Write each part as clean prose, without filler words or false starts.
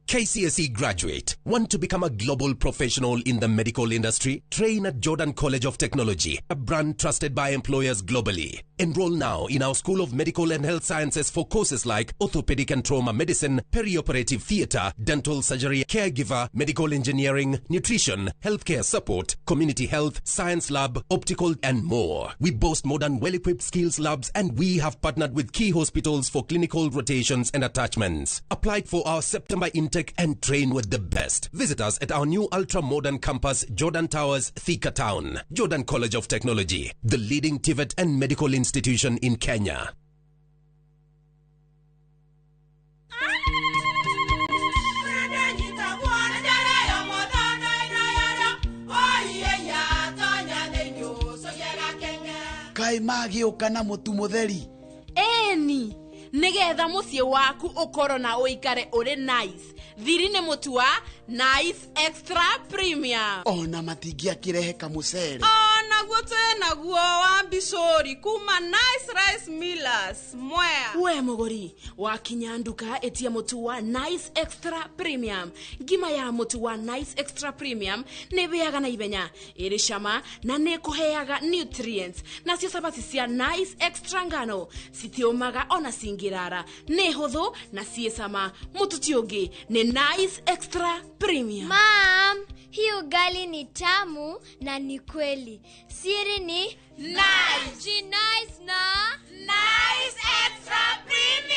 KCSE graduate. Want to become a global professional in the medical industry? Train at Jordan College of Technology, a brand trusted by employers globally. Enroll now in our School of Medical and Health Sciences for courses like orthopedic and trauma medicine, perioperative theater, dental surgery, caregiver, medical engineering, nutrition, healthcare support, community health, science lab, optical, and more. We boast modern, well equipped skills labs, and we have partnered with key hospitals for clinical rotations and attachments. Apply for our September intake and train with the best. Visit us at our new ultra modern campus, Jordan Towers, Thika Town. Jordan College of Technology, the leading TVET and medical institution in Kenya. Kaĩ magĩũka na mũtu mũtheri? Eni, nĩgetha mũciĩ waku ũkorwo na ũikare ũrĩ nice, thiri nĩ mũtu wa Nice Extra Premium. Ona matingĩakĩrehe kamũcere. Onaguo twĩ naguo wa mbicũri kuma Nice Rice Millers Mwea. We mũgũri, wakinya nduka ĩtia mũtu wa Nice Extra Premium. Ngima ya mũtu wa Nice Extra Premium nĩ ĩhĩaga na ihenya, ĩrĩ cama na nĩ ĩkũheaga nutrients. Nacio cabaci cia Nice Extra ngano citiũmaga ona cingĩrara, nĩ hũthũ na ciĩ cama. Mũtu ti ũngĩ, nĩ Nice Extra Premium. Mum, hii ugali ni tamu na ni kweli. Siri ni Nice. Ji nice na Nice Extra Premium.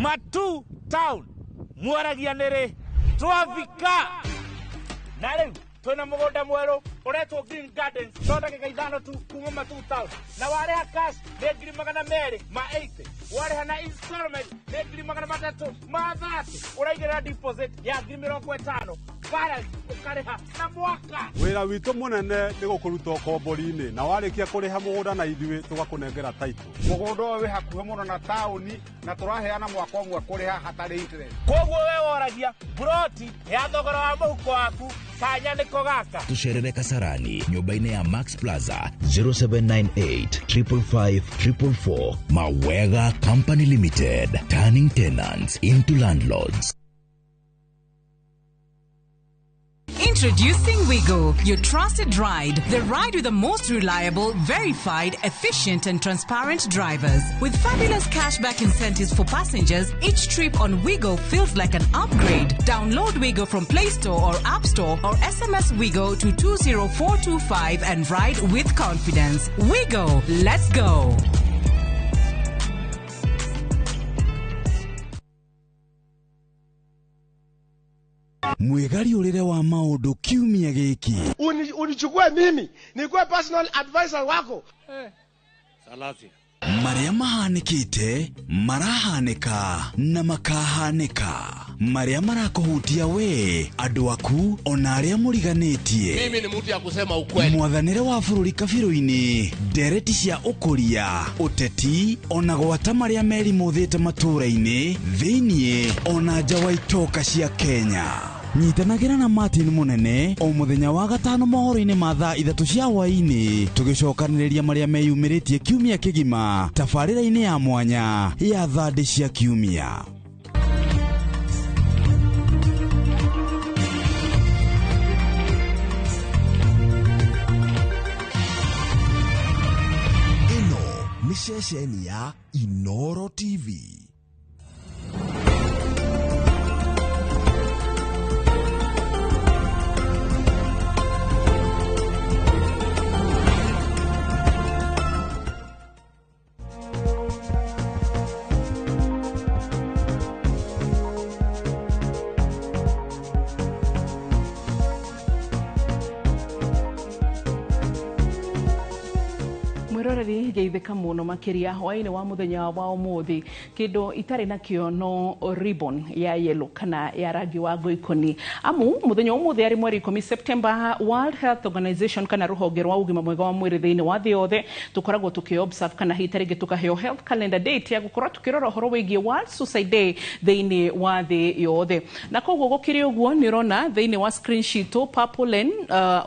Matu Town mwaragia nĩ rĩ twafika na rĩu twĩna mũgũnda mwerũ ũretwo Green Gardens, no ndagĩka 5 tu kuma Matu Town, na warĩha cash nĩ 280,000, warĩha na installment nĩ 330,000, ũraigĩrĩra deposit ya 50,000, balance ũkarĩha na mwaka. Wĩra witũ mũnene nĩ gũkũruta ũkombori-inĩ, na warĩkia kũrĩha mũgũnda na ithuĩ tũgakũnengera title. Mũgũnda ũyũ wĩ hakuhĩ mũno na taũni na tũraheana mwaka ũmwe kũrĩha hatarĩ interest. Koguo we woragia buroti ya thogora wa mũhuko waku, kanya nĩko gaka. Tucerere Kasarani nyũmba-inĩ ya Max Plaza, 0798 555 444. Mawega Company Limited, turning tenants into landlords. Introducing Wigo, your trusted ride. The ride with the most reliable, verified, efficient and transparent drivers. With fabulous cashback incentives for passengers, each trip on Wigo feels like an upgrade. Download Wigo from Play Store or App Store or SMS Wigo to 20425 and ride with confidence. Wigo, let's go. Mwĩgariũrĩre wa maũndũ kiumia gĩkĩ. Unichukue mimi nikuwe personal advisor wako. Marĩa mahanĩkĩte, marahanĩka na makahanĩka, marĩa marakũhutia we, andũ aku ona arĩa mũriganĩtie. Mimi ni mtu ya kusema ukweli. Mwathanĩre wa bũrũri kabirũ-inĩ, ndereti cia ũkũria, ũteti ona gwata marĩa merimũthĩte matũũra-inĩ thĩiniĩ ona nja wa itoka cia Kenya. Nyitanagĩra na Martin Mũnene o mũthenya wa gatano mohoro-inĩ ma thaa 3 cia hwaĩ-inĩ, tũgĩcokanĩrĩria marĩa meyumĩrĩtie kiumia kĩgima tabarĩra-inĩ ya mwanya ya thandĩ cia kiumia. Ĩno nĩ ceceni ya Inoro TV. Mwiroreri, geithĩka mũno makĩria hwaĩ-inĩ wa mũthenya wa ũmũthĩ. Kĩndũ itarĩ nakĩo no ribbon ya yellow kana ya rangi wa ngoikoni, amu mũthenya wa ũmũthĩ arĩ mweri 10 September, World Health Organization kana rũhonge rwa ũgima mwega wa mwĩrĩ thĩinĩ wa thĩ yothe tũkoragwo tũkĩ observe kana hihi tarĩngĩ tũkaheo health calendar date ya gũkorwo tũkĩrora ũhoro wĩgiĩ World Suicide Day thĩinĩ wa thĩ yothe. Na koguo gũkĩrĩ ũguo, nĩ ũrona thĩinĩ wa screen citũ purple and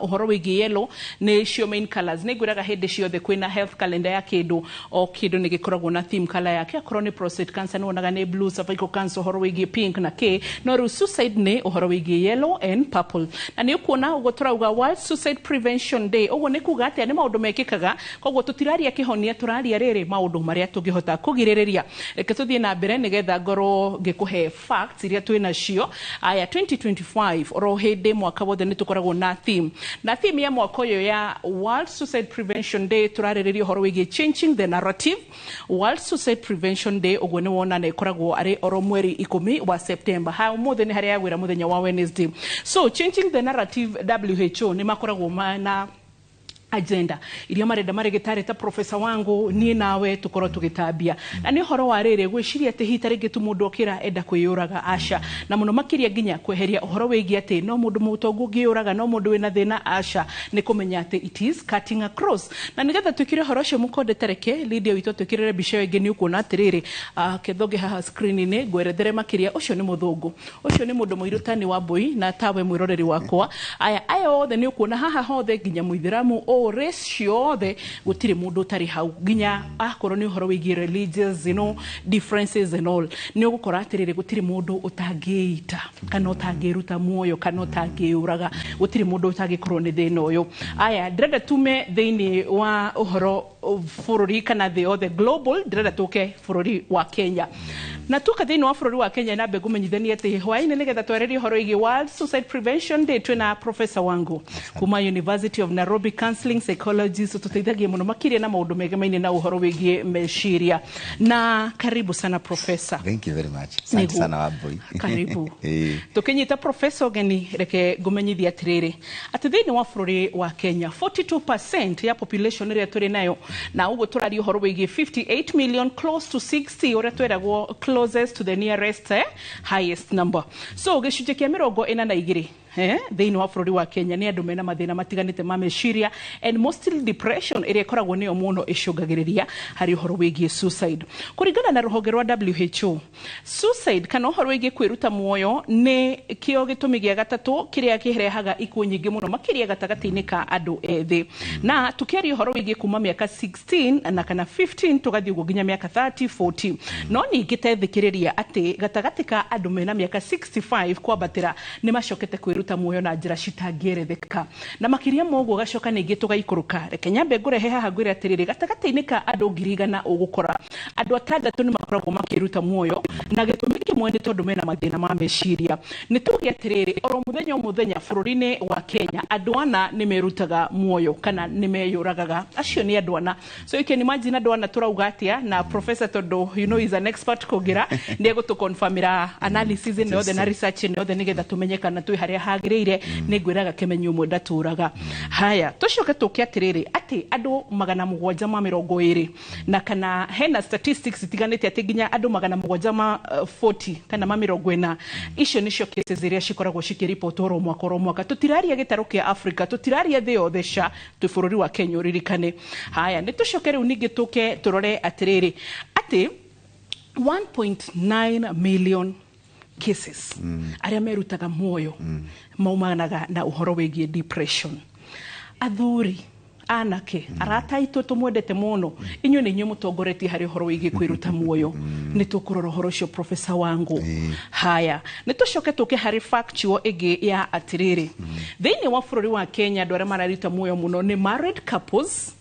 ũhoro wĩgiĩ yellow nĩcio main colors. Nĩ ngwĩraga hĩndĩ ciothe kwĩna health calendar ya kĩndũ o kĩndũ nĩ gĩkoragwo na theme color yake. Akorwo nĩ prostate cancer nĩ wonaga nĩ blue, cervical cancer ũhoro wĩgiĩ pink na kĩ, no rĩu suicide nĩ ũhoro wĩgiĩ yellow and purple. Na nĩ ũkuona ũguo tũrauga World Suicide Prevention Day. Ũguo nĩ kuga atĩa? Nĩ maũndũ mekĩkaga, koguo tũtiraria kĩhonia, tũraria rĩrĩ maũndũ marĩa tũngĩhota kũgirĩrĩria. Reke tũthiĩ na mbere nĩgetha ngorwo ngĩkũhe facts iria twĩ nacio. Aya, 2025 oro hĩndĩ mwaka wothe nĩ tũkoragwo na theme, na theme ya mwaka ũyũ ya World Suicide Prevention Day tũrarĩrĩria ũhoro wĩgiĩ changing the narrative. World Suicide Prevention Day, ũguo nĩ wona, nĩ ĩkoragwo arĩ oro mweri 10 wa September. Ha ũmũthĩ nĩ harĩa yagwĩra mũthenya wa Wednesday. So changing the narrative, WHO nĩ makoragwo na agenda iria marenda marĩgĩtarĩ ta professor wangu niĩ nawe tũkorwo tũgĩtambia, na nĩ ũhoro wa rĩrĩ gwĩciria atĩ hihi ta rĩngĩ tu mũndũ okĩra enda kwĩyũraga, aca. Na mũno makĩria nginya kweheria ũhoro wĩgiĩ atĩ no mũndũ mũtongu ũngĩyũraga, no mũndũ wĩna thĩna, aca. Nĩ kũmenya atĩ it is cutting across. Na nĩgetha twĩkĩre ũhoro ũcio mũkonde, tareke Lydia witũ twĩkĩrĩre mbica ĩyo ĩngĩ. Nĩ ũkuona atĩrĩrĩ, kethonge haha screen-inĩ ngwerethere makĩria. Ũcio nĩ mũthũngũ, ũcio nĩ mũndũ mũirũ tani wa mbũi na tawe mwĩroreri wakwa. Aya othe nĩ ũkuona haha hothe, nginya mũithĩramu o race ciothe, gũtirĩ mũndũ ũtarĩ hau, nginya akorwo nĩ ũhoro wĩgiĩ religious differences and all, nĩ ũgũkora atĩrĩrĩ, gũtirĩ mũndũ ũtangĩita kana ũtangĩruta muoyo kana ũtangĩũraga, gũtirĩ mũndũ ũtangĩkorwo nĩ thĩna ũyũ. Aya, ndĩrenda tume thĩinĩ wa ũhoro bũrũri kana thĩ yothe global, ndĩrenda tũke bũrũri wa Kenya. Na tuka thĩinĩ wa bũrũri wa Kenya, nambe ngũmenyithanie atĩ hwaĩ-inĩ nĩgetha twarĩrie ũhoro wĩgiĩ World Suicide Prevention Day, twĩna professor wangu kuma University of Nairobi, counseling psychologist, ũtũteithagia mũno makĩria na maũndũ megemaine na ũhoro wĩgiĩ meciria. Na karibu sana, professor. Thank you very much. Asante sana, Wambui. Karibu. Tukinyita professor ũgeni, reke ngũmenyithie atĩrĩrĩ, atĩ thĩinĩ wa bũrũri wa Kenya 42% ya population ĩrĩa tũrĩ nayo, na ũguo tũraria ũhoro wĩgiĩ 58 million, close to 60, ũrĩa tweragwo closest to the nearest highest number. So gĩcunjĩ kĩa 42 thĩinĩ wa bũrũri wa Kenya nĩ andũ mena mathĩna matiganĩte ma meciria, and mostly depression ĩrĩa ĩkoragwo nĩyo mũno ĩcũngagĩrĩria harĩ ũhoro wĩgiĩ suicide. Kũringana na rũhonge rwa WHO, suicide kana ũhoro wĩgiĩ kwĩruta muoyo nĩ kĩo gĩtũmi gĩa gatatũ kĩrĩa kĩrehaga ikuũ nyingĩ mũno makĩria gatagatĩ-inĩ ka andũ ethĩ, na tũkĩaria ũhoro wĩgiĩ kuma mĩaka 16 na kana 15 tũgathiĩ ũguo nginya mĩaka 30 40. No ningĩ tethikĩrĩria atĩ gatagatĩ ka andũ mena mĩaka 65 kwambatĩra nĩ macokete kwĩruta muoyo na njĩra citangĩeretheka. Na makĩria ma ũguo, gacoka ningĩ tũgaikũrũka, reke nyambe ngũrehe haha ngwĩre atĩrĩrĩ, gatagatĩ-inĩ ka andũ 100,000 ũgũkora andũ atandatũ nĩ makoragwo makĩruta muoyo, na gĩtũmi kĩmwe nĩ tondũ mena mathĩna ma meciria. Nĩ tuge atĩrĩrĩ, oro mũthenya o mũthenya bũrũri-inĩ wa Kenya andũ ana nĩ merutaga muoyo kana nĩ meyũragaga. Acio nĩ andũ ana. So you can imagine andũ ana tũrauga atĩa. Na professor, tondũ you know is an expert kũngĩra, nĩ egũtũconfirmĩra analysis ĩno yothe na research ĩno yothe nĩgetha tũmenye kana twĩ harĩa hagĩrĩire. Nĩ ngwĩraga kĩmenyi ũmwe ndatũraga. Haya, tũcoke tũke atĩrĩrĩ, atĩ andũ 720 na kana hena statistics itiganĩte atĩ nginya andũ 740 kana ma 40, icio nĩcio cases iria cikoragwo cikĩripotwo oro mwaka oro mwaka. Tũtiraria gĩtarũ kĩa Africa, tũtiraria thĩ yothe, ca twĩ bũrũri wa Kenya, ũririkane. Haya, nĩ tũcoke rĩu ningĩ tũke tũrore atĩrĩrĩ, atĩ 1.9 million cases arĩa merutaga muoyo maumanaga na ũhoro wĩgiĩ depression. Athuri, anake, arata aitũ tũmwendete mũno, inyuĩ nĩ inyuĩ mũtongoretie harĩ ũhoro wĩgiĩ kwĩruta muoyo. Nĩ tũkũrora ũhoro ũcio, professor wangu. Haya, nĩ tũcoke tũke harĩ factual ĩngĩ ya atĩrĩrĩ, thĩinĩ wa bũrũri wa Kenya andũ arĩa mararuta muoyo mũno nĩ married couples.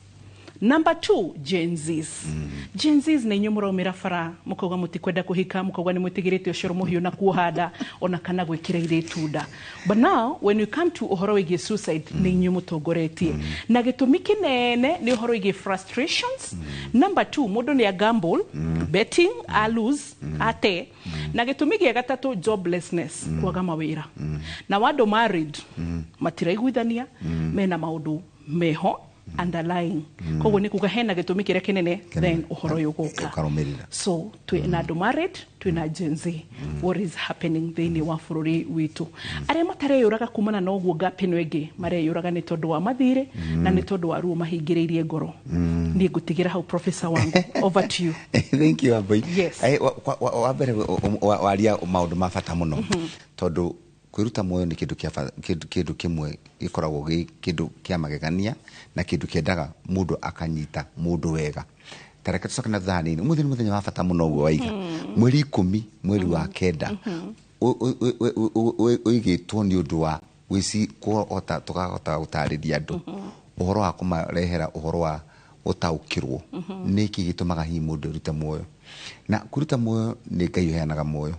Number two, Gen Zs. Gen Zs nĩ inyuĩ mũraumĩra bara mũkauga mũtikwenda kũhika, mũkauga nĩ mwĩtigĩrĩte ũcũrũ mũhiũ na kuoha nda ona kana gwĩkĩra airĩtu nda. But now when you come to ũhoro wĩgiĩ suicide, nĩ inyuĩ mũtongoretie, na gĩtũmi kĩnene nĩ ũhoro wĩgiĩ frustrations. Number two, mũndũ nĩ a gamble, betting, a lose, ate. Na gĩtũmi gĩa gatatũ, joblessness, kwaga mawĩra. Na wandũ married matiraiguithania, mena maũndũ meho underlying. Koguo nĩ kuga hena gĩtũmi kĩrĩa kĩnene, then ũhoro ũyũ ũgoka ũkarũmĩrĩra. So twĩ na andũ married, twĩ na Gen Z. What is happening thĩinĩ wa bũrũri witũ? Arĩa matareyũraga kumana na ũguo gap ĩno ĩngĩ, mareyũraga nĩ tondũ wa mathirĩ na nĩ tondũ wa ruo mahingĩrĩirie ngoro. Niĩ ngũtigĩra hau, professor wangu, over to you. Thank you, Wambui. Yes. Wa mbere waria maũndũ ma bata mũno, tondũ Kwĩruta muoyo nĩ kĩndũ kĩa kĩndũ kĩmwe gĩkoragwo gĩ kĩndũ kĩa magegania na kĩndũ kĩendaga mũndũ akanyita mũndũ wega. Tareke tũcoke na thutha hanini. Ũmũthĩ nĩ mũthenya wa bata mũno ũguo waiga, 10 mweri wa 9 ũigĩtwo nĩ ũndũ wa gwĩci kũhota tũkahota gũtarĩria andũ ũhoro wa kũmarehera ũhoro wa gũtaũkĩrwo nĩkĩ gĩtũmaga hihi mũndũ erute muoyo. Na kwĩruta muoyo, nĩ Ngai ũheanaga muoyo,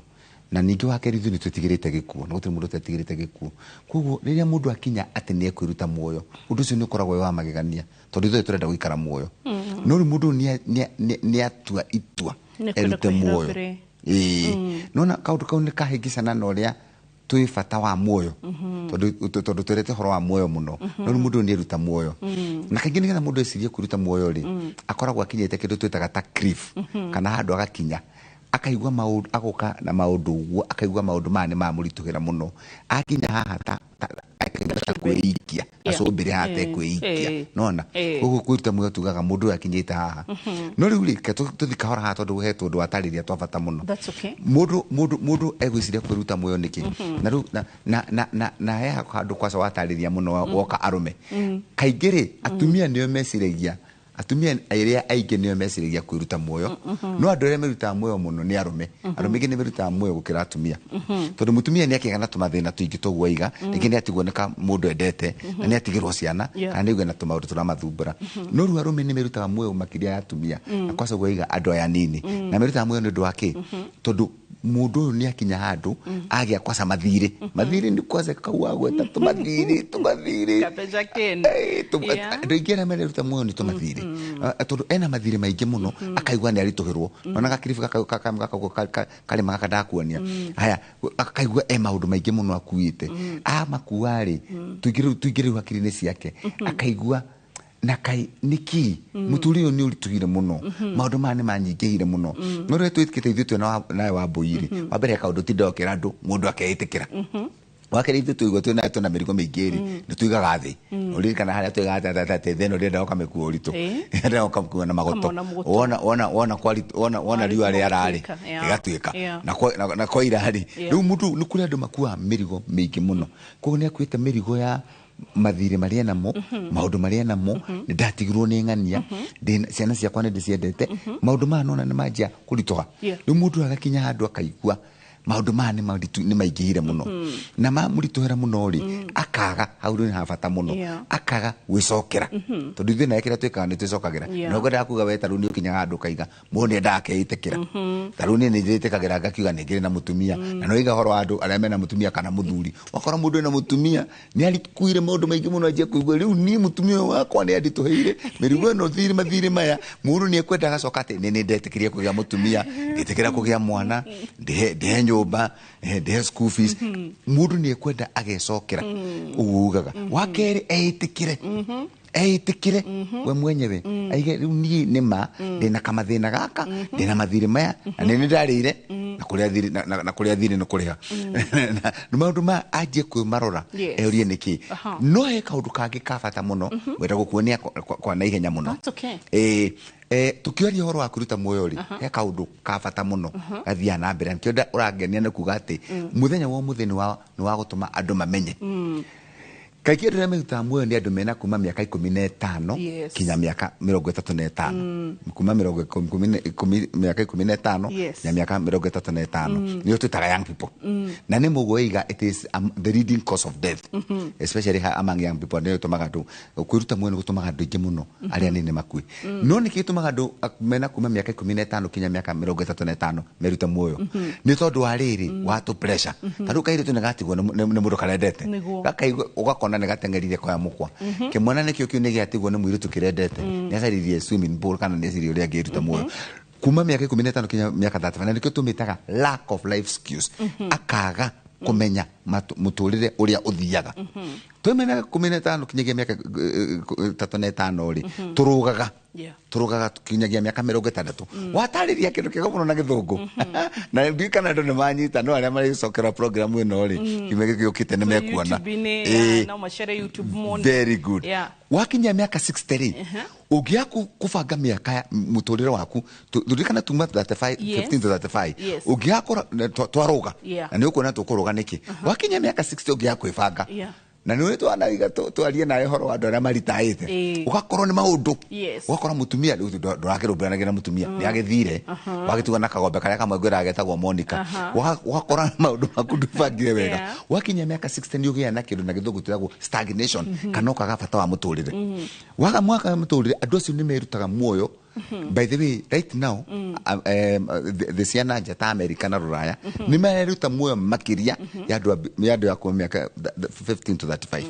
na ningĩ wa kerĩ, ithuĩ nĩ twĩtigĩrĩte gĩkuũ, na gũtirĩ mũndũ ũtetigĩrĩte gĩkuũ. Koguo rĩrĩa mũndũ akinya atĩ nĩ ekwĩruta muoyo, ũndũ ũcio nĩ ũkoragwo wĩ wa magegania, tondũ ithuĩ tũrenda gũikara muoyo, no rĩu mũndũ ũyũ nĩ atua itua Nĩ kwenda erute kwehera muoyo. mbere. Ĩĩ, nona kaũndũ kau nĩ kahĩngĩcana na ũrĩa twĩ bata wa muoyo, tondũ twerete ũhoro wa muoyo mũno. No rĩu mũndũ ũyũ nĩ eruta muoyo, na kaingĩ nĩgetha mũndũ ecirie kwĩruta muoyo rĩ, akoragwo akinyĩte kĩndũ twĩtaga ta cliff, kana handũ agakinya akaigua maũndũ, agoka na maũndũ ũguo, akaigua maũndũ maya nĩ mamũritũhĩra mũno. Akinya haha ta akaigua ta kwĩikia gacũmbĩrĩ haha, tekwĩikia. Nona koguo kwĩruta muoyo tugaga mũndũ ũyũ akinyĩte haha. No rĩu rĩ, reke tũthi kahora haha, tondũ he tũndũ watarĩria twa bata mũno. That's okay. Mũndũ egwĩciria kwĩruta muoyo nĩkĩ? Na rĩu na he handũ kwaca watarĩria mũno woka arũme. Kaingĩ rĩ, atumia nĩo meciragia, atumia arĩa aingĩ nĩo meciragia kwĩruta muoyo, no andũ arĩa merutaga muoyo mũno nĩ arũme. Arũme aingĩ nĩ merutaga muoyo gũkĩra atumia, tondũ mũtumia nĩ akĩgĩa na tũmathĩna tũingĩ toguo aiga, rĩngĩ nĩ atigwo nĩ ka mũndũ endete, na nĩ atigĩrwo ciana, kana nĩ aigua na tũmaũndũ tũramathumbũra. No rĩu arũme nĩ merutaga muoyo makĩria ya atumia, na kwaca ũguo aiga andũ aya nini na merutaga muoyo nĩ ũndũ wa kĩ? Tondũ mũndũ ũyũ nĩ akinya handũ agĩa kwaca mathirĩ, mathirĩ nĩ kwaca kau wagweta tũmathirĩ. Kabeca ken. Andũ aingĩ arĩa mareruta muoyo nĩ tũmathirĩ. Ah, tondũ ena mathirĩ maingĩ mũno, akaigua nĩ aritũhĩrwo. Ona gakiribu gaka karĩma gaka ndakuonia haya, akaigua e maũndũ maingĩ mũno akuĩte. Amakua rĩ, tũingĩ rĩu hakiri-inĩ ciake, akaigua na kai nĩkĩ mũtũrĩre ũyũ nĩ ũritũhire mũno, maũndũ maya nĩ manyingĩhire mũno. No rĩrĩa twĩkĩte ithuĩ twĩna nawe wa mbũi rĩ, wa mbere kaũndũ tinda ũkĩra andũ, mũndũ akeĩtĩkĩra. Wakerĩ, ithuĩ tũigua twĩna twĩna mĩrigo mĩingĩ rĩ, nĩ tuigaga thĩ. Ũririkana harĩa tuigaga atĩ thĩ ĩno ndĩrenda ũkamĩkua ũritũ, ndĩrenda ũkamĩkua na magoto. Ũkamona mũgoto. Wona wona riũa rĩara rĩ, Gũtuĩka, ĩgatuĩka na kwaira rĩ. Rĩu mũndũ, nĩ kũrĩ andũ makuaga mĩrigo mĩingĩ mũno, koguo nĩ akuĩte mĩrigo ya mathirĩ marĩa namo, maũndũ marĩa namo, nĩ ndatigirwo nĩ ng'ania. Ciana ciakwa nĩ ndĩciendete, maũndũ maya nona nĩ manjia kũritũha. Rĩu mũndũ agakinya handũ akaigua maũndũ maya nĩ maritũ, nĩ maingĩhire mũno, na mamũritũhĩra mũno rĩ, akaga hau rĩ, nĩ ha bata mũno, akaga gwĩcokera, tondũ ithuĩ nawe kĩrĩa twĩkaga nĩ twĩcokagĩra. Na ngwendaga kuga we ta rĩu nĩ ũkinyaga handũ ũkaiga mũndũ nĩ endaga akeĩtĩkĩra. Ta rĩu niĩ nĩ njĩtĩkagĩra ngakiuga nĩ ngĩrĩ na mũtumia, na no iga ũhoro wa andũ arĩa mena mũtumia kana mũthuri, wakora mũndũ ena mũtumia nĩ arikuire maũndũ maingĩ mũno, anjia kũigua rĩu niĩ mũtumia ũyũ wakwa nĩ anditũhĩire mĩrigo ĩno, thirĩ mathirĩ maya. Mũndũ nĩ ekwenda agacoka atĩ nĩ ndetĩkĩria kũgĩa mũtumia, ngĩtĩkĩra kũgĩa mwana, ndĩhe nyũmba, ndĩhe school fees. Mũndũ nĩ ekwenda agecokera ũguo ugaga. Wa kerĩ, eĩtĩkĩre, eĩtĩkĩre we mwenyewe, aige rĩu niĩ nĩ ma ndĩna kamathĩna gaka, ndĩna mathirĩ maya, na nĩ ndarĩire na kũrĩa thirĩ na kũrĩa thirĩ nĩ kũrĩha. Na maũndũ maya anjie kwĩmarora, eurie nĩkĩ. No he kaũndũ kangĩ ka bata mũno ngwenda gũkuonia kwa naihenya mũno. That's okay. Ĩĩ, tukiaria ũhoro wa kwĩruta muoyo rĩ, he kaũndũ ka bata mũno gathiaga na mbere. Nĩkĩo ũrangenia nĩ kuga atĩ mũthenya wa ũmũthĩ nĩ wa gũtũma andũ mamenye. Kaingĩ andũ arĩa merutaga muoyo nĩ andũ mena kuma mĩaka 15 kinya mĩaka 35, kuma mĩrongo ikũmi mĩaka 15 na mĩaka 35, nĩo twĩtaga young people. Na nĩ mũguo iga it is the leading cause of death, especially among young people. Nĩyo ĩtũmaga andũ kwĩruta muoyo, nĩ gũtũmaga andũ aingĩ mũno arĩa anini makue. No nĩkĩ gĩtũmaga andũ mena kuma mĩaka 15 kinya mĩaka 35 merute muoyo? Nĩ tondũ wa rĩrĩ wa tũ pressure. Ta rĩu kairĩtu nĩ gatigwo nĩ mũndũ karendete. Gakaigua ũgakona nĩ gateng'erire koya mũkwa. Kĩmwana nĩkĩo kĩu nĩ gĩatigwo nĩ mũirĩtu kĩrendete, nĩ acaririe swimming pool kana nĩ ecirie ũrĩa angĩruta muoyo kuma mĩaka 15 kinya mĩaka 35. Na nĩkĩo tũmĩtaga lack of life skills, akaga kũmenya mũtũrĩre ũrĩa ũthiaga. Twaima mĩaka 15 kinyagia mĩaka 35 rĩ, tũrũgaga, tũrũgaga kinyagia mĩaka 60. Watarĩria kĩndũ kĩega mũno na gĩthũngũ, na ndiũĩ kana andũ nĩ manyita, no arĩa marĩcokera program ĩno rĩ, kiumia gĩkĩ gĩũkĩte nĩ mekuona. YouTube-inĩ, Ĩĩ. no macere YouTube mone. Very good. Wakinyia mĩaka 60 rĩ, ũngĩaga kũbanga mĩaka ya mũtũrĩre waku, ririkana tuma 35, 15 to 35. Ũngĩaga twarũga, na nĩ ũkuona tũkũrũga nĩkĩ. Wakinyia mĩaka 60, ũngĩaga kwĩbanga, na nĩ twanaiga twarie nawe ũhoro wa andũ arĩa maritaĩte, ũgakorwo nĩ maũndũ, ũgakora mũtumia rĩu ndũrakĩrũmbũyanagia na mũtumia, nĩ agĩthire, wagĩtuga na kagombe karĩa kamwe ngwĩraga getagwo Monica. Ũgakora maũndũ maku ndũbangire wega. Wakinyia mĩaka 60, nĩ ũgĩaga na kĩndũ na gĩthũngũ twĩragwo stagnation, kana ũkaga bata wa mũtũrĩre. Waga mwaka wa mũtũrĩre, andũ acio nĩ merutaga muoyo. By the way, right now, thĩ cia nanja ta America na Rũraya nĩ mareruta muoyo makĩria ya andũ ya andũ ya kuma mĩaka 15 to 35.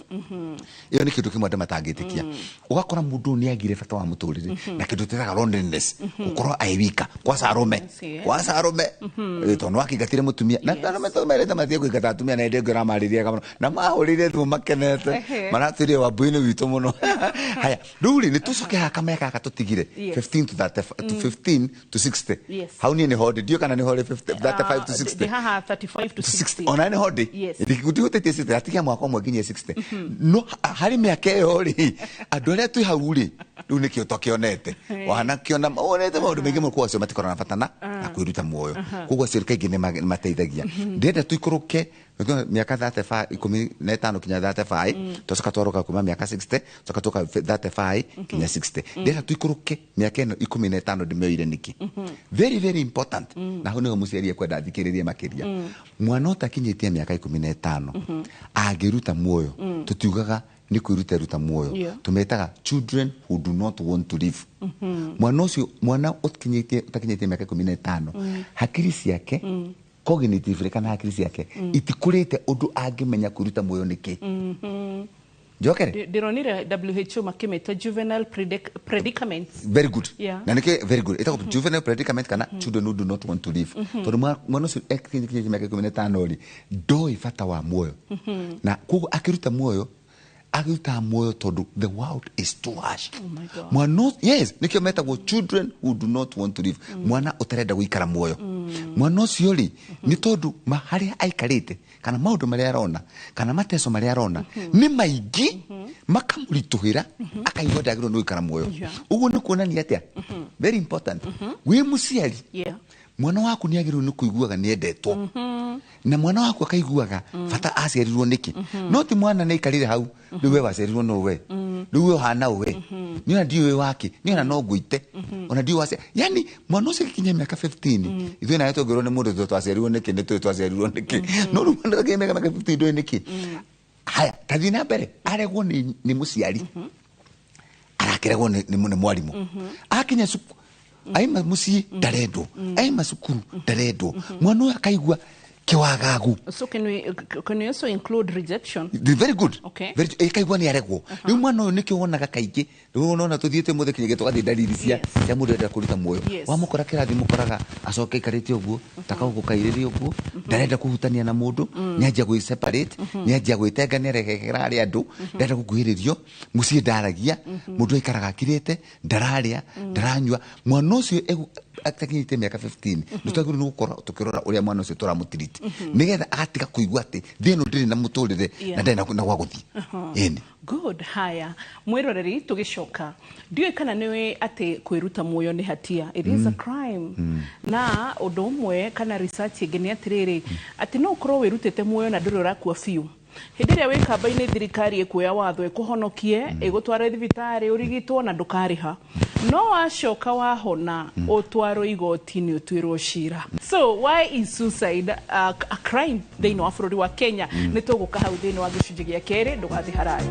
Ĩyo nĩ kĩndũ kĩmwe andũ matangĩtĩkia. Ũgakora mũndũ ũyũ nĩ agire bata wa mũtũrĩre na kĩndũ twĩtaga loneliness, gũkorwo arĩ wika, kwaca arũme, kwaca arũme. Tondũ nĩwakĩingatire mũtumia, na arũme to merĩte matige kũingata atumia, na hĩndĩ ĩngĩ ũramarĩria wega mũno na mahũrĩire thimũ makenete, maratwĩrire wambui-inĩ witũ mũno. Haya, rĩu rĩ, nĩ tũcoke haha kamĩaka gaka tũtigire, 15 to 30 to 15 to 60. Hau niĩ nĩho ndĩ, ndiũĩ kana nĩho rĩ, 35 to 60. Ndĩ haha 35 to 60. Ona nĩho ndĩ. Ndihutĩtie 60, atigia mwaka ũmwe nginyie 60. No harĩ mĩaka ĩyo rĩ, andũ arĩa twĩ hau rĩ, rĩu nĩkĩo twakĩonete, wanakĩona wonete maũndũ maingĩ mũno. Koguo acio matikoragwo na bata na kwĩruta muoyo. Koguo acio kaingĩ nĩ mateithagia. Ndĩrenda tũikũrũke mĩaka 35, 15 kinya 35, twacoka twarũga kuma mĩaka 60, twacoka tũka 35 kinya 60. Ndĩrenda tũikũrũke mĩaka ĩno 15 ndĩmĩoire nĩkĩ? Very very important. Na hau nĩho mũciari ekwenda athikĩrĩrie makĩria. Mwana ũtakinyĩtie mĩaka 15 angĩruta muoyo, tũtiugaga nĩ kwĩruta ruta muoyo, tũmetaga children who do not want to live. Mwana ũcio, mwana ũtakinyĩtie mĩaka 15, hakiri ciake, cognitively, kana hakiri ciake itikũrĩte ũndũ angĩmenya kwĩruta muoyo nĩkĩ. Njokere. Ndĩronire WHO makĩmĩta juvenile predicaments. Very good. Na nĩkĩ very good ĩtagwo juvenile predicament kana children who do not want to live? Tondũ mwana ũcio ekinyĩtie mĩaka 15 rĩ, ndoĩ bata wa muoyo, na koguo akĩruta muoyo, akĩrutaga muoyo tondũ the world is too harsh. Oh my God. Mwana yes, nĩkĩo metagwo children who do not want to live, mwana ũtarenda gũikara muoyo. Mwana ũcio rĩ, nĩ tondũ harĩa aikarĩte, kana maũndũ marĩa arona, kana mateso marĩa arona nĩ maingĩ, makamũritũhĩra, akaigua ndagĩrĩirwo nĩ gũikara muoyo. Ũguo nĩ kuonania atĩa? Very important, wĩ mũciari, mwana waku nĩ agĩrĩirwo nĩ kũiguaga nĩ endetwo, na mwana waku akaiguaga bata aciarirwo nĩkĩ. No ti mwana nĩ aikarire hau, rĩu we waciarirwo no we, rĩu we ũhana ũwe, nĩ ona ndiũĩ wake, nĩ ona no ngũite, ona ndiũĩ wacia. Yani mwana ũcio akinyia mĩaka 15, ithuĩ nawe tũngĩrwo nĩ mũndũ twaciarirwo nĩkĩ, nĩ tũĩ twaciarirwo nĩkĩ. No rĩu mwana akinyia mĩaka 15 ndũĩ nĩkĩ. Haya, tathiĩ na mbere, aregwo nĩ mũciari, arakĩregwo nĩ mwarimũ, akinya cukuru, aima mũciĩ ndarendwo, aima cukuru ndarendwo, mwana ũyũ akaigua kĩwagagu. So can we also include rejection? Very good. Okay. Very, ĩkaigua nĩ aregwo. Rĩu mwana ũyũ nĩkĩo wonaga kaingĩ, rĩu ũrona tũthiĩte mũthĩ kinya tũgathiĩ ndariri cia mũndũ enda kũruta muoyo. Wamũkora kĩrathi, mũkoraga acoke aikarĩte ũguo takagũkũ kairĩre ũguo, ndarenda kũhutania na mũndũ, nĩanjia gwĩ separate, nĩanjia gwĩtenga, nĩaregekera harĩ andũ, ndarenda gũkuhĩrĩrio, mũciĩ ndaragia, mũndũ aikaraga akirĩte, ndararĩa, ndaranyua. Mwana ũcio atakinyĩte mĩaka 15, nĩ twagĩrĩirwo nĩ gũkorwo tũkĩrora ũrĩa mwana ũcio tũramũtiriti, nĩgetha agatiga kũigua atĩ thĩ ĩno ndĩrĩ na mũtũrĩre na ndarĩ na gwa gũthiĩ. Ĩni. Good. Haya, mwĩroreri, tũgĩcoka, ndiũĩ kana nĩũĩ atĩ kwĩruta muoyo nĩ hatia. It is a crime. Na ũndũ ũmwe kana research ĩngĩ nĩ atĩrĩrĩ, atĩ no ũkorwo wĩrutĩte muoyo na ndũrĩ ũrakua biũ. Hĩndĩ ĩrĩa wĩ kamba-inĩ, thirikari ĩkuoya watho ĩkũhonokie, ĩgũtware thibitarĩ ũrigitwo na ndũkarĩha, no wacoka wahona, ũtwarwo igoti-inĩ ũtuĩrwo cira. So why is suicide a crime thĩinĩ wa bũrũri wa Kenya? Nĩ tũgũka hau thĩinĩ wa gĩcunjĩ gĩa kerĩ, ndũgathiĩ haraya.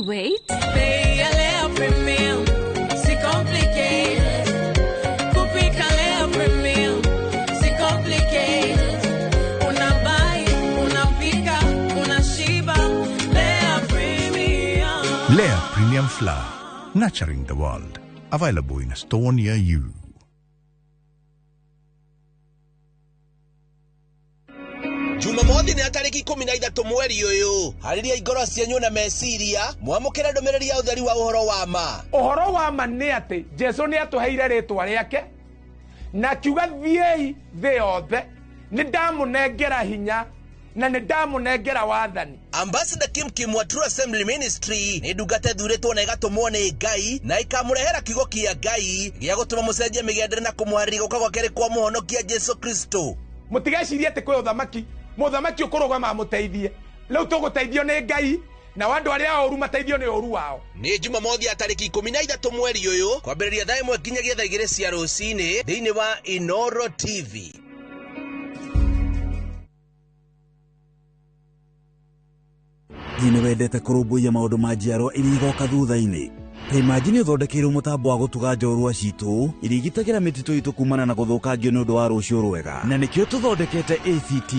wait. Bei ya Lea Premium si complicated. Kupika Lea Premium si complicated. Unabuy, unapika, unashiba. Lea Premium. Lea Premium Flour, nurturing the world. Available in a store near you. Jumamothi nĩ ya tarĩki 13 mweri ũyũ. Harĩria ngoro cianyu na meciria mwamũkĩre ndũmĩrĩri ya ũtheri wa ũhoro wa ma. Ũhoro wa ma nĩ atĩ Jesu nĩ atũheire rĩtwa rĩake na akiuga thiĩi thĩ yothe, nĩ ndamũnengera hinya na nĩ ndamũnengera wathani. Ambassador Kim Kim wa True Assembly Ministry nĩ ndungata ĩthurĩtwo na ĩgatũmwo nĩ Ngai na ĩkamũrehera kiugo kĩa Ngai gĩa gũtũma mũcenjie mĩgendere na kũmũharĩria gũka gwa kerĩ kwa mũhonokia Jesu Kristo. Mũtigecirie atĩ kwĩ ũthamaki, mũthamaki ũkũrũgama amũteithie. Rĩu tũgũteithio nĩ Ngai na andũ arĩa oru mateithio nĩ ũru wao. Nĩ Jumamothi ya tarĩki 13 mweri ũyũ kwambĩrĩria thaa 1 nginyagia thaa 2 cia rũcinĩ thĩinĩ wa Inoro TV. Nĩ wendete kũrũmbũiya maũndũ ma njiarwa iria igoka thutha-inĩ. Ta imagine ũthondekeirwo mũtambo wa gũtuga njorua citũ iria igitagĩra mĩtitũ itũ kumana na gũthũkangio nĩ ũndũ wa rũciũ rwega. Na nĩkĩo tũthondekete ACT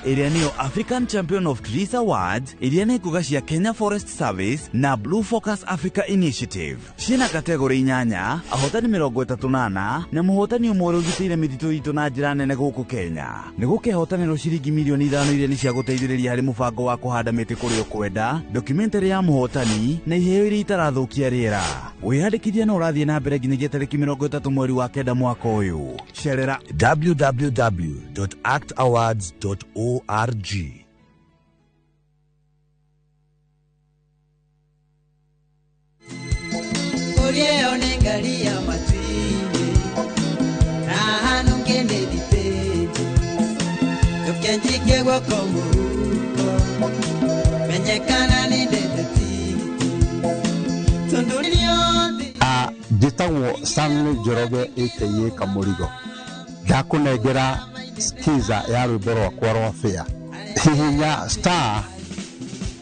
ĩrĩa nĩyo African Champion of Trees Awards, ĩrĩa nĩ ngũga cia Kenya Forest Service na Blue Focus Africa Initiative. Ciĩna kategori 8, ahotani 34 na mũhotani ũmwe ũrĩa ũgitĩire mĩtitũ itũ na njĩra nene gũkũ Kenya. Nĩ gũkehotanĩrwo ciringi milioni 5 iria nĩ cia gũteithĩrĩria harĩ mũbango wa kũhanda mĩtĩ kũrĩa ũkwenda, documentary ya mũhotani na iheo iria itarathũkia rĩera. Wĩyandĩkithia no ũrathiĩ na mbere nginyagia tarĩki 30 mweri wa 9 mwaka ũyũ. Cerera www.actawards.org. Uriyo nĩ ngari ya matuinĩ, haha nũngĩ thitĩnji, ndũkenjike guoko mũhuko, menyekana nĩ ndete tigiti, tondũ rĩothe. Njĩtagwo Stanley Njoroge aka Kamũrigo. Ndakũnengera skiza ya rwĩmbo rwakwa rwa fare. Hihinya star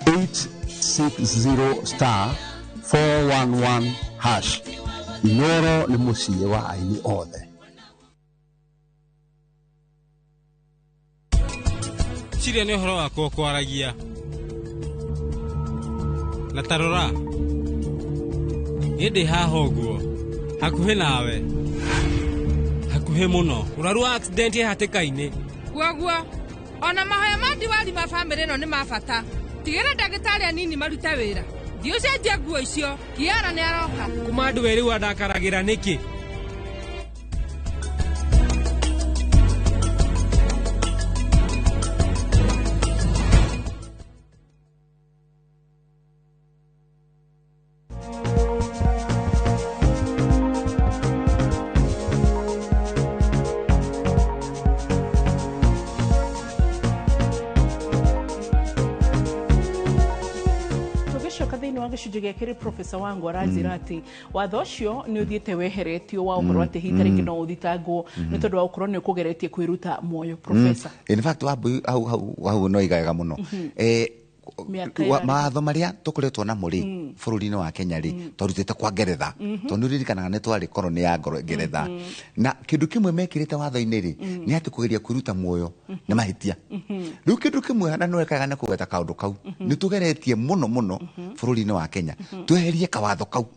860 star 411 hash. Inoro nĩ mũciĩ wa aini othe. Ciria nĩ ũhoro wakwa ũkwaragia. Na tarora niĩ ndĩ haha ũguo hakuhĩ nawe, hakuhĩ mũno. Ũraru wa accident ĩ hatĩka-inĩ. Guoguo ona mahoya ma diwari ma bamĩrĩ ĩno nĩ ma bata. Tigĩra ndagĩtarĩ anini marute wĩra. Thiĩ ũcenjie nguo icio, Kiara nĩ aroka. Kuma andũ erĩ wandakaragĩra nĩkĩ? Gĩcunjĩ gĩa kerĩ professor wangu aranjĩra atĩ watho ũcio nĩ ũthiĩte weheretio wa ũhoro atĩ hihi tarĩngĩ no ũthitangwo nĩ tondũ wa gũkorwo nĩ ũkũgeretie kwĩruta muoyo professor. In fact Wambui hau hau hau no igaga mũno. Mawatho marĩa tũkoretwo namo rĩ bũrũri-inĩ wa Kenya rĩ twarutĩte kwa Ngeretha, tondũ nĩ ũririkanaga nĩ twarĩ koroni ya Ngeretha, na kĩndũ kĩmwe mekĩrĩte watho-inĩ rĩ nĩ atĩ kũgeria kwĩruta muoyo nĩ mahĩtia. Rĩu kĩndũ kĩmwe na nĩwekaga nĩ kũgweta kaũndũ kau, nĩ tũgeretie mũno mũno bũrũri-inĩ wa Kenya tweherie kawatho kau,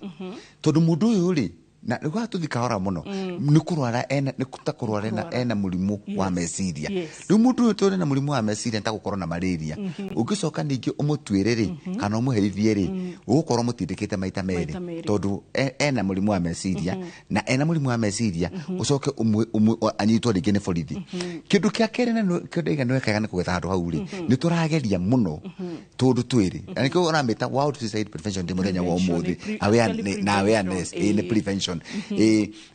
tondũ mũndũ ũyũ rĩ na rĩu haha tũthi kahora mũno nĩ kũrwara ena nĩ ta kũrwara ena mũrimũ wa meciria. Rĩu mũndũ ũyũ tũrĩ na mũrimũ wa meciria nĩ ta gũkorwo na malaria, ũngĩcoka ningĩ ũmũtuĩre rĩ kana ũmũherithie rĩ ũgũkorwo mũtindĩkĩte maita merĩ, tondũ ena mũrimũ wa meciria na ena mũrimũ wa meciria ũcoke anyitwo rĩngĩ nĩ borithi. Kĩndũ kĩa kerĩ na kĩndũ ndaiga nĩwekaga nĩ kũgetha handũ hau rĩ nĩ tũrageria mũno tũndũ twĩrĩ, na nĩkĩo ũramĩta World Suicide Prevention Day mũthenya wa ũmũthĩ, na awareness nĩ prevention.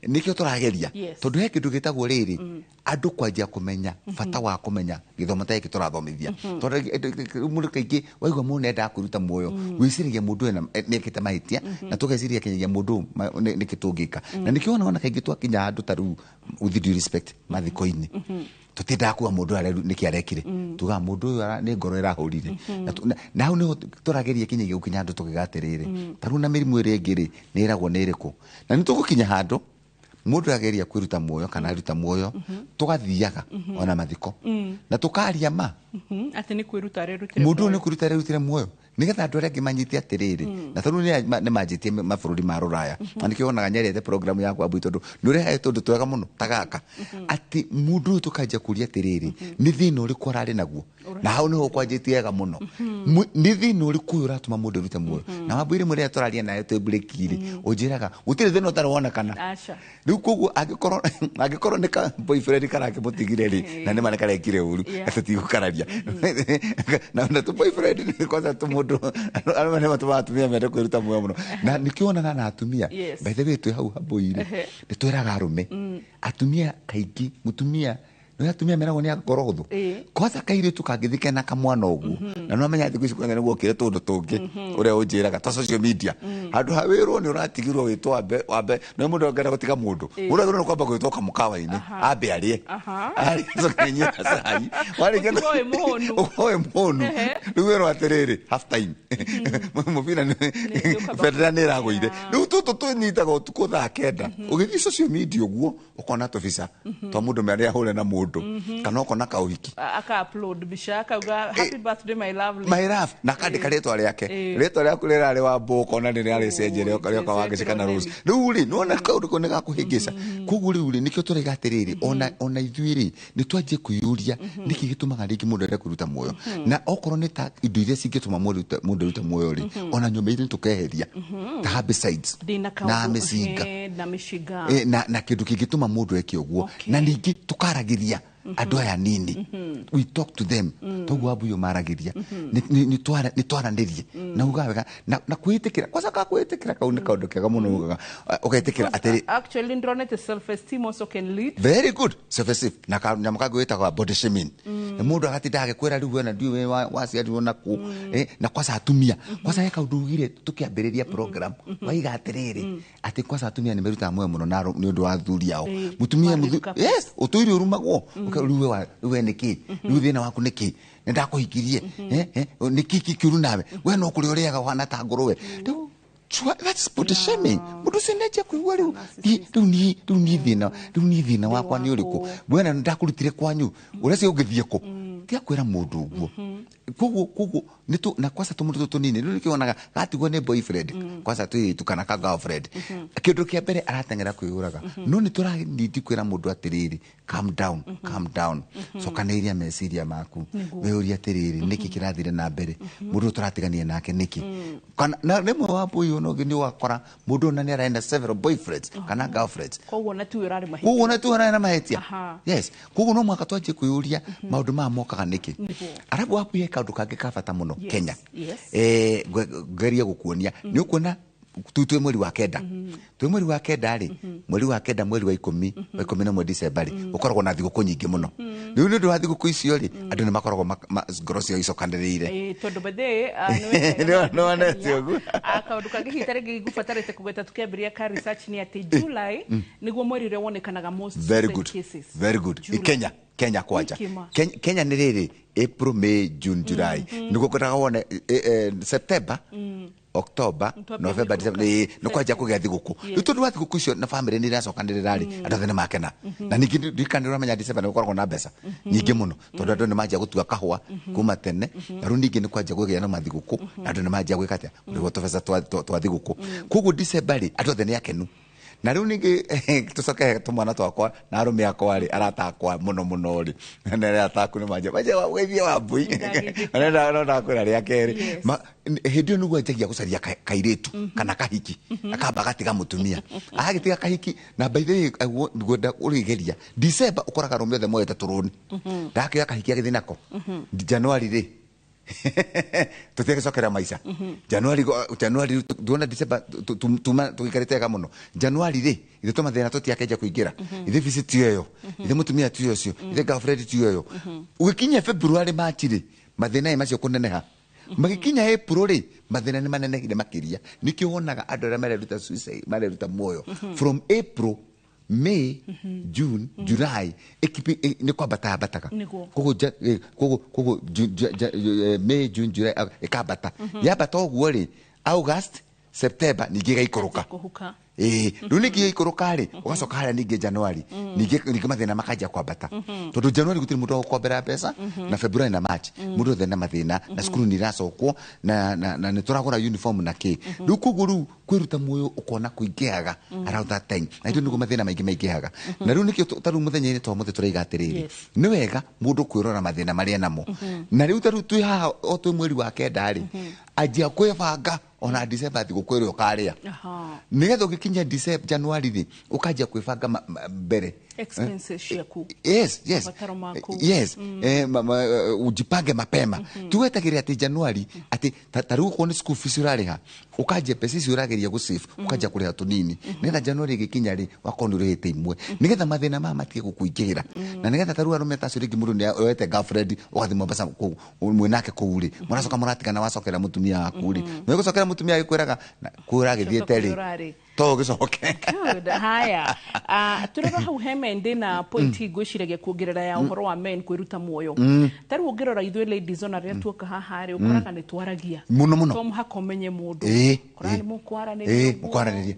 Nĩkĩo tũrageria tondũ he kĩndũ gĩtagwo rĩrĩ andũ kwanjia kũmenya bata wa kũmenya gĩthomo ta gĩkĩ tũrathomithia, tondũ mũndũ kaingĩ waigua mũndũ nĩendaga kwĩruta muoyo wĩciragia mũndũ ũyũ nĩekĩte mahĩtia, na tũgeciria kinyagia mũndũ nĩkĩ tũngĩka, na nĩkĩo wona kaingĩ twakinya handũ ta rĩu with due respect mathiko-inĩ Tũtindaga kuga mũndũ ũyũ nĩkĩ arekire. Tugaga mũndũ ũyũ nĩ ngoro ĩrahũrire. Na hau nĩho tũrageria kinyagia gũkinya handũ tũkiuga atĩrĩrĩ, ta rĩu na mĩrimũ ĩrĩa ĩngĩ rĩ, nĩ ĩragwo nĩ ĩrĩkũ, na nĩ tũgũkinya handũ mũndũ ageria kwĩruta muoyo kana aruta muoyo, tũgathiaga ona mathiko na tũkaria ma. Atĩ nĩ kwĩruta arerutire Mũndũ ũyũ nĩ muoyo. kwĩruta arerutire muoyo, nĩgetha andũ arĩa angĩ manyite atĩrĩrĩ, na tondũ nĩ manjĩtie mabũrũri ma rũraya, na nĩkĩo wonaga nyarĩte program yakwa mbui, tondũ nĩ ũrehaga tũndũ twega mũno ta gaka, atĩ mũndũ ũyũ tũkanjia kũria atĩrĩrĩ, nĩ thĩna ũrĩkũ ararĩ naguo? Na hau nĩho kwanjĩtie wega mũno. Nĩ thĩna ũrĩkũ ũyũ ũratũma mũndũ arute muoyo? Na wambui, rĩmwe rĩrĩa tũraria nawe twĩ break-rĩ, ũnjĩraga gũtirĩ thĩna ũtarĩ wonekana. Aca. Rĩu koguo angĩkorwo nĩ ka boyfriend karakĩmũtigire rĩ, na nĩ ma nĩ karekire ũru, tũtigũkararia na tũ boyfriend nĩ kwanza tũ mũndũ arũme nĩ matũmaga atumia mende kwĩruta muoyo mũno, na nĩkĩo wonaga na atumia. By the way, twĩ hau hambui rĩ, nĩ twĩraga arũme, atumia kaingĩ, mũtumia nĩ atumia meragwo nĩ ngoro hũthũ. Kwanza kairĩtu kangĩthiĩ kena kamwana ũguo, na no amenya thikũ ici kwanja nĩ guokire tũndũ tũngĩ ũrĩa ũnjĩraga twa social media, handũ ha wĩrwo nĩ ũratigirwo wĩtwo wambe no mũndũ angĩenda gũtiga mũndũ, mũndũ agĩrĩirwo nĩ kwamba gwĩtwo kamũkawa-inĩ, ambe arĩe, arĩe acoke anyue gacai, warĩkia Ũtigwo wĩ mũhũnu. Ũkorwo wĩ mũhũnu. Rĩu wĩrwo atĩrĩrĩ, half time mũbira bendera nĩ ĩragũire. Rĩu tũtũ tũnyitaga ũtukũ thaa 9, ũgĩthiĩ social media ũguo ũkona tũbica twa mũndũ marĩa ahũre na mũndũ, kana ũkona kaũhiki. Aka upload mbica akauga, "Happy birthday, my lovely." My love, na akandĩka rĩtwa rĩake. Rĩtwa rĩaku rĩrarĩ wa mbũ, ũkona nĩ rĩarĩcenjia rĩoka Wangeci kana Rose. Rĩu rĩ, nĩwona kaũndũ kau nĩ gakũhĩngĩca. Koguo rĩu rĩ, nĩkĩo tũraiga atĩrĩrĩ, ona ithuĩ rĩ, nĩ twanjie kwĩyũria nĩkĩ gĩtũmaga rĩngĩ mũndũ ende kwĩruta muoyo, na okorwo nĩ ta indo iria cingĩtũma mũndũ arute muoyo rĩ, ona nyũmba iria tũkeheria ta herbicides Ndĩna na kaũndũ, mĩcinga. Na mĩcinga. Na kĩndũ kĩngĩtũma mũndũ eke ũguo, na ningĩ tũkaragĩria andũ aya nini, we talk to them. Toguo wambuyo maragĩria, nĩ twaranĩrie na ugaga wega na kwĩtĩkĩra kwanza, ka kwĩtĩkĩra kau nĩ kaũndũ kega mũno, ugaga ũgetĩkĩra atĩrĩ. Actually, ndĩronete self esteem also can lead. Very good, self esteem na kanyamũ kangĩ wĩtagwa body shaming. Na mũndũ agatinda agĩkwĩra rĩu wena ndiũĩ we waciarirwo naku. Na kwanza atumia, kwanza he kaũndũ ugire tũkĩambĩrĩria program, waiga atĩrĩrĩ, atĩ kwanza atumia nĩ merutaga muoyo mũno na nĩ ũndũ wa athuri ao. Mũtumia yes, ũtũire ũrumagwo. Rĩu we rĩu we nĩkĩ, rĩu thĩna waku nĩkĩ, nĩ ndakũhikirie, nĩkĩ kĩũru nawe, we no kũrĩa ũrĩaga ũhana ta ngũrũwe. Rĩu that's body shaming. Mũndũ ũcio nĩanjia kũigua rĩu rĩu ni thĩna, rĩu ni thĩna wakwa nĩ ũrĩkũ? Wena ndakũrutire kwanyu, ũreciria ũngĩthiĩ kũ? Tiga kwĩra mũndũ ũguo. Koguo nĩ tũ na kwanza tũmũndũ tũtũ tũnini rĩu nĩkĩo wonaga gatigwo nĩ boyfriend, kwanza tũirĩtu kana ka girlfriend, kĩndũ kĩa mbere arateng'era kwĩyũraga. No nĩ tũranindi kwĩra mũndũ atĩrĩrĩ, calm down, calm down, cokanĩrĩria meciria maku. Wĩyũrie atĩrĩrĩ, nĩkĩ kĩrathire na mbere? Mũndũ ũyũ tũratigania nake nĩkĩ? Kana na rĩmwe wambũi ona ũngĩ nĩ ũgakora mũndũ ona nĩ arenda several boyfriends kana girlfriends. Koguo na tiwe ũrarĩ mahĩtia. Koguo na tiwe ũrarĩ na mahĩtia. Yes, koguo no mũhaka twanjie kwĩyũria maũndũ maya mokaga nĩkĩ. Arabu waku he kaũndũ kangĩ ka bata mũno. Kenya, ngerie gũkuonia, nĩ ũkuona tu twĩ mweri wa kenda, twĩ mweri wa kenda rĩ, mweri wa kenda, mweri wa 10, wa 11, December rĩ, ũkoragwo na thigũkũ nyingĩ mũno. Rĩu nĩ ũndũ wa thigũkũ icio rĩ, andũ nĩ makoragwo ngoro ciao icokanĩrĩire. Tondũ bethe Nĩwonete ũguo? Kaũndũ kangĩ hihi ta rĩngĩ ngũbatarĩte kũgweta tũkĩambĩrĩria ka research nĩ atĩ July nĩguo mweri ũrĩa wonekanaga most Very suicide good. cases. Very good. July. Kenya kwanja. Nĩkĩ ma? Kenya nĩ rĩrĩ, April, May, June, July, nĩguo kwendaga wone September, October, Twambia November, December, nĩ kwanjia kũgĩa thigũkũ. Rĩu tondũ wa thigũkũ icio na famĩlĩ nĩ iracokanĩrĩra rĩ, andũ othe nĩ makena. Na ningĩ ndirikana nĩ ũramenya December nĩ gũkoragwo na mbeca nyingĩ mũno, tondũ andũ nĩ manjia gũtua kahũa kuma tene. Na rĩu ningĩ nĩ kwanjia kũgĩa na mathigũkũ, na andũ nĩ manjia gwĩka atĩa, kũrĩhwo tũbeca twa thigũkũ. Koguo December rĩ, andũ othe nĩ akenu. Na rĩu ningĩ tũcoke tũmwana twakwa na arũme akwa rĩ, arata akwa mũno mũno rĩ, na arata aku nĩ manjia manjia geithie wambui no ndakwĩra rĩa kerĩ. Hĩndĩ ĩyo nĩguo anjagia gũcaria kairĩtu kana kahiki, akamba agatiga mũtumia, agagĩtiga kahiki. Na by the way, ngwenda ũrĩgeria December, ũkoraga arũme othe moete tũrũni, ndakĩoya kahiki agĩthiĩ nako. January rĩ, tũtiagĩcokera maica. January, January tuona December tuma tũgĩikarĩte wega mũno. January rĩ, ithe tũmathĩna tũtiakenja kũingĩra, ithe bici tiyo ĩyo, ithe mũtumia tiyo ũcio, ithe girlfriend tiyo ĩyo. Ũgĩkinya February, March rĩ, mathĩna ĩ macio kũneneha. Magĩkinya April rĩ, mathĩna nĩ manenehire makĩria. Nĩkĩo wonaga andũ arĩa mareruta suicide, mareruta muoyo from April. May, June, July nĩ kwambata yambataga. Nĩguo. Koguo May, June, July ĩkambata. Yambata ũguo rĩ, August, September ningĩ ĩgaikũrũka. Kũhuka. Ĩĩ, rĩu ningĩ ĩikũrũka rĩ, ũgacoka harĩa ningĩ January, ningĩ mathĩna makanjia kwambata, tondũ January gũtirĩ mũndũ wa gũkombera mbeca, na February na March mũndũ othe na mathĩna, na cukuru nĩ iracokwo, na nĩ tũragũra uniform na kĩ. Rĩu koguo rĩu kwĩruta muoyo ũkona kũingĩhaga around that time, na ithuĩ nĩguo mathĩna maingĩ maingĩhaga. Na rĩu nĩkĩo ta rĩu mũthenya-inĩ twa mũthĩ tũraiga atĩrĩrĩ, nĩ wega mũndũ kwĩrora mathĩna marĩa namo. Na rĩu ta rĩu twĩ haha o twĩ mweri wa 9 rĩ, anjia kwĩbanga ona December thigũkũ ĩrĩa ũkarĩa, nĩgetha ũgĩkinya December, January rĩ, ũkanjia kwĩbanga mbere. Expenses ciaku. Yes. Mabataro maku. Yes. Ujipange mapema. Tuwetagĩrĩra atĩ January atĩ ta rĩu okorwo nĩ school fees ũrarĩha, ũkanjia mbeca icio ũrageria gũsave, ũkanjia kũrĩha tũnini, nĩgetha January ĩgĩkinya rĩ, wakorwo nĩ ũrĩhĩte imwe, nĩgetha mathĩna maya matige gũkũingĩhĩra. Na nĩgetha ta rĩu arũme ta acio, rĩngĩ mũndũ nĩ oete girlfriend, ũgathiĩ Mombasa kũu mwĩ nake kũu rĩ, mũracoka mũratigana, wacokera mũtumia waku rĩ, nĩ gũcokera mũtumia agĩkwĩraga kũu ũragĩthiĩte rĩ, Ũrarĩ. To ũgĩcoke. Good. Haya. Tũrora hau he men ndĩna point ngwĩciragia kuongerera ya ũhoro wa men kwĩruta muoyo. Ta rĩu ũngĩrora ithuĩ ladies, ona rĩrĩa tuoka haha rĩ, ũkoraga nĩ twaragia. Mũno mũno. To mũhaka ũmenye mũndũ. Ũkoraga nĩ mũkwaranĩria ũguo. Mũkwaranĩria.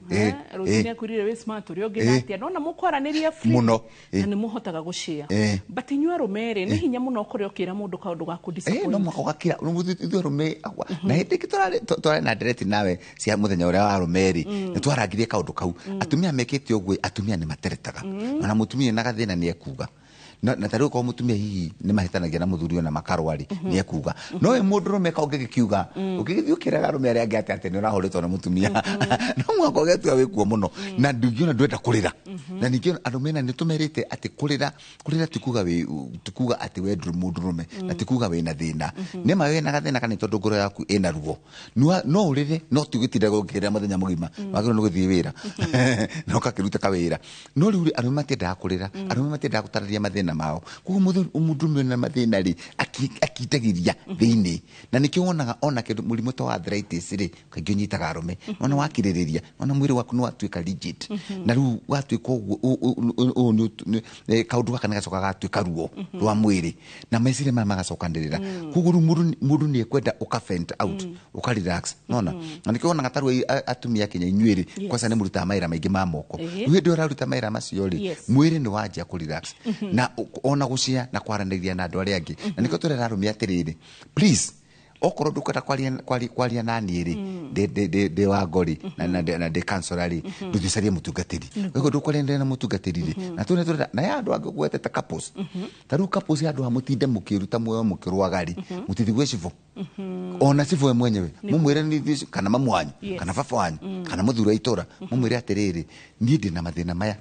Rũciũ nĩ akwĩrire wĩ smart, ũrĩa ũngĩ natia nona mũkwaranĩria free. Mũno. Na nĩ mũhotaga gũshare. But inyuĩ arũme rĩ, nĩ hinya mũno ũkore ũkĩra mũndũ kaũndũ ga No kũ mũhaka ũgakira. Ithuĩ arũme na hĩndĩ ĩngĩ tũrarĩ na ndereti nawe cia mũthenya ũrĩa wa arũme rĩ, nĩ twarangirie kaũndũ kau. Atumia mekĩte ũguo, atumia nĩ materetaga. Ona mũtumia na gathĩna nĩ ekuga, na ta rĩu korwo mũtumia hihi nĩ mahĩtanagia na mũthuri ona makarũa rĩ, nĩ ekuga. No we mũndũrũme ka ũngĩgĩkiuga, ũngĩgĩthiĩ ũkĩraga arũme arĩa angĩ atĩ nĩ ũrahũrĩtwo nĩ mũtumia, no mũhaka ũgetua wĩkuo mũno, na ndũngĩona ndwenda kũrĩra. Na ningĩ arũme na nĩ tũmerĩte atĩ kũrĩra, kũrĩra ti kuga wĩ, ti kuga atĩ we ndũrĩ mũndũrũme, na ti kuga wĩna thĩna. Nĩ ma wĩna gathĩna kana nĩ tondũ ngoro yaku ĩna ruo. No ũrĩre, no ti gũtinda gũkĩrĩra mũthenya mũgima. Wagĩrĩirwo nĩ gũthiĩ wĩra na ũgakĩruta kawĩra. No rĩu rĩ, arũme matiendaga kũrĩra, arũme matiendaga gũtarĩria mathĩna mao. Koguo mũndũrũme wĩna mathĩna rĩ, akindagĩria thĩinĩ, na nĩkĩo wonaga ona kĩndũ mũrimũ ta wa arthritis rĩ, kaingĩ ũnyitaga arũme. Ona wakirĩrĩria, ona mwĩrĩ waku nĩ watuĩka rigid, na rĩu watuĩka ũguo, ũũ kaũndũ gaka nĩ gacoka gatuĩka ruo rwa mwĩrĩ, na meciria maya magacokanĩrĩra. Koguo rĩu mũndũ nĩ ekwenda ũka vent out, ũka relax nona. Na nĩkĩo wonaga ta rĩu atumia a Kenya inyuĩ rĩ, kwanza nĩ mũrutaga mawĩra maingĩ ma moko. Rĩu hĩndĩ ĩrĩa ũraruta mawĩra macio rĩ, mwĩrĩ nĩ wanjia kũ relax, na ona gũcia na kwaranĩria na andũ arĩa angĩ. Na nĩkĩo tũrera arũme atĩrĩrĩ, please, okorwo ndũkwenda kwaria na niĩ rĩ, ndĩ wa ngori na ndĩ counselor rĩ, ndũthiĩ ũcarie mũtungatĩri. Koguo ndũkwaranĩria na mũtungatĩri rĩ, na tũne tũrera na ya andũ angĩ gwetete couples. Ta rĩu couples, handũ ha mũtinde mũkĩruta muoyo mũkĩrũaga rĩ, mũtithiĩ gwĩ cibũ, ona cibũ we mwenyewe mũmwĩre nĩ ithuĩ, kana mamu wanyu, kana baba wanyu, kana mũthuri wa itũra, mũmwĩre atĩrĩrĩ, niĩ ndĩ na mathĩna maya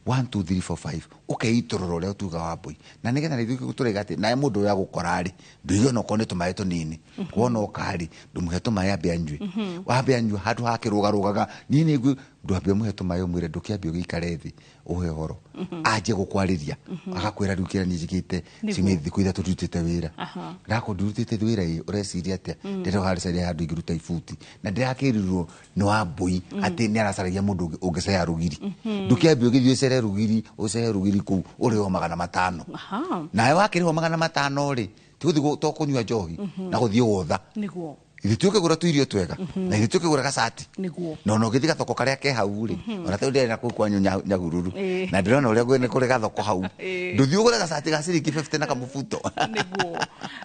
1 2 3 4 5, ũkeitũrũra ũrĩa ũtuga wa mbũi, na nĩgetha ithuĩ tũraiga atĩ nawe mũndũ ũrĩa agũkora rĩ, ndũigue ona okorwo nĩ tũmaĩ tũnini. Wona oka rĩ, ndũmũhe tũmaĩ ambe anyue. Wambe anyua handũ ha akĩrũgarũgaga, niĩ nĩ ngũ ndwambe ũmũhe tũmaĩ, ũmwĩre ndũkĩambe ũgĩikare thĩ ũhe ũhoro, anjie gũkwarĩria, agakwĩra rĩu kĩrĩa niĩ njĩkĩte. Ciumia thikũ 3 ndutĩte wĩra, ndako ndurutĩte wĩra ĩ, ũreciria atĩa? Ndĩrenda harĩcaria handũ ingĩruta ibuti, na ndĩrakĩrirwo nĩ Wambũi atĩ nĩ aracaragia mũndũ ũngĩceha rũgiri. Ndũkĩambe ũgĩthiĩ ũcere rũgiri, ũcehe rũgiri kũu ũrĩhwo 500. Nawe wakĩrĩhwo 500 rĩ, tigũthiĩ to kũnyua njohi na gũthiĩ gwotha. Ithuĩ tũkĩgũra tũirio twega, na ithuĩ tũkĩgũra gacati, na ona ũgĩthiĩ gathoko karĩa ke hau rĩ, ona tondũ ndĩrĩ na kũu kwanyu Nyahururu, na ndĩrona ũrĩa nĩ kũrĩ gathoko hau, ndũthiĩ ũgũre gacati ga ciringi 50 na kamũbuto.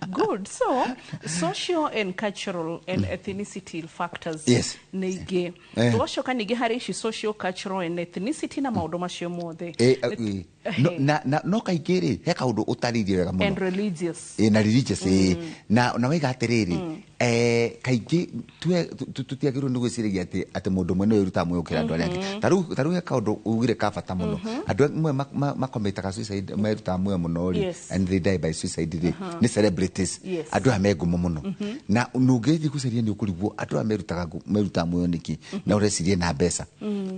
Good. So social and cultural and ethnicity factors nĩ ingĩ. Tũgacoka ningĩ harĩ ici social, cultural and ethnicity na maũndũ macio mothe. No, na kaingĩ rĩ, he kaũndũ ũtarĩirie wega mũno. And religious. Na religious, na waiga atĩrĩrĩ, kaingĩ tũtiagĩrĩirwo nĩ gwĩciragia atĩ mũndũ ũmwe nĩwe ũrutaga muoyo gũkĩra andũ arĩa angĩ. Ta rĩu he kaũndũ ugire ka bata mũno. Andũ amwe makomĩtaga suicide, merutaga muoyo mũno rĩ, and they die by suicide rĩ, nĩ celebrities, andũ aya me ngumo mũno. Na nũngĩthiĩ gũcaria nĩ ũkũrigwo andũ aya merutaga muoyo nĩkĩ, na ũreciria na mbeca,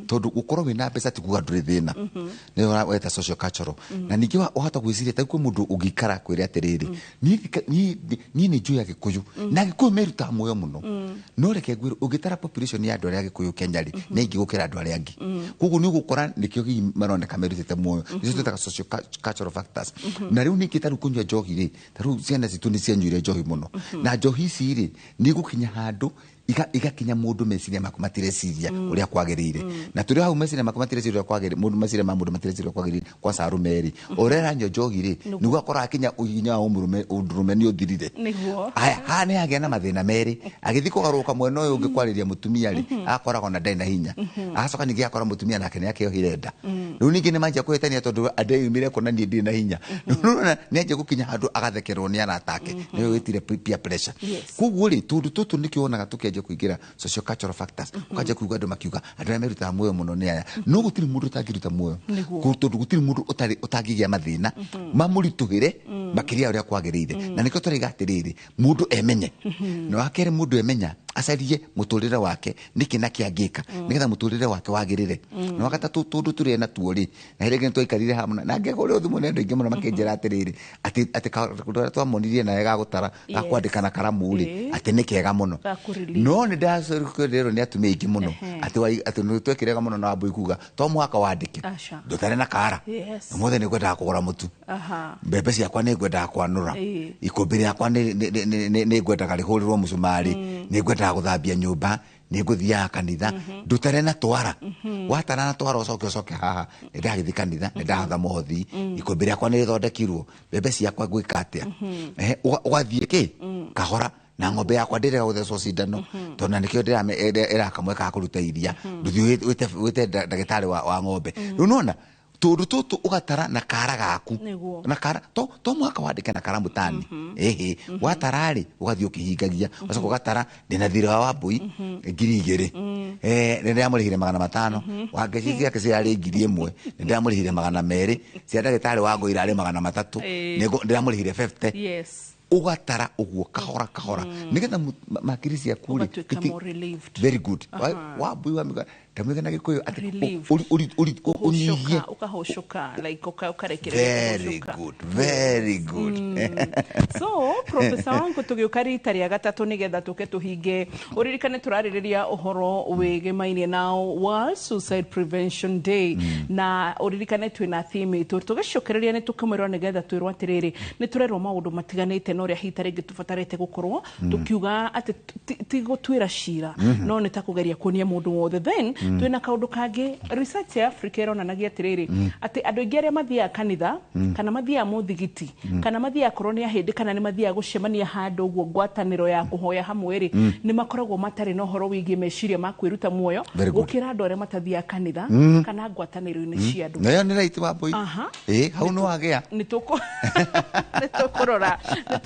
tondũ gũkorwo wĩna mbeca ti kuga ndũrĩ thĩna. Nĩyo weta social cultural. Na ningĩ wahota gwĩciria ta kwĩ mũndũ ũngĩikara kwĩre atĩrĩrĩ, niĩ nĩ njũĩ Agĩkũyũ na Agĩkũyũ. merutaga muoyo mũno. No reke ngwĩre, ũngĩtara population ya andũ arĩa Agĩkũyũ Kenya rĩ, nĩ aingĩ gũkĩra andũ arĩa angĩ. Koguo nĩ ũgũkora nĩkĩo hihi maroneka merutĩte muoyo. Nĩcio twĩtaga socio cultural factors. Na rĩu ningĩ ta rĩu kũnyua njohi rĩ, ta rĩu ciana citũ nĩ cianyuire njohi mũno, na njohi ici rĩ, nĩ igũkinya handũ igakinya mũndũ meciria maku matireciria ũrĩa kwagĩrĩire. Na tũrĩ hau meciria maku matireciria ũrĩa kwagĩrĩire, mũndũ meciria ma mũndũ matireciria ũrĩa kwagĩrĩire, kwanza arũme rĩ, ũrĩa aranyua njohi rĩ, nĩguo akorwo akinya hinya wa ũmũrũme, ũndũrũme nĩ ũthirire. Nĩguo. Aya, haha nĩ agĩa na mathĩna merĩ, agĩthiĩ kũgarũrũka mwena ũyũ ũngĩ kwarĩria mũtumia rĩ, akoragwo na ndarĩ na hinya. Agacoka ningĩ akora mũtumia nake nĩ akĩohire nda. Rĩu ningĩ nĩ manjia kũhĩtania tondũ andeyumire kuona niĩ ndirĩ na hinya. Rĩu nĩũrona nĩ anjia gũkinya handũ agathekerwo nĩ arata ake, nĩwe wĩtire peer pressure. Koguo rĩ, tũndũ tũtũ nĩkĩo wonaga tũkĩanjia kũingĩra socio cultural factors, ũkanjia kũigua andũ makiuga andũ arĩa merutaga muoyo mũno nĩ aya. No gũtirĩ mũndũ ũtangĩruta muoyo. Tondũ gũtirĩ mũndũ ũtarĩ ũtangĩgĩa mathĩna mamũritũhĩre makĩria ya ũrĩa kwagĩrĩire. Na nĩkĩo tũraiga atĩrĩrĩ, mũndũ emenye. Na wa kerĩ, mũndũ emenya acarie mũtũrĩre wake nĩkĩ na kĩ angĩka nĩgetha mũtũrĩre wake wagĩrĩre. Na wa gatatũ, tũndũ tũrĩa natuo rĩ, na hĩndĩ ĩngĩ nĩtwaikarire hamwe na ngĩhũrĩrwo thimũ nĩ andũ aingĩ mũno makĩnjĩra atĩrĩrĩ, atĩ kaũndũ karĩa twamonirie nawe ga gũtara, ga kwandĩka na karamu rĩ, atĩ nĩ kega mũno. Ga kũ-release. No nĩ ndacokerirwo nĩ atumia aingĩ mũno atĩ atĩ nĩ twekĩrega mũno na Wambũi kuga to mũhaka wandĩke, ndũtare na kara. Ũmũthĩ nĩ ngwendaga kũgũra mũtu, mbembe ciakwa nĩ ngwendaga kwanũra, ikũmbĩ rĩakwa nĩ ngwendaga rĩhũrĩrwo mũcumarĩ, nĩ ngwendaga gũthambia nyũmba, nĩ ngũthiaga kanitha. Ndũtare na twara. Watara na twara, ũcoke ũcoke haha, nĩ ndagĩthiĩ kanitha, nĩ ndahatha mũhothi, ikũmbĩ rĩakwa nĩ rĩthondekirwo, mbembe ciakwa ngwĩka atĩa. Ũgathiĩ kĩ kahora na ng'ombe yakwa ndĩrega gũthecwo cindano, tondũ na nĩkĩo ĩrakamwe ka kũruta iria, ndũthiĩ wĩte ndagĩtarĩ wa ng'ombe. Rĩu nĩwona tũndũ tũtũ ũgatara na kara gaku. Na kara to mũhaka wandĩke na karamu tani. Ĩhĩ, watara rĩ, ũgathiĩ ũkĩhingagia, ũgacoka ũgatara ndĩna thirĩ wa Wambũi 2000, nĩ ndĩramũrĩhire 500, wangeci ciake cirarĩ 1000, nĩ ndĩramũrĩhire 200, cia ndagĩtarĩ wa ngũ irarĩ 300, ndĩramũrĩhire 50. Ũgatara ũguo kahora kahora nĩgetha makiri ciaku rĩ, Ũgatuĩka more relieved. Very good. Wambũi wa mĩga ndamwĩga na Gĩkũyũ atĩ Relieved. ũnyihie. Ũkahũcũka, like ũkarekereria Very kũhũcũka. good, very good. So profesa wangu, tũgĩũka rita rĩa gatatũ nĩgetha tũke tũhinge, ũririkane tũrarĩrĩria ũhoro wĩgĩmainie na World Suicide Prevention Day, na ũririkane twĩna theme itũ tũgĩcokereria nĩ tũkĩmwĩrwo nĩgetha twĩrwo atĩrĩrĩ, nĩ tũrerwo maũndũ matiganĩte na ũrĩa hihi ta rĩngĩ tũbatarĩte gũkorwo tũkiuga atĩ ti gũtuĩra cira, no nĩ ta kũgeria kuonia mũndũ wothe. Then twĩna kaũndũ kangĩ, research ya Africa ĩronanagia atĩrĩrĩ, atĩ andũ aingĩ arĩa mathiaga kanitha, kana mathiaga mũthigiti, kana mathiaga korwo nĩ ahĩndĩ, kana nĩ mathiaga gũcemania handũ ũguo ngwatanĩro ya kũhoya hamwe rĩ, nĩ makoragwo matarĩ na ũhoro wĩgiĩ meciria ma kwĩruta muoyo Very good. gũkĩra andũ arĩa matathiaga kanitha kana ngwatanĩro-inĩ cia andũ. Na ĩyo nĩ right, Wambũi. Ĩ hau nĩ wagĩa. Nĩ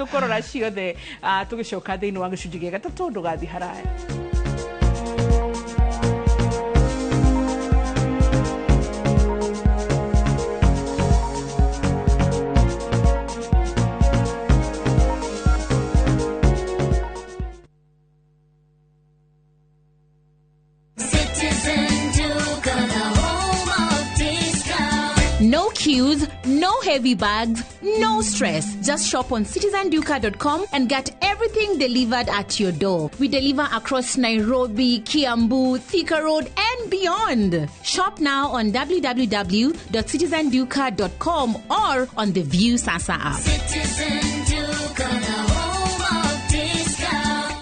tũkũrora ciothe, tũgĩcoka thĩinĩ wa gĩcunjĩ gĩa gatatũ. Ndũgathiĩ haraya. Citizen Duka, the home of discount. No queues, no heavy bags, no stress. Just shop on citizenduka.com and get everything delivered at your door. We deliver across Nairobi, Kiambu, Thika Road, and beyond. Shop now on www.citizenduka.com or on the View Sasa app. Citizen Duka, the home of discount.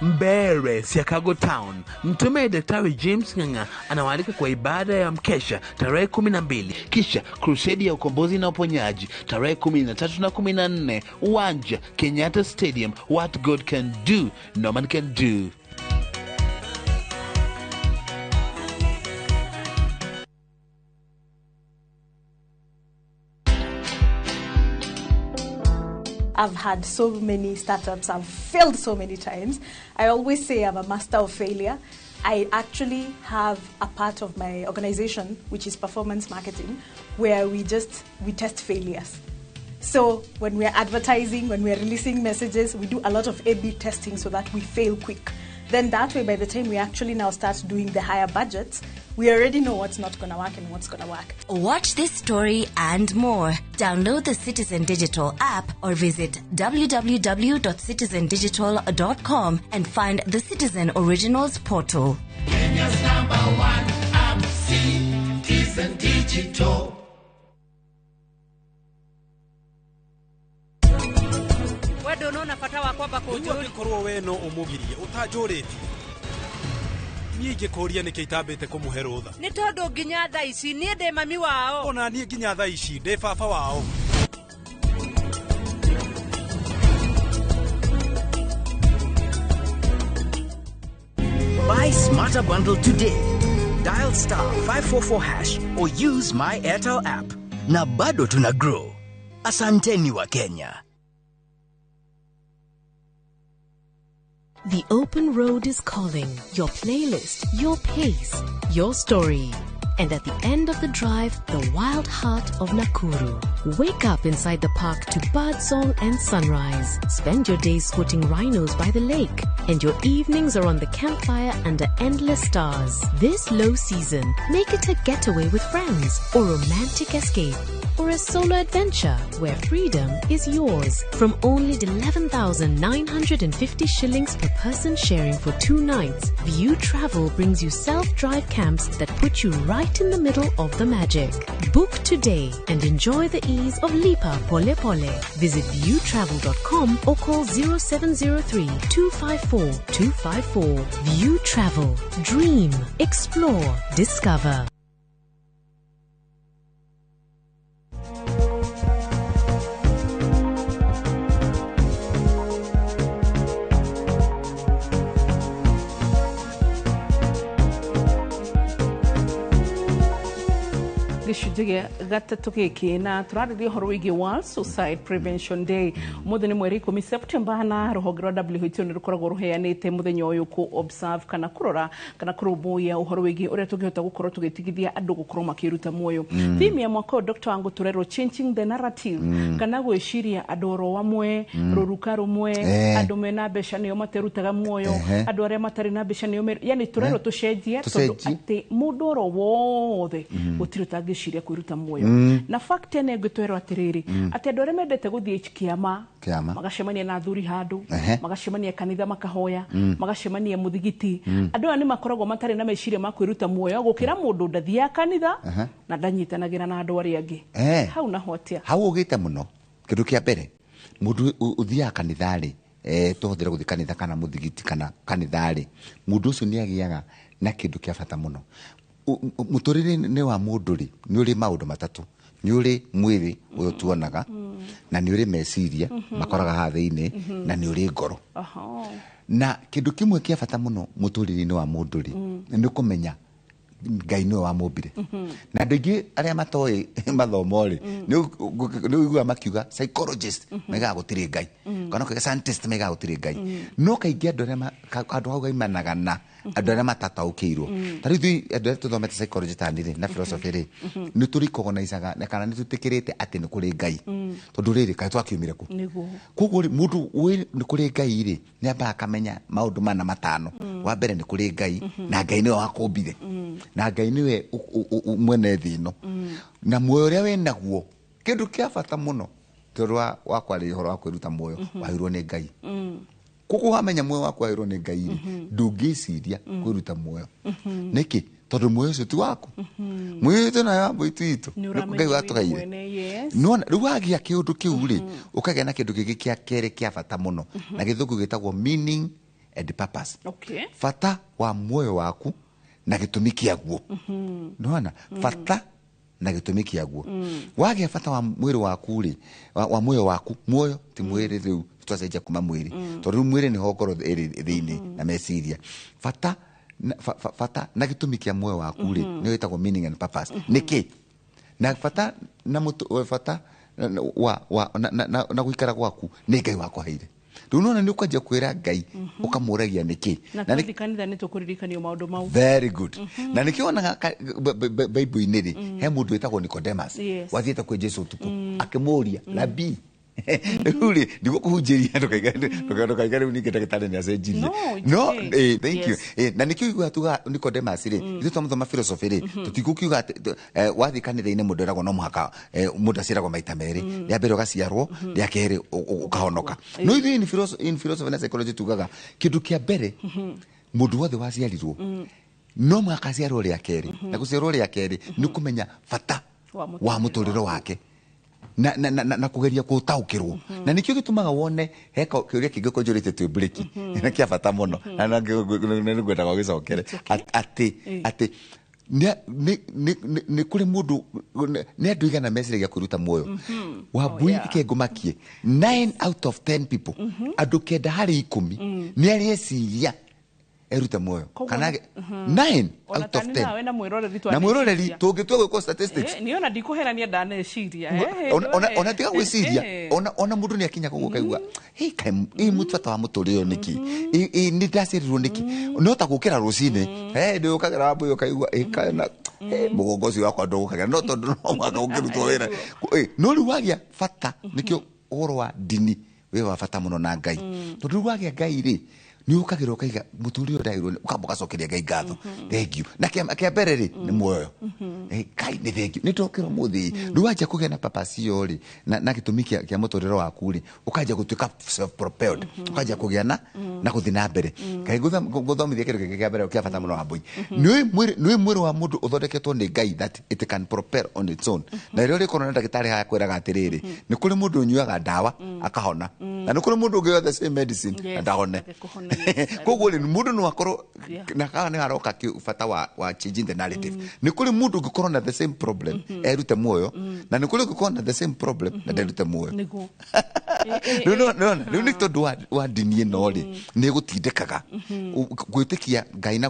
Mbere Siakago Town, Mtume Daktari James Ng'ang'a anawaalika kwa ibada ya mkesha tarehe 12, kisha crusade ya ukombozi na uponyaji tarehe 13 na 14, uwanja Kenyatta Stadium. What God can do, no man can do. I've had so many startups. I've failed so many times. I always say I'm a master of failure. I actually have a part of my organization, which is performance marketing, where we test failures. So when we are advertising, when we are releasing messages, we do a lot of A/B testing so that we fail quick. Then that way, by the time we actually now start doing the higher budgets, We already know what's not going to work and what's going to work. Watch this story and more. Download the Citizen Digital app or visit www.citizendigital.com and find the Citizen Originals portal. Kenya's number one app, Citizen Digital. We ndũnona bata wa kwamba Rĩu angĩkorwo we no ũmũgirie ũtanjũrĩtie, niĩ ingĩkũria nĩkĩ itambĩte kũmũhe rũtha. Nĩ tondũ nginya thaa ici niĩ ndĩ mami wao. Ona niĩ nginya thaa ici ndĩ baba wao. Buy Smarter Bundle today. Dial star 544 hash or use my Airtel app. Na bado tuna grow. Asanteni wa Kenya. The open road is calling. Your playlist, your pace, your story. And at the end of the drive, the wild heart of Nakuru. Wake up inside the park to birdsong and sunrise. Spend your days spotting rhinos by the lake. And your evenings are on the campfire under endless stars. This low season, make it a getaway with friends or romantic escape or a solo adventure where freedom is yours. From only 11,950 shillings per person sharing for 2 nights, View Travel brings you self-drive camps that put you right in the middle of the magic. Book today and enjoy the ease of Lipa Pole Pole. Visit viewtravel.com or call 0703 254 254. View Travel. Dream. Explore. Discover. Gĩcunjĩ gĩa gatatũ gĩkĩ na tũrarĩria ũhoro wĩgiĩ World Suicide Prevention Day. Ũmũthĩ nĩ mweri 10 September, na rũhonge rwa WHO nĩ rũkoragwo rũheanĩte mũthenya ũyũ kũ observe kana kũrora kana kũrũmbũiya ũhoro wĩgiĩ ũrĩa tũngĩhota gũkorwo tũgĩtigithia andũ gũkorwo makĩruta muoyo. Theme ya mwaka ũyũ, Dr. Wangu, tũrerwo changing the narrative, kana gwĩciria andũ oro amwe, rũruka rũmwe, andũ mena mbeca nĩo materutaga muoyo, andũ arĩa matarĩ na mbeca nĩo, yani tũrerwo tũcenjie, tondũ atĩ mũndũ oro wothe gũtirĩ ũtangĩciria kwĩruta muoyo. Na fact ĩno ĩngĩ twerwo atĩrĩrĩ, atĩ andũ arĩa mendete gũthiĩ kĩama, magacemania na athuri handũ, magacemania kanitha makahoya, magacemania mũthigiti, andũ aya nĩ makoragwo matarĩ na meciria ma kwĩruta muoyo gũkĩra mũndũ ndathiaga kanitha na ndanyitanagĩra na andũ arĩa angĩ. Hau naho atĩa? Hau ũgĩte mũno. Kĩndũ kĩa mbere, mũndũ ũthiaga kanitha-rĩ, tũhũthĩre gũthiĩ kanitha kana mũthigiti kana kanitha-rĩ, mũndũ ũcio nĩ agĩaga na kĩndũ kĩa bata mũno. Mũtũrĩre-inĩ wa mũndũ rĩ, nĩ ũrĩ maũndũ matatũ. Nĩ ũrĩ mwĩrĩ ũyũ tuonaga, na nĩ ũrĩ meciria makoraga haha thĩinĩ, na nĩ ũrĩ ngoro. Na kĩndũ kĩmwe kĩa bata mũno mũtũrĩre-inĩ wa mũndũ rĩ, nĩ kũmenya Ngai nĩwe wamũmbire. Na andũ aingĩ arĩa matoĩ mathomo rĩ, nĩ ũiguaga makiuga psychologist maigaga gũtirĩ Ngai, kana ũkauga scientist maigaga gũtirĩ Ngai. No kaingĩ andũ arĩa andũ hau gaimanaga na andũ arĩa matataũkĩirwo. Ta rĩu ithuĩ andũ arĩa tũthomete psychology ta niĩ rĩ, na philosophy rĩ, nĩ tũrecognizaga kana nĩ tũtĩkĩrĩte atĩ nĩ kũrĩ Ngai. Tondũ rĩrĩ, kaĩ twakiumire kũ? Koguo rĩ, mũndũ ũĩ nĩ kũrĩ Ngai rĩ, nĩ ambaga akamenya maũndũ mana matano. Wa mbere nĩ kũrĩ Ngai, na Ngai nĩwe wakũmbire, na Ngai nĩwe mwene thĩ ĩno, na muoyo ũrĩa wĩnaguo, kĩndũ kĩa bata mũno tondũ wa kwarĩria ũhoro wa kwĩruta muoyo, waheirwo nĩ Ngai. Koguo wamenya muoyo waku waheirwo nĩ Ngai rĩ, ndũngĩciria kwĩruta muoyo. Nĩkĩ? Tondũ muoyo ũcio ti waku. Muoyo ũyũ nayo wa mũitu witũ, Ngai watũgaire. Nĩwona, rĩu wagĩa kĩũndũ kĩu rĩ, ũkagĩa na kĩndũ kĩngĩ kĩa kerĩ kĩa bata mũno, na gĩthũngũ gĩtagwo meaning and purpose. Bata wa muoyo waku na gĩtũmi kĩaguo. Nĩwona, bata na gĩtũmi kĩaguo. Wagĩa bata wa mwĩrĩ waku rĩ, wa muoyo waku, muoyo ti mwĩrĩ rĩu, twacenjia kuma mwĩrĩ, tondũ rĩu mwĩrĩ nĩho ngoro ĩrĩ thĩinĩ na meciria. Bata bata na gĩtũmi kĩa muoyo waku rĩ, nĩyo ĩtagwo meaning and purpose. Nĩkĩ? Na bata na bata wa na gũikara gwaku nĩ Ngai wakũheire. Rĩu nona nĩ ũkwanjia kwĩra Ngai, ũkamũragia nĩkĩ. Na twathiĩ kanitha nĩ tũkũririkanio maũndũ mau. Very good. Na nĩkĩo wonaga Bible-inĩ rĩ, he mũndũ wĩtagwo Nicodemus, wathiĩte kwĩ Jesũ ũtukũ, akĩmũũria, Rabi, Rĩu rĩ, ndigũkũhunjĩria ndũkaiga rĩu ningĩ ndagĩtarĩ nĩ acenjirie. No, it's No, okay. thank you. Yes. Na nĩkĩo iguaga tuga Nicodemus rĩ, ithuĩ twamũthoma philosophy rĩ, tũtigũkiuga atĩ wathiĩ kanitha-inĩ mũndũ eragwo no mũhaka mũndũ aciaragwo maita merĩ, rĩa mbere ũgaciarwo, rĩa kerĩ ũkahonoka. No ithuĩ in philosophy na psychology tugaga kĩndũ kĩa mbere, mũndũ wothe waciarirwo no mũhaka aciarwo rĩa kerĩ, na gũciarwo rĩa kerĩ nĩ kũmenya bata wa mũtũrĩre wake na kũgeria kũtaũkĩrwo. Na nĩkĩo gĩtũmaga wone he kĩũria kĩngĩ kũnjũrĩte twĩ break na kĩa bata mũno, na nĩngwendaga ũgĩcokere atĩ atĩ nĩ kũrĩ mũndũ, nĩ andũ igana meciragia kwĩruta muoyo. Wambui, reke ngũmakie, 9 out of 10 people, andũ 9 harĩ 10, nĩ arĩa eciria erute muoyo. Kana 9 out of 10. Nawe na mwĩroreri. Na mwĩroreri, tũngĩtua gwĩkwo statistics. Niĩ ona ndikũherania, ndaneciria. Ona tiga gwĩciria, ona mũndũ nĩ akinya koguo kaigua, "Hey, kaĩ ĩ mũtata wa mũtũrĩre ũyũ nĩkĩ? Ĩ nĩ ndaciarirwo nĩkĩ?" No ta gũkĩra rũcinĩ, hey, nĩ ũkagĩra wambui ũkaigua ĩ kana hey, mũgongo ũcio wakwa ndũgũkagĩra, no tondũ no mũhaka ũngĩrutwo wĩra. No rĩu wagĩa bata, nĩkĩo ũhoro wa ndini wĩ wa bata mũno na Ngai, tondũ rĩu wagĩa Ngai rĩ, nĩ ũkagĩra ũkaiga mũtũrĩre ũyũ ndaheirwo, ũkamba ũgacokeria Ngai ngatho, thank you. Na kĩa mbere rĩ, nĩ muoyo. Ngai nĩ thank you nĩ ndokĩra ũmũthĩ. Rĩu wanjia kũgĩa na purpose ĩyo rĩ, na gĩtũmi kĩa mũtũrĩre waku rĩ, ũkanjia gũtuĩka self propelled, ũkanjia kũgĩa na gũthiĩ na mbere. Ngai ngũthomithia kĩndũ kĩngĩ kĩa mbere kĩa bata mũno, Wambui. Nĩ mwĩrĩ wa mũndũ ũthondeketwo nĩ Ngai that it can propel on its own. Na rĩrĩa ũrĩkorwo na ndagĩtarĩ haha kwĩraga atĩrĩrĩ, nĩ kũrĩ mũndũ ũnyuaga ndawa akahona, na nĩ kũrĩ mũndũ ũngĩ yothe same medicine na ndahone. Koguo rĩ, mũndũ no akorwo na haha nĩ haroka bata wa changing the narrative. Nĩ kũrĩ mũndũ ũngĩkorwo na the same problem erute muoyo, na nĩ kũrĩ ũngĩkorwo na the same problem na nderute muoyo. Rĩu nĩwona, rĩu nĩ tondũ wa ndini ĩno rĩ, nĩ ĩgũtindĩkaga gwĩtĩkia Ngai na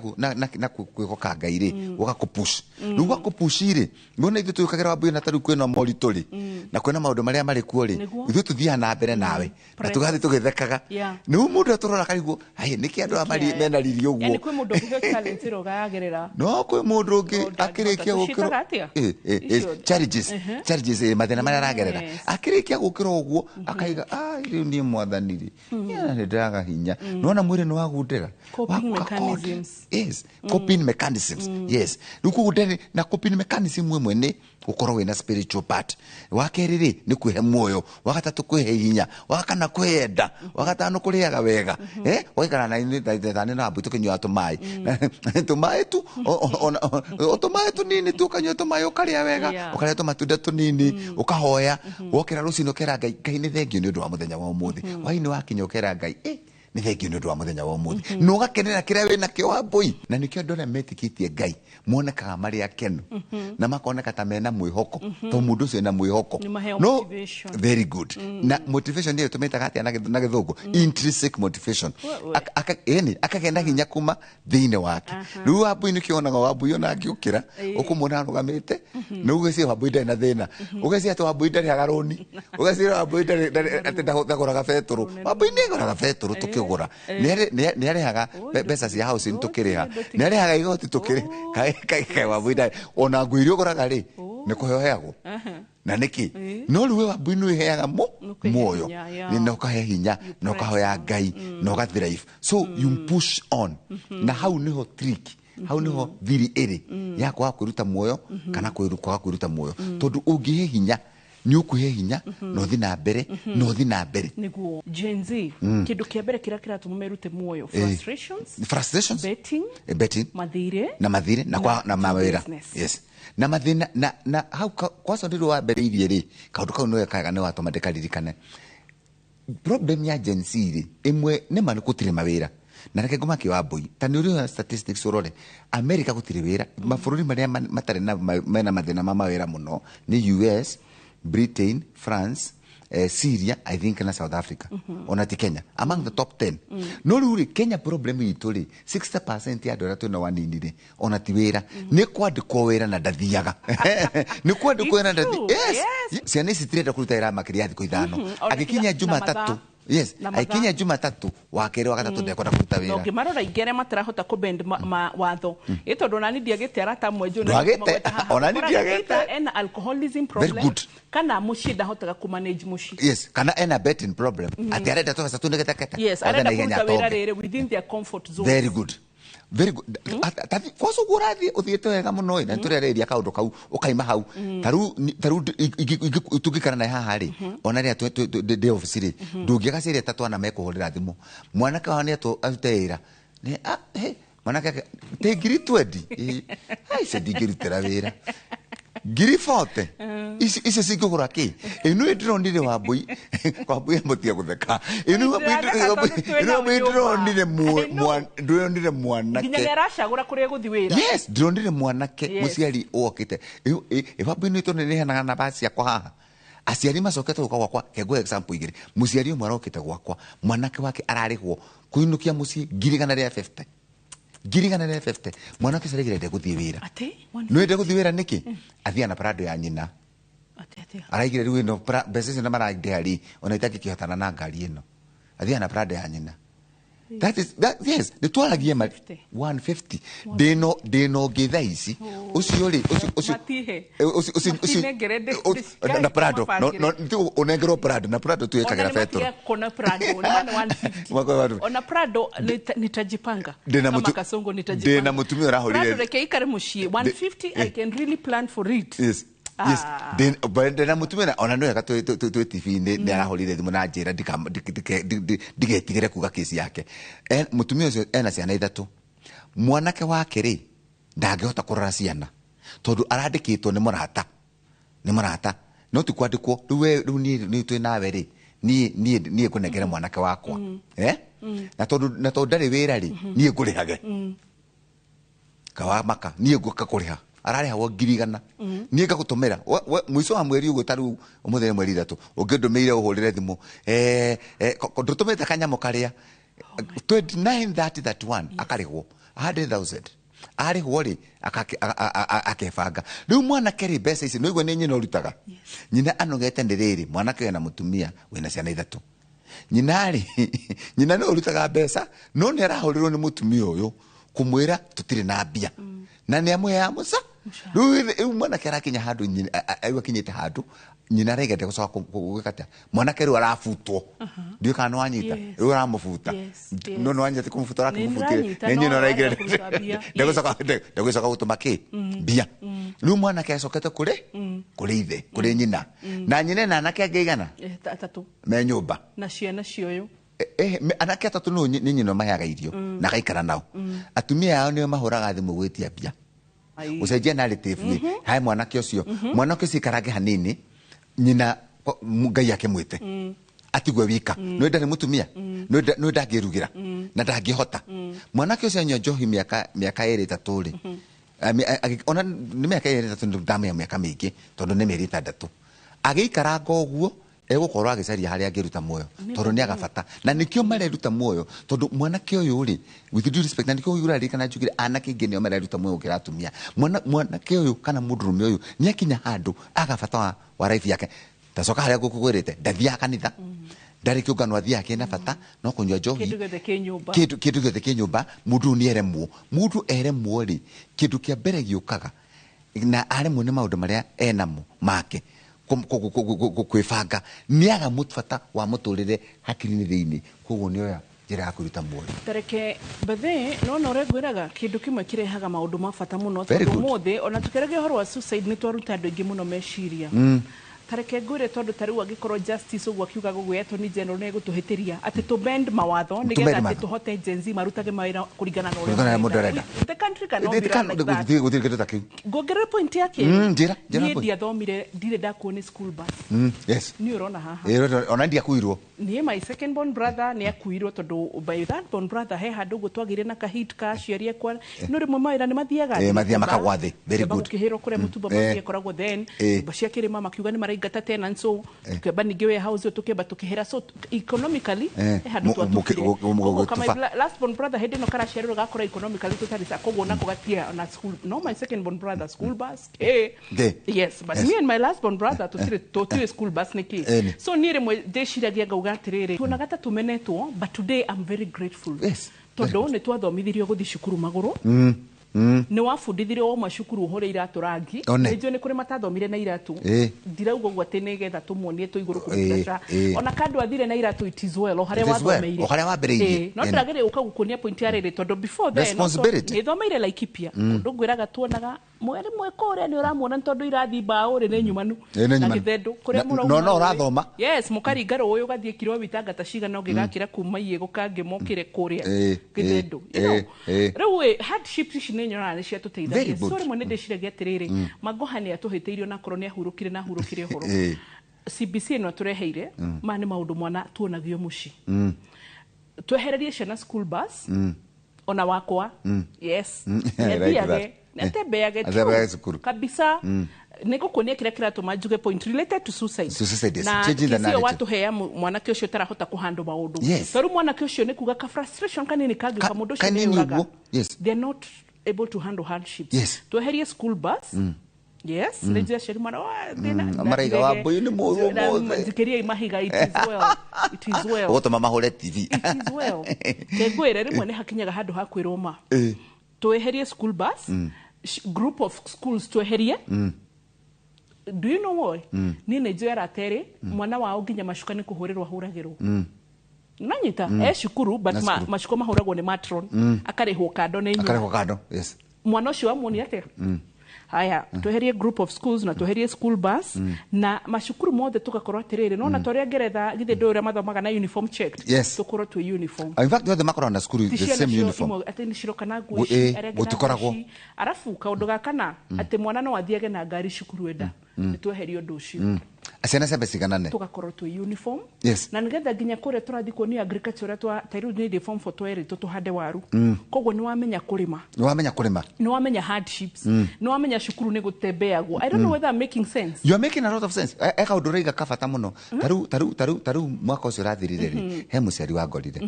kwĩhoka Ngai rĩ, ũgakũpush. Rĩu gwakũpush rĩ, nĩwona ithuĩ tũĩkagĩra Wambui, na tarĩu kwĩna moritũ rĩ, na kwĩna maũndũ marĩa marĩ kuo rĩ, ithuĩ tũthiaga na mbere nawe na tũgathiĩ tũgĩthekaga. Nĩu mũndũ atũrora karigwo, "Ai, nĩkĩ andũ aya marĩ mena riri Yani ũguo?" kwĩ mũndũ ũngĩheo challenge ĩrĩa ũgayagerera. No kwĩ mũndũ ũngĩ akĩrĩkia gũkĩrwo Tũciĩtaga atĩa? Challenges, challenges, mathĩna marĩa aragerera, akĩrĩkia gũkĩra ũguo akaiga, "Ai, rĩu niĩ Mwathani rĩ, nĩ ndĩraga hinya." Nĩwona mwĩrĩ nĩ wagundĩra. Coping mechanisms. Yes, coping mechanisms, yes. Rĩu koguo ndarĩ na coping mechanism ĩmwe nĩ gũkorwo wĩna spiritual part, wa kerĩ rĩ, nĩ kwĩhe muoyo, wa gatatũ kwĩhe hinya, wa kana kwĩyenda, wa gatano kũrĩaga wega, ũgaikara na ithuĩ na Wambui tũkĩnyuaga tũmaĩ tũmaĩ tu, o tũmaĩ tũnini tu, ũkanyua tũmaĩ, ũkarĩa wega, ũkarĩa tũmatunda tũnini, ũkahoya. Wokĩra rũcinĩ ũkera Ngai, "Ngai, nĩ thengiũ nĩ ũndũ wa mũthenya wa ũmũthĩ." Hwaĩ-inĩ wakinya ũkera Ngai, "Nĩ thengiũ nĩ ũndũ wa mũthenya wa ũmũthĩ," na ũgakenera kĩrĩa wĩ nakĩo, Wambui. Na nĩkĩo andũ arĩa metĩkĩtie Ngai monekaga marĩ akenu na makoneka ta mena mwĩhoko, tondũ mũndũ ũcio ena mwĩhoko. Nĩ maheo No, motivation. Very good. Na motivation nĩyo tũmĩtaga atĩa na gĩthũngũ? Intrinsic motivation. Ĩni akagĩa na hinya kuma thĩinĩ wake. Rĩu Wambui, nĩkĩo wonaga Wambui ona angĩũkĩra ũkũmuona arũgamĩte, nĩ ũgeciria Wambui ndarĩ na thĩna, ũgeciria atĩ Wambui ndarĩhaga rũni, ũgeciria Wambui atĩ ndagũraga betũrũ. Wambui nĩ agũraga betũrũ tũkĩgũra, nĩ arĩhaga mbeca cia housing tũkĩrĩha, nĩ arĩhaga igoti tũkĩrĩha. Kaĩ Wambui ndarĩ ona nguo iria ũgũraga rĩ, nĩ kũheo heagwo na nĩkĩ? No rĩu we Wambui nĩ wĩheaga Ũkĩhe muoyo hinya, yeah. na ũkahe hinya na ũkahoya Ngai na ũgathrive, so you push on. Na hau nĩho trick, hau nĩho thiri ĩrĩ ya kwaga kwĩruta muoyo kana kwaga kwĩruta muoyo, tondũ ũngĩhe hinya nĩ ũkwĩhe hinya na ũthiĩ na mbere na ũthiĩ na mbere. Nĩguo Gen Z, kĩndũ kĩa mbere kĩrĩa kĩratũma merute muoyo, frustrations, Frustrations, betting, betting, mathirĩ, na mathirĩ na kwa na mawĩra. Business. Yes, na mathĩna na hau kwanza ndĩrĩ wambĩrĩirie rĩ, kaũndũ kau nĩwe kaga nĩ watũma ndĩkaririkane. Problem ya Gen Z rĩ, ĩmwe nĩ ma nĩ gũtirĩ mawĩra. Na reke ngũmakie, Wambui, ta nĩ ũrĩ statistics ũrore America gũtirĩ wĩra. Mabũrũri marĩa matarĩ na mena mathĩna ma mawĩra mũno nĩ US, Britain, France, Syria, I think, na South Africa. Ona ti Kenya among the top 10. No rĩu rĩ, Kenya problem itũ rĩ, 60% ya andũ arĩa twĩna wanini rĩ, ona ti wĩra, nĩ kwandĩkwo wĩra na ndathiaga, nĩ kwandĩkwo wĩra na It's true. Yes. Ciana ici tirenda kũruta wĩra makĩria ya thikũ 5. Ona Agĩkinya tiga- na Jumatatũ. Yes. Na mathaa. Aikinya Jumatatu, wa kerĩ, wa gatatũ, ndekwenda kũruta Na wĩra. ũngĩmarora ingĩ arĩa matirahota kũbend watho ĩ, tondũ onani ndiagĩte arata amwe njũĩ na Ndwagĩte, nĩkũmagweta haha. onani Ũkoraga ndiagĩte. either ena alcoholism problem good. kana mũciĩ ndahotaga kũmanage mũciĩ. Yes, kana ena betting problem, atĩ arenda tũbeca tu nĩgetekete. Yes, arenda kũruta wĩra rĩrĩ within their comfort zone. Very good, very good. Tathi kwanza ũguo ũrathiĩ ũthiĩte wega mũno ĩ, na nĩtũrarĩrĩria kaũndũ kau ũkaima hau. Tarĩu tũngĩikara naye haha rĩ, ona rĩrĩa ndĩ obici rĩ, ndũngĩaga ciĩrĩ atatũ ana mekũhũrĩra thimũ, mwanake wao nĩ arute wĩra. Nĩ, ah, he, mwanake tĩ ngiri 20. Ai, icio ndingĩrutĩra wĩra ngiri 40. Icio cingĩgũra kĩ? Ĩno ndĩronire Wambui, Wambui amũtige gũtheka. Ĩno Wambui. Ndĩratheka tondũ twĩ Ĩno Wambui, nao nyũmba. ndĩronire ndĩronire mwanake. Nginya nĩ aracagũra kũrĩa egũthiĩ wĩra. Yes, ndĩronire mwanake. Mũciari wokĩte Wambui nĩ tondũ nĩheanaga namba ciakwa haha, aciari macokete gũka gwakwa. Kenguhe example igĩrĩ. Mũciari ũmwe arokĩte gwakwa, mwanake wake ararĩhwo kũinũkia mũciĩ 150,000, 150,000. Mwanake ũcio araigire ndegũthiĩ wĩra. Atĩ? Nĩ ndegũthiĩ wĩra nĩkĩ? Athiaga na Prado ya nyina. Atĩ? Araigire rĩu ĩno mbeca icio na marandĩha rĩ, ona itangĩkĩhotana na ngari ĩno. Athiaga na Prado ya nyina. That is that, yes, nĩ twaragie mari 150. Ndĩno ũngĩ thaa ici, ũcio rĩ, ũcio Matihe. ũcio Matinengere na Prado no no ũnengerwo Prado, na Prado tuĩkagĩra Ona betũrũ. nĩmatiga kuona Prado, nĩ mana 150. Ona Prado nitajipanga. Ndĩna Kama Kasongo nitajipanga. Ndĩna mũtumia ũrahũrire. Prado reke ikare mũciĩ 150, I can really plan for it. Yes. Ah. Ndĩna mũtumia ona nĩ wega twĩ TV-inĩ, nĩ arahũrire thimũ na njĩra ndigetigĩre kuga kĩci yake. Mũtumia ũcio ena ciana ithatũ. Mwanake wake rĩ, ndangĩhota kũrora ciana tondũ arandĩkĩtwo nĩ mũrata, nĩ mũrata, no ti kwandĩkwo. Rĩu we, rĩu niĩ twĩ nawe rĩ, niĩ ngũnengere mwanake wakwa. Eh? Na tondũ ndarĩ wĩra rĩ, niĩ ngũrĩhage. Kawamaka niĩ ngũka kũrĩha, ararĩhagwo 100,000. Niĩ ngagũtũmĩra mũico wa mweri ũguo. Ta rĩu ũmũthĩ nĩ mweri 3, ũngĩndũmĩire ũhũrĩre thimũ, ndũtũmĩte kanyamũ karĩa 29, 30, 31, akarĩhwo 100,000. Arĩhwo rĩ, akebanga. Rĩu mwanake rĩ, mbeca ici nĩigua nĩ nyina ũrutaga. Nyina anogete nĩ rĩrĩ, mwanake wĩna mũtumia wĩna ciana ithatũ. Nyina rĩ, nyina nĩ ũrutaga mbeca, no nĩ arahũrĩrwo nĩ mũtumia ũyũ kũmwĩra tũtirĩ na mbia, na nĩ amũheaga mũca. Rĩu mwanake arakinya handũ rĩu akinyĩte handũ nyina araiga ndegũcoka gwĩka atĩa. Mwanake rĩu arabutwo. Ndiũĩ kana nĩwanyita. Rĩu aramũbuta. No nĩwanyita kũmũbuta, arakĩmũbutire. Nĩndĩranyita, nĩ nyina no araigire arenda kũruta mbia. ndegũcoka gũtũma kĩ mbia. Rĩu mwanake acokete kũrĩ kũrĩ ithe, kũrĩ nyina, na nyina ena anake angĩ igana Atatũ. me nyũmba. Na ciana cioyo. Anake atatũ no nĩ nyina maheaga irio na agaikara nao. Atumia ao nĩo mahũraga thimũ gwĩtia mbia. Ai. Ũcenjia narrative rĩ, hae mwanake ũcio, mwanake ũcio ikarange hanini, nyina Ngai akĩmwĩte, atigwe wika. Nĩ ndarĩ mũtumia, nĩ ndangĩrugĩra na ndangĩhota. Mwanake ũcio anyua njohi mĩaka 2, 3 rĩ, ona nĩ mĩaka 2, 3, ndamenya mĩaka mĩingĩ tondũ nĩ mĩeri 6 agĩikaranga ũguo, egũkorwo agĩcaria harĩa angĩruta muoyo, tondũ nĩ agabata na nĩkĩo mareruta muoyo, tondũ mwanake ũyũ rĩ, with due respect, na nĩkĩo ũraririkana njugire anake aingĩ nĩo mareruta muoyo gũkĩra atumia. Mwanake ũyũ kana mũndũrũme ũyũ nĩ akinya handũ aga bata wa life yake. Tacoka harĩa ngũkũgwĩrĩte, ndathiaga kanitha, ndarĩ kĩũngano athiaga kĩna bata, no kũnyua njohi. Kĩndũ gĩothe kĩ nyũmba. Kĩndũ gĩothe kĩ nyũmba. Mũndũ ũyũ nĩ eremwo. Mũndũ eremwo rĩ, kĩndũ kĩa mbere gĩũkaga na aremwo nĩ maũndũ marĩa enamo make kwĩbanga, nĩ aga bata wa mũtũrĩre hakiri-inĩ thĩinĩ, koguo nĩ oya njĩra ya kwĩruta muoyo. Tareke bethe nona ũrĩa ngwĩraga, kĩndũ kĩmwe kĩrehaga maũndũ ma bata mũno, Very tondũ good. ũmũthĩ ona tũkĩaragia ũhoro wa suicide nĩ twaruta andũ aingĩ mũno meciria. Tareke ngwĩre, tondũ ta rĩu angĩkorwo justice ũguo akiuga gũgwĩ attorney general nĩ egũtũhĩtĩria atĩ tũ bend mawatho nĩgetha Tũ bend atĩ mawatho. tũhote Gen Z marutage mawĩra kũringana na ũrĩa Kũringana na mũndũ arenda. The country cannot be run like that. Gũtirĩ kĩndũ ta kĩu. Ngongerere point ya kerĩ. Njĩra Niĩ point. ndiathomire, ndirĩ ndakuo nĩ school bus. Niĩ ũrona haha. Ona ndiakuirwo. Niĩ my second born brother nĩ akuirwo, tondũ by that born brother he handũ ũguo twagĩire na kahit ka aciari akwa, no rĩmwe mawĩra nĩ mathiaga Eh, thĩ mathiaga mũtumba. makagwa thĩ. Very Kĩamba good. gũkĩhĩrwo kũrĩa mũtumba makoragwo, then nyũmba cia kĩrĩma makiuga nĩ maraingĩra. tũraingata tenants, so tũkĩamba ningĩ warehouse ĩyo tũkĩamba tũkĩhera, so economically he handũ twatũkire. Koguo kama last born brother hĩndĩ ĩno karaciarirwo gakora economically tũtarĩ sa, koguo nako gatia ona school. No, my second born brother, school bus, eh. Yes, but me and my last born brother tũtirĩ school bus nĩkĩ. So niĩ rĩmwe ndĩciragia ngauga atĩrĩrĩ, tuonaga ta tũmenetwo, but today I'm very grateful, tondũ nĩ twathomithirio gũthiĩ cukuru magũrũ. Nĩ wabundithirio wauma cukuru ũhũre iratũ rangi. Nĩnjũĩ nĩ kũrĩ matathomire na iratũ. Ndirauga ũguo atĩ nĩgetha tũmuonie tũ igũrũ kũmũcaca. Ona kandũ athire na iratũ, it is well, o harĩa It is well, wathomeire. o harĩa wambĩrĩirie. No ndĩrageria gũka gũkuonia point ya rĩrĩ, tondũ before then Responsibility. nĩ thomeire Laikipia. Kũndũ ngwĩraga tuonaga mweri mwe kũrĩa nĩ ũramuona nĩ tondũ irathi mbaũ rĩ nĩ nyumanu. Nĩ Na nyumanu. gĩthendũ kũrĩa mũrauma no rũĩ. Ũrathoma. Yes, mũkaringa rũĩ ũgathiĩ kilomita ngata cigana ũngĩgakĩra kuma Iĩgũ kangĩ mokĩre kũrĩa gĩthendũ. You know, rĩu ĩ hardships ici nĩ nyonaga nĩ Very ciatũteithagia. good. So rĩmwe nĩ ndĩciragia atĩrĩrĩ, Magoha nĩ atũhĩtĩirio na akorwo nĩ ahurũkire na ahurũkire ũhoro. CBC ĩno atũreheire, maya nĩ maũndũ mwana tuonagio mũciĩ. Twehererie ciana school bus. Ona wakwa, yes. I like that. Nĩathiage, nĩatembeage. Atembeage cukuru. Kabisa. Nĩ ngũkuonia kĩrĩa kĩratũma njuge point related to suicide. Suicide, yes. Na Changing the kĩcio narrative. watũhea mwanake ũcio ũtarahota kũhandle maũndũ. Tondũ mwanake ũcio nĩ kuga ka frustration kanini kangĩũka, mũndũ ũcio Kanini nĩeyũraga. ũguo. Yes. They are not able to handle hardships. Tweherie school bus. Yes. Nĩ njũĩ aciari mwana "Wa, thĩna." Maraiga, "Wambũi nĩ mũũru ũmũthĩ." Njikĩriai mahiga, it is well, it is well. Ũgũtũma mahũre TV. It is well. Kengwĩre rĩmwe nĩ hakinyaga handũ ha kwĩrwo ma tweherie school bus. Group of schools tweherie. Do you know why? Niĩ nĩ njũĩ arata erĩ mwana wao nginya macuka nĩ kũhũrĩrwo ahũragĩrwo. Nanyita e cukuru, but Na cukuru. macuka mahũragwo nĩ matron, akarĩhwo kando nĩ nyina. Akarĩhwo kando, yes. Mwana ũcio wamuonia atĩa? Haya, tweherie group of schools na tweherie school bus na macukuru mothe tugakorwo atĩrĩrĩ, nona ta ũrĩa Ngeretha, githĩ ndũĩ ũrĩa mathomaga na uniform checked? Tukorwo twĩ uniform. In fact, othe makoragwo na cukuru Ti the ciana same cio uniform. imwe atĩ nĩ ciroka na nguo ici, arĩa angĩ na nguo Gũtikoragwo. ici. Arabu kaũndũ ga kana, atĩ mwana no athiage na ngari cukuru enda, nĩ tweherie ũndũ ũcio. Ciana ciambe ciganane. Tugakorwo twĩ uniform. Na nĩgetha nginya kũrĩa tũrathiĩ kuonia agriculture, ũrĩa ta rĩu nĩ ndĩ form four, twerĩtwo tũhande waru. Koguo nĩ wamenya kũrĩma, Nĩ wamenya kũrĩma. Nĩ wamenya hardships, nĩ wamenya cukuru nĩ gũtembeagwo. I don't know whether I'm making sense. You are making a lot of sense. E kaũndũ ũraiga kabata mũno. Tarĩu mwaka ũcio ũrathirire rĩ, he mũciari wangorire.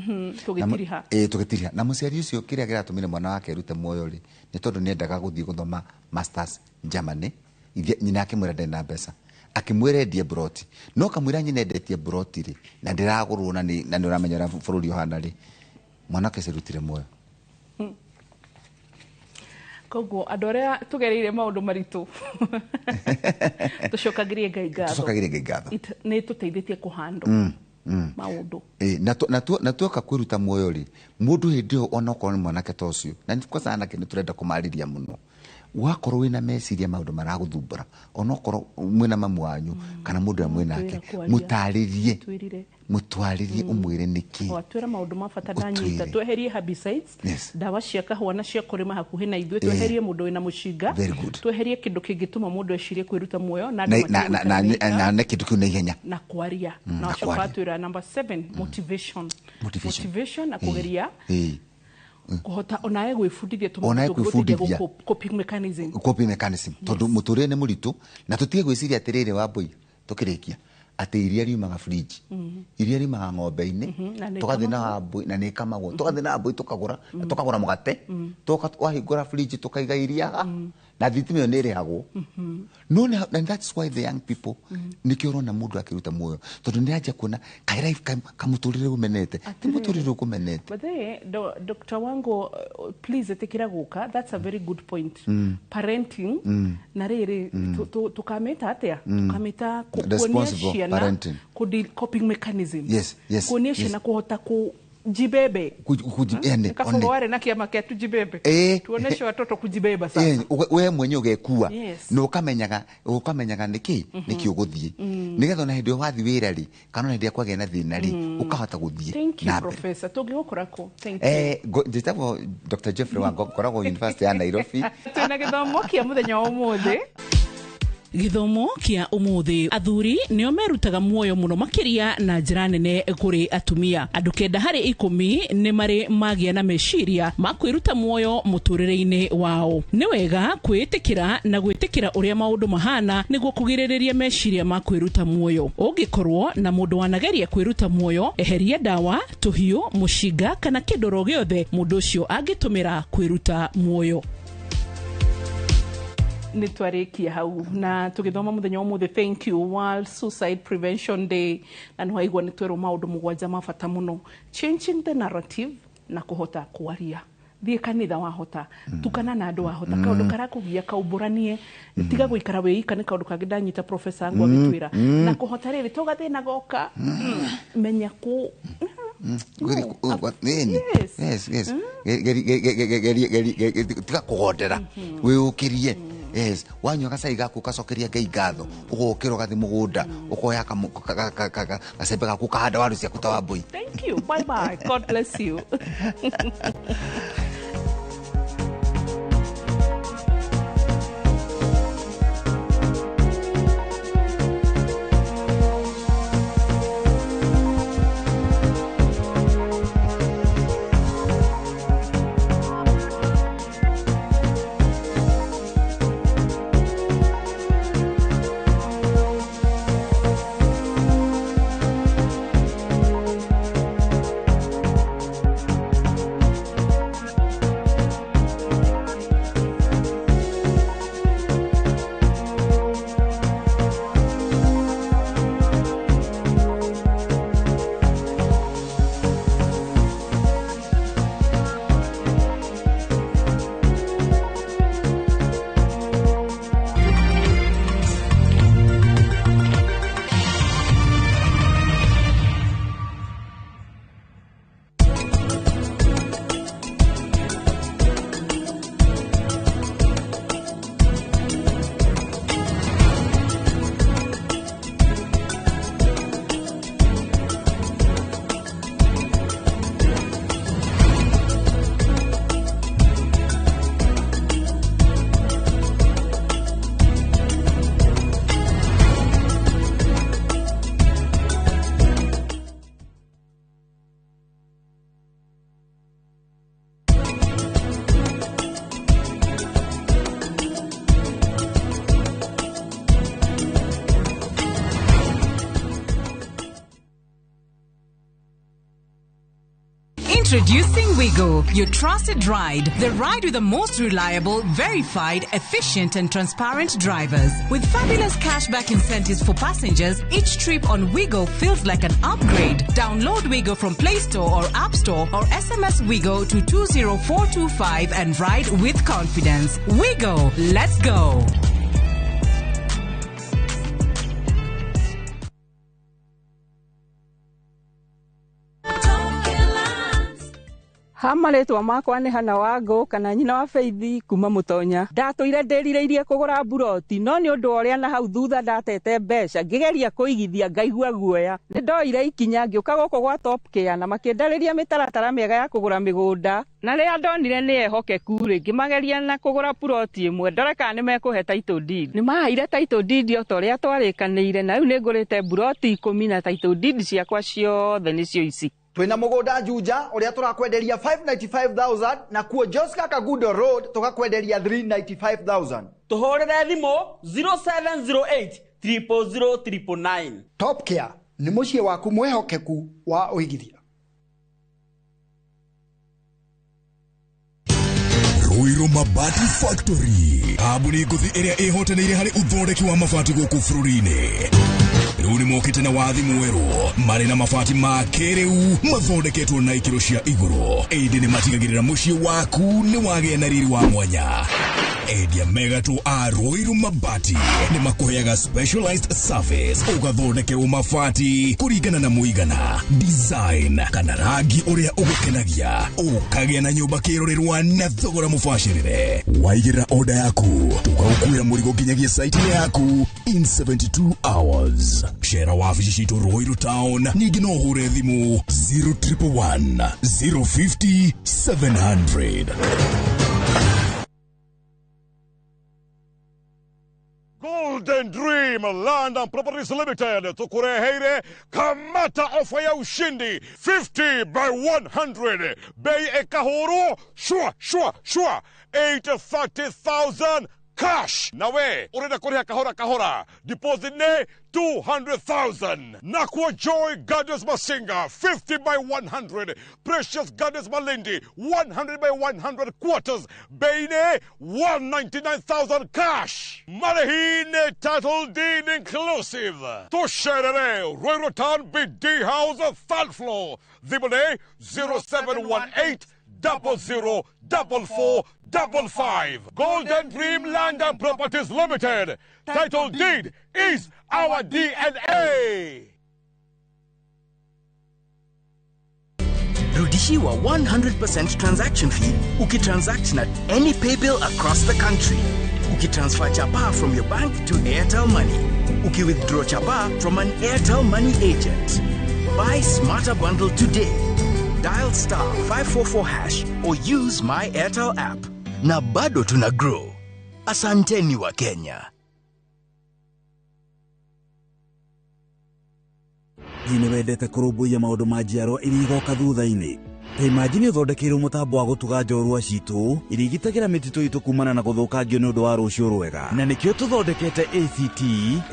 Tũgĩtiriha. Ĩ, tũgĩtiriha na mũciari ũcio. Kĩrĩa kĩratũmire mwana wake arute muoyo rĩ, nĩ tondũ nĩendaga gũthiĩ gũthoma masters Germany. Nyina akĩmwĩra ndarĩ na mbeca, akĩmwĩra endie mburoti, no kamwĩra nyina endetie mburoti rĩ, na ndĩragũrwo, na nĩ ũramenya ũrĩa bũrũri ũhana rĩ, mwanake ũcio arutire muoyo. Koguo andũ arĩa tũgereire maũndũ maritũ, tũcokagĩrie Ngai ngatho. Tũcokagĩrie Ngai ngatho. Nĩ tũteithĩtie kũhandle maũndũ. Ĩ, na tuoka kwĩruta muoyo rĩ, mũndũ hĩndĩ ĩyo onokorwo nĩ mwanake ta ũcio, na nĩ kwanza anake nĩ tũrenda kũmarĩria mũno, wakorwo wĩna meciria maũndũ maragũthumbũra, onokorwo mwĩna mamu wanyu kana mũndũ ũrĩa mwĩnake, Twĩra kwaria. mũtarĩrie. Twĩrire. Mũtwarĩrie, ũmwĩre nĩkĩ. Watwĩra maũndũ ma bata ndanyita. Ũtwĩre. Tweherie herbicides, ndawa cia kahũa na cia kũrĩma hakuhĩ na ithuĩ. Tweherie mũndũ wĩna mũcinga. Very good. Tweherie kĩndũ kĩngĩtũma mũndũ ecirie kwĩruta muoyo na andũ na, matige na, gũikarania. na kĩndũ kĩu na ihenya. Na kwaria. Na Na wacoka kwaria. watwĩra number 7, motivation. Motivation. Motivation na kũgeria kũhota onawe gwĩbundithia. Onawe gwĩbundithia. Coping mechanism. Coping mechanism, tondũ mũtũrĩre nĩ mũritũ, na tũtige gwĩciria atĩrĩrĩ, Wambũi, tũkĩrĩkia, atĩ iria riumaga fridge, iria riumaga ng'ombe-inĩ. Na nĩ Tũgathiĩ na ĩkamagwo. Wambũi, na nĩ ĩkamagwo. Tũgathiĩ na Wambũi, tũkagũra na tũkagũra mũgate, tũka wahingũra fridge tũkaiga iria haha, na thitima ĩyo nĩ ĩrĩhagwo. No and that's why the young people, nĩkĩo ũrona mũndũ akĩruta muoyo, tondũ nĩ anjia kuona kaĩ life kamũtũrĩre ũmenete ti mũtũrĩre ũkũmenete. But then, Dr. Wango, please ĩtĩkĩra gũka. That's a very good point. Parenting, na rĩrĩ, tũkamĩta atĩa? Tũkamĩta kuonia Responsible ciana parenting. coping mechanism. Kuonia ciana kũhota ku jibebe. Yani, Kabogo one. warĩ na kĩama kĩa tujibebe. Tuoneshe watoto kujibeba sasa. We mwenyewe ũgekua na ũkamenyaga nĩkĩ ũgũthiĩ, nĩgetha ona hĩndĩ ĩyo wathiĩ wĩra rĩ, kana ona hĩndĩ ĩrĩa kwagĩa na thĩna rĩ, ũkahota gũthiĩ Thank you, na mbere. Professor. Tũngĩgũkora kũ? Thank you. Njĩtagwo Dr. Jeffrey Wango, ngoragwo University ya Nairobi. Twĩna gĩthomo kĩa mũthenya wa ũmũthĩ. Gĩthomo kĩa ũmũthĩ, athuri nĩo merutaga muoyo mũno makĩria na njĩra nene kũrĩ atumia. Andũ 9 harĩ 10 nĩ marĩ magĩa na meciria ma kwĩruta muoyo mũtũrĩre-inĩ wao. Nĩ wega kwĩĩtĩkĩra na gwĩtĩkĩra ũrĩa maũndũ mahana nĩguo kũgirĩrĩria meciria ma kwĩruta muoyo. Ũngĩkorwo na mũndũ wanageria kwĩruta muoyo, eheria ndawa, tũhiũ, mũcinga kana kĩndũ oro gĩothe mũndũ ũcio angĩtũmĩra kwĩruta muoyo. Nĩ twarĩkia hau na tũgĩthoma mũthenya wa ũmũthĩ. Thank you. World Suicide Prevention Day, na nĩ waigua nĩ twerwo maũndũ mũgwanja ma bata mũno: changing the narrative na kũhota kwaria, thiĩ kanitha wahota, tukana na andũ wahota, kaũndũ karakũgia kaumbũranie, tiga gũikara wĩika. Nĩ kaũndũ kangĩ ndanyita professor angu agĩtwĩra na kũhota rĩrĩ to gathĩna goka, menya kũ Yes. Yes. Tiga kũgondera, wĩũkĩrie. Yes, wanyua gacai gaku, ũgacokeria Ngai ngatho, ũgokĩra, ũgathiĩ mũgũnda, ũkoya gacembe gaku, ũkahanda waru ciaku ta Wambũi. Thank you. Bye bye. God bless you. Introducing Wigo, your trusted ride. The ride with the most reliable, verified, efficient, and transparent drivers. With fabulous cashback incentives for passengers, each trip on Wigo feels like an upgrade. Download Wigo from Play Store or App Store or SMS Wigo to 20425 and ride with confidence. Wigo, let's go. Ha marĩtwa makwa nĩ Hana Wangũ kana nyina wa Faithi kuma Mũtonya. Ndatũire ndĩrirĩirie kũgũra mburoti, no nĩ ũndũ wa ũrĩa na hau thutha ndatete mbeca ngĩgeria kũigithia ngaigua guoya. Nĩ ndoire ikinya ngĩũka gũkũ gwa Top Care na makĩndarĩria mĩtaratara mĩega ya kũgũra mĩgũnda, na rĩrĩa ndonire nĩ ehokeku rĩ, ngĩmageria na kũgũra puroti ĩmwe ndore kana nĩ mekũhe title deed. Nĩ maheire title deed o ta ũrĩa twarĩkanĩire, na rĩu nĩ ngũrĩte mburoti 10 na title deed ciakwa ciothe nĩcio ici. Twina mugunda Juja uria turakwenderia 595,000, na kuo Joska Kagudo Road tukakwenderia 395,000. Tuhurire thimu 0708 000 999. Top Care ni muciĩ waku mwihokeku wa ũigithia. Ruiru Mabati Factory, kambuni ngũthi ĩrĩa ĩhotanĩire harĩ ũthondeki wa mabati gũkũ bũrũri-inĩ, rĩu nĩ mokĩte na wathi mwerũ marĩ na mabati ma kĩrĩu mathondeketwo na ikĩro cia igũrũ, ĩndĩ nĩ matigagĩrĩra mũciĩ waku nĩ wagĩa na riri wa mwanya. Endia megatũ a Ruiru Mabati nĩ makũheaga specialized service, ũgathondekerwo mabati kũringana na mũigana, design kana rangi ũrĩa ũgũkenagia, ũkagĩa na nyũmba kĩrorerwa na thogora mũbacĩrĩre. Waigĩrĩra oda yaku, tũgagũkuĩra mũrigo nginyagia site-inĩ yaku in 72 hours. Cera wabici citũ Ruiru Town, ningĩ no ũhũre thimũ 0111 050 700. Golden Dream Land and Properties Limited tukureheire kamata ofa ya ushindi 50 by 100 bei ekahuru shwa shwa shwa 830,000 cash nawe urenda kuriha kahora kahora deposit ne 200,000 Nakwa Joy Gardens Masinga 50 by 100 Precious Gardens Malindi 100 by 100 quarters Beine 199,000 cash Marehine title deed inclusive Tusherere Royal Town BD House third floor Thimone 0718 00 44 55. Golden Dream Land and Properties Limited. Title deed is our DNA. Rudishiwa 100% transaction fee ukitransact na any paybill across the country. Ukitransfer chapa from your bank to Airtel Money. Ukiwithdraw chapa from an Airtel Money agent. Buy smarter bundle today. Dial star 544 hash or use my Airtel app. Na bado tuna grow. Asanteni wa Kenya. Nĩ wendete kũrũmbũiya maũndũ ma njiarwa iria igoka thutha-inĩ. Ta imagine ũthondekeirwo mũtambo wa gũtuga njorua citũ iria igitagĩra mĩtitũ itũ kumana na gũthũkangio nĩ ũndũ wa rũciũ rwega. Na nĩkĩo tũthondekete ACT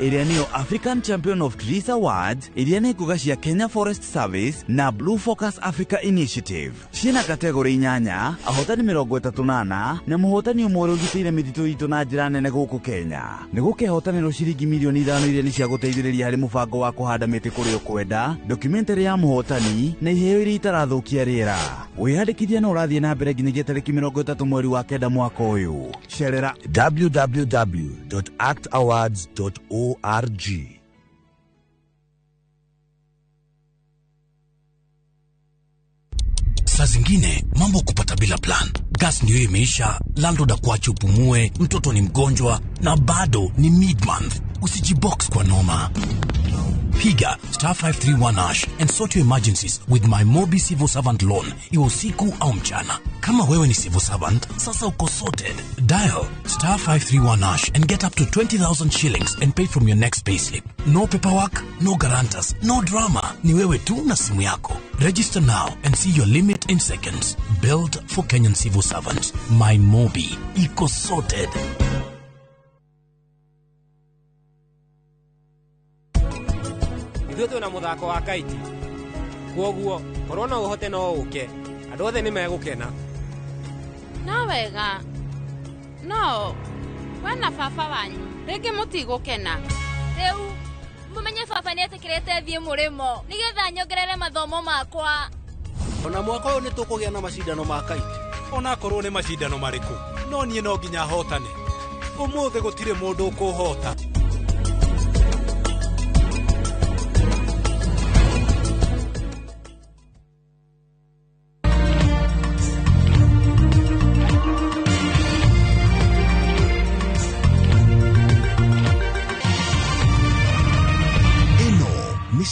ĩrĩa nĩyo African Champion of Trees Awards ĩrĩa nĩ ngũga cia Kenya Forest Service na Blue Focus Africa Initiative. Ciĩna kategori 8, ahotani 34 na mũhotani ũmwe ũrĩa ũgitĩire mĩtitũ itũ na njĩra nene gũkũ Kenya. Nĩ gũkehotanĩrwo ciringi mirioni 5 iria nĩ cia gũteithĩrĩria harĩ mũbango wa kũhanda mĩtĩ kũrĩa ũkwenda, documentary ya mũhotani na iheo iria itarathũkia rĩera. Wĩyandĩkithia no ũrathiĩ na mbere nginyagia tarĩki 30 mweri wa 9 mwaka ũyũ. Cerera www.actawards.org. Saa zingine mambo kupata bila plan. Gas ndio imeisha, landlord akuache upumue, mtoto ni mgonjwa na bado ni mid-month. Usijibox kwa noma. Piga star 531 hash and sort your emergencies with my Mobi Civil Servant Loan, iwe usiku au mchana. Kama wewe ni civil servant, sasa uko sorted. Dial star 531 hash and get up to 20,000 shillings and pay from your next payslip. No paperwork, no guarantors, no drama. Ni wewe tu na simu yako. Register now and see your limit in seconds. Built for Kenyan civil servants. My Mobi. Iko sorted. Ithuĩ twĩna mũthako wa kaiti kwoguo korwo no ũhote no ũke andũ othe nĩ megũkena. No wega no we na baba wanyu rĩngĩ mũtigũkena. Rĩu mũmenye baba nĩetĩkĩrĩte thiĩ mũrĩmo nĩgetha nyongerere mathomo makwa. Ona mwaka ũyũ nĩ tũkũgĩa na macindano ma kaiti. Onakorwo nĩ macindano marĩkũ no niĩ no nginya hotane. Ũmũthĩ gũtirĩ mũndũ ũkũhota.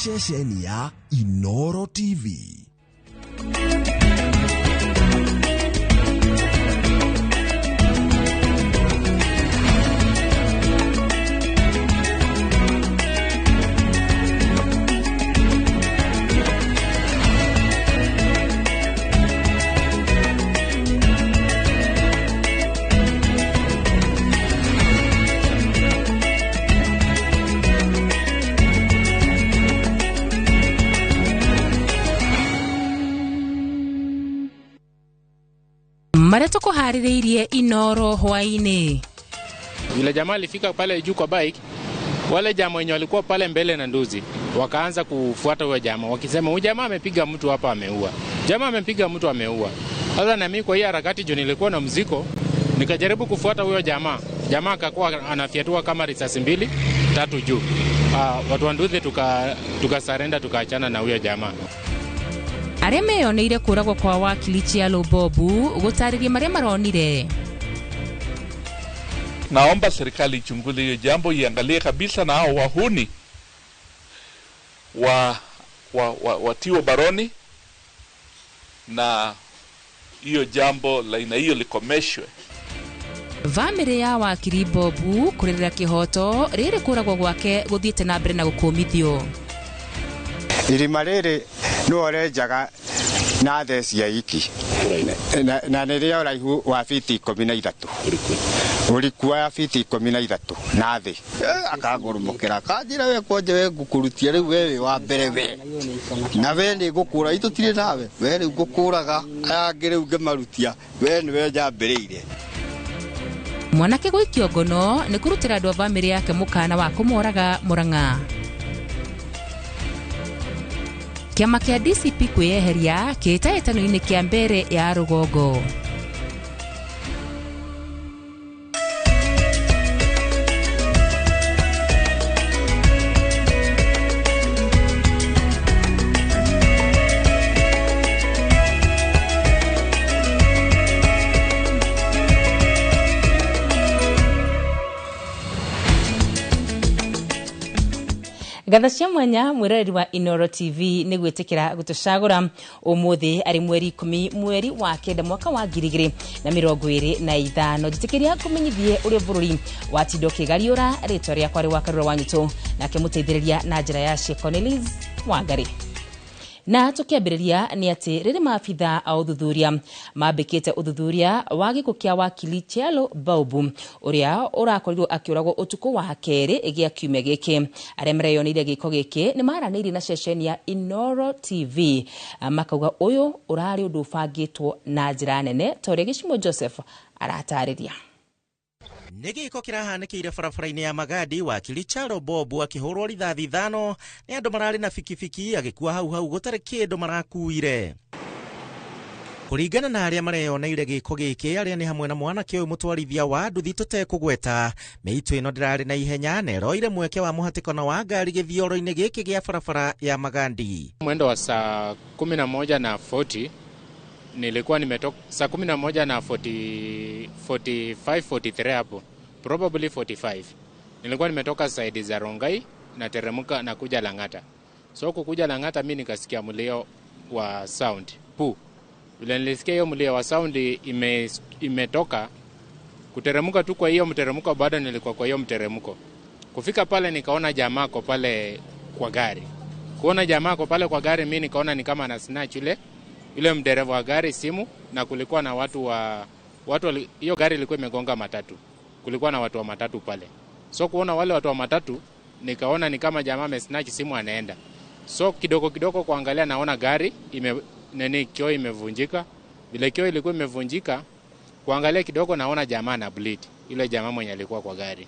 Ceceni ya Inoro TV. Maria tukuharĩrĩirie Inoro hwaini. Yule jamaa alifika pale juu kwa bike, wale jamaa wenye walikuwa pale mbele na nduzi wakaanza kufuata huyo jamaa wakisema huyu jamaa amepiga mtu hapa ameua. Jamaa amepiga mtu ameua. Sasa na mimi kwa hii harakati juu nilikuwa na mziko, nikajaribu kufuata huyo jamaa. Jamaa akakuwa anafyatua kama risasi 2 3 juu. Watu wa nduzi tukasarenda tukaachana na huyo jamaa. Arĩa meyoneire kũragwo kwa wakili Chialo Bobu gũtarĩria marĩa maronire. Naomba serikali ichunguze hiyo jambo, iangalie kabisa na hao wahuni watiwe baroni na hiyo jambo la aina hiyo likomeshwe. Bamĩrĩ ya wakiri Bobu kũrĩrĩra kĩhoto rĩrĩ kũragwo gwake gũthiĩte na mbere na gũkũmithio. Irima rĩrĩ nĩwe ũrenjaga na theci ya iki na nĩ rĩa ũraihu wa fiti 13, ũriku wa fiti 13 na thĩ. Akangũrũmũkĩra akanjĩra we kwanja we ngũkũrutia rĩu we wĩ wa mbere we na we nĩ ngũkũra itũtirĩ nawe we rĩu ngũkũraga aya angĩ rĩu ngĩmarutia we nĩwe njambĩrĩire. Mwanake gũikio ngono nĩ kũrutĩra andũ a bamĩrĩ yake mũkana wa kũmoraga Murang'a. Kĩama kĩa DCP kwĩyeheria kĩhĩtahĩtano-inĩ kĩa mbere ya rũgongo. Ngatho cia mwanya mwĩroreri wa Inooro TV nĩ gwĩtĩkĩra gũtũcagũra ũmũthĩ arĩ mweri 10 mweri wa 9 mwaka wa 2025. Njĩtĩkĩria ngũmenyithie ũrĩa bũrũri watinda ũkĩgariũra. Rĩtwa rĩakwa rĩ wa Karura wa Nyitũ, nake mũteithĩrĩria na njĩra ya ciĩko nĩ Liz Wangari. Na tukiambĩrĩria nĩ atĩ rĩrĩ maabitha a ũthuthuria mambĩkĩte ũthuthuria wa gĩkuũ kĩa wakili Kyalo Baubu ũrĩa ũrakorirwo akĩũragwo ũtukũ wa kerĩ gĩa kiumia gĩkĩ. Arĩa mareyoneire gĩko gĩkĩ nĩ maranĩirie na ceceni ya Inooro TV makauga ũyũ ũrarĩ ũndũ ũbangĩtwo na njĩra nene ta ũrĩa Gĩcimo Joseph aratarĩria. Nĩ gĩko kĩrahanĩkĩire barabara-inĩ ya Magadi, wakili Kyalo Bobu akĩhũrwo rithathi 5 nĩ andũ mararĩ na bikibiki agĩkua hau hau gũtarĩ kĩndũ marakuire. Kũringana na arĩa mareyoneire gĩko gĩkĩ, arĩa nĩ hamwe na mwanake ũyũ mũtwarithia wa nduthi tũtekũgweta, mĩitũ ĩno ndĩrarĩ na ihenya na ĩroire mweke wa mũhatĩkano wa ngari gĩthioro-inĩ gĩkĩ gĩa barabara ya Magadi. Mwendo wa saa 11:40 nilikuwa nimetoka saa 11:40 45 43 hapo, probably 45. Nilikuwa nimetoka side za Rongai na teremka na kuja Lang'ata. So kukuja Lang'ata mimi nikasikia mlio wa sound pu. Vile nilisikia hiyo mlio wa sound imetoka kuteremka tu kwa hiyo mteremko, bado nilikuwa kwa hiyo mteremko. Kufika pale nikaona jamaa kwa pale kwa gari. Kuona jamaa kwa pale kwa gari mimi nikaona ni kama ana snatch yule mdereva wa gari simu, na kulikuwa na watu hiyo gari ilikuwa imegonga matatu. Kulikuwa na watu wa matatu pale. So kuona wale watu wa matatu nikaona ni kama jamaa amesnatch simu anaenda. So kidogo kidogo kuangalia naona gari kioo imevunjika. Vile kioo ilikuwa imevunjika, kuangalia kidogo naona jamaa na bleed. Yule jamaa mwenye alikuwa kwa gari.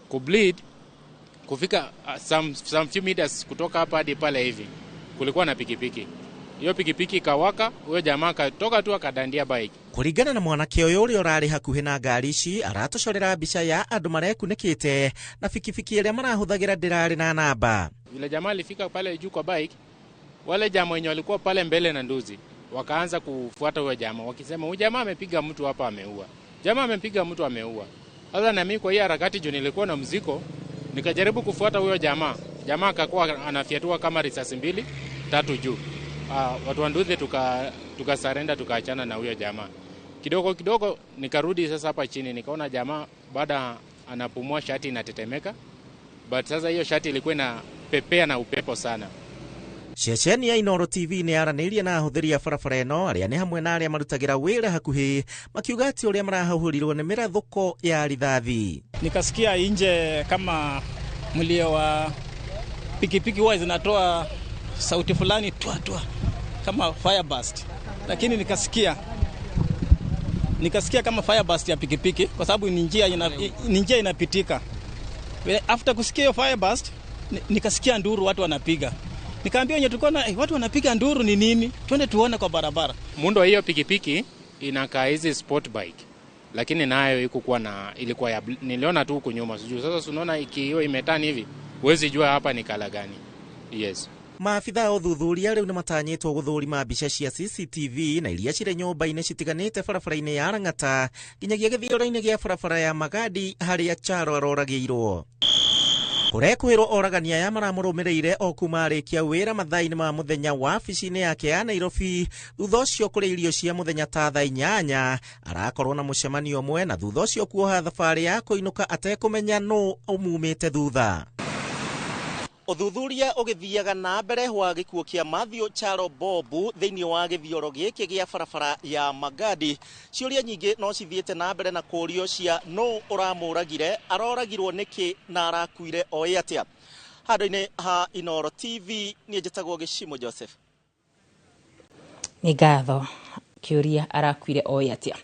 Ku bleed kufika some few meters kutoka hapa hadi pale hivi. Kulikuwa na pikipiki. Hiyo pikipiki ikawaka, huyo jamaa akatoka tu akadandia bike. Kũringana na mwanake ũyũ ũrĩa ũrarĩ hakuhĩ na ngari ici, aratũcorera mbica ya andũ marekunĩkĩte na bikibiki ĩrĩa marahũthagĩra ndĩrarĩ na namba. Yule jamaa alifika pale juu kwa bike, wale jamaa wenye walikuwa pale mbele na nduzi wakaanza kufuata huyo jamaa wakisema huyu jamaa amepiga mtu hapa ameua. Jamaa amepiga mtu ameua. Sasa na mimi kwa hiyo harakati juu nilikuwa na mzigo, nikajaribu kufuata huyo jamaa. Jamaa akakuwa anafyatua kama risasi 2 3 juu. Watu wa nduthi tukasarenda tukaachana na huyo jamaa. Kidogo kidogo nikarudi sasa hapa chini nikaona jamaa baada anapumua shati inatetemeka. But sasa hiyo shati ilikuwa inapepea na upepo sana. Ceceni ya Inooro TV nĩ yaranĩirie na ahũthĩri a barabara ĩno arĩa nĩ hamwe na arĩa marutagĩra wĩra hakuhĩ, makiuga atĩ ũrĩa marahũhũrirwo nĩ mĩrathũko ya rithathi. Nikasikia nje kama mlio wa pikipiki huwa zinatoa sauti fulani twa twa kama fire burst, lakini nikasikia kama fire burst ya pikipiki kwa sababu ni njia inapitika. After kusikia hiyo fire burst nikasikia nduru watu wanapiga. Nikaambia wenye tulikuwa na watu wanapiga nduru ni nini? Twende tuone kwa barabara. Muundo hiyo pikipiki inakaa hizi sport bike, lakini nayo ikukuwa na ilikuwa ya, niliona tu huko nyuma sijui. Sasa unaona hiyo imetani hivi, huwezi jua hapa ni kala gani. Yes. Maabitha a ũthuthuria rĩu nĩmatanyĩtwo gũthũrima mbica cia CCTV na iria cirĩ nyũmba-inĩ citiganĩte barabara-inĩ ya Lang'ata nginyagia gĩthioro-inĩ gĩa barabara ya Magadi harĩa Kyalo aroragĩirwo. Kũrekwĩrwo oragani aya maramũrũmĩrĩire o kuma arĩkia wĩra mathaa-inĩ ma mũthenya wabici-inĩ yake ya Nairobi. Thutha ũcio kũrĩa irio cia mũthenya ta thaa 8 arakorwo na mũcemanio ũmwe, na thutha ũcio kuoha thabarĩ ya kũinũka atekũmenya nũ ũmumĩte thutha. Ũthuthuria ũgĩthiaga na mbere wa gĩkuũ kĩa Matthew Charo Bobu thĩinĩ wa gĩthioro gĩkĩ gĩa barabara ya Magadi. Ciũria nyingĩ no cithiĩte na mbere na kũũrio cia nũ ũramũragire, aroragirwo nĩkĩ na arakuire oĩ atĩa. Handũ-inĩ ha Inooro TV, niĩ njĩtagwo Gĩcimo Joseph. Nĩ ngatho. Kĩũria arakuire oĩ atĩa.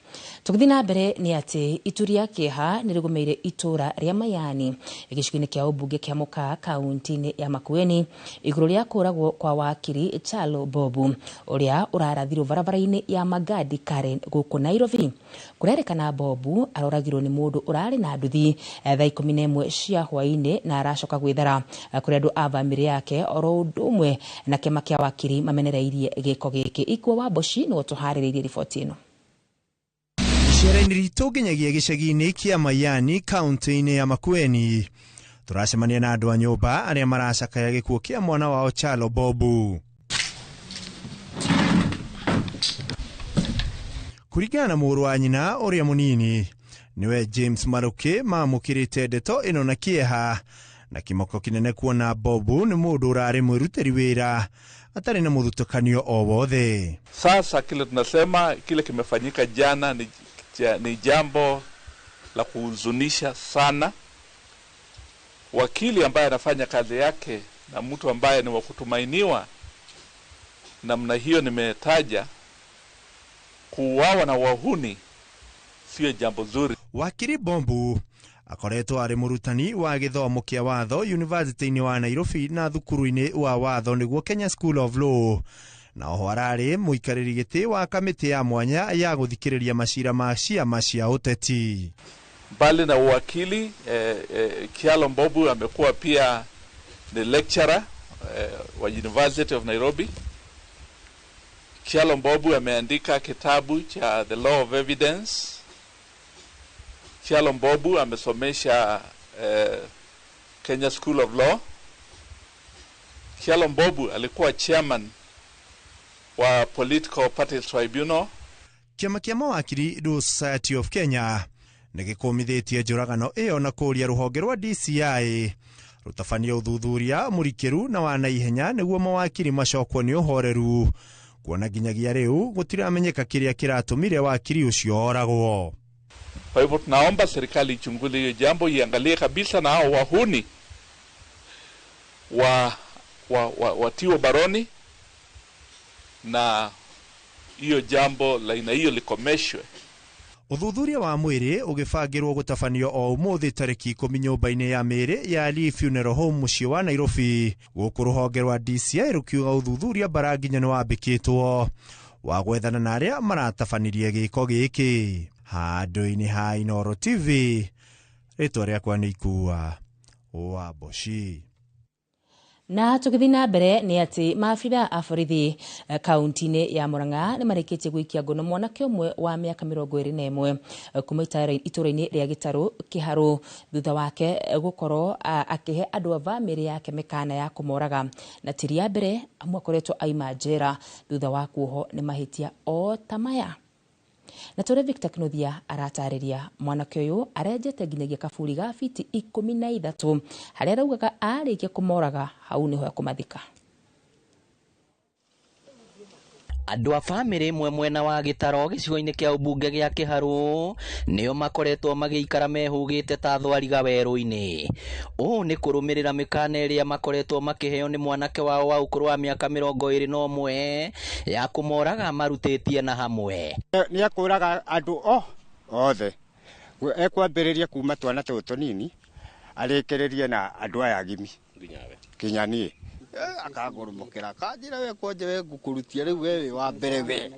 Tũgĩthiĩ na mbere nĩ atĩ itu rĩa kĩeha nĩ rĩgũmĩire itũra rĩa Mayani gĩcigo-inĩ kĩa ũmbunge kĩa Mũkaa kaunti-inĩ ya Makueni igũrũ rĩa kũragwo kwa wakiri Chalo Bobu ũrĩa ũrarathirwo barabara-inĩ ya Magadi Karen gũkũ Nairobi. Kũrerĩkana Bobu aroragirwo nĩ mũndũ ũrarĩ na nduthi thaa 11 cia hwaĩ-inĩ na aracoka gwĩthara kũrĩ andũ a bamĩrĩ yake oro ũndũ ũmwe na kĩama kĩa wakiri mamenereirie gĩko gĩkĩ. Ikua wa Mboci nĩwe ũtũharĩrĩirie riboti ĩno. Icera-inĩ ritũ nginyagia gĩcagi-inĩ kĩa Mayani kaunti-inĩ ya Makueni tũracemania na andũ a nyũmba arĩa maracakaya gĩkuũ kĩa mwana wao Chalo Bobu. Kũringana na mũrũ wa nyina ũrĩa mũnini nĩwe James Maruki mamũkĩrĩte ndeto ĩno na kĩeha na kĩmako kĩnene kuona Bobu nĩ mũndũ ũrarĩ mwĩrutĩri wĩra atarĩ na mũthutũkanio o wothe. Sasa kile tunasema kile kimefanyika jana ni jambo la kuhuzunisha sana. Wakili ambaye anafanya kazi yake na mtu ambaye ni wa kutumainiwa namna hiyo nimetaja, kuuawa na wahuni sio jambo zuri. Wakiri Bombu akoretwo arĩ mũrutani wa gĩthomo kĩa watho University-inĩ wa Nairobi na thukuru-inĩ wa watho nĩguo Kenya School of Law, na oho ararĩ mũikarĩri gĩtĩ wa kamĩtĩ ya mwanya ya gũthikĩrĩria macira ma ciama cia ũteti. Mbali na uwakili, Kyalo Mbobu amekuwa pia ni lecturer wa University of Nairobi. Kyalo Mbobu ameandika kitabu cha The Law of Evidence. Kyalo Mbobu amesomesha Kenya School of Law. Kyalo Mbobu alikuwa chairman wa Political Parties Tribunal. Kĩama kĩa mawakiri Law Society of Kenya nĩ gĩkũmithĩtie njũragano ĩyo na kũũria rũhonge rwa DCI rũtabanie ũthuthuria mũrikĩru na wa naihenya nĩguo mawakiri macokwo nĩ ũhoreru, kuona nginyagia rĩu gũtiramenyeka kĩrĩa kĩratũmire wakiri ũcio oragwo. Kwa hivyo tunaomba serikali ichunguze hiyo jambo, iangalie kabisa na hao wahuni watiwe baroni na hiyo jambo la aina hiyo likomeshwe. Ũthuthuria wa mwĩrĩ ũgĩbangĩrwo gũtabanio o ũmũthĩ tarĩki 10 nyũmba-inĩ ya mĩĩrĩ ya Lee Funeral Home mũciĩ wa Nairobi, gũkũ rũhonge rwa DCI rũkiuga ũthuthuria bara nginya nĩ wambĩkĩtwo wa gwethana na arĩa maratabanirie gĩko gĩkĩ. Handũ-inĩ ha Inooro TV, rĩtwa rĩakwa nĩ Ikua wa Mboci. Na tũgĩthiĩ na mbere nĩ atĩ maabitha a borithi kaunti-inĩ ya Murang'a nĩ marĩkĩtie gũikia ngono mwanake ũmwe wa mĩaka 21 kuma itũra-inĩ rĩa Gĩtarũ Kĩharũ thutha wake gũkorwo akĩhe andũ a bamĩrĩ yake mĩkana ya kũmoraga, na ti rĩa mbere amu akoretwo aima njera thutha wa kuohwo nĩ mahĩtia o ta maya. Na tũrĩ Victor Kinuthia aratarĩria mwanake ũyũ arenjete nginyagia kaburi ga fiti 13 harĩa araugaga arĩkia kũmoraga hau nĩho ekũmathika. Andũ a bamĩrĩ ĩmwe mwena wa Gĩtaro gĩcigo-inĩ kĩa ũmbunge gĩa Kĩharũ nĩo makoretwo magĩikara mehũgĩte ta thwariga werũ-inĩ. Ũũ nĩ kũrũmĩrĩra mĩkana ĩrĩa makoretwo makĩheo nĩ mwanake wao wa ũkũrũ wa mĩaka 21 ya kũmoraga marutĩtie na hamwe. Nĩ akũraga andũ othe, ekwambĩrĩria kuma twana tũtũ tũnini arĩkĩrĩrie na andũ aya agimi nginya niĩ. Akangũrũmũkĩra akanjĩra we kwanja we ngũkũrutia rĩu we wĩ wa mbere we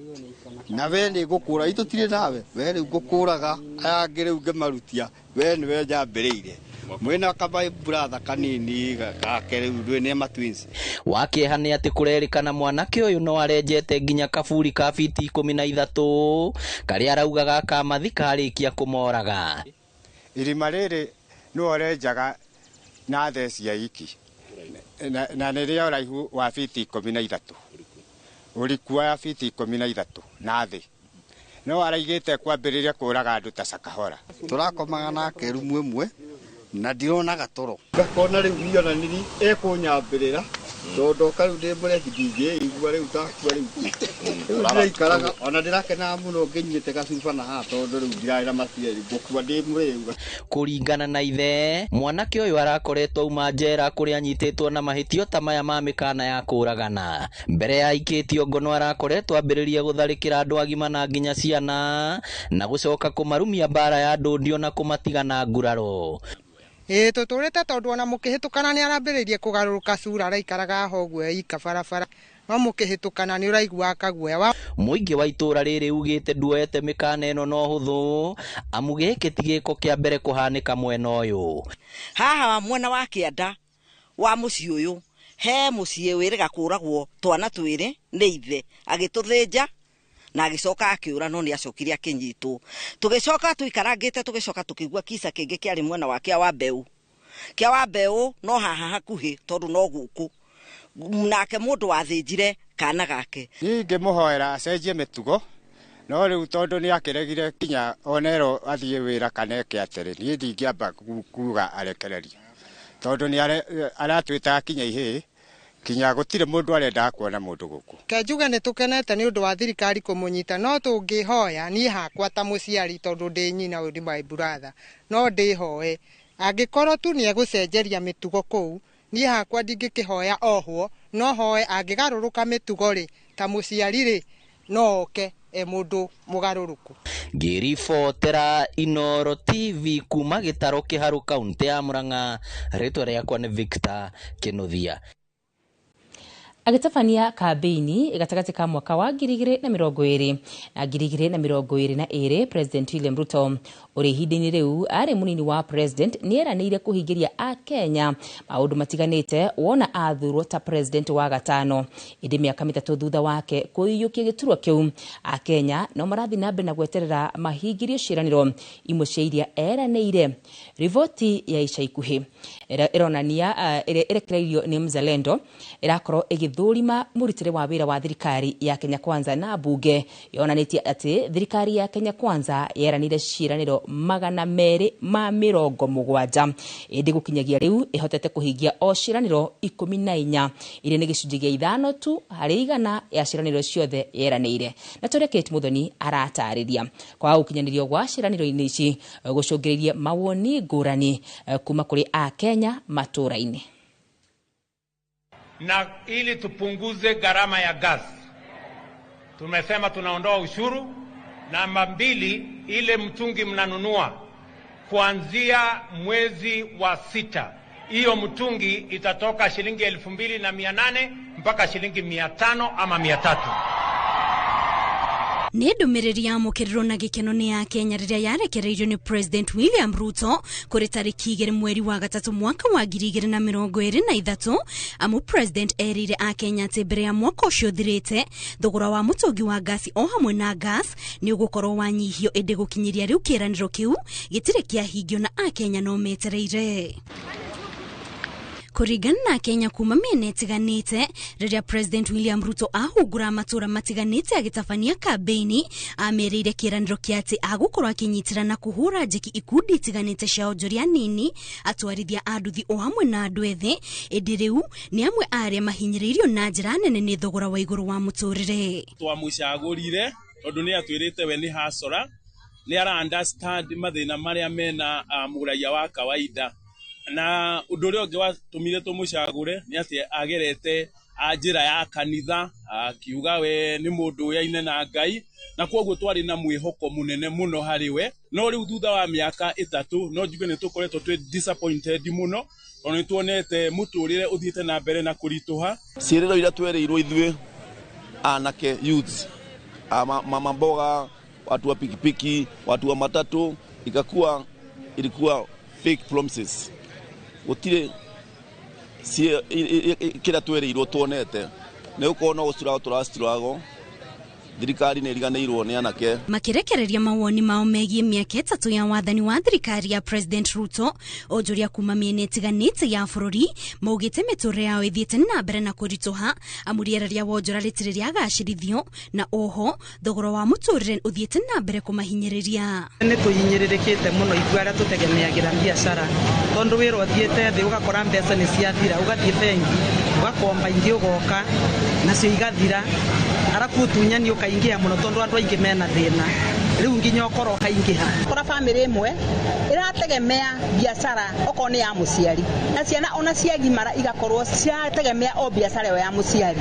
na we nĩ ngũkũra itũtirĩ nawe we rĩu ngũkũraga aya angĩ rĩu ngĩmarutia we nĩwe njambĩrĩire mwĩna kaba brother kanini gake rĩu ndũĩ nĩ ma twins. Wa kĩeha nĩ atĩ kũrerĩkana mwanake ũyũ no arenjete nginya kaburi ka fiti 13 karĩa araugaga akamathika arĩkia kũmoraga. Irima rĩrĩ nĩwe ũrenjaga na theci ya iki na nĩ rĩa ũraihu wa fiti 13, ũriku wa fiti 13 na thĩ, no araigĩte kwambĩrĩria kũraga andũ ta Sakahora. Tũrakomaga nake rumu ĩmwe na ndironaga toro, ngakona rĩu niona nini ekũnyambĩrĩra tondũ ndoka rĩu ndĩ mũrebi ndingĩigua rĩu ndakua rĩu rĩu ndĩraikaraga ona ndĩrakenaga mũno ngĩnyite gacuba na haha tondũ rĩu ndirarĩ na maciari ngũkua ndĩ mũrĩu. Kũringana na ithe, mwanake ũyũ arakoretwo auma njera kũrĩa anyitĩtwo na mahĩtio ta maya ma mĩkana ya kũragana. Mbere ya aikĩtio ngono arakoretwo ambĩrĩria gũtharĩkĩra andũ agima na nginya ciana na gũcoka kũmarumia mbara ya ndũndio na kũmatiga na nguraro. Ĩĩ tũtũrĩte tondũ ona mũkĩhĩtũkana nĩ arambĩrĩirie kũgarũrũka cura, araikaraga ho ũguo ika barabara, no mũkĩhĩtũkana nĩ ũraiguaga kaguoya. Mũingĩ wa itũra rĩrĩ ugĩte nduoete mĩkana ĩno no hũthũ, amu gĩkĩ ti gĩko kĩa mbere kũhanĩka mwena ũyũ. Haha mwena wa kĩanda wa mũciĩ ũyũ he mũciĩ wĩrĩga kũragwo twana twĩrĩ nĩ ithe, agĩtũthĩnja na agĩcoka akĩũra, no nĩ acokire akĩnyitwo. Tũgĩcoka tũikarangĩte, tũgĩcoka tũkĩigua kisa kĩngĩ kĩarĩ mwena wa kĩa wa mbeũ. Kĩa wa mbeũ no haha hakuhĩ tondũ no gũkũ nake mũndũ wathĩnjire kana gake. Niĩ ingĩmũhoera acenjie mĩtugo, no rĩu tondũ nĩ akĩregire kinya onerwo athiĩ wĩra kana eke atĩrĩ, niĩ ndingĩamba kuga arekererie tondũ nĩ aratwĩtaga kinya ihĩĩ, kinya gũtirĩ mũndũ arendaga kuona mũndũ gũkũ. Ke njuge nĩ tũkenete nĩ ũndũ wa thirikari kũmũnyita, no tũngĩhoya niĩ hakwa ta mũciari tondũ ndĩ nyina ũyũ nĩ my brother, no ndĩhoe angĩkorwo tu nĩ egũcenjeria mĩtugo kũu, niĩ hakwa ndingĩkĩhoya ohwo, no hoe angĩgarũrũka mĩtugo rĩ, ta mũciari rĩ, no oke e mũndũ mũgarũrũku. Ngĩribotera Inooro TV kuma Gĩtarũ Kĩharũ, kaũntĩ ya Murang'a, rĩtwa rĩakwa nĩ Victor Kĩnuthia. Agĩtabania kambĩini gatagatĩ ka mwaka wa 2020 na 2022, President William Ruto ũrĩ ihinda-inĩ rĩu arĩ mũnini wa president nĩ eranĩire kũhingĩria Akenya maũndũ matiganĩte wona athurwo ta president wa gatano. Ĩndĩ mĩaka 3 thutha wake kũiyũkia gĩturwa kĩu, Akenya no marathiĩ na mbere na gweterera mahingĩrio ciĩranĩro imwe cia iria eranĩire. Riboti ya ica ikuhĩ ĩronania ĩrĩa ĩrekereirio nĩ Mzalendo ĩrakorwo ĩgĩthũrima mũrutĩre wa wĩra wa thirikari ya Kenya Kwanza na mbunge yonanĩtie atĩ thirikari ya Kenya Kwanza yeranĩire ciĩranĩro 270, ĩndĩ gũkinyagia rĩu ĩhotete kũhingia o ciĩranĩro 14 iria nĩ gĩcunjĩ gĩa 5 tu harĩ igana ya ciĩranĩro ciothe yeranĩire. Na tũrĩa Kate Muthoni aratarĩria kwaga gũkinyanĩrio gwa ciĩranĩro-inĩ ici gũcũngĩrĩirie mawoni ngũrani kuma kũrĩ Akenya matũra-inĩ. Na ili tupunguze gharama ya gas, tumesema tunaondoa ushuru. Namba 2, ile mtungi mnanunua kuanzia mwezi wa 6, hiyo mtungi itatoka shilingi 2800 mpaka shilingi 500 ama 300. Nĩ ndũmĩrĩri yamũkĩrirwo na gĩkeno nĩ ya Kenya rĩrĩa yarekereirio nĩ President William Ruto kũrĩ tarĩki 2 mweri wa 3 mwaka wa 2023, amu President erĩire Akenya atĩ mbere ya mwaka ũcio ũthirĩte thogora wa mũtũngi wa ngasi o hamwe na gas nĩ ũgũkorwo wanyihio, ĩndĩ gũkinyĩria rĩu kĩĩranĩro kĩu gĩtirĩ kĩahingio na Akenya no metereire. Kũringana na Kenya kuma mĩena ĩtiganĩte, rĩrĩa President William Ruto ahungura matũra matiganĩte agĩtabania kambĩini, amerĩire kĩĩranĩro kĩa atĩ agũkorwo akĩnyitĩra na kũhũra njeki ikundi itiganĩte cia onjoria nini, atwarithia a nduthi o hamwe na andũ ethĩ, ĩndĩ rĩu nĩ amwe a arĩa mahinyĩrĩirio na njĩra nene nĩ thogora wa igũrũ wa mũtũrĩre. Twamũcagũrire tondũ nĩ atwĩrĩte we nĩ hasora, nĩ ara understand mathĩna marĩa mena mũraiya wa kawaida. Na ũndũ ũrĩa ũngĩ watũmire tũmũcagũre nĩ atĩ agerete njĩra ya kanitha, akiuga we nĩ mũndũ ũyaine na Ngai, na kwoguo twarĩ na mwĩhoko mũnene mũno harĩ we. No rĩu thutha wa mĩaka 3 no njuge nĩ tũkoretwo twĩ disappointed mũno, tondũ nĩ tuonete mũtũrĩre ũthiĩte na mbere na kũritũha. Ciĩrĩro iria twerĩirwo ithuĩ anake youths, mama mboga, watu wa pikipiki, watu wa matatu, ikakuwa ilikuwa fake promises. Gũtirĩ kĩrĩa twereirwo tuonete nĩ gũkorwo no gũcurago tũracuragwo Thirikari nĩ ĩriganĩirwo nĩ anake. Makirekereria mawoni mao megiĩ mĩaka 3 ya wathani wa thirikari ya President Ruto, onjoria kuma mĩena ĩtiganĩte ya bũrũri maugĩte mĩtũrĩre yao ĩthiĩte na mbere na kũritũha, amu rĩera rĩa wonjora rĩtirĩ rĩagacĩrithio, na oho thogora wa mũtũrĩre ũthiĩte na mbere kũmahinyĩrĩria. Nĩ tũhinyĩrĩrĩkĩte mũno ithuĩ arĩa tũtegemeagĩra biacara, tondũ wĩra ũthiĩte thĩ ũgakora mbeca nĩ ciathira, ũgathiĩ bengi ũgakomba ingĩ ũgoka nacio igathira, arabu ũtunyani ũkaingĩha mũno tondũ andũ aingĩ mena thĩna, rĩu nginya ũkora ũkaingĩha. Kora bamĩrĩ ĩmwe ĩrategemea biacara okorwo nĩ ya mũciari, na ciana ona ciagimara igakorwo ciategemea o biacara ĩyo ya mũciari.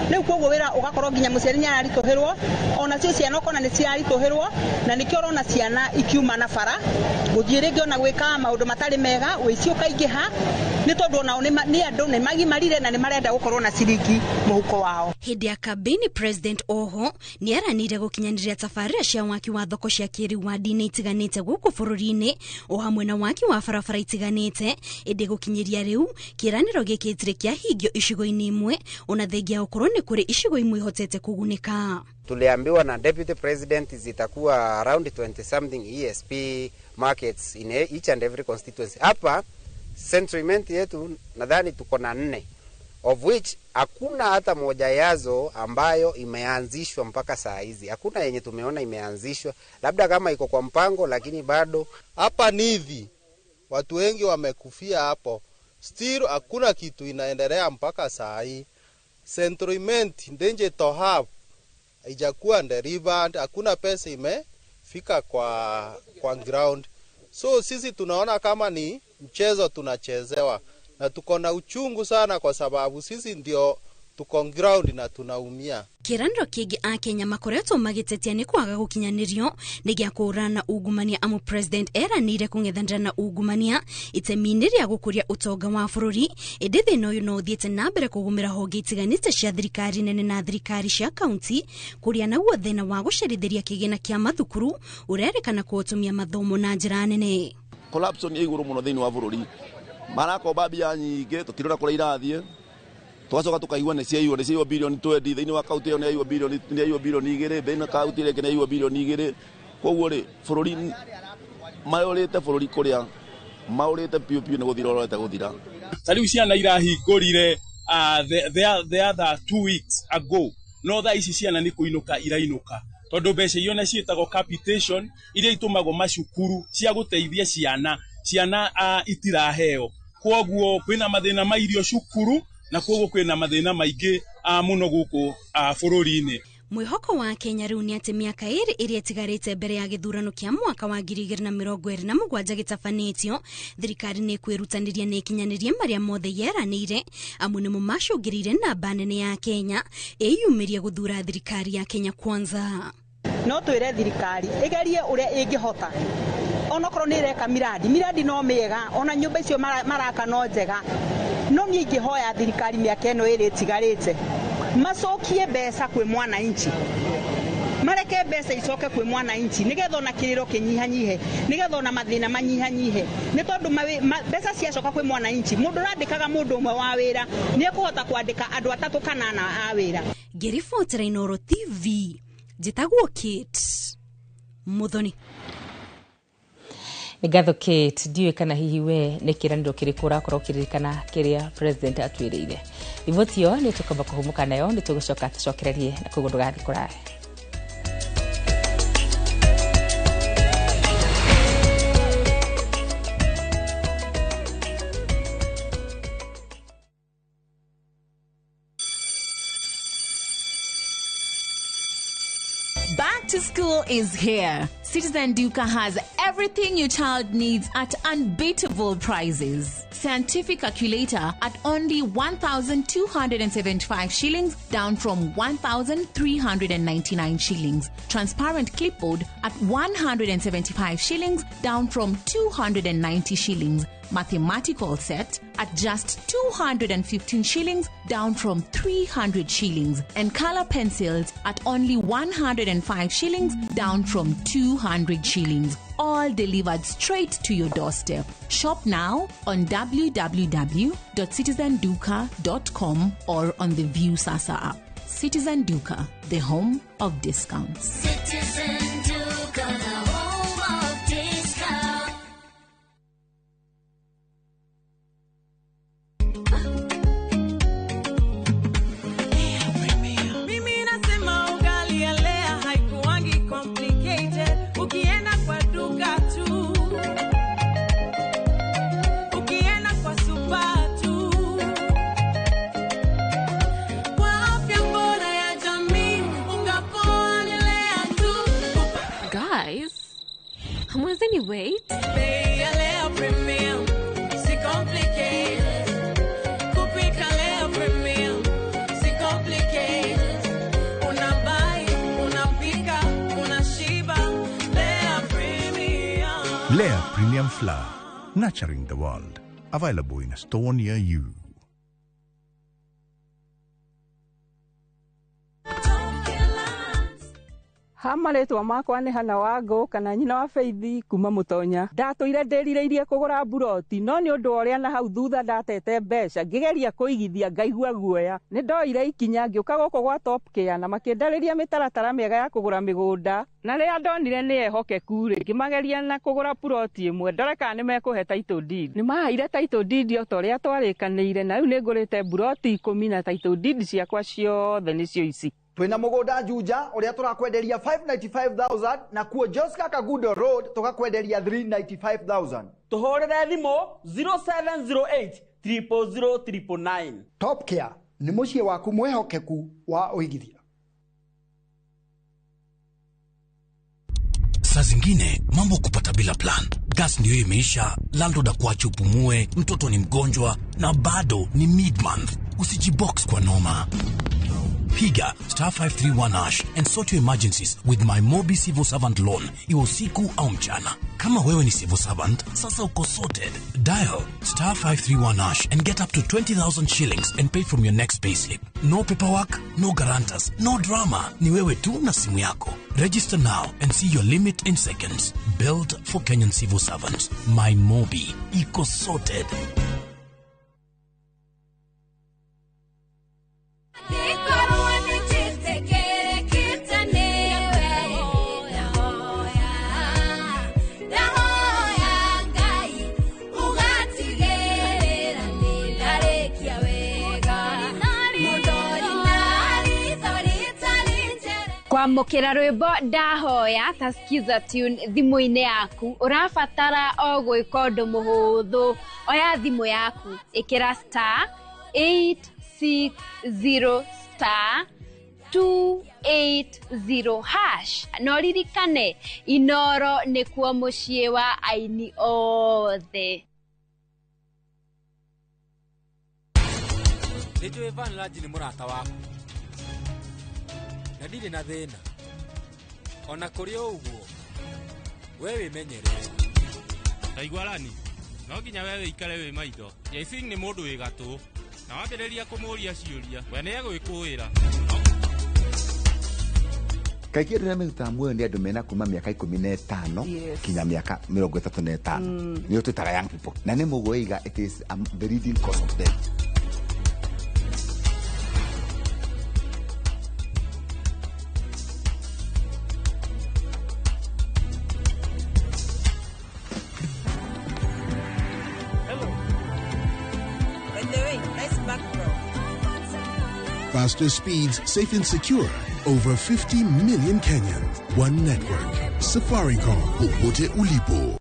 Rĩu koguo wĩra ũgakorwo nginya mũciari nĩ araritũhĩrwo, onacio ciana ũkona nĩ ciraritũhĩrwo, na nĩkĩo ũrona ciana ikiuma na bara gũthiĩ rĩngĩ ona gwĩka maũndũ matarĩ mega, ũici ũkaingĩha, nĩ tondũ onao nĩ andũ nĩ magimarire na nĩ marenda gũkorwo na ciringi mũhuko wao. Hĩndĩ ya kambĩini President oho nĩ eranĩire gũkinyanĩria tabarĩra cia waki wa thoko cia kĩrĩu wadi-inĩ itiganĩte gũkũ bũrũri-inĩ, o hamwe na waki wa barabara itiganĩte, ĩndĩ gũkinyĩria rĩu kĩĩranĩro gĩkĩ gĩtirĩ kĩahingio icigo-inĩ imwe, ona thengia gũkorwo nĩ kũrĩ icigo imwe ihotete kũgunĩka. Tuliambiwa na Deputy President zitakuwa around 20 something ESP markets in each and every constituency. Hapa Central yetu nadhani tuko na 4, of which hakuna hata moja yazo ambayo imeanzishwa mpaka saa hizi. Hakuna yenye tumeona imeanzishwa, labda kama iko kwa mpango, lakini bado. Hapa ni hivi, watu wengi wamekufia hapo, still hakuna kitu inaendelea mpaka saa hii. Central Danger to have haijakuwa delivered, hakuna pesa imefika kwa ground. So sisi tunaona kama ni mchezo tunachezewa, na tuko na uchungu sana kwa sababu sisi ndio tuko ground na tunaumia. Kĩĩranĩro kĩngĩ akenya makoretwo magĩtetia nĩ kwaga gũkinyanĩrio nĩ gĩa kũhũrana ungumania, amu President eranĩire kũng'ethanĩra na ungumania itemi-inĩ rĩa gũkũria ũtonga wa bũrũri, ĩndĩ thĩna ũyũ no ũthiĩte na mbere kũgũmĩra honge itiganĩte cia thirikari nene na thirikari cia kaunti, kũrĩa naguo thĩna wa gũcerithĩria kĩgĩna kĩa mathukuru ũrerĩkana kũhotomia mathomo na njĩra nene. Corruption ĩ igũrũ mũno thĩinĩ wa bũrũri, marakomba mbia nyingĩ tũtirona kũrĩa irathiĩ, tugacoka tukaigua nĩ ciaiywo bilioni 20 thĩinĩ wa kaunti ĩyo, nĩ yaiywo bilioni 2, thĩinĩ wa kaunti ĩrĩa ĩngĩ nĩ yaiywo bilioni 2. Koguo rĩ, bũrũri maũrĩte, bũrũri kũrĩa maũrĩte piũ piũ nĩ gũthira ũrorete gũthira. Ta rĩu ciana irahingũrire the other 2 weeks ago, no thaa ici ciana nĩ kũinũka irainũka, tondũ mbeca iria ona ciĩtagwo capitation iria itũmagwo macukuru cia gũteithia ciana itiraheo. Koguo kwĩna mathĩna ma irio cukuru, na koguo kwĩna mathĩna maingĩ mũno gũkũ bũrũri-inĩ. Mwĩhoko wa Kenya rĩu nĩ atĩ mĩaka 2 ĩrĩa ĩtigarĩte mbere ya gĩthurano kĩa mwaka wa 2027 gĩtabanĩtio, thirikari nĩ ĩkwĩrutanĩria na ĩkinyanĩrie marĩa mothe yeranĩire, amu nĩmo macũngĩrĩire namba nene ya Kenya ĩyumĩrie gũthura thirikari ya Kenya Kwanza. No twĩre thirikari ĩgerie ũrĩa ĩngĩhota, onokorwo nĩ ĩreka miradi no mĩega, ona nyũmba icio maraka no njega, no niĩ ingĩhoya thirikari mĩaka ĩno 2 ĩtigarĩte macokie mbeca kwĩ mwananchi, mareke mbeca icoke kwĩ mwananchi, nĩgetha ona kĩrĩro kĩnyihanyihe, nĩgetha ona mathĩna manyihanyihe, nĩ tondũ mbeca ciacoka kwĩ mwananchi, mũndũ ũrandĩkaga mũndũ ũmwe wa wĩra nĩ ekũhota kwandĩka andũ 3 kana 4 a wĩra. Ngĩribotera Inooro TV, njĩtagwo Kate Muthoni. Nĩ ngatho Kate, ndiũĩ kana hihi we nĩ kĩĩranĩro kĩrĩkũ ũrakorwo ũkĩririkana kĩrĩa President atwĩrĩire. Riboti ĩyo nĩ tũkwamba kũhũmũka nayo, nĩ tũgũcoka tũcokererie na koguo ndũgathiĩ kũraya. Back to school is here. Citizen Duka has everything your child needs at unbeatable prices. Scientific calculator at only 1,275 shillings, down from 1,399 shillings. Transparent clipboard at 175 shillings, down from 290 shillings. Mathematical set at just 215 shillings, down from 300 shillings. And color pencils at only 105 shillings, down from 200 shillings. All delivered straight to your doorstep. Shop now on www.citizenduka.com or on the Viusasa app. Citizen Duka, the home of discounts. Citizen Duka, the home of discount. Mimi nasema ugali ya Lea haikuangi complicated. Ukienda kwa duka tu, ukienda kwa super tu, kwa afya bora ya jamii, unga poa ni Lea tu. Guys, hamwezeni wait? Bei ya Lea Premium, si complicated. Kupika Lea Premium, si complicated. Unabuy, unapika, unashiba. Lea Premium. Lea Premium Flour, nurturing the world. Available in a store near you. Ha marĩtwa makwa nĩ Hana Wangũ kana nyina wa Faith kuma Mũtonya. Ndatũire ndĩrirĩirie kũgũra mburoti no nĩ ũndũ wa ũrĩa na hau thutha ndatete mbeca ngĩgeria kũigithia ngaigua guoya. Nĩ ndoire ikinya ngĩũka gũkũ gwa Top Care na makĩndarĩria mĩtaratara mĩega ya kũgũra mĩgũnda na rĩrĩa ndonire nĩ ehokeku rĩ ngĩmageria na kũgũra puroti ĩmwe ndore kana nĩ mekũhe title deed. Nĩ maheire title deed o ta ũrĩa twarĩkanĩire na rĩu nĩ ngũrĩte mburoti 10 na title deed ciakwa ciothe nĩcio ici. Twina mugunda Juja uria turakwenderia 595,000 na kuo Joska Kagudo Road tukakwenderia 395,000. Tuhurire thimu 0708 000 999. Top Care ni muciĩ waku mwihokeku wa uigithia. Saa zingine mambo kupata bila plan. Gas ndio imeisha, landlord akuache upumue, mtoto ni mgonjwa na bado ni mid-month. Usijibox kwa noma. Piga star 531 hash and sort your emergencies with my Mobi Civil Servant Loan, iwe usiku au mchana. Kama wewe ni civil servant, sasa uko sorted. Dial star 531 hash and get up to 20,000 shillings and pay from your next payslip. No paperwork, no guarantors, no drama. Ni wewe tu na simu yako. Register now and see your limit in seconds. Built for Kenyan civil servants. My Mobi. Iko sorted. Kwamũkĩra rwĩmbo ndahoya ta skiza tune thimũ-inĩ yaku ũrabatara o gwĩka ũndũ mũhũthũ. Oya thimũ yaku ĩkĩra star 860 star 280 hash na ũririkane Inoro nĩkuo mũciĩ wa aini othe. Nĩ njũĩ Van Lanji nĩ mũrata waku na ndirĩ na thĩna ona kũrĩ o ũguo we wĩmenyerere. Ndaigua rani no nginya we wĩikare wĩ maitho. Jaising nĩ mũndũ wĩ gatũ na wambĩrĩria kũmũria ciũria we nĩ egwĩkũĩra. Kaingĩ andũ arĩa merutaga muoyo nĩ andũ mena kuma mĩaka 15 kinya mĩaka 35 nĩo twĩtaga young people na nĩ mũgweiga it is the leading cause of death. Faster speeds, safe and secure. Over 50 million Kenyans. One network. Safaricom. Popote ulipo.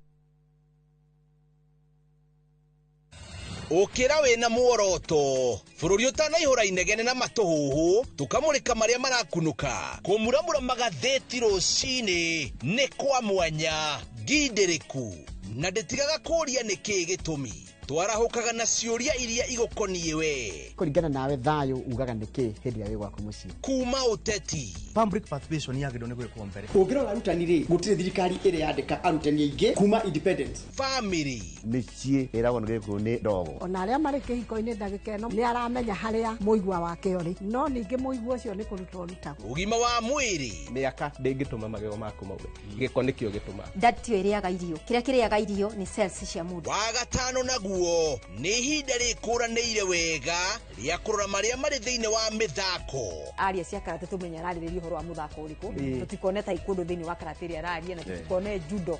Ũkĩra wĩna muoroto bũrũri ũtanaihũra inegene na matũhũhũ tũkamũrĩka marĩa marakunũka kũmuramura magathĩti rũcinĩ nĩ kwa mwanya ngindĩrĩku na ndĩtigaga kũũria nĩkĩĩ gĩtũmi twarahũkaga na ciũria iria igũkoniĩ we kũringana nawe thayũ ugaga nĩkĩ hĩndĩ ĩrĩa wĩ gwaku mũciĩ kuma ũteti public participation yagĩrĩirwo nĩ gwĩkwo mbere ũngĩrora arutani rĩ gũtirĩ thirikari ĩrĩ yandĩka arutani aingĩ kuma independence family mĩciĩ ĩragwo nĩ gĩkũyũ nĩ ndogo ona arĩa marĩ kĩhiko-inĩ ndagĩka ĩno nĩ aramenya harĩa mũigua wake ũrĩ no ningĩ mũigua ũcio nĩ kũrutwo ũrutagwo ũgima wa mwĩrĩ mĩaka ndĩngĩtũma magego maku maume gĩko nĩkĩo gĩtũmaga nda tio ĩrĩaga irio kĩrĩa kĩrĩaga irio nĩ cells cia mũndũ wa gatano naguo ũguo nĩ ihinda rĩkũranĩire wega rĩa kũrora marĩa marĩ thĩinĩ wa mĩthako. Aria cia karate tumenya ararĩrĩria ũhoro wa mũthako ũrĩkũ. Tũtikone taekwondo thĩinĩ wa karate ĩrĩa araria na tũtikone judo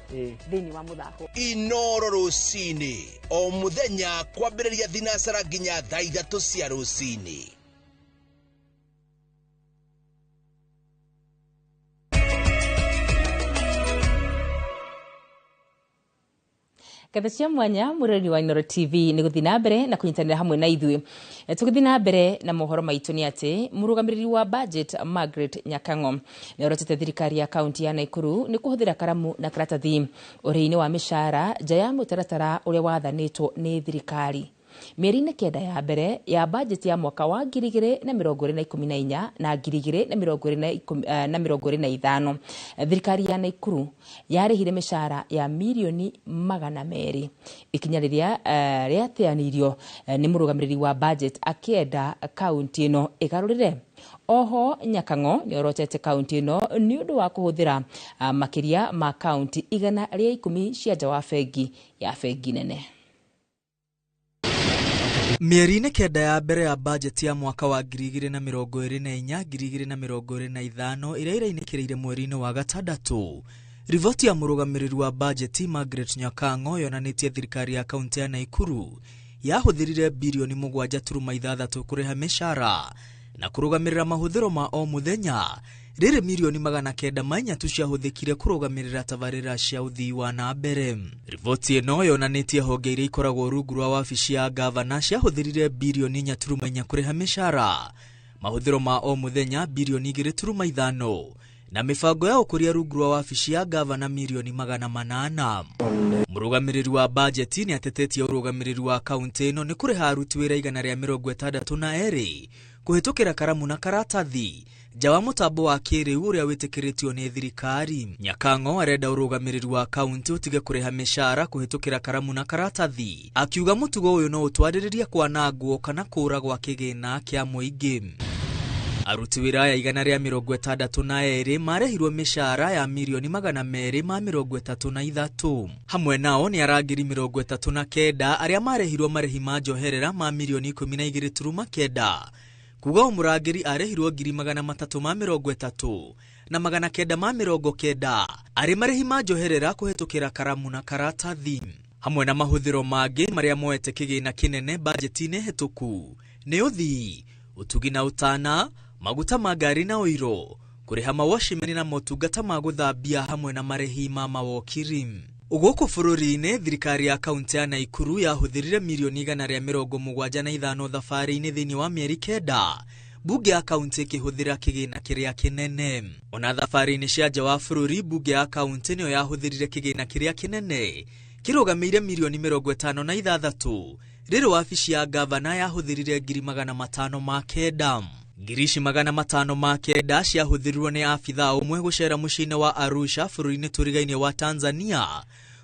thĩinĩ wa mũthako. Inoro rũcinĩ o mũthenya kwambĩrĩria thinacara nginya thaa 3 cia rũcinĩ. Ngatho cia mwanya mũrori wa Inooro TV nĩ gũthiĩ na mbere na kũnyitanĩra hamwe na ithuĩ. Tũgĩthiĩ na mbere na mohoro maitũ nĩ atĩ mũrũgamĩrĩri wa budget Margaret Nyakang'o nĩ orotete thirikari ya kaunti ya Nakuru nĩ kũhũthĩra karamu na karatathi ũrĩhi-inĩ wa mĩcara nja ya mũtaratara ũrĩa wathanĩtwo nĩ thirikari. Mĩeri-inĩ 9 ya mbere ya budget ya mwaka wa 2024 na 2025 thirikari ya Nakuru yarĩhire mĩcara ya mirioni 200, ikinya rĩrĩa rĩateanĩirio nĩ mũrũgamĩrĩri wa budget akĩenda kaunti ĩno ĩgarũrĩre. Oho Nyakang'o nĩ orotete kaunti ĩno nĩ ũndũ wa kũhũthĩra makĩria ma kaunti 110 cia nja wa bengi ya bengi nene. Mĩeri-inĩ 9 ya mbere ya bajeti ya mwaka wa 2024 2025 ĩrĩa ĩrainĩkĩrĩire mweri-inĩ wa gatandatũ, riboti ya mũrũgamĩrĩri wa bajeti Margaret Nyakang'o yonanĩtie thirikari ya kaunti ya Nakuru yahũthĩrire birioni 7.6 kũrĩha mĩcara na kũrũgamĩrĩra mahũthĩro ma o mũthenya, rĩrĩ mirioni 903 tu ciahũthĩkire kũrũgamĩrĩra tabarĩra cia ũthii wa na mbere. Riboti ĩno yonanĩtie honge iria ikoragwo rungu rwa wabici ya gavana ciahũthĩrire birioni 4.4 kũrĩha mĩcara, mahũthĩro ma o mũthenya birioni 2.5 na mĩbango ya ũkũria rungu rwa wabici ya gavana mirioni 800. Mũrũgamĩrĩri wa bajeti nĩ atetetie ũrũgamĩrĩri wa kaunti ĩno nĩ kũrĩha aruti wĩra 162 kũhĩtũkĩra karamu na karatathi nja wa mũtambo wa kĩrĩu ũrĩa wĩtĩkĩrĩtio nĩ thirikari. Nyakang'o arenda ũrũgamĩrĩri wa kaunti ũtige kũrĩha mĩcara kũhĩtũkĩra karamu na karatathi, akiuga mũtugo ũyũ no ũtwarĩrĩrie kwanangwo kana kũũra gwa kĩgĩna kĩa mũingĩ. Aruti wĩra aya 162 marĩhirwo mĩcara ya mirioni 233. Hamwe nao nĩ arangĩri 39 arĩa marĩhirwo marĩhi ma njoherera ma mirioni 12.9, kuga o mũrangĩri arĩhirwo 330 na 990 arĩ marĩhi ma njoherera kũhĩtũkĩra karamu na karatathi. Hamwe na mahũthĩro mangĩ marĩa moete kĩgĩna kĩnene bajeti-inĩ hĩtũku nĩ ũthii, ũtugi na ũtana, maguta ma ngari na ũiro, kũrĩha mawacimeni na motungata ma gũthambia hamwe na marĩhi ma mawokiri. Gũkũ bũrũri-inĩ, thirikari ya kaunti ya Nakuru yahũthĩrire mirioni 175 thabarĩ-inĩ thĩinĩ wa mĩeri 9, bunge ya kaunti ĩkĩhũthĩra kĩgĩna kĩrĩa kĩnene. Ona thabarĩ-inĩ cia nja wa bũrũri, bunge ya kaunti nĩyo yahũthĩrire kĩgĩna kĩrĩa kĩnene kĩrũgamĩire mirioni 56, rĩrĩ wabici ya gavana yahũthĩrire 509. Ngiri ici 509 ciahũthĩrirwo nĩ abithaa ũmwe gũcera mũciĩ-inĩ wa Arusha bũrũri-inĩ tũrigainie wa Tanzania,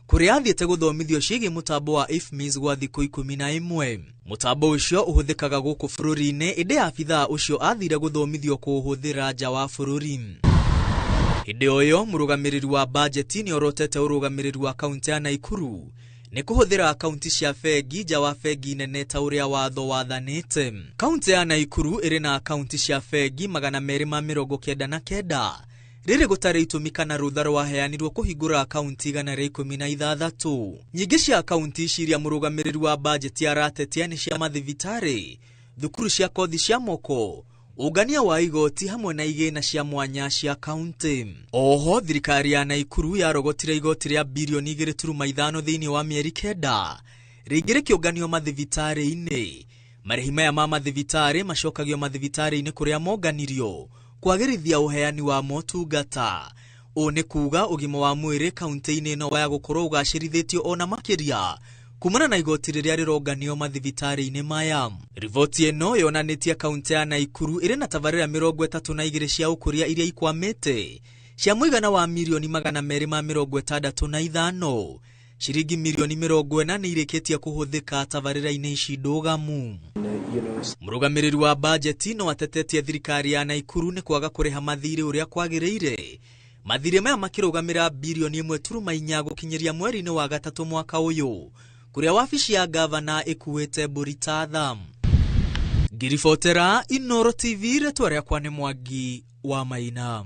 kũrĩa athiĩte gũthomithio ciĩgiĩ mũtambo wa IFMIS gwa thikũ 11. Mũtambo ũcio ũhũthĩkaga gũkũ bũrũri-inĩ, ĩndĩ abithaa ũcio athire gũthomithio kũũhũthĩra nja wa bũrũri. Hĩndĩ o ĩyo, mũrũgamĩrĩri wa bajeti nĩ orotete ũrũgamĩrĩri wa kaunti ya Nakuru nĩ kũhũthĩra akaunti cia bengi nja wa bengi nene ta ũrĩa watho wathanĩte. Kaunti ya Nakuru ĩrĩ na akaunti cia bengi 299, rĩrĩ gũtarĩ itũmi kana rũtha rwaheanirwo kũhingũra akaunti 116. Nyingĩ cia akaunti ici iria mũrũgamĩrĩri wa bajeti aratetia nĩ cia mathibitarĩ, thukuru cia kothi cia moko, ũngania wa igoti hamwe na igĩna cia mwanya cia kaunti. Oho thirikari ya Nakuru yarogotire igoti rĩa birioni 2.5 thĩinĩ wa mĩeri 9, rĩngĩ rĩkĩũnganio mathibitarĩ-inĩ. Marĩhi maya ma mathibitarĩ macokagio mathibitarĩ-inĩ kũrĩa monganirio kwagĩrithia ũheani wa motungata. Ũũ nĩ kuga ũgima wa mwĩrĩ kaunti-inĩ ĩno waya gũkorwo ũgacĩrithĩtio ona makĩria kumana na igoti rĩrĩa rĩronganio mathibitarĩ-inĩ maya. Riboti ĩno yonanĩtie kaunti ya Nakuru ĩrĩ na tabarĩra 32 cia ũkũria iria ikwamĩte cia mũigana wa mirioni 265. Ciringi mirioni 40 nĩ irĩkĩtie kũhũthĩka tabarĩra-inĩ ici ndũgamu. Mũrũgamĩrĩri wa bajeti no atetetie thirikari ya Nakuru nĩ kwaga kũrĩha mathirĩ ũrĩa kwagĩrĩire. Mathirĩ maya makĩrũgamĩra birioni 1.4 gũkinyĩria mweri-inĩ wa gatatũ mwaka ũyũ, Kũrĩa wabici ya gavana ĩkuĩte mbũri ta thamu. Ngiribotera Inoro TV, rĩtwa rĩakwa nĩ Mwangi wa Maina.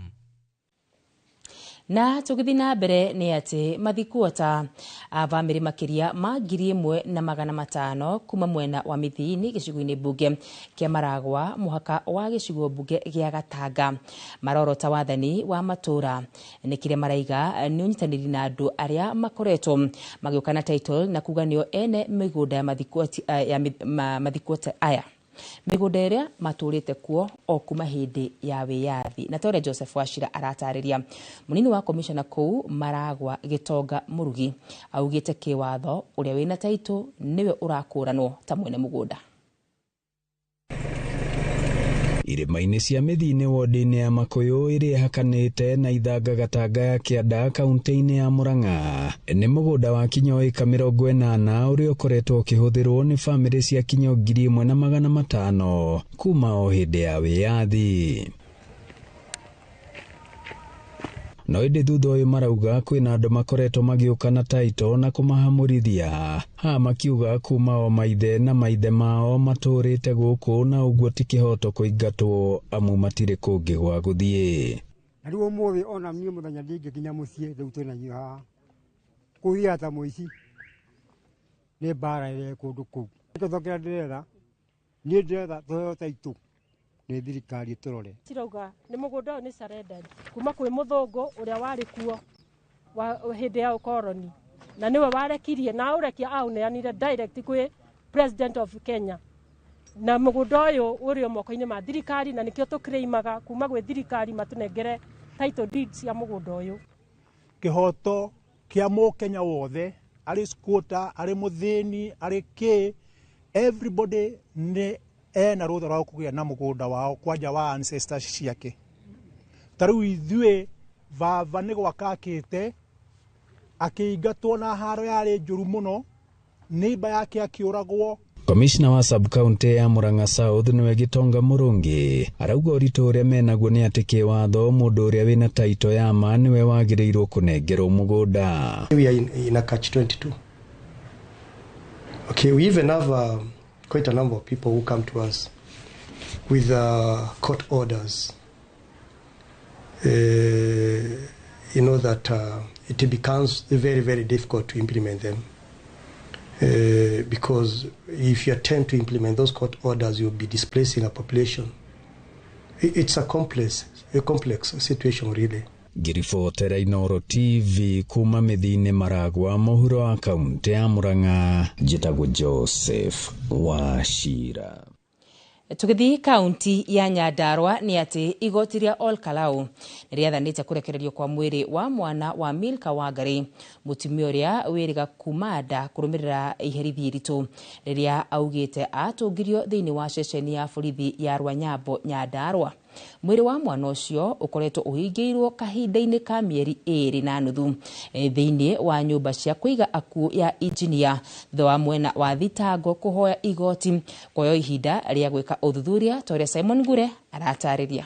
Na tũgĩthiĩ na mbere nĩ atĩ mathikuota a bamĩrĩ makĩria ma 1500 kuma mwena wa Mĩthiini gĩcigo-inĩ mbunge kĩa Maragwa mũhaka wa gĩcigo mbunge gĩa Gatanga marorota wathani wa matũra nĩ kĩrĩa maraiga nĩ ũnyitanĩri na andũ arĩa makoretwo magĩũka na title na kuga nĩo ene mĩgũnda ya mathikuota aya mĩgũnda ĩrĩa matũrĩte kuo o kuma hĩndĩ ya wĩyathi. Na ta ũrĩa Joseph Wachira aratarĩria, mũnini wa komishona kũu Maragwa Gĩtonga Mũrugi augĩte kĩwatho ũrĩa wĩna taitũ nĩwe ũrakũranwo ta mwene mũgũnda. Irĩma-inĩ cia Mĩthiinĩ wodi-inĩ ya Makũyũ ĩrĩa ĩhakanĩte na ithanga Gatanga ya Kĩanda kaunti-inĩ ya Murang'a nĩ mũgũnda wa kinyo ĩka 80 ũrĩa ũkoretwo ũkĩhũthĩrwo nĩ bamĩrĩ cia kinyo 1500 kuma o hĩndĩ ya wĩyathi. No ĩndĩ thutha ũyũ marauga kwĩna andũ makoretwo magĩũka na taito na kũmahamũrithia haha makiuga kuma o maithe na maithe mao matũrĩte gũkũ na ũguo ti kĩhoto kũingatwo amu matirĩ kũngĩ gwa gũthiĩ. Na rĩu ũmũthĩ ona niĩ mũthenya ndingĩkinya mũciĩ rĩu twĩna inyuĩ haha kũthiaga ta mũici nĩ mbara ĩrĩa ĩ kũndũ kũu. Tũthokera ndĩretha niĩ ndĩretha tũheo taitũ nĩ thirikari ĩtũrore. Cirauga nĩ mũgũnda ũyũ nĩ surrendered kuma kwĩ mũthũngũ ũrĩa warĩ kuo wa hĩndĩ ya ũkoroni na nĩwe warekirie na aũrekia aũneanire direct kwĩ President of Kenya na mũgũnda ũyũ ũrĩ o moko-inĩ ma thirikari na nĩkĩo tũkĩrĩimaga kuma gwĩ thirikari matũnengere title deeds cia mũgũnda ũyũ. Kĩhoto kĩa mũkenya wothe arĩ squatter arĩ mũthĩni arĩ kĩ everybody nĩ ena rũtha rwa kũgĩa na mũgũnda wao kwanja wa ancestors ciake. Ta rĩu ithuĩ baba nĩ gwaka akĩte akĩingatwo na haro yarĩ njũru mũno neighbor yake akĩũragwo. Komishna wa sub-county ya Murang'a South nĩwe Gĩtonga Mũrũngi arauga ũritũ ũrĩa menaguo nĩ atĩ kĩwatho mũndũ ũrĩa wĩna taito ya ma nĩwe wagĩrĩirwo kũnengerwo mũgũnda. We are in a catch 22. Okay, we even have quite a number of people who come to us with court orders. You know that it becomes very, very difficult to implement them because if you attempt to implement those court orders, you'll be displacing a population. It's a complex situation, really. Ngiribotera Inoro TV kuma Mĩthiinĩ Maragwa mũhuro wa kaunti ya Murang'a njĩtagwo Joseph Wachira. Tũgĩthiĩ kaunti ya Nyandarua nĩ atĩ igoti rĩa Ol Kalou nĩ rĩathanĩte kũrekererio kwa mwĩrĩ wa mwana wa Milka Wangari mũtumia ũrĩa wĩrĩga kuma nda kũrũmĩrĩra iherithia iritũ rĩrĩa augĩte atũngirio thĩinĩ wa ceceni ya borithi ya Rwanyambo Nyandarua. Mwĩrĩ wa mwana ũcio ũkoretwo ũhingĩirwo kahinda-inĩ ka mĩeri 2.5 thĩinĩ wa nyũmba cia kũiga akuũ ya injinia thutha wa mwena wa thitango kũhoya igoti kuoya ihinda rĩa gwĩka ũthuthuria ta ũrĩa Simon Ngure aratarĩria.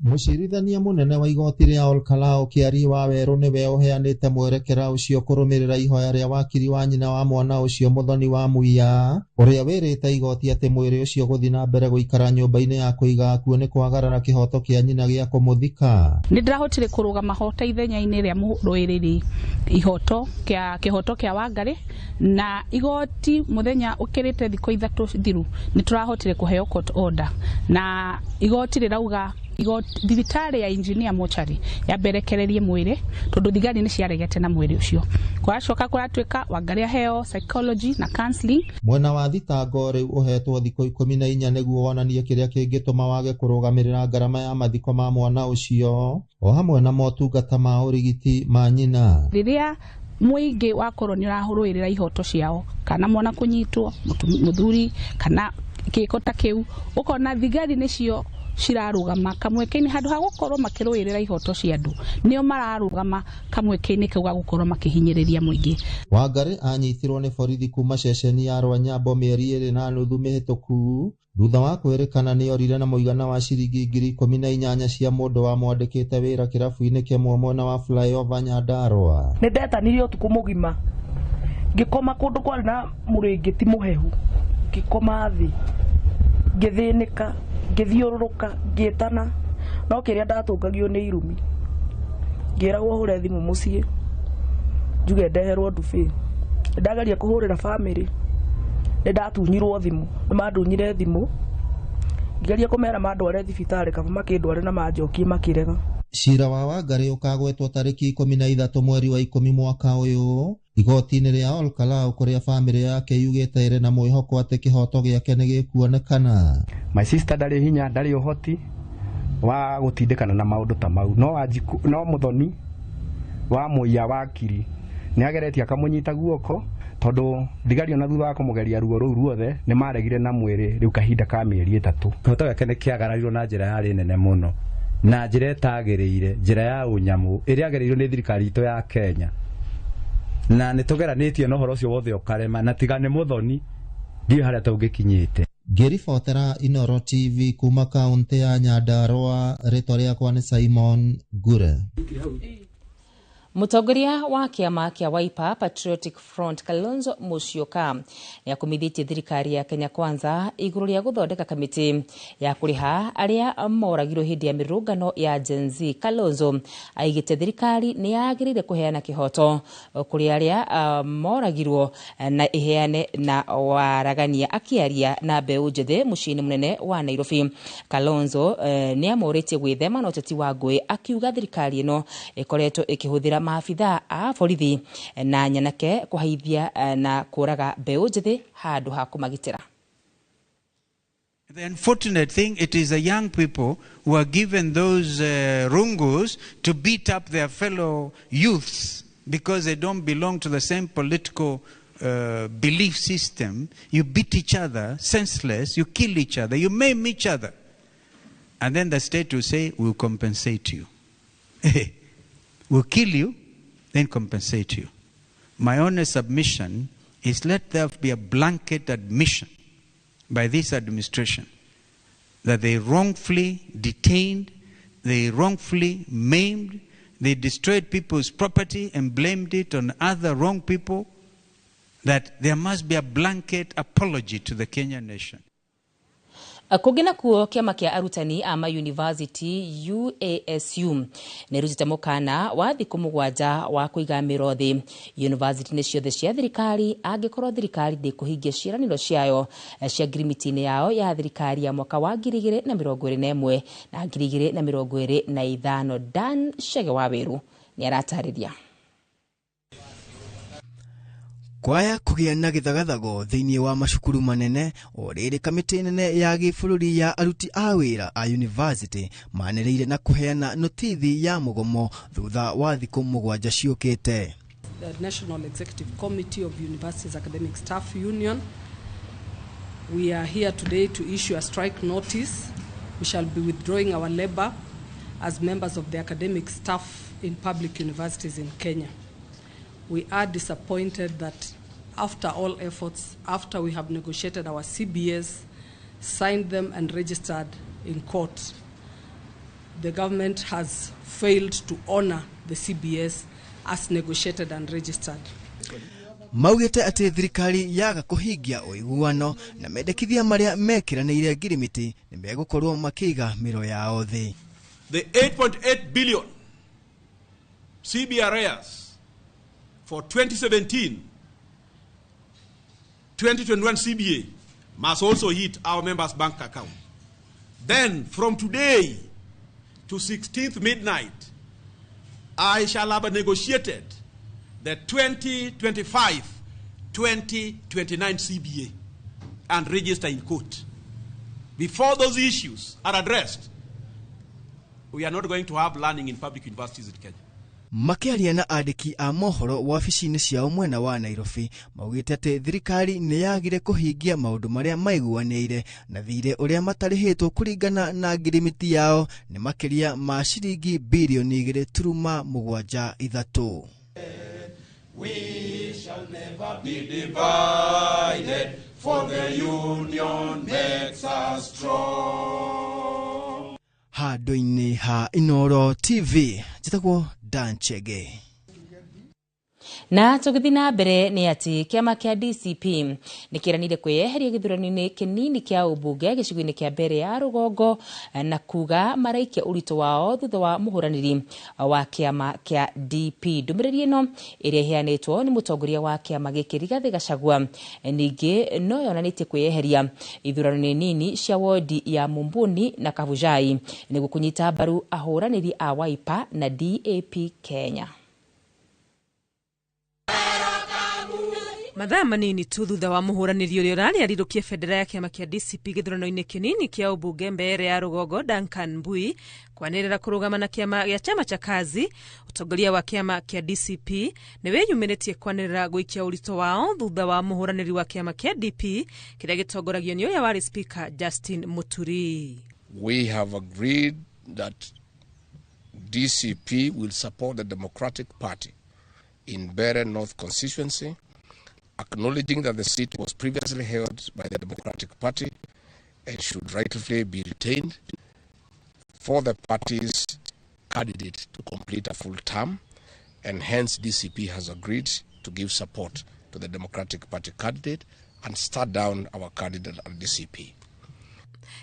Mũcirithania mũnene wa igoti rĩa Ol Kalou Kĩarie wa Werũ nĩwe ũheanĩte mwerekera ũcio kũrũmĩrĩra ihoya rĩa wakiri wa nyina wa mwana ũcio Mũthoni wa Muia ũrĩa wĩrĩte igoti atĩ mwĩrĩ ũcio gũthiĩ na mbere gũikara nyũmba-inĩ ya kũiga akuũ nĩ kwagarara kĩhoto kĩa nyina gĩa kũmũthika. Nĩ ndĩrahotire kũrũgama hota ithenya-inĩ rĩa mũrũĩrĩri ihoto kĩa kĩhoto kĩa Wangari na igoti mũthenya ũkĩrĩte thikũ 3 thiru nĩ tũrahotire kũheo court order na igoti rĩrauga thibitarĩ ya engineer mochari yamberekererie mwĩrĩ tondũ thigari nĩ ciaregete na mwĩrĩ ũcio kũracoka kũratuĩka Wangari aheo psychology na counseling. Mwena wa thitango rĩu ũhetwo thikũ 14 nĩguo wonanie kĩrĩa kĩngĩtũma wage kũrũgamĩrĩra ngarama ya mathiko ma mwana ũcio o hamwe na motungata ma ũrigiti ma nyina. Rĩrĩa mũingĩ wakorwo nĩ ũrahũrũĩrĩra ihoto ciao kana mwana kũnyitwo mũthuri kana gĩko ta kĩu ũkona thigari nĩcio cirarũgama kamweke-inĩ handũ ha gũkorwo makĩrũĩrĩra ihoto cia andũ nĩo mararũgama kamweke-inĩ kau ga gũkorwo makĩhinyĩrĩria mũingĩ. Wangari anyitirwo nĩ borithi kuma ceceni ya Rwanyambo mĩeri 2.5 mĩhĩtũku thutha wa kwĩrĩkana nĩ orire na mũigana wa ciringi 18,000 cia mũndũ wamwandĩkĩte wĩra kĩrabu-inĩ kĩmwe mwena wa flyover Nyandarua. Nĩ ndetanirie ũtukũ mũgima Ngĩkoma kũndũ kwarĩ na mũrĩngĩti mũhehu, ngĩkoma thĩ, ngĩthĩnĩka, ngĩthiũrũrũka, ngĩtana, no kĩrĩa ndatũngagio nĩ irumi. Ngĩragwo hũre thimũ mũciĩ njuge ndeherwo ndubĩ. Ndageria kũhũrĩra bamĩrĩ, nĩ ndatunyirwo thimũ, nĩ mandunyire thimũ. Ngeria kũmera mandware thibitarĩ kaba makĩndware na manjokie makĩrega. Cira wa Wangari ũkagwetwo tarĩki 13 mweri wa 10 mwaka ũyũ igoti-inĩ rĩa Ol Kalou kũrĩa bamĩrĩ yake yugĩte ĩrĩ na mwĩhoko atĩ kĩhoto gĩake nĩ gĩkuonekana. My sister ndarĩ hinya, ndarĩ ũhoti wa gũtindĩkana na maũndũ ta mau, no Wanjiku, no Muthoni wa Muia wakiri nĩ ageretie akamũnyita guoko tondũ thigari ona thutha wa kũmũgeria ruo rũu ruothe nĩ maregire na mwĩrĩ rĩu kahinda ka mĩeri 3. Kĩhoto gĩake nĩ kĩagararirwo na njĩra yarĩ nene mũno, na njĩra ĩtagĩrĩire, njĩra ya ũnyamũ ĩrĩa ĩagĩrĩirwo nĩ thirikari itũ ya Kenya, na nĩ tũgeranĩtie na ũhoro ũcio wothe ũkarema, na tiga nĩ Muthoni ndiũĩ harĩa tũngĩkinyĩte. Ngĩribotera Inooro TV kuma kaũntĩ ya Nyandarua, rĩtwa rĩakwa nĩ Simon Ngure. Mũtongoria wa kĩama kĩa Wiper Patriotic Front Kalonzo Musyoka nĩakumithĩtie thirikari ya Kenya Kwanza igũrũ rĩa gũthondeka kamĩtĩ ya kũrĩha arĩa moragirwo hĩndĩ ya mĩrũrũngano ya Gen Z. Kalonzo aigĩte thirikari nĩ yagĩrĩire kũheana kĩhoto kũrĩ arĩa moragirwo na ĩheane na waragania. Akĩaria na mbeũ njĩthĩ mũciĩ-inĩ mũnene wa Nairobi, Kalonzo nĩamũrĩtie gwĩthema na ũteti wa ngũĩ, akiuga thirikari ĩno ĩkoretwo ĩkĩhũthĩra maabithaa a borithi na nyanake kũhaithia na kũraga mbeũ njĩthĩ handũ ha kũmagitĩra. The unfortunate thing, it is the young people who are given those rungus to beat up their fellow youths because they don't belong to the same political belief system. You beat each other senseless, you kill each other, you maim each other. And then the state will say, we'll compensate you. We'll kill you, then compensate you. My only submission is let there be a blanket admission by this administration that they wrongfully detained, they wrongfully maimed, they destroyed people's property and blamed it on other wrong people, that there must be a blanket apology to the Kenyan nation. Kũngĩ nakuo kĩama kĩa arutani a mayunivasĩtĩ UASU nĩrutĩte mũkana wa thikũ 7 wa kũiga mĩro thĩ yunivasĩtĩ-inĩ ciothe cia thirikari angĩkorwo thirikari ndĩkũhingia ciĩranĩro ciayo cia ngirimiti-inĩ yao ya thirikari ya mwaka wa 2021 na 2025. Dan Chege wa Wĩru nĩaratarĩria. Kwaya kũgĩa na gĩthagathago thĩinĩ wa macukuru manene o rĩrĩ kamĩtĩ nene ya gĩbũrũri ya aruti a wĩra a university manĩrĩire na kũheana notithi ya mũgomo thutha wa thikũ 7 ciũkĩte. The National Executive Committee of Universities Academic Staff Union, we are here today to issue a strike notice. We shall be withdrawing our labor as members of the academic staff in public universities in Kenya. We are disappointed that after all efforts, after we have negotiated our CBS, signed them and registered in court, the government has failed to honor the CBS as negotiated and registered. Maugĩte atĩ thirikari yaga kũhingia ũiguano na mendekithia marĩa mekĩranĩire ngirimiti nĩ megũkorwo makĩiga mĩro yao thĩ. The 8.8 billion CBRS for 2017-2021 CBA must also hit our members' bank account. Then, from today to 16th midnight, I shall have negotiated the 2025-2029 CBA and register in court. Before those issues are addressed, we are not going to have learning in public universities in Kenya. Makĩaria na andĩki a mohoro wabici-inĩ ciao mwena wa Nairobi maugĩte atĩ thirikari nĩ yagire kũhingia maũndũ marĩa maiguanĩire na thirĩ ũrĩa matarĩhĩtwo kũringana na ngirimiti yao nĩ makĩria ma ciringi birioni 2.73. We shall never be divided, for the union makes us strong. Handũ-inĩ ha Inooro TV, njĩtagwo Dan Chege. Na tũgĩthiĩ na mbere nĩ atĩ kĩama kĩa DCP nĩ kĩranire kwĩyeheria gĩthurano-inĩ kĩnini kĩa ũmbunge gĩcigo-inĩ kĩa mbere ya rũgongo na kuga maraikia ũritũ wao thutha wa mũhũranĩri wa kĩama kĩa DP. Ndũmĩrĩri ĩno ĩrĩa ĩheanĩtwo nĩ mũtongoria wa kĩama gĩkĩ Rigathĩ Gachagua ningĩ no yonanĩtie kwĩyeheria ithurano-inĩ nini cia wodi ya Mumbuni na Kabujai nĩguo kũnyita mbaru ahũranĩri a Wiper na DAP Kenya. Mathaa manini tu thutha wa mũhũranĩri ũrĩa ũrarĩ arirũkie bendera ya kĩama kĩa DCP gĩthurano-inĩ kĩnini kĩa ũmbunge mbere ya rũgongo Duncan Mbui kwanĩrĩra kũrũgama na kĩama gĩa chama cha kazi, ũtongoria wa kĩama kĩa DCP nĩ wĩyumĩrĩtie kwanĩrĩra gũikia ũritũ wao thutha wa mũhũranĩri wa kĩama kĩa DP kĩrĩa gĩtongoragio nĩ ũrĩa warĩ Speaker Justin Muturi. We have agreed that DCP will support the Democratic Party in Mbeere North constituency, acknowledging that the seat was previously held by the Democratic Party and should rightfully be retained for the party's candidate to complete a full term, and hence DCP has agreed to give support to the Democratic Party candidate and start down our candidate at DCP.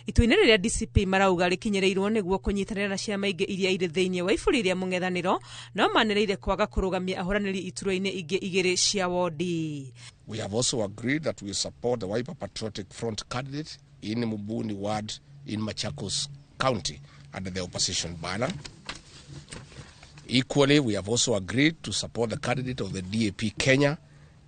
Itua-inĩ rĩrĩa DCP marauga rĩkinyĩrĩirwo nĩguo kũnyitanĩra na ciama ingĩ iria irĩ thĩinĩ wa iburi rĩa mũng'ethanĩro no manĩrĩire kwaga kũrũgamia ahũranĩri iturwa-inĩ ingĩ igĩrĩ cia wodi. We have also agreed that we support the Wiper Patriotic Front candidate in Mubuni ward in Machakos County under the opposition banner. Equally, we have also agreed to support the candidate of the DAP Kenya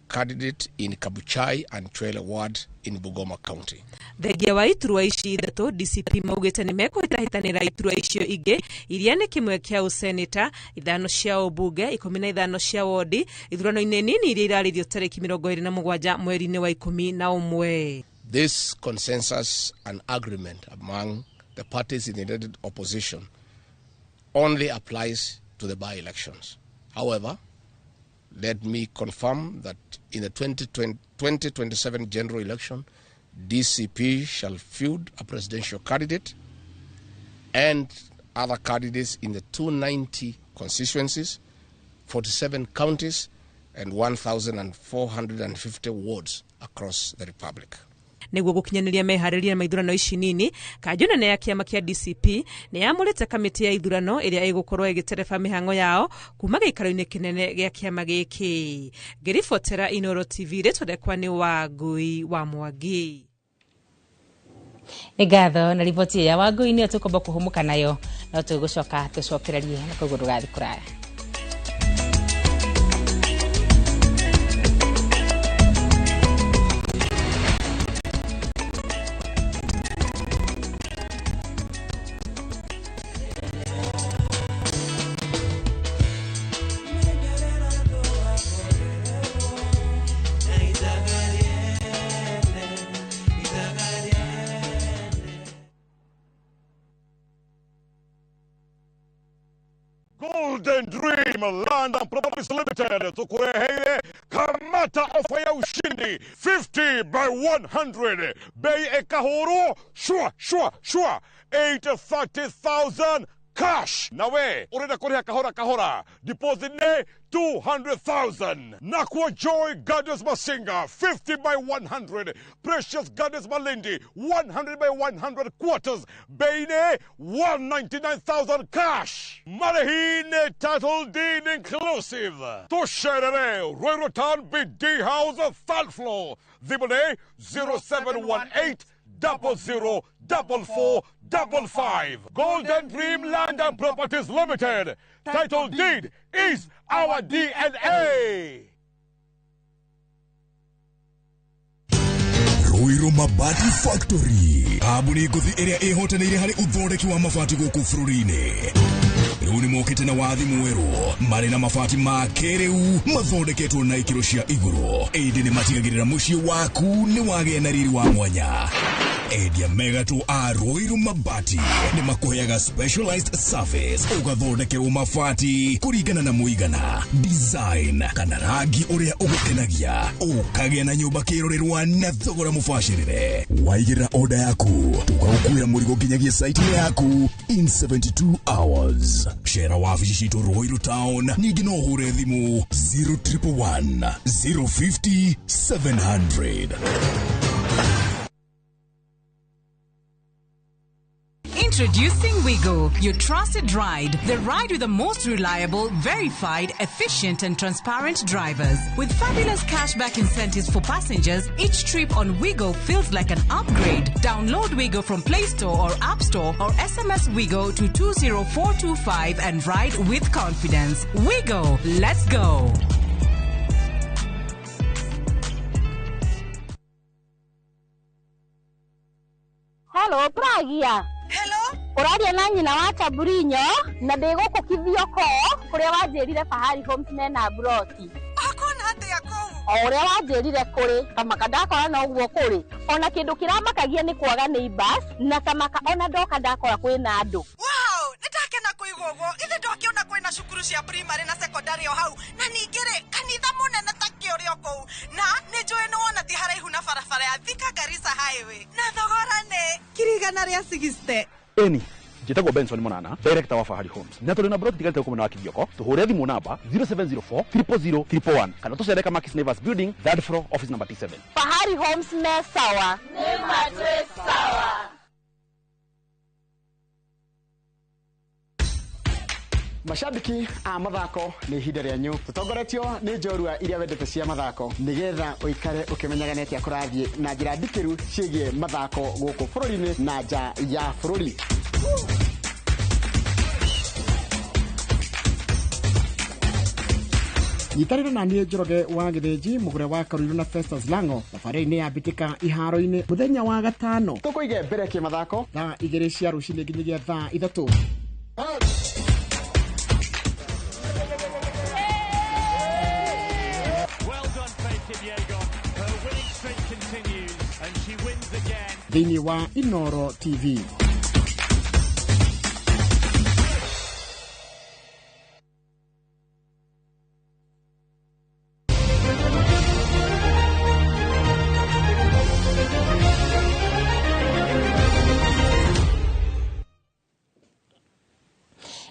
candidate in Kabuchai and Chwele ward in Bungoma County. Thengia wa iturwa ici ithatũ, DCP maugĩte nĩ mekũhĩtahĩtanĩra iturwa icio ingĩ iria nĩ kĩmwe kĩa ũseneta, 5 cia ũmbunge, 15 cia wodi ithurano-inĩ nini iria irarĩrio tarĩki 27 mweri-inĩ wa 11. This consensus and agreement among the parties in the united opposition only applies to the by-elections. However, let me confirm that in the 2027 general election, DCP shall field a presidential candidate and other candidates in the 290 constituencies, 47 counties, and 1,450 wards across the republic. Nĩguo gũkinyanĩria meharĩria ma ithurano ici nini, kanjũ nene ya kĩama kĩa DCP nĩ yamũrĩte kamĩtĩ ya ithurano ĩrĩa ĩgũkorwo ĩgĩtereba mĩhang'o yao kuma gĩikaro-inĩ kĩnene gĩa kĩama gĩkĩ. Ngĩribotera Inoro TV, rĩtwa rĩakwa nĩ Wangui wa Mwangi. Nĩ ngatho na riboti ya Wangui nĩyo tũkwamba kũhũmũka nayo, no tũgũcoka tũcokererie na koguo ndũgathiĩ kũraya. Golden Dream Land and Properties Limited tukureheire kamata ofa ya ushindi 50 by 100 bei ekahuru shua shua shua 830,000 cash. Nawe urenda kuriha kahora kahora, deposit ne 200,000. Nakwa Joy Gardens Masinga 50 by 100, Precious Gardens Malindi 100 by 100 quarters, bei ne 199,000 cash. Marehine title deed inclusive. Tusherere Ruiru Town BD House third floor. Thimũ 0718 00 44 55. Golden Dream Land and Properties Limited. Title deed is our DNA. Ruiru Mabati Factory, kambuni ngũthi ĩrĩa ĩhotanĩire harĩ ũthondeki wa mabati gũkũ bũrũri-inĩ. Rĩu nĩ mokĩte na wathi mwerũ, marĩ na mabati ma kĩrĩu mathondeketwo na ikĩro cia igũrũ, ĩndĩ nĩ matigagĩrĩra mũciĩ waku nĩ wagĩa na riri wa mwanya. Endia megatũ a Ruiru Mabati nĩ makũheaga specialized service ũgathondekerwo mabati kũringana na mũigana, design kana rangi ũrĩa ũgũkenagia, ũkagĩa na nyũmba kĩrorerwa na thogora mũbacĩrĩre. Waigĩrĩra order yaku tũgagũkuĩra mũrigo nginyagia site-inĩ yaku in 72 hours. Cera wabici citũ Ruiru Town, ningĩ no ũhũre thimũ 0111 050 700. Introducing Wigo, your trusted ride. The ride with the most reliable, verified, efficient, and transparent drivers. With fabulous cashback incentives for passengers, each trip on Wigo feels like an upgrade. Download Wigo from Play Store or App Store or SMS Wigo to 20425 and ride with confidence. Wigo, let's go. Hello, Pragia. Hello. Ũraria na nyina wa Chaburinyo na ndĩ gũkũ Kithioko kũrĩa wanjĩrire Fahari Homes mena broti. Akona atĩa kũu? O ũrĩa wanjĩrire kũrĩ, kamaka ndakora no ũguo kũrĩ. Ona kĩndũ kĩramakagia nĩ kwaga neighbors na kamaka ona ndoka ndakora kwĩna andũ. Wow, nĩndakena kũigua ũguo. Ithe ndokĩona kwĩna cukuru cia primary na secondary o hau na ningĩ rĩ kanitha mũnene ta kĩ ũrĩ o kũu na nĩ njũĩ nĩ wona ti haraihu na barabara ya Thika Garissa Highway na thogora nĩ 160,000. Eni njĩtagwo Benson Monana, director wa Fahari Homes, na tũrĩ na broti tigarĩte gũkũ mwena wa Kithioko. Tũhũre thimũ namba 0704 000 111 kana tũcere Kamakis Neighbors Building, third floor, office number T7. Fahari Homes me sawa. Nĩ matwĩ sawa. Mashabiki a mathako nĩ ihinda rĩanyu tũtongoretio nĩ njorua iria wendete cia mathako nĩgetha ũikare ũkĩmenyaga nĩ atĩa kũrathiĩ na njĩra ndikĩru ciĩgiĩ mathako gũkũ bũrũri-inĩ na nja ya bũrũri. Nyitanĩra na niĩ Njoroge wa Gĩthĩnji mũgũre wa Karuiru na Festus Lango thabarĩ-inĩ ya mbĩtĩka iharo-inĩ mũthenya wa gatano tũkũige mbere kĩmathako thaa 2 cia rũcinĩ nginyagia thaa 3. Thĩinĩ wa Inoro TV.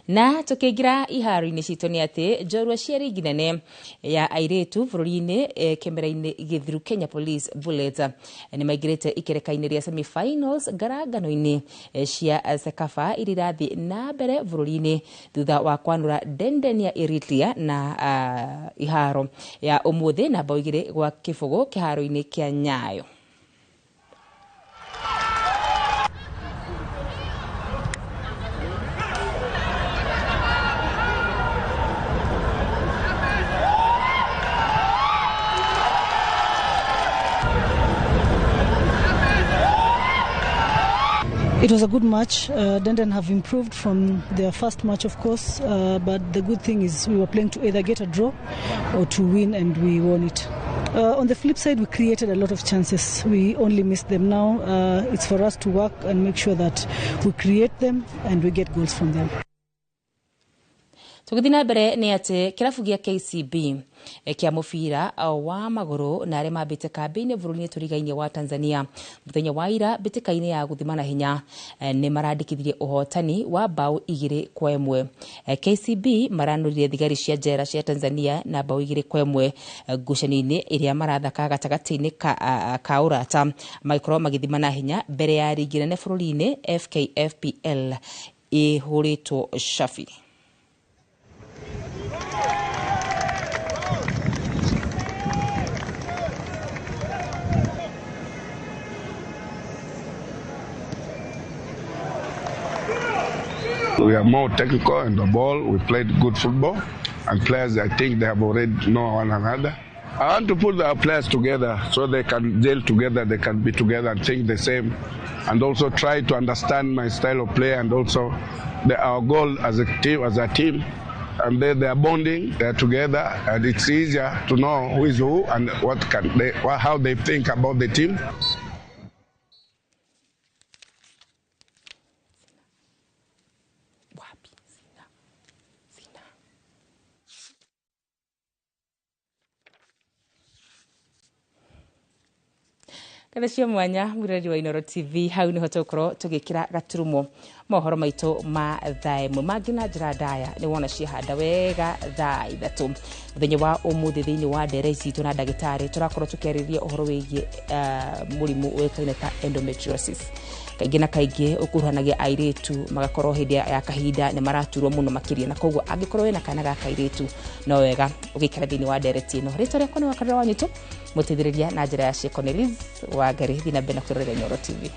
Na tukiingira iharo-inĩ citũ nĩ atĩ njorua cia rigi nene ya airĩtu bũrũri-inĩ kĩmera-inĩ gĩthiru Kenya Police Bullets nĩ maingĩrĩte ikereka-inĩ rĩa semi-finals ngarangano-inĩ cia CECAFA iria irathiĩ na mbere bũrũri-inĩ thutha wa kwanũra Denden ya Eritrea na iharo ya ũmũthĩ na bao 2-0 kĩharo-inĩ kĩa Nyayo. It was a good match. Denden have improved from their first match, of course, but the good thing is we were playing to either get a draw or to win, and we won it. On the flip side, we created a lot of chances. We only missed them now. It's for us to work and make sure that we create them and we get goals from them. Tũgĩthiĩ na mbere nĩ atĩ kĩrabu gĩa KCB kĩa mũbira wa magũrũ na arĩa mambĩte kambĩ-inĩ bũrũri-inĩ tũrigainie wa Tanzania mũthenya wa ira mbĩtĩka-inĩ ya gũthimana hinya nĩ marandĩkithirie ũhotani wa bao 2-1. KCB maranũrire thigari cia njera cia Tanzania na bao 2-1 ngucanio-inĩ ĩrĩa marathaka gatagatĩ-inĩ ka ũrata magĩkorwo magĩthimana hinya mbere ya rigi nene bũrũri-inĩ FKFPL ĩhũrĩtwo shafi. We are more technical in the ball. We played good football, and players, I think they have already know one another. I want to put our players together so they can gel together, they can be together and think the same, and also try to understand my style of play and also our goal as a team, And they are bonding, they are together, and it's easier to know who is who and what can they, how they think about the team. Kana cia mwanya mwireri wa Inoro TV hau niho tũgũkorwo tũgĩkĩra gaturumo mohoro maitũ ma thaa ĩmwe mangĩ na njĩra ndaya nĩ wona ciahanda wega thaa 3 mũthenya wa ũmũthĩ thĩinĩ wa ndere citũ na ndagĩtarĩ tũrakorwo tũkĩarĩrĩria ũhoro wĩgiĩ mũrimũ ũĩkaine ta endometriosis. Kaingĩ na kaingĩ ũkuruhanagia airĩtu magakorwo hĩndĩ ya kahinda nĩ maraturwo mũno makĩria, na koguo angĩkorwo wĩna kana ga kairĩtu no wega ũgĩikara thĩinĩ wa ndereti ĩno. Rĩtwa rĩakwa nĩ Wakarura wa Nyitũ, mũteithĩrĩria na njĩra ya Cornelis wa Ngari. Thiĩ na mbere na kwĩrorera Inooro TV.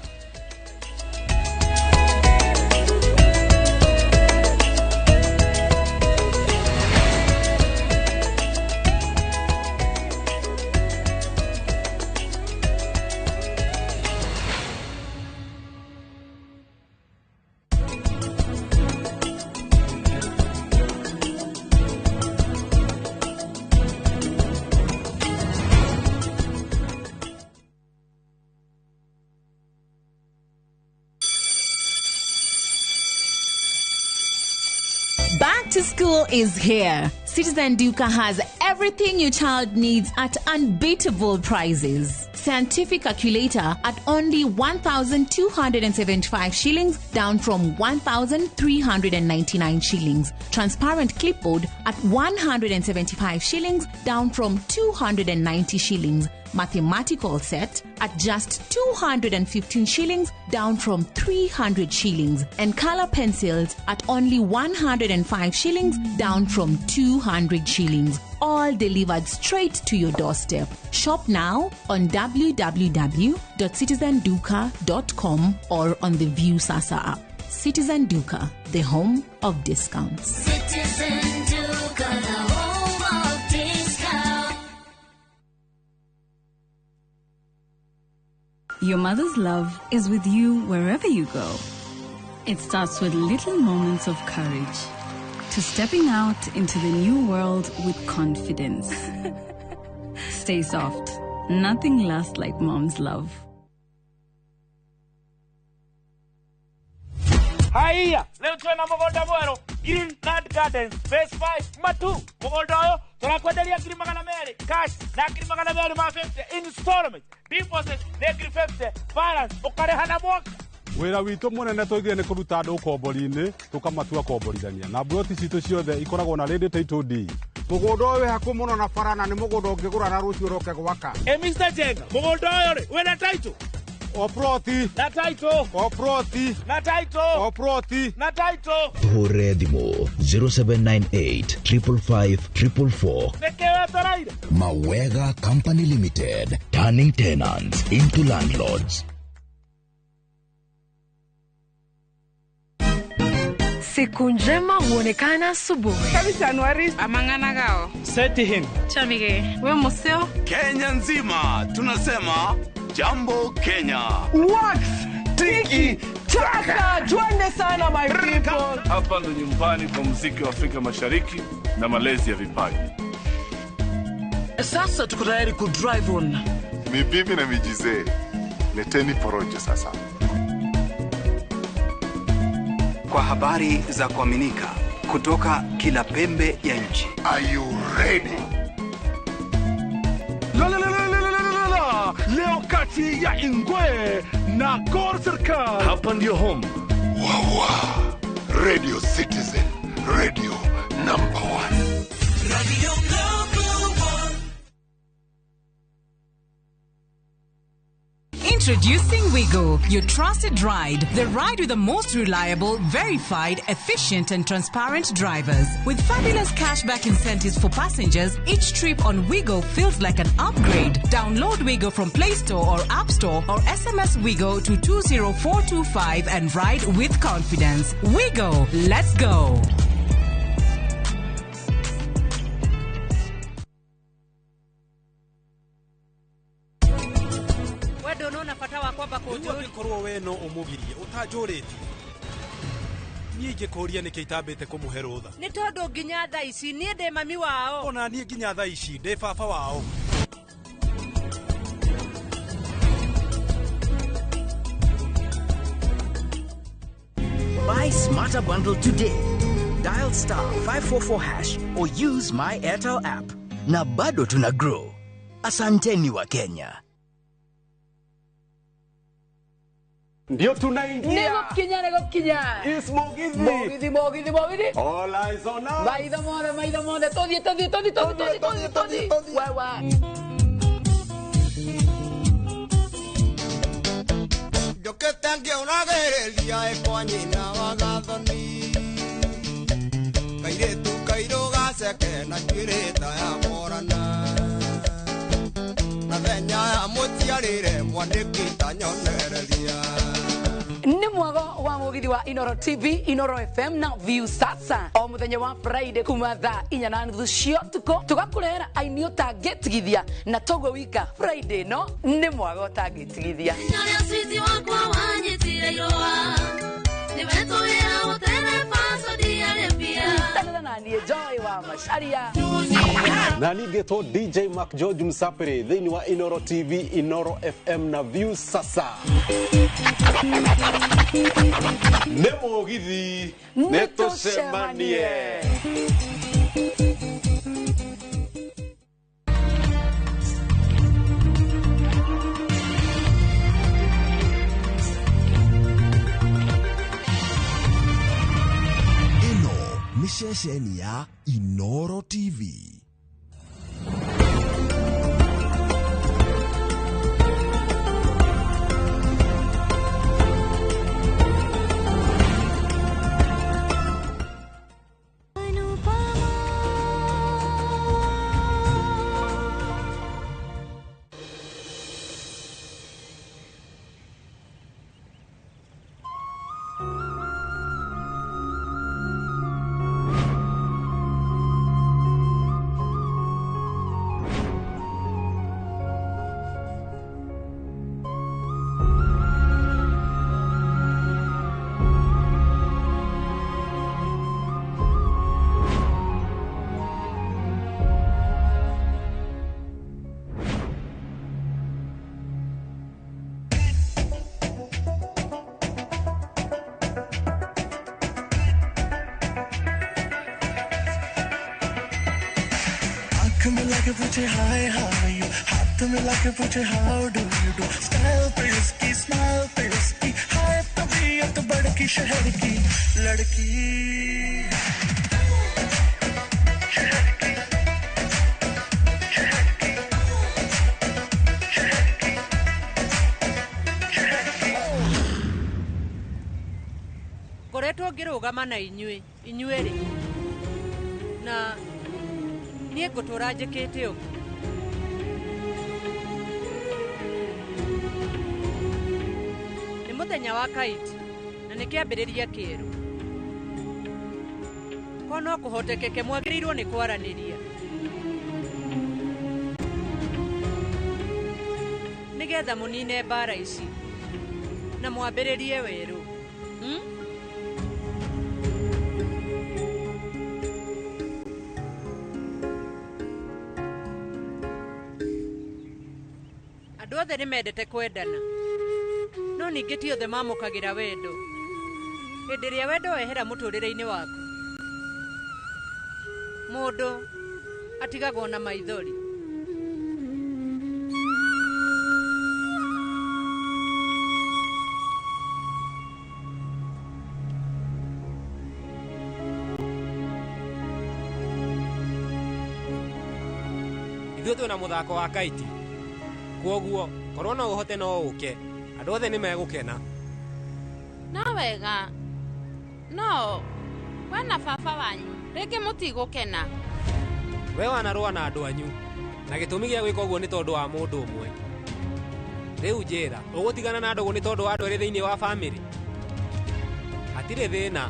Back to school is here. Citizen Duka has everything your child needs at unbeatable prices. Scientific calculator at only 1,275 shillings, down from 1,399 shillings. Transparent clipboard at 175 shillings, down from 290 shillings. Mathematical set at just 215 shillings, down from 300 shillings. And color pencils at only 105 shillings, down from 200 shillings. All delivered straight to your doorstep. Shop now on www.citizenduka.com or on the View Sasa app. Citizen Duka, the home of discounts. Citizen Duka, the home of discounts. Your mother's love is with you wherever you go. It starts with little moments of courage, to stepping out into the new world with confidence. Stay soft. Nothing lasts like mom's love. Haiya, leo twena mũgũnda mwerũ Green Land Gardens Phase 5 Matu. Mũgũnda ũyũ tũrakwenderia 200,000 cash na 250,000 installment. Deposit nĩ 50,000, balance ũkarĩha na mwaka. Wĩra witũ mũnene tũigire nĩ kũruta andũ ũkombori-inĩ tũkamatua komborithania, na mburoti citũ ciothe ikoragwo na ready title deed. Mũgũnda ũyũ wĩ hakuhĩ mũno na bara na nĩ mũgũnda ũngĩgũra na rũciũ ũroke gwaka. Ĩ Mr. Jenga, mũgũnda ũyũ rĩ wĩna title? O ploti na title, o ploti na title, o ploti na title. Tuhũrĩre thimũ 0798 555 444. Nĩkĩ wetereire? Mawega Company Limited, turning tenants into landlords. Siku njema huonekana asubuhi. Januari amang'ana gao. Seti him. Chamige. We museo. Kenya nzima tunasema Jambo Kenya. Wax tiki taka, twende sana my people. Hapa ndo nyumbani kwa muziki wa Afrika Mashariki na malezi ya vipaji. Sasa tuko tayari ku drive on. Mibibi na mijizee, leteni porojo sasa. Kwa habari za kuaminika kutoka kila pembe ya nchi. Are you ready? La la la la la la la. Leo kati ya Ingwe na Gor Serikal. Hapa ndio home. Wawa. Radio Citizen, radio number 1. Radio number 1. Introducing Wigo, your trusted ride. The ride with the most reliable, verified, efficient and transparent drivers. With fabulous cashback incentives for passengers, each trip on Wigo feels like an upgrade. Download Wigo from Play Store or App Store or SMS Wigo to 20425 and ride with confidence. Wigo, let's go. Korwo we no umugirie utanjũrĩtie niĩ ingĩkũria nĩkĩ itambĩte kũmũhe rũtha nĩ tondũ nginya thaa ici niĩ ndĩ mami wao ona niĩ nginya thaa ici ndĩ baba wao. Buy Smarter Bundle today. Dial star 544 hash or use my Airtel app. Na bado tuna grow. Asanteni wa Kenya. Ndio tunaingia. Nĩgũkinya nĩgũkinya. Is Mugithi. Mugithi Mugithi Mugithi. All eyes on us. Maitho mothe maitho mothe tũthiĩ tũthiĩ tũthiĩ tũthiĩ tũthiĩ tũthiĩ tũthiĩ. Wewe. Njũkĩte ngĩũragĩrĩria ĩkwa nyina wa gathoni kairĩtu kairũ gaceke na njuĩrĩ ta ya morana na thenya ya mũciarĩre mwandĩki ta nyonereria. Nĩ mwago wa mugithi wa Inoro TV, Inoro FM na View Sasa o muthenya wa Friday kuma thaa 4:30 cia ũtukũ tũgakũrehera aini ũtangĩtigithia na toguo wika Friday no nĩ mwago ũtangĩtigithia. Nyoria switi wakwa wanyitire irũa nĩwe tũwĩra ũtereba Saudi Arabia. Tanĩra na niĩ Joy wa Macharia na ningĩtwo DJ Mark George Msapiri thĩinĩ wa Inoro TV, Inoro FM na View Sasa. Nĩ Mugithi nĩ tũcemanie. Ĩno nĩ ceceni ya Inoro TV. मिला के पूछे hi how are you, हाथ मिला के पूछे how do you do, style पे उसकी स्माइल पे उसकी हाय तबीयत बड़की शहर की लड़की। Ngoretwo ngĩrũgama na inyuĩ inyuerĩ na niĩ ngũtũra njĩkĩte ũguo. Nĩ mũthenya wa kaiti na nĩ kĩambĩrĩria kĩerũ. Ko no kũhotekeke mwagĩrĩirwo nĩ kwaranĩria nĩgetha mũnine mbara ici na mwambĩrĩrie werũ. Andũ othe nĩ mendete kwendana no ningĩ ti othe mamũkagĩra wendo. Hĩndĩ ĩrĩa wendo wehera mũtũrĩre-inĩ waku mũndũ atigagwo na maithori. Ithuĩ twĩna mũthako wa kaiti kwoguo korwo no ũhote no ũke andũ othe nĩ megũkena. No wega no we na baba wanyu rĩngĩ mũtigũkena. We wanarũa na andũ anyu na gĩtũmi gĩa gwĩka ũguo nĩ tondũ wa mũndũ ũmwe. Rĩu njĩra ũgũtigana na ndũgũ nĩ tondũ wa andũ erĩ thĩinĩ wa bamĩrĩ? Hatirĩ thĩna,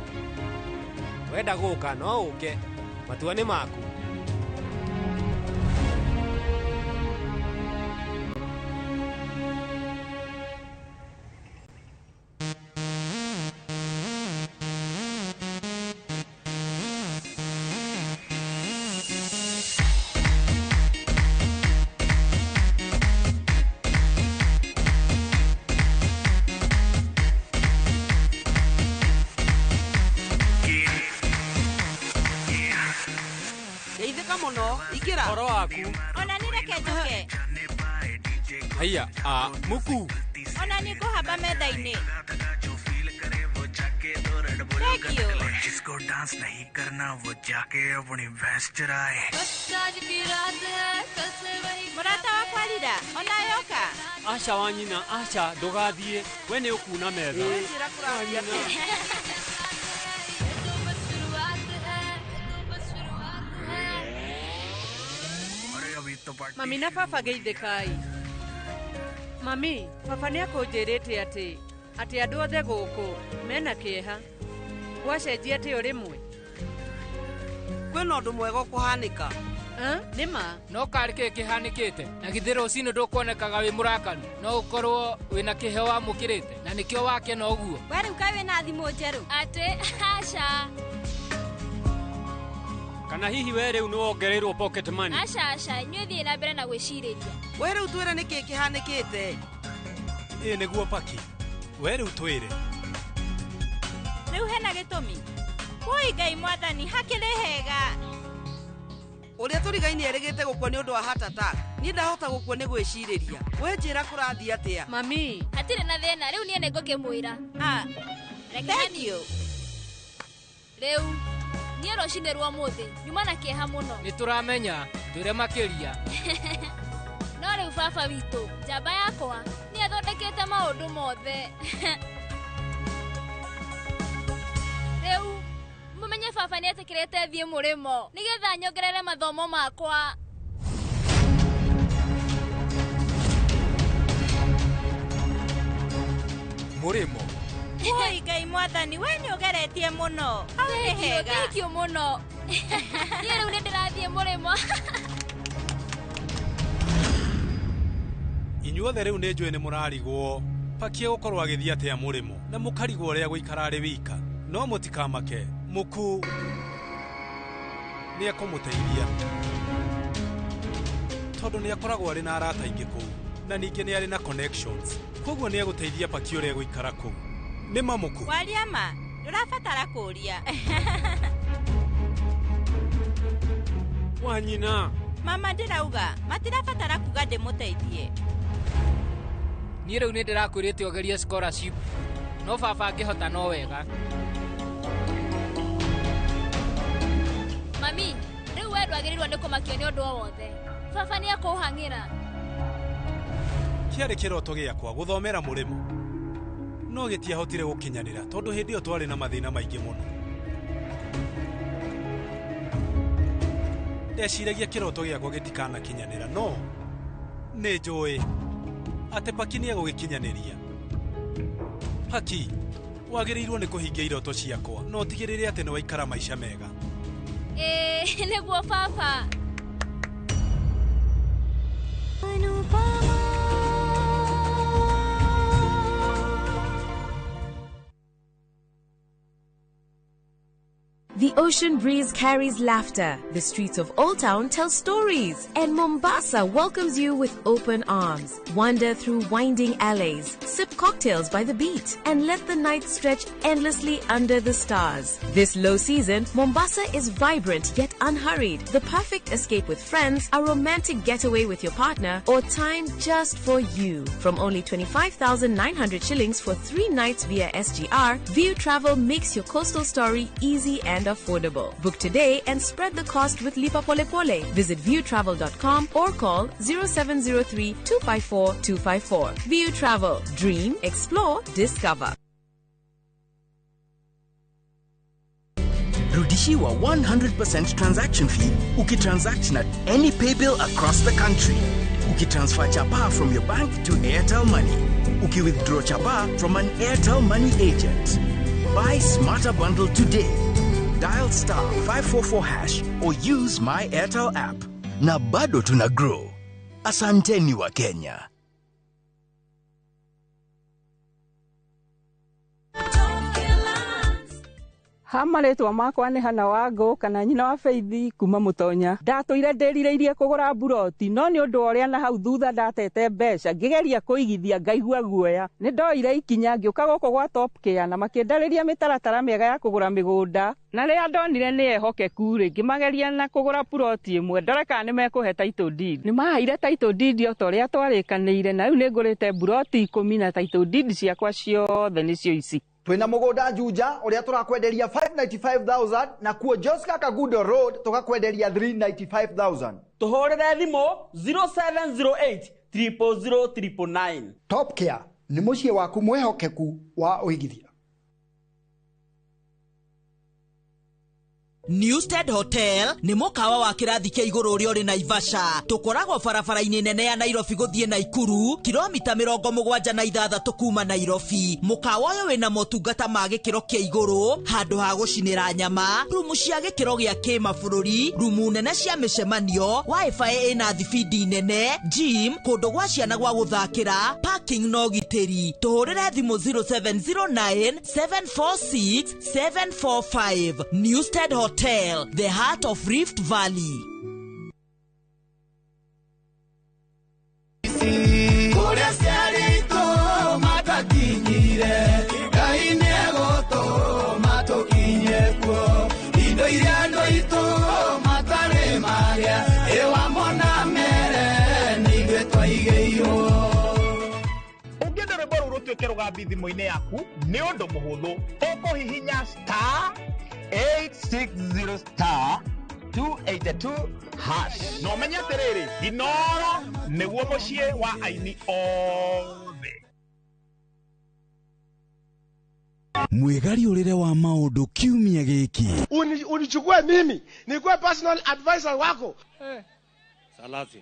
wenda gũka no ũke, matua nĩ maku. Horo waku ona nĩ reke njoke. Haiya, a muku ona Ona niĩ ngũhamba metha-inĩ. Thank you. जिसको डांस नहीं करना वो जाके अपनी भैंस चराए। Mũrata wakwa Rira, ona yoka. Aca wa nyina, aca ndũgathiĩ, we nĩ ũkuna metha. Njĩra kũrathiĩ atĩa? Mami na baba geithĩkai. Mami, baba nĩ akũnjĩrĩte atĩ atĩ andũ othe gũkũ mena kĩeha. Gwacenjia atĩ o rĩmwe. Kwĩna ũndũ mwega ũkũhanĩka. Nĩ ma. No karĩ kĩĩ kĩhanĩkĩte na githĩ rũcinĩ ndũkuonekaga wĩ mũrakaru, no ũkorwo wĩna kĩheo wamũkĩrĩte na nĩkĩo wakena ũguo. We rĩu kaĩ wĩna thimũ njerũ? Atĩ aca. Kana hihi we rĩu nĩwongereirwo pocket money? Aca aca, inyuĩ thiĩ na mbere na gwĩcirĩria. We rĩu twĩre nĩkĩĩ kĩhanĩkĩte. Ĩ nĩguo Paki, we rĩu twĩre. Rĩu hena gĩtũmi. Woi Ngai mwathani, hakĩrĩ hega. Ũrĩa tũrigaini erĩgĩte gũkua nĩ ũndũ wa heart attack. Niĩ ndahota gũkua nĩ gwĩcirĩria. We njĩra kũrathiĩ atĩa? Mami. Hatirĩ na thĩna, rĩu niĩ nĩngũkĩmwĩra. Reke Thank you. Rĩu niĩ rũcinĩ rwa ũmũthĩ nyuma na kĩeha mũno. Nĩ tũramenya, twĩre makĩria. No rĩu baba witũ, njamba yakwa nĩ athondekete maũndũ mothe. Rĩu mũmenye baba nĩ etĩkĩrĩte thiĩ mũrĩmo nĩgetha nyongerere mathomo makwa. Mũrĩmo. Woi Ngai mwathani, we nĩ ũgeretie mũno. Hau nĩ hega. Thank you mũno. Niĩ rĩu nĩ ndĩrathiĩ mũrĩmo. Inyuothe rĩu nĩ njũĩ nĩ mũrarigwo Paki egũkorwo agĩthiĩ atĩa mũrĩmo na mũkarigwo ũrĩa gũikara arĩ wika. No mũtikamake, mũku nĩ ekũmũteithia tondũ nĩ akoragwo arĩ na arata aingĩ kũu na ningĩ nĩ arĩ na connections, koguo nĩ egũteithia Paki ũrĩa egũikara kũu. Nĩ ma mũku. Waria ma, ndũrabatara kũũria. Wa nyina. Mama ndĩrauga, matirabatara kuga ndĩmũteithie. Niĩ rĩu nĩ ndĩrakwĩrĩte ũgerie scholarship, no baba angĩhota no wega. Mami, rĩu we ndwagĩrĩirwo nĩ kũmakio nĩ ũndũ o wothe. Baba nĩ ekũhang'ĩra. Kĩarĩ kĩroto gĩakwa gũthomera mũrĩmo, no gĩtiahotire gũkinyanĩra tondũ hĩndĩ ĩyo twarĩ na mathĩna maingĩ mũno. Ndeciragia kĩroto gĩakwa gĩtikanakinyanĩra, no nĩ njũĩ atĩ Paki nĩ egũgĩkinyanĩria. Paki, wagĩrĩirwo nĩ kũhingia iroto ciakwa na ũtigĩrĩre atĩ nĩ waikara maica mega. Ĩĩ, nĩguo baba. The ocean breeze carries laughter. The streets of Old Town tell stories. And Mombasa welcomes you with open arms. Wander through winding alleys, sip cocktails by the beach, and let the night stretch endlessly under the stars. This low season, Mombasa is vibrant yet unhurried. The perfect escape with friends, a romantic getaway with your partner, or time just for you. From only 25,900 shillings for 3 nights via SGR, View Travel makes your coastal story easy and affordable. Book today and spread the cost with Lipa Pole Pole. Visit viewtravel.com or call 0703 254 254. View Travel. Dream, explore, discover. Rudishiwa 100% transaction fee ukitransact na any paybill across the country. Ukitransfer chapa from your bank to Airtel Money. Ukiwithdraw chapa from an Airtel Money agent. Buy Smarter Bundle today. Dial star 544 hash or use My Airtel app. Na bado tuna grow. Asanteni wa Kenya. Ha marĩtwa makwa nĩ Hana Wangũ kana nyina wa Faith kuma Mũtonya. Ndatũire ndĩrirĩirie kũgũra mburoti no nĩ ũndũ wa ũrĩa na hau thutha ndatete mbeca ngĩgeria kũigithia ngaigua guoya. Nĩ ndoire ikinya ngĩũka gũkũ gwa Top Care na makĩndarĩria mĩtaratara mĩega ya kũgũra mĩgũnda na rĩrĩa ndonire nĩ ehokeku rĩ ngĩmageria na kũgũra puroti ĩmwe ndore kana nĩ mekũhe title deed. Nĩ maheire title deed o ta ũrĩa twarĩkanĩire na rĩu nĩ ngũrĩte mburoti 10 na title deed ciakwa ciothe nĩcio ici. Twina mugunda Juja uria turakwenderia 595,000 na kuo Joska Kagudo Road tukakwenderia 395,000. Tuhurire thimu 0708 000 999. Top Care ni muciĩ waku mwihokeku wa uigithia. Newstead Hotel nĩ mũkawa wa kĩrathi kĩa igũrũ ũrĩa ũrĩ Naivasha. Tũkoragwo barabara-inĩ nene ya Nairobi gũthiĩ Naikuru, kilomita 76 kuma Nairobi. Mũkawa ũyũ wĩna motungata ma gĩkĩro kĩa igũrũ, handũ ha gũcinĩra nyama, rumu cia gĩkĩro gĩa kĩmabũrũri, rumu nene cia mĩcemanio, wifi ĩna thibindi nene, gym, kũndũ gwa ciana gwa gũthakĩra, parking na ũgitĩri. Tũhũrĩre thimũ 0709 746 745. Newstead Hotel, the heart of Rift Valley. Ũngĩenda rwĩmbo rũu rũtuĩke rũgambi thimũ-inĩ yaku nĩ ũndũ mũhũthũ, ũkũhihinya star 860 star 282 hash na ũmenye atĩrĩrĩ, Inoro nĩguo mũciĩ wa aini othe. Mwĩgariũrĩre wa maũndũ kiumia gĩkĩ. Unichukue mimi nikuwe personal advisor wako. Salasia.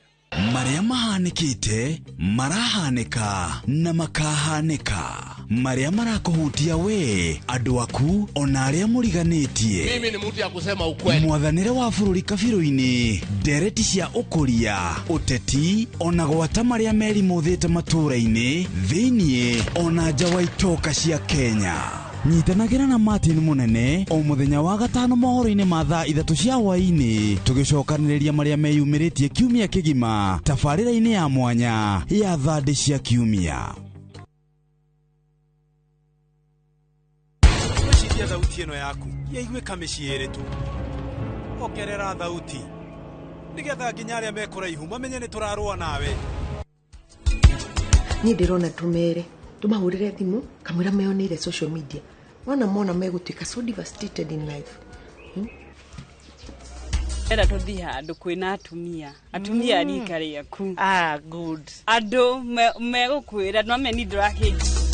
Marĩa mahanĩkĩte, marahanĩka na makahanĩka. Marĩa marakũhutia we, andũ aku, ona arĩa mũriganĩtie. Mimi ni mtu ya kusema ukweli. Mwathanĩre wa bũrũri kabirũ-inĩ, ndereti cia ũkũria, ũteti, ona gwata marĩa merimũthĩte matũũra-inĩ, thĩiniĩ, ona nja wa itoka cia Kenya. Nyitanagĩra na Martin Munene o mũthenya wa gatano mohoro-inĩ ma thaa 3 cia hwaĩ-inĩ, tũgĩcokanĩrĩria marĩa meyumĩrĩtie kiumia kĩgima tabarĩra-inĩ ya mwanya ya thandĩ cia kiumia. Weciria thauti ĩno yaku yaiguĩka mĩciĩ ĩrĩ tu, ongerera thauti nĩgetha nginya arĩa me kũraihu mamenye nĩ tũrarũa nawe. Niĩ ndĩrona tũmere tũmahũrĩre thimũ kamwĩra meyoneire social media wana mona megũtuĩka so devastated in life. Enda tũthiĩ handũ kwĩna atumia, atumia rika rĩaku. Ah, good. Andũ megũkwĩra no meni ndũrakĩnji.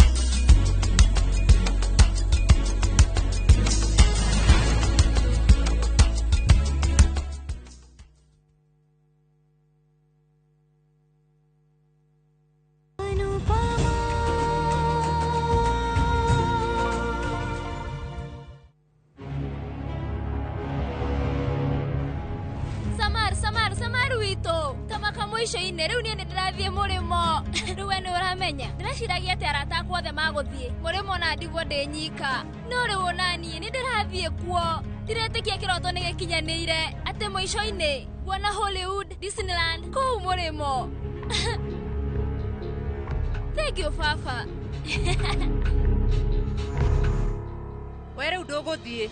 Mwisho-inĩ rĩu niĩ nĩndĩrathiĩ mũrĩmo. Rĩu we nĩũramenya ndĩreciragia atĩ arata akwa othe magũthiĩ mũrĩmo na ndigwo ndĩ nyika, no rĩu ona niĩ nĩndĩrathiĩ kuo. Ndiretĩkia kĩroto nĩgĩkinyanĩire atĩ mũico-inĩ nguona Hollywood, Disneyland kũu mũrĩmo. Thank you baba. We rĩu ndũgũthiĩ.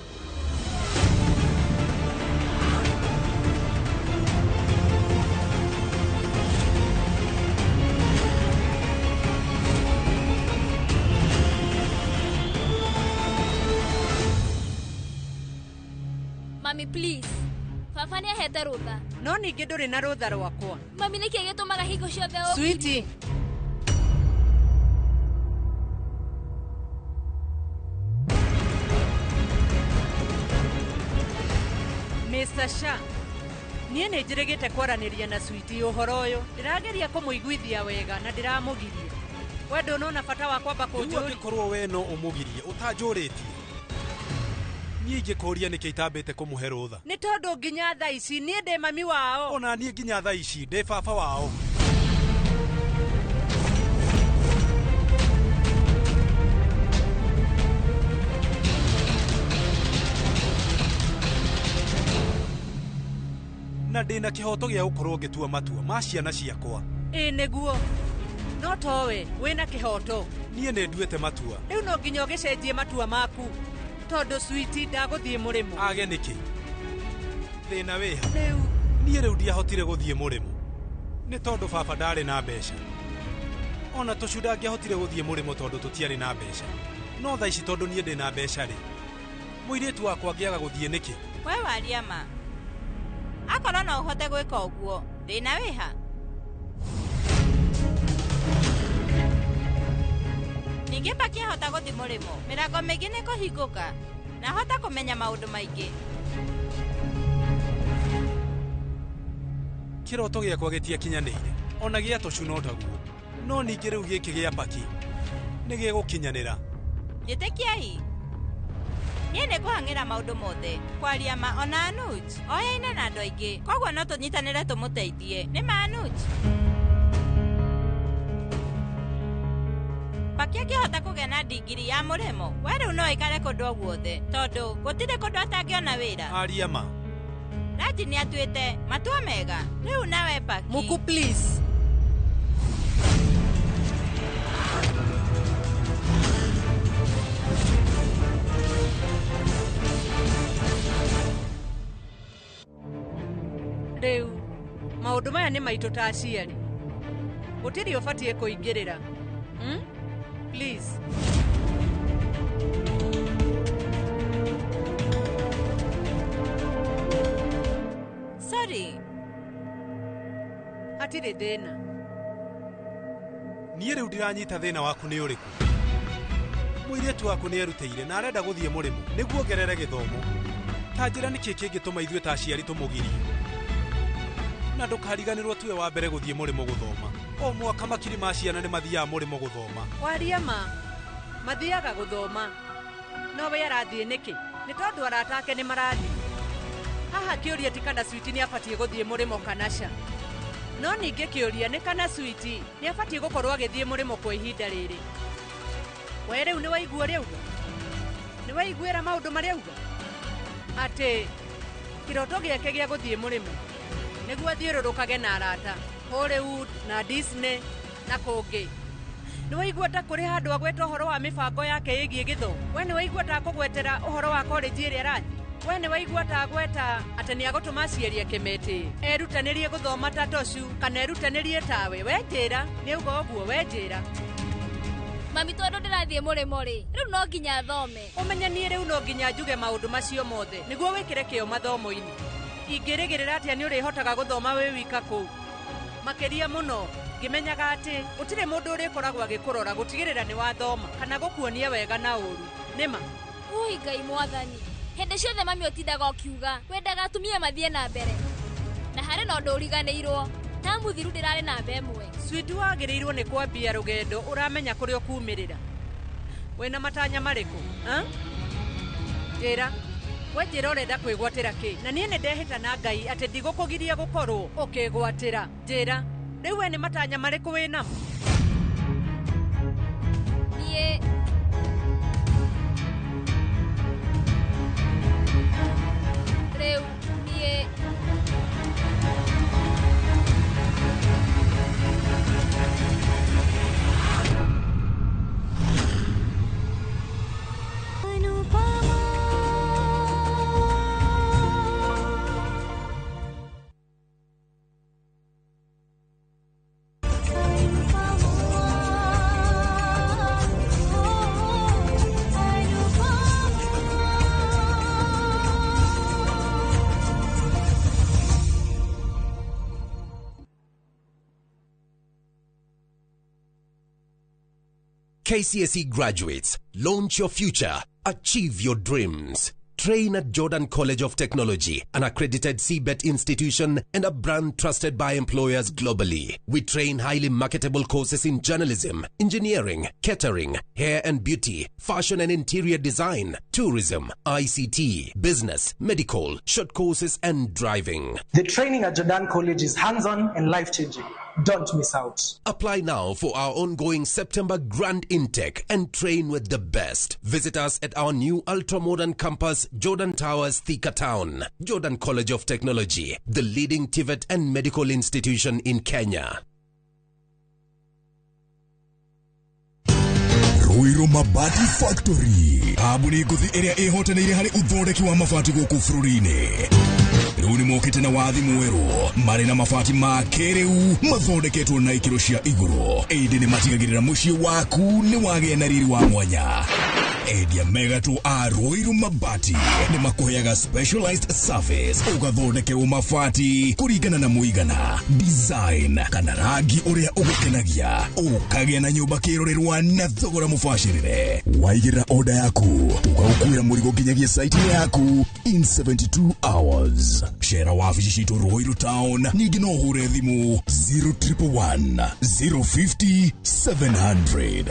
Mami please. Baba nĩ ahete rũtha. No ningĩ ndũrĩ na rũtha rwakwa. Mami nĩkĩ gĩtũmaga hingo ciothe ũ Sweetie. Mr. Shah, niĩ nĩ njĩrĩgĩte kwaranĩria na Sweetie ũhoro ũyũ. Ndĩrageria kũmũiguithia wega na ndĩramũgiria. We ndũnona bata wa kwamba kũnjũria. Rĩu angĩkorwo we no ũmũgirie ũtanjũrĩtie, niĩ ingĩkũria nĩkĩ itambĩte kũmũhe rũtha? Nĩ tondũ nginya thaa ici niĩ ndĩ mami wao. Ona niĩ nginya thaa ici ndĩ baba wao. Na ndĩna kĩhoto gĩa gũkorwo ngĩtua matua ma ciana ciakwa. Ĩ nĩguo. No towe wĩna kĩhoto. Niĩ nĩ nduĩte matua. Rĩu no nginya ũgĩcenjie matua maku. Tondũ Switi ndagũthiĩ mũrĩmo. Age nĩkĩ? Thĩna wĩha. Rĩu niĩ rĩu ndiahotire gũthiĩ mũrĩmo. Nĩ tondũ baba ndarĩ na mbeca. Ona tũcu ndangĩahotire gũthiĩ mũrĩmo tondũ tũtiarĩ na mbeca. No thaa ici tondũ niĩ ndĩ na mbeca rĩ, mũirĩtu wakwa angĩaga gũthiĩ nĩkĩ? We waria ma. Akorwo no ũhote gwĩka ũguo, thĩna wĩha? Ningĩ Paki ahota gũthiĩ mũrĩmo, mĩrango mĩingĩ nĩ kũhingũka na ahota kũmenya maũndũ maingĩ. Kĩroto gĩakwa gĩtiakinyanĩire, ona gĩa tũcu no taguo. No ningĩ rĩu gĩkĩ gĩa Paki nĩ gĩgũkinyanĩra. Njĩtĩkiai. Niĩ nĩ ngũhang'ĩra maũndũ mothe, kwaria ma ona Anuj oyaine na andũ aingĩ, koguo no tũnyitanĩre tũmũteithie. Nĩ ma Anuj? Paki angĩhota kũgĩa na ndigiri ya mũrĩmo, we rĩu no aikare kũndũ o guothe, tondũ gũtirĩ kũndũ atangĩona wĩra. Aria ma. Raji nĩ atuĩte matua mega. Rĩu nawe Paki. Muku please. Rĩu maũndũ maya nĩ maitũ ta aciari. Gũtirĩ ũbatiĩ kũingĩrĩra. Please. Sorry. Hatirĩ thĩna. Niĩ rĩu ndiranyita thĩna waku nĩ ũrĩkũ. Mũirĩtu waku nĩ erutĩire na arenda gũthiĩ mũrĩmo nĩguo ongerere gĩthomo. Ta njĩra nĩkĩ kĩngĩtũma ithuĩ ta aciari tũmũgirie? Na ndũkariganĩrwo tuwe wa mbere gũthiĩ mũrĩmo gũthoma. O mwaka makiri ma ciana nĩ mathiaga mũrĩmo gũthoma. Waria ma, mathiaga gũthoma. No we arathiĩ nĩkĩ? Nĩ tondũ arata ake nĩ marathiĩ. Haha kĩũria ti kana Switi nĩ abatiĩ gũthiĩ mũrĩmo kana ca. No ningĩ kĩũria nĩ kana Switi nĩ abatiĩ gũkorwo agĩthiĩ mũrĩmo kwa ihinda rĩrĩ. We rĩu nĩ waigua ũrĩa auga? Nĩ waiguĩra maũndũ marĩa auga? Atĩ kĩroto gĩake gĩa gũthiĩ mũrĩmo nĩguo athiũrũrũkage na arata Hollywood na Disney na kũngĩ. Nĩ waigua ta kũrĩ handũ agweta ũhoro wa mĩbango yake ĩgiĩ gĩthomo? We nĩ waigua ta akũgwetera ũhoro wa college ĩrĩa arathiĩ? We nĩ waigua ta agweta atĩ nĩ agũtũma aciari ake metĩĩ erutanĩrie gũthoma ta Toshu kana erutanĩrie tawe? We njĩra, nĩ auga ũguo, we njĩra. Mami tondũ ndĩrathiĩ mũrĩmo rĩ, rĩu no nginya thome. Ũmenye niĩ rĩu no nginya njuge maũndũ macio mothe nĩguo wĩkĩre kĩo mathomo-inĩ. Ingĩrĩgĩrĩra atĩa nĩ ũrĩhotaga gũthoma wĩ wika kũu? Makĩria mũno ngĩmenyaga atĩ gũtirĩ mũndũ ũrĩkoragwo agĩkũrora gũtigĩrĩra nĩ wathoma kana gũkuonia wega na ũru. Nĩma? Ui Ngai mwathani, hĩndĩ ciothe mami ũtindaga ũkiuga wendaga atumia mathiĩ na mbere. Na harĩ na ũndũ ũriganĩirwo, ta mũthiru ndĩrarĩ namba ĩmwe. Switi wagĩrĩirwo nĩ kwambia rũgendo ũramenya kũrĩa ũkumĩrĩra. Wĩna matanya marĩkũ? Njĩra. We njĩra ũrenda kwĩgwatĩra kĩ? Na niĩ nĩ ndehĩta na Ngai atĩ ndigũkũgiria gũkorwo ũkĩgwatĩra. Njĩra, rĩu we nĩ matanya marĩkũ wĩnamo? Niĩ rĩu niĩ KCSE graduates, launch your future, achieve your dreams. Train at Jordan College of Technology, an accredited CBET institution and a brand trusted by employers globally. We train highly marketable courses in journalism, engineering, catering, hair and beauty, fashion and interior design, tourism, ICT, business, medical, short courses and driving. The training at Jordan College is hands-on and life-changing. Don't miss out. Apply now for our ongoing September grand intake and train with the best. Visit us at our new ultra-modern campus, Jordan Towers, Thika Town. Jordan College of Technology, the leading TVET and medical institution in Kenya. Ruiru Mabati Factory, kambuni ngũthi ĩrĩa ĩhotanĩire harĩ ũthondeki wa mabati gũkũ bũrũri-inĩ. Rĩu nĩ mokĩte na wathi mwerũ marĩ na mabati ma kĩrĩu mathondeketwo na ikĩro cia igũrũ, ĩndĩ nĩ matigagĩrĩra mũciĩ waku nĩ wagĩa na riri wa mwanya. Endia megatũ a Ruiru Mabati nĩ makũheaga specialized service, ũgathondekerwo mabati kũringana na mũigana, design kana rangi ũrĩa ũgũkenagia, ũkagĩa na nyũmba kĩrorerwa na thogora mũbacĩrĩre. Waigĩrĩra order yaku tũgagũkuĩra mũrigo nginyagia site yaku in 72 hours. Cera wabici citũ Ruiru Town, ningĩ no ũhũre thimũ 0111 050 700.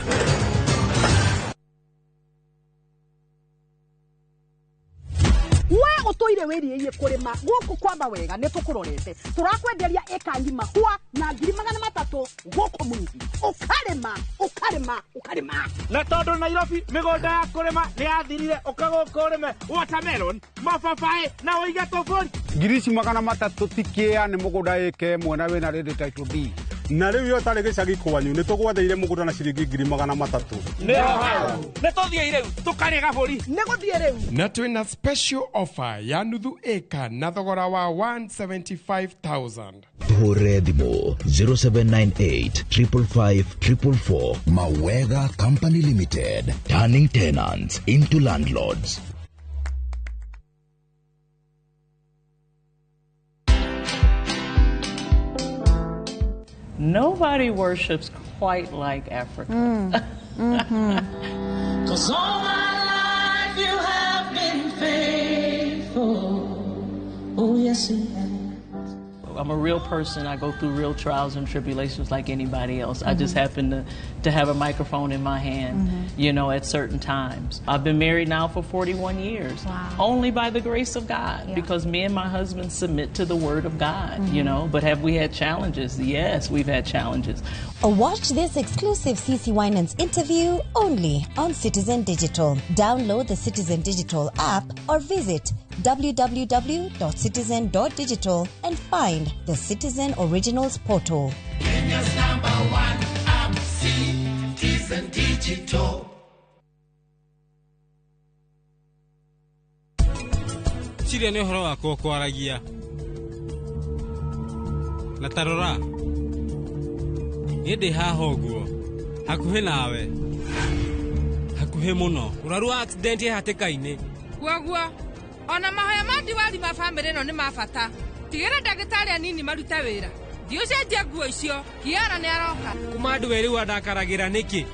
We utoire wiriie kurima guku kwamba wega ni tukurorete turakwenderia eka ngima hwa na 300,000 guku mwingi ukarima ukarima ukarima na tondu Nairobi migunda ya kurima ni yathirire uka guku urime watermelon mababaĩ na uige tuburi 300,000 ti kĩa nĩ mũgũnda ĩka ĩmwe na wĩna ready title deed na rĩu yo tarĩ gĩcagi kwanyu nĩ tũgwathĩire mũgũnda na ciringi 300,000. Nĩho hau nĩ tũthiĩ rĩu tũkarĩe gabũri nĩ gũthiĩ rĩu na twĩna special offer ya nuthu ĩka na thogora wa 175,000. Tuhũrĩre thimũ 0798 555 444. Mawega Company Limited, turning tenants into landlords. Nobody worships quite like Africa. 'Cause all my life you have been faithful. Oh, yes, you have. I'm a real person. I go through real trials and tribulations like anybody else. I just happen to have a microphone in my hand, you know, at certain times. I've been married now for 41 years. Wow. Only by the grace of God, Yeah. because me and my husband submit to the word of God, you know. But have we had challenges? Yes, we've had challenges. Watch this exclusive CC Winans interview only on Citizen Digital. Download the Citizen Digital app or visit www.citizen.digital and find the Citizen Originals portal. Kenya's number one app, Citizen Digital. Ciria nĩ ũhoro wakwa ũkwaragia na tarora niĩ ndĩ haha ũguo hakuhĩ nawe hakuhĩ mũno ũraru wa accident ĩ hatĩka-inĩ. Guoguo ona mahoya ma diwari ma bamĩrĩ ĩno nĩ ma bata. Tigĩra ndagĩtarĩ anini marute wĩra. Thiĩ ũcenjie nguo icio, Kiara nĩ aroka. Kuma andũ erĩ andakaragĩra nĩkĩ?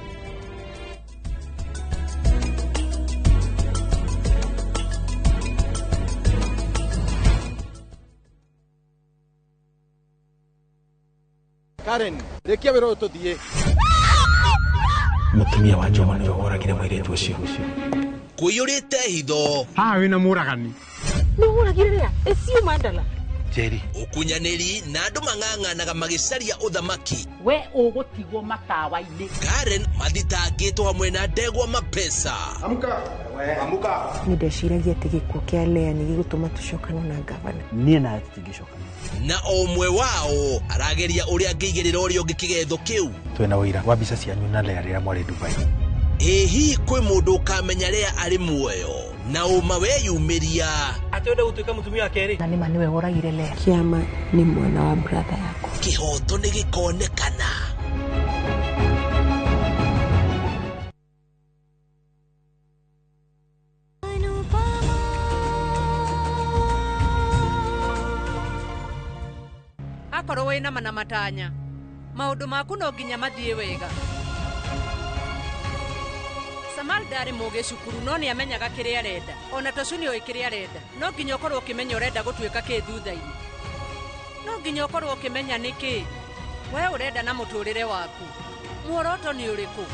Karen, rĩkia wĩra ũyũ tũthiĩ. Mũtumia wa Njoma nĩwe woragire mũirĩtu ũcio. Kũiyũrĩte hitho. Haha wĩna mũragani. Nĩ ũragire rĩa ĩciũ mandala. Njeri. Ũkunyanĩri na andũ mang'ang'anaga magĩcaria ũthamaki. We ũgũtigwo matawa-inĩ. Karen mathitangĩtwo hamwe na ndegwa mapesa. Amka. We, amka. Nĩ ndeciragia atĩ gĩkuũ kĩa Lea nĩ gĩgũtũma tũcokane na ngavana. Niĩ nawe tũtingĩcokana. Na o ũmwe wao arageria ũrĩa angĩigĩrĩra ũrĩa ũngĩ kĩgetho kĩu. Twĩna ũira wa mbica cianyu na Lea rĩrĩa mwarĩ Dubai. Ĩ hihi kwĩ mũndũ ũkamenya Lea arĩ muoyo na ũma weyumĩria. Atĩ wenda gũtuĩka mũtumia wa kerĩ. Na nĩma nĩwe woragire Lea. Kĩama nĩ mwana wa brother yakwa. Kĩhoto nĩ gĩkonekana. Akorwo wĩna mana matanya maũndũ maku no nginya mathiĩ wega. Samal ndarĩ mũgĩ cukuru no nĩ amenyaga kĩrĩa arenda. Ona Tocu nĩ oĩ kĩrĩa arenda. No nginya ũkorwo ũkĩmenya ũrenda gũtuĩka kĩ thutha-inĩ. No nginya ũkorwo ũkĩmenya nĩ kĩ we ũrenda na mũtũrĩre waku. Muoroto nĩ ũrĩkũ?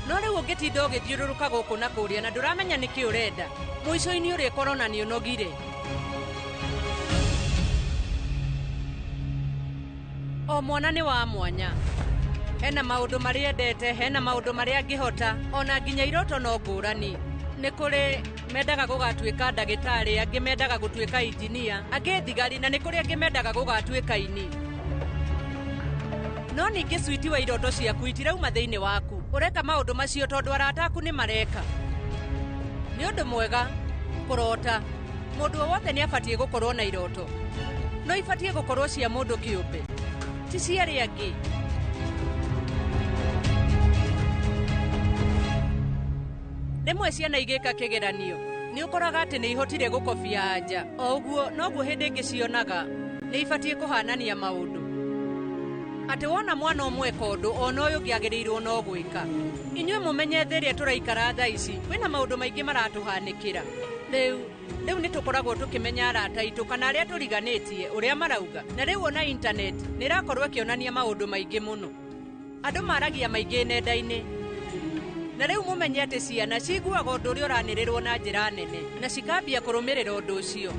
No rĩu ũngĩtinda ũgĩthiũrũrũka gũkũ na kũrĩa na ndũramenya nĩ kĩ ũrenda, mũico-inĩ ũrĩkorwo na nĩ ũnogire. O mwana nĩ wa mwanya. Hena maũndũ marĩa endete, hena maũndũ marĩa angĩhota, ona nginya iroto no ngũrani. Nĩ kũrĩ mendaga gũgatuĩka ndagĩtarĩ, angĩ mendaga gũtuĩka injinia, angĩ thigari, na nĩ kũrĩ angĩ mendaga gũgatuĩka ini. No ningĩ switi wa iroto ciaku itirauma thĩinĩ waku. Ũreka maũndũ macio tondũ arata aku nĩ mareka. Nĩ ũndũ mwega kũrota. Mũndũ o wothe nĩ abatiĩ gũkorwo na iroto. No ibatiĩ gũkorwo cia mũndũ kĩũmbe, ti cia arĩa angĩ. Rĩmwe ciana igĩka kĩgeranio nĩ ũkoraga atĩ nĩ ihotire gũkobia anja. O ũguo noguo hĩndĩ ĩngĩ cionaga nĩ ibatiĩ kũhanania maũndũ. Atĩ wona mwana ũmwe eka ũndũ ona ũyũ ũngĩ agĩrĩirwo no gwĩka. Inyuĩ mũmenye thĩ ĩrĩa tũraikara thaa ici kwĩna maũndũ maingĩ maratũhanĩkĩra. Rĩu nĩ tũkoragwo tũkĩmenya arata aitũ kana arĩa tũriganĩtie ũrĩa marauga. Na rĩu ona internet nĩ ĩrakorwo ĩkĩonania maũndũ maingĩ mũno. Andũ maragia maingĩ nenda-inĩ. Na rĩu mũmenye atĩ ciana ciguaga ũndũ ũrĩa ũranĩrĩrwo na njĩra nene na cikambia kũrũmĩrĩra ũndũ ũcio.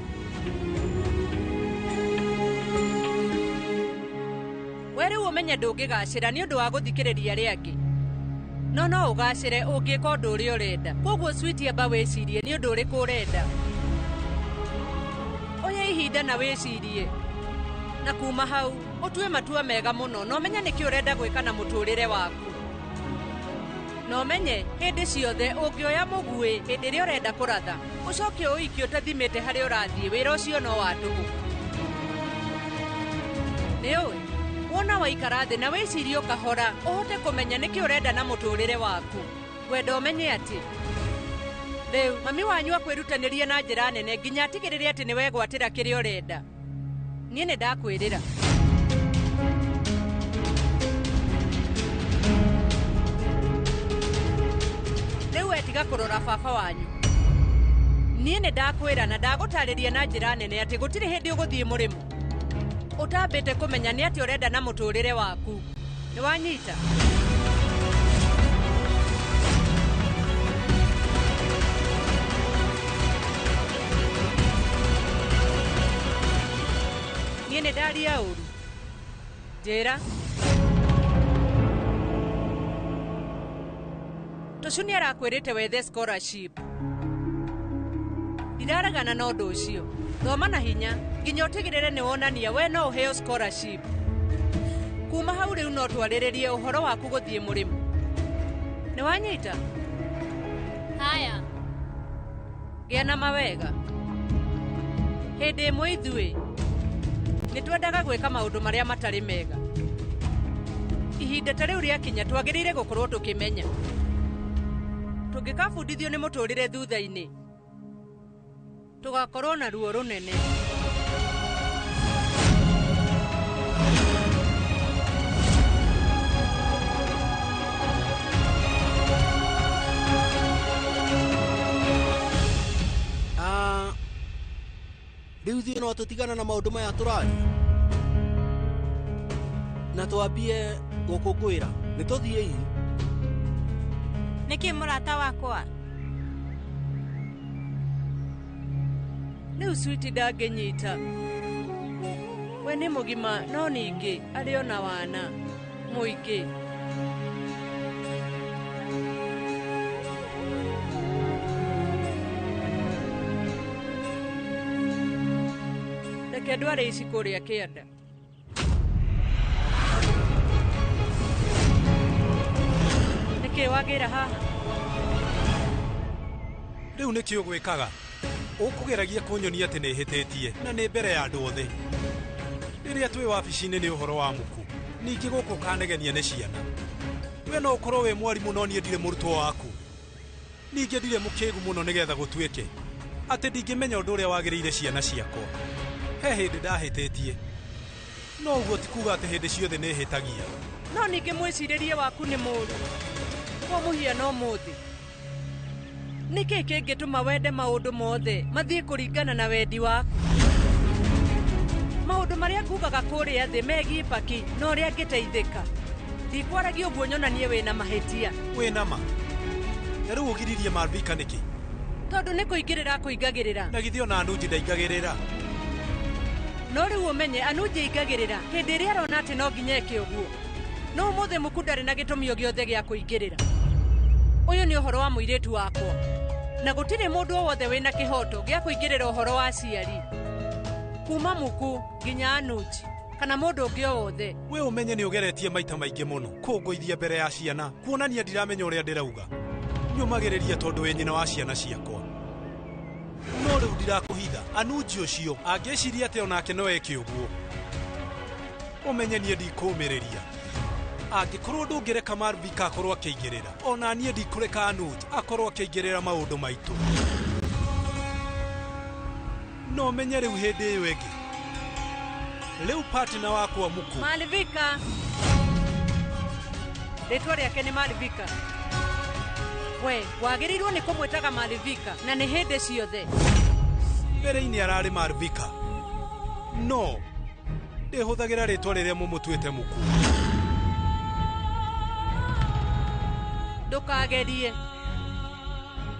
We rĩu ũmenye ndũngĩgacĩra nĩ ũndũ wa gũthikĩrĩria arĩa angĩ. No no ũgacĩre ũngĩka ũndũ ũrĩa ũrenda. Koguo switi amba wĩcirie nĩ ũndũ ũrĩkũ ũrenda. Oya ihinda na wĩcirie. Na kuma hau ũtue matua mega mũno na ũmenye nĩkĩ ũrenda gwĩka na mũtũrĩre waku. Na ũmenye hĩndĩ ciothe ũngĩoya mũguĩ hĩndĩ ĩrĩa ũrenda kũratha, ũcoke ũikie ũtathimĩte harĩa ũrathiĩ, wĩra ũcio no wa tũhũ. Nĩũĩ wona waikara thĩ na wĩcirie ũkahora ũhote kũmenya nĩkĩ ũrenda na mũtũrĩre waku. Ngwenda ũmenye atĩ rĩu mami wanyu akwĩrutanĩria na njĩra nene nginya atigĩrĩre atĩ nĩwegwatĩra kĩrĩa ũrenda. Niĩ nĩ ndakwĩrĩra. Rĩu we tiga kũrora baba wanyu. Niĩ nĩ ndakwĩra na ndagũtarĩria na njĩra nene atĩ gũtirĩ hĩndĩ ũgũthiĩ mũrĩmo ũtambĩte kũmenya nĩ atĩ ũrenda na mũtũrĩre waku. Nĩ wanyita? Niĩ nĩ ndaria ũru. Njĩra. Tũcu nĩ arakwĩrĩte wethe scholarship. Ndiraregana na ũndũ ũcio. Thoma na hinya nginya ũtigĩrĩre nĩ wonania we no ũheo scholarship. Kuma hau rĩu no twarĩrĩrie ũhoro waku gũthiĩ mũrĩmo. Nĩ wanyita? Haya. Gĩa na mawega. Hĩndĩ ĩmwe ithuĩ nĩ twendaga gwĩka maũndũ marĩa matarĩ mega. Ihinda ta rĩu rĩakinya twagĩrĩire gũkorwo tũkĩmenya. Tũngĩkabundithio nĩ mũtũrĩre thutha-inĩ, tũgakorwo na ruo rũnene. Rĩu ithuĩ no tũtigane na maũndũ maya tũraria na twambie gũkũngũĩra. Nĩ tũthiĩi. Nĩkĩ mũrata wakwa? Rĩu switi ndangĩnyita. We nĩ mũgima no ningĩ arĩ ona wana mũingĩ. Reke ndware ici kũrĩa kĩanda. Nĩkĩ wagĩra haha? Rĩu nĩkĩ ũgwĩkaga? Ũkũgeragia kũnyonia atĩ nĩ hĩtĩtie na nĩ mbere ya andũ othe. Rĩrĩa twĩ wabici-inĩ nĩ ũhoro wa muku. Ningĩ gũkũ ũkanegenia nĩ ciana. We no ũkorwo wĩ mwarimũ no niĩ ndirĩ mũrutwo waku. Ningĩ ndirĩ mũkĩgu mũno nĩgetha gũtuĩke atĩ ndingĩmenya ũndũ ũrĩa wagĩrĩire ciana ciakwa. He hĩndĩ ndahĩtĩtie. No ũguo ti kuuga atĩ hĩndĩ ciothe nĩ hĩtagia. No ningĩ mwĩcirĩrie waku nĩ mũũru. Kwa mũhiano ũmũthĩ, nĩkĩ kĩngĩtũma wende maũndũ mothe mathiĩ kũringana na wendi waku? Maũndũ marĩa ngugaga kũrĩa thĩ megiĩ Paki na ũrĩa ngĩteithĩka. Ndikwaragia ũguo nyonanie wĩna mahĩtia. Wĩna ma? Na rĩu ũgiririe Malvika nĩkĩ? Tondũ nĩ kũingĩrĩra akũingagĩrĩra. Na githĩ ona Anuji ndaingagĩrĩra? No rĩu ũmenye Anuj aingagĩrĩra hĩndĩ ĩrĩa arona atĩ no nginya eke ũguo. No ũmũthĩ Muku ndarĩ na gĩtũmi o gĩothe gĩa kũingĩrĩra. Ũyũ nĩ ũhoro wa mũirĩtu wakwa. Na gũtirĩ mũndũ o wothe wĩna kĩhoto gĩa kũingĩrĩra ũhoro wa aciari. Kuma Muku nginya Anuj kana mũndũ ũngĩ o wothe. We ũmenye nĩ ũgeretie maita maingĩ mũno kũngũithia mbere ya ciana kuonania ndiramenya ũrĩa ndĩrauga. Nyũmagĩrĩria tondũ wĩ nyina wa ciana ciakwa. No rĩu ndirakũhitha Anuj ũcio angĩciria atĩ onake no eke ũguo. Ũmenye niĩ ndikũũmĩrĩria. Angĩkorwo ndũngĩreka Malvika akorwo akĩingĩrĩra, ona niĩ ndikũreka Anuj akorwo akĩingĩrĩra maũndũ maitũ. No menye rĩu hĩndĩ ĩyo ĩngĩ. Rĩu partner wakwa Muku. Malvika. Rĩtwa rĩake nĩ Malvika. We wagĩrĩirwo nĩ kũmwĩtaga Malvika na nĩ hĩndĩ ciothe. Mbere-inĩ ararĩ Malvika. No ndĩhũthagĩra rĩtwa rĩrĩa mũmũtuĩte Muku. Ndũkagerie.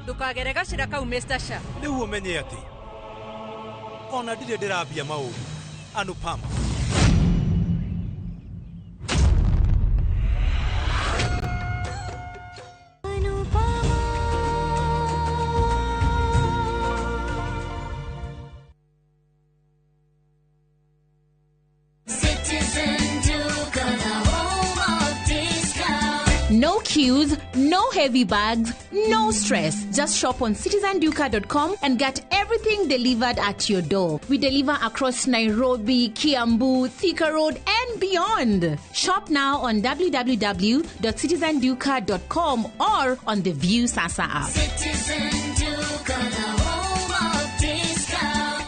Ndũkagere gacĩra kau Mr. Shah. Rĩu ũmenye atĩ ona ndirĩ ndĩrambia maũndũ. Anupama. Citizen Duka, the home of discount. No queues, no heavy bags, no stress. Just shop on citizenduka.com and get everything delivered at your door. We deliver across Nairobi, Kiambu, Thika Road, and beyond. Shop now on www.citizenduka.com or on the View Sasa app. Citizen Duka, the home of discount.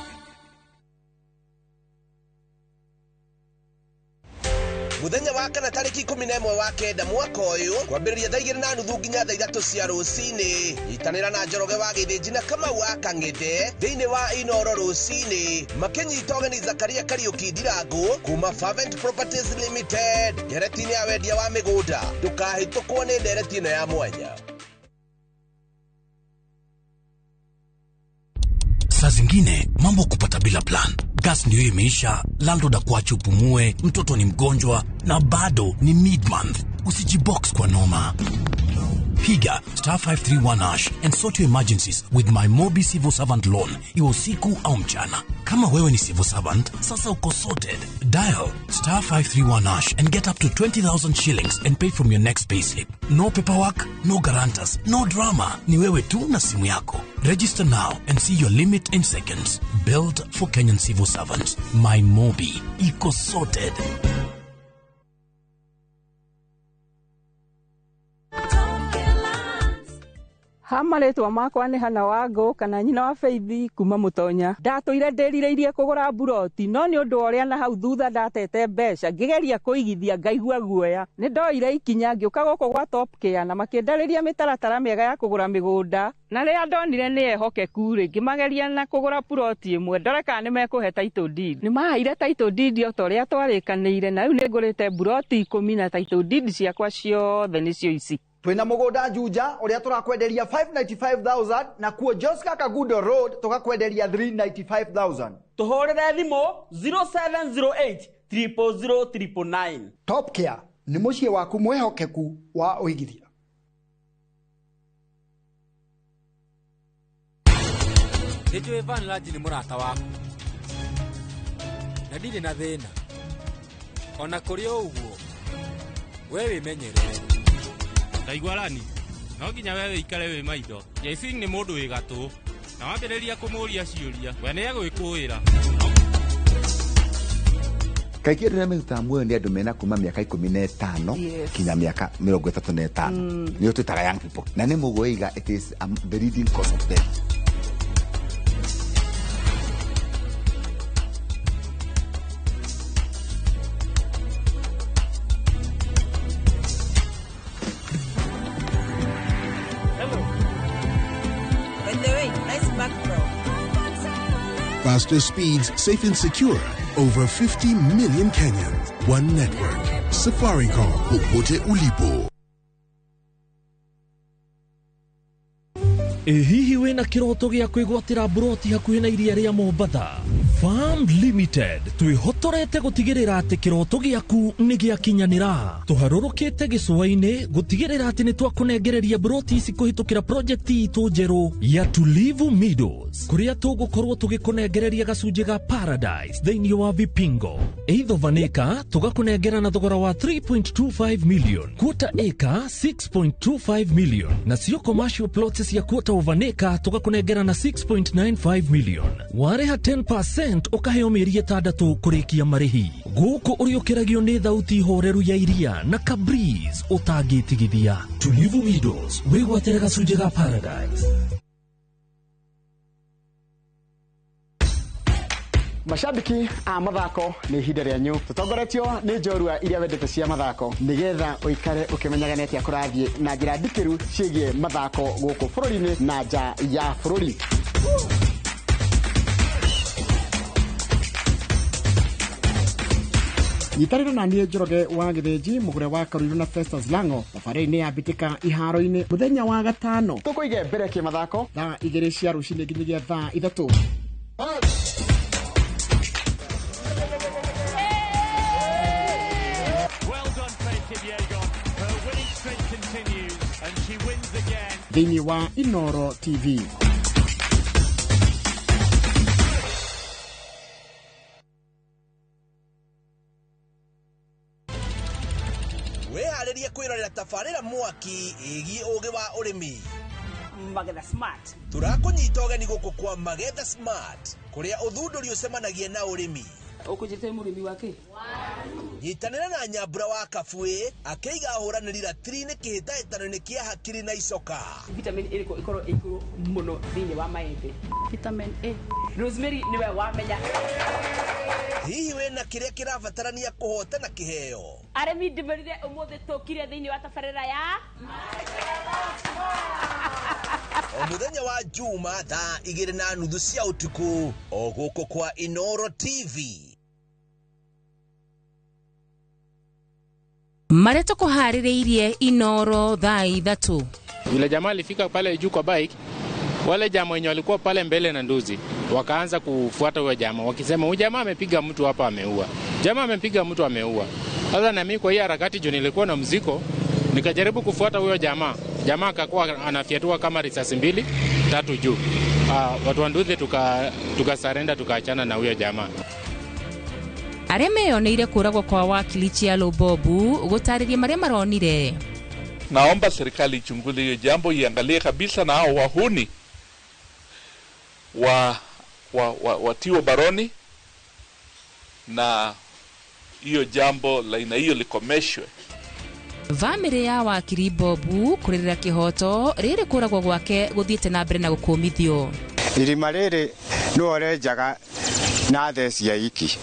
Muthenya wa kana tariki 11 wa kenda mwaka ũyũ kwambĩrĩria thaa 2:30 nginya thaa 3 cia rũcinĩ nyitanĩra na Njoroge wa Gĩthĩnji na Kamau wa Kang'ethe thĩinĩ wa Inoro rũcinĩ makĩnyita ũgeni Zakaria Kariũki Ndirangu kuma Fervent Properties Limited ndereti-inĩ ya wendia wa mĩgũnda. Ndũkahĩtũkwo nĩ ndereti ĩno ya mwanya. Saa zingine mambo kupata bila plan. Gas ndio imeisha, landlord akuache upumue, mtoto ni mgonjwa na bado ni mid-month. Usijibox kwa noma. Piga star 531 hash and sort your emergencies with my Mobi Civil Servant Loan, iwe usiku au mchana. Kama wewe ni civil servant, sasa uko sorted. Dial star 531 hash and get up to 20,000 shillings and pay from your next payslip. No paperwork, no guarantors, no drama. Ni wewe tu na simu yako. Register now and see your limit in seconds. Built for Kenyan civil servants. My Mobi. Iko sorted. Ha marĩtwa makwa nĩ Hana Wangũ kana nyina wa Faithi kuma Mũtonya. Ndatũire ndĩrirĩirie kũgũra mburoti no nĩ ũndũ wa ũrĩa na hau thutha ndatete mbeca ngĩgeria kũigithia ngaigua guoya. Nĩ ndoire ikinya ngĩũka gũkũ gwa Top Care na makĩndarĩria mĩtaratara mĩega ya kũgũra mĩgũnda na rĩrĩa ndonire nĩ ehokeku rĩ ngĩmageria na kũgũra puroti ĩmwe ndore kana nĩ mekũhe title deed. Nĩ maheire title deed o ta ũrĩa twarĩkanĩire na rĩu nĩ ngũrĩte mburoti 10 na title deed ciakwa ciothe nĩcio ici. Twina mugunda Juja uria turakwenderia 595,000 na kuo Joska Kagudo Road tukakwenderia 395,000. Tuhurire thimu 0708 000 999. Top Care ni muciĩ waku mwihokeku wa uigithia. Nĩnjũĩ Van Lanji nĩ mũrata waku na ndirĩ na thĩna ona kũrĩ o ũguo we wĩmenyerere. Ndaigua rani no nginya we wĩikare wĩ maitho. Jaising nĩ mũndũ wĩ gatũ na wambĩrĩria kũmũria ciũria we nĩ egwĩkũĩra. Kaingĩ andũ arĩa merutaga muoyo nĩ andũ mena kuma mĩaka 15 kinya mĩaka 35 nĩo twĩtaga young people na nĩ mũgwĩiga it is the leading cause of death. Faster speeds, safe and secure. Over 50 million Kenyans. One network. Safaricom. Popote ulipo. Ĩ hihi wĩna kĩroto gĩa kwĩgwatĩra mburoti hakuhĩ na iria rĩa Mombatha? Farm Limited twĩhotorete gũtigĩrĩra atĩ kĩroto gĩaku nĩ gĩakinyanĩra. Tũharũrũkĩte gĩcũa-inĩ gũtigĩrĩra atĩ nĩ twakũnengereria mburoti ici kũhĩtũkĩra project itũ njerũ ya Tulivu Meadows, kũrĩa tũgũkorwo tũgĩkũnengereria gacunjĩ ga Paradise thĩinĩ wa Vipingo. Eighth of an acre tũgakũnengera na thogora wa 3.25 million, quarter acre 6.25 million, nacio commercial plots cia quarter of an acre tũgakũnengera na 6.95 million. Warĩha 10% ũkaheo mĩeri 6 kũrĩkia marĩhi. Gũkũ ũrĩũkĩragio nĩ thauti horeru ya iria na kabreeze ũtangĩtigithia. Tulivu Meadows, wĩgwatĩre gacunjĩ ga Paradise. Mashabiki a mathako nĩ ihinda rĩanyu tũtongoretio nĩ njorua iria wendete cia mathako nĩgetha ũikare ũkĩmenyaga nĩ atĩa kũrathiĩ na njĩra ndikĩru ciĩgiĩ mathako gũkũ bũrũri-inĩ na nja ya bũrũri. Nyitanĩra na niĩ Njoroge wa Gĩthĩnji mũgũre wa Karuiru na Festus Lango thabarĩ-inĩ ya mbĩtĩka iharo-inĩ mũthenya wa gatano tũkũige mbere kĩmathako thaa 2 cia rũcinĩ nginyagia thaa 3. Thĩinĩ wa Inoro TV. Wĩharĩrie kwĩrorera tabarĩra mwaki ĩgiĩ ũgĩ wa ũrĩmi. Magetha Smart. Tũrakũnyita ũgeni gũkũ kwa Magetha Smart, kũrĩa ũthundũri ũcemanagia na ũrĩmi. Ũkũnjĩte mũrĩmi wake? Nyitanĩra na Nyambura wa Kabuĩ akĩiga ahũranĩri ratiri-inĩ kĩhĩtahĩtano-inĩ kĩa hakiri na icoka. Vitamin ĩrĩkũ ĩkorwo ĩ igũrũ mũno thĩinĩ wa maembe? Vitamin A. Rosemary nĩwe wamenya. Hihi wĩna kĩrĩa kĩrabatarania kũhotana kĩheo? Arĩmi ndĩmerire ũmũthĩ tũkire thĩinĩ wa tabarĩra ya O mũthenya wa Juma thaa 2:30 cia ũtukũ o gũkũ kwa Inoro TV. Marĩa tũkũharĩrĩirie Inoro thaa 3. Yule jamaa alifika pale juu kwa bike, wale jamaa wenye walikuwa pale mbele na nduzi wakaanza kufuata huyo jamaa wakisema huyu jamaa amepiga mtu hapa ameua. Jamaa amepiga mtu ameua. Sasa na mimi kwa hii harakati juu nilikuwa na mziko, nikajaribu kufuata huyo jamaa. Jamaa akakuwa anafyatua kama risasi 2 3 juu. Watu wa nduzi tukasarenda tukaachana na huyo jamaa. Arĩa meyoneire kũragwo kwa wakili Chialo Bobu gũtarĩria marĩa maronire. Naomba serikali ichunguze hiyo jambo, iangalie kabisa na hao wahuni watiwe baroni na hiyo jambo la aina hiyo likomeshwe. Bamĩrĩ ya wakiri Bobu kũrĩrĩra kĩhoto rĩrĩ kũragwo gwake gũthiĩte na mbere na gũkũmithio. Irima rĩrĩ nĩwe ũrenjaga na theci ya iki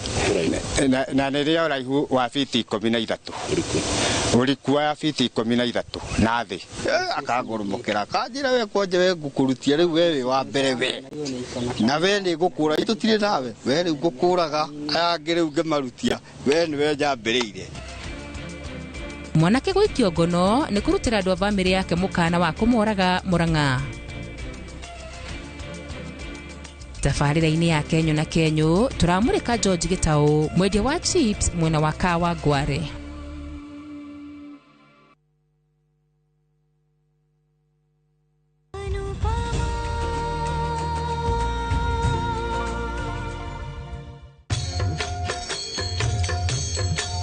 na nĩ rĩa ũraihu wa fiti 13, ũriku wa fiti 13 na thĩ. Akangũrũmũkĩra akanjĩra we kwanja we ngũkũrutia rĩu we wĩ wa mbere we na we nĩ ngũkũra tũtirĩ nawe we rĩu ngũkũraga aya angĩ rĩu ngĩmarutia we nĩwe njambĩrĩire. Mwanake gũikio ngono nĩ kũrutĩra andũ a bamĩrĩ yake mũkana wa kũmoraga Murang'a. Tabarĩra-inĩ ya Kenyũ na Kenyũ tũramũrĩka George Gĩtaũ, mwendia wa chips mwena wa Kawa Ngware.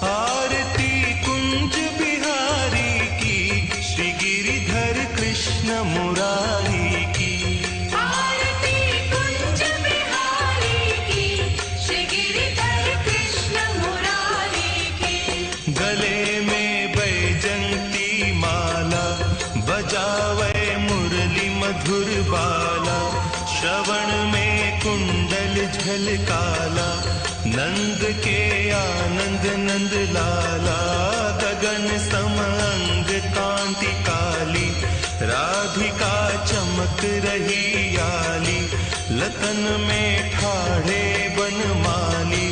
Aarti Kunj Bihari ki, Shri Giridhar Krishna Murari ki. Aarti Kunj Bihari ki, Shri Giridhar Krishna Murari ki. गले में बैजंती माला, बजावे मुरली मधुर बाला, श्रवण में कुंडल झलकाला, नंद के आनंद नंद लाला, गगन सम अंग कांति काली, राधिका चमक रही आली, लतन में ठाढ़े बनमाली,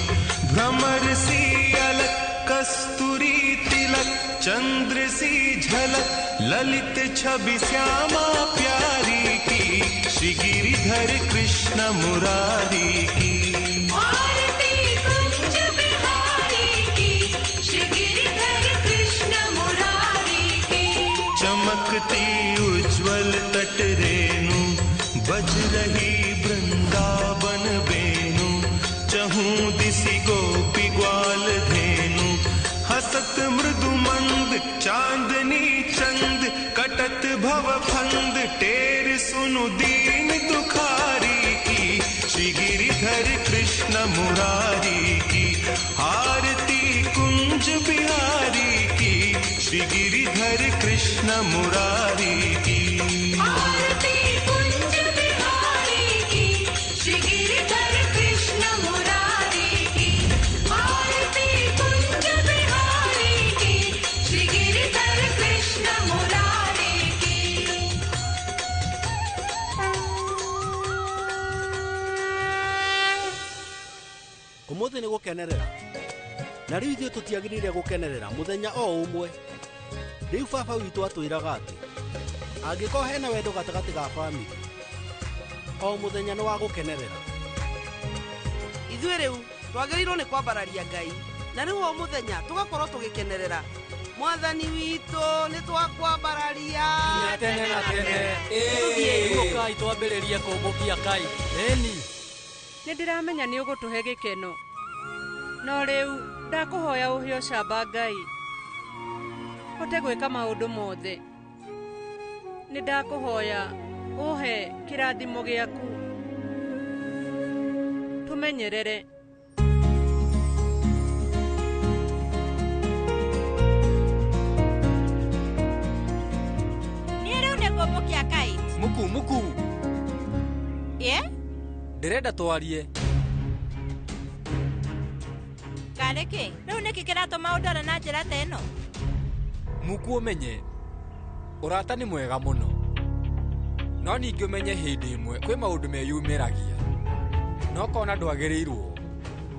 भ्रमर सी अलक कस्तूरी तिलक, चंद्र सी झलक, ललित छवि श्यामा प्यारी की। Shri Giridhar Krishna Murari की। आरती कुंज बिहारी की, श्री गिरिधर कृष्ण मुरारी की। चमकती उज्ज्वल तट रेणु, बज रही वृंदावन बेनु, चहूं दिसि गोपी ग्वाल धेनु, हसत मृदु मंद चांदनी चंद, कटत भव फंद टेर सुनु दीन दुखारी की, श्री गिरिधर कृष्ण मुरारी की। आरती कुंज बिहारी की, श्री गिरिधर कृष्ण मुरारी की। आरती कुंज बिहारी की, श्री गिरिधर कृष्ण मुरारी की। आरती कुंज बिहारी की, श्री गिरिधर कृष्ण मुरारी की। Umuthi ni gukenerera na riu ithuĩ tũtiagĩrĩire gũkenerera mũthenya o ũmwe. Rĩu baba witũ atwĩraga atĩ angĩkorwo hena wendo gatagatĩ ga bamĩrĩ, o mũthenya nĩ wa gũkenerera. Ithuĩ rĩu twagĩrĩirwo nĩ kwambararia Ngai, na rĩu o mũthenya tũgakorwo tũgĩkenerera Mwathani witũ, nĩ twakwambararia tene na tene. Tũthiĩ kai twambĩrĩrie kũmbũkia kai. Ĩni nĩ ndĩramenya nĩ ũgũtũhe gĩkeno, no rĩu ndakũhoya ũhe ũcamba Ngai hote gwĩka maũndũ mothe. Nĩ ndakũhoya ũhe kĩrathimo gĩaku, tũmenyerere. Niĩ rĩu nĩ ngũmbũkia kite. Muku muku. Ĩ? Ndĩrenda twarie. Karĩ kĩ? Rĩu nĩkĩ kĩratũma ũndore na njĩra ta ĩno? Muku ũmenye ũrata nĩ mwega mũno, no ningĩ ũmenye hĩndĩ ĩmwe kwĩ maũndũ meyumĩragia na ũkona ndwagĩrĩirwo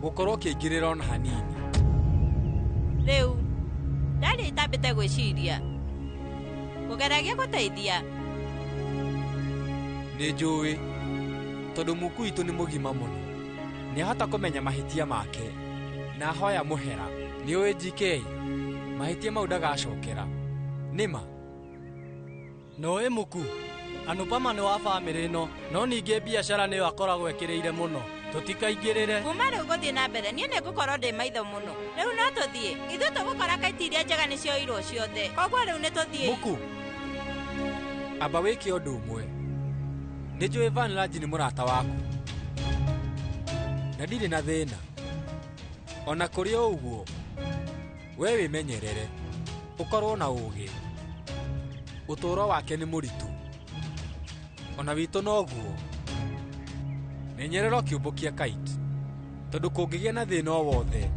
gũkorwo ũkĩingĩrĩra ona hanini. Rĩu ndarĩ itambĩte gwĩciria kũgeragia gũteithia. Nĩ njũĩ tondũ muku witũ nĩ mũgima mũno, nĩahota kũmenya mahĩtia make na ahoya mũhera. Nĩ ũĩ GK mahĩtia mau ndagacokera nĩma. Noĩ muku Anupama nĩ wa bamĩrĩ ĩno, no ningĩ biacara nĩyo akoragwo ekĩrĩire mũno, tũtikaingĩrĩre. Kuma rĩu gũthiĩ na mbere niĩ nĩngũkorwo ndĩ maitho mũno. Rĩu no tũthiĩ, ithuĩ tũgũkora kaiti iria njega nĩcioirwo ciothe, koguo rĩu nĩ tũthiĩ. Muku amba wĩke ũndũ ũmwe. Nĩ njũĩ Vanraj nĩ mũrata waku na ndirĩ na thĩna. Ona kũrĩ o ũguo, we wĩmenyerere, ũkorwo na ũũgĩ. Ũtũũro wake nĩ mũritũ, ona witũ noguo. Menyerera ũkĩũmbũkia kite, tondũ kũngĩgĩa na thĩna o wothe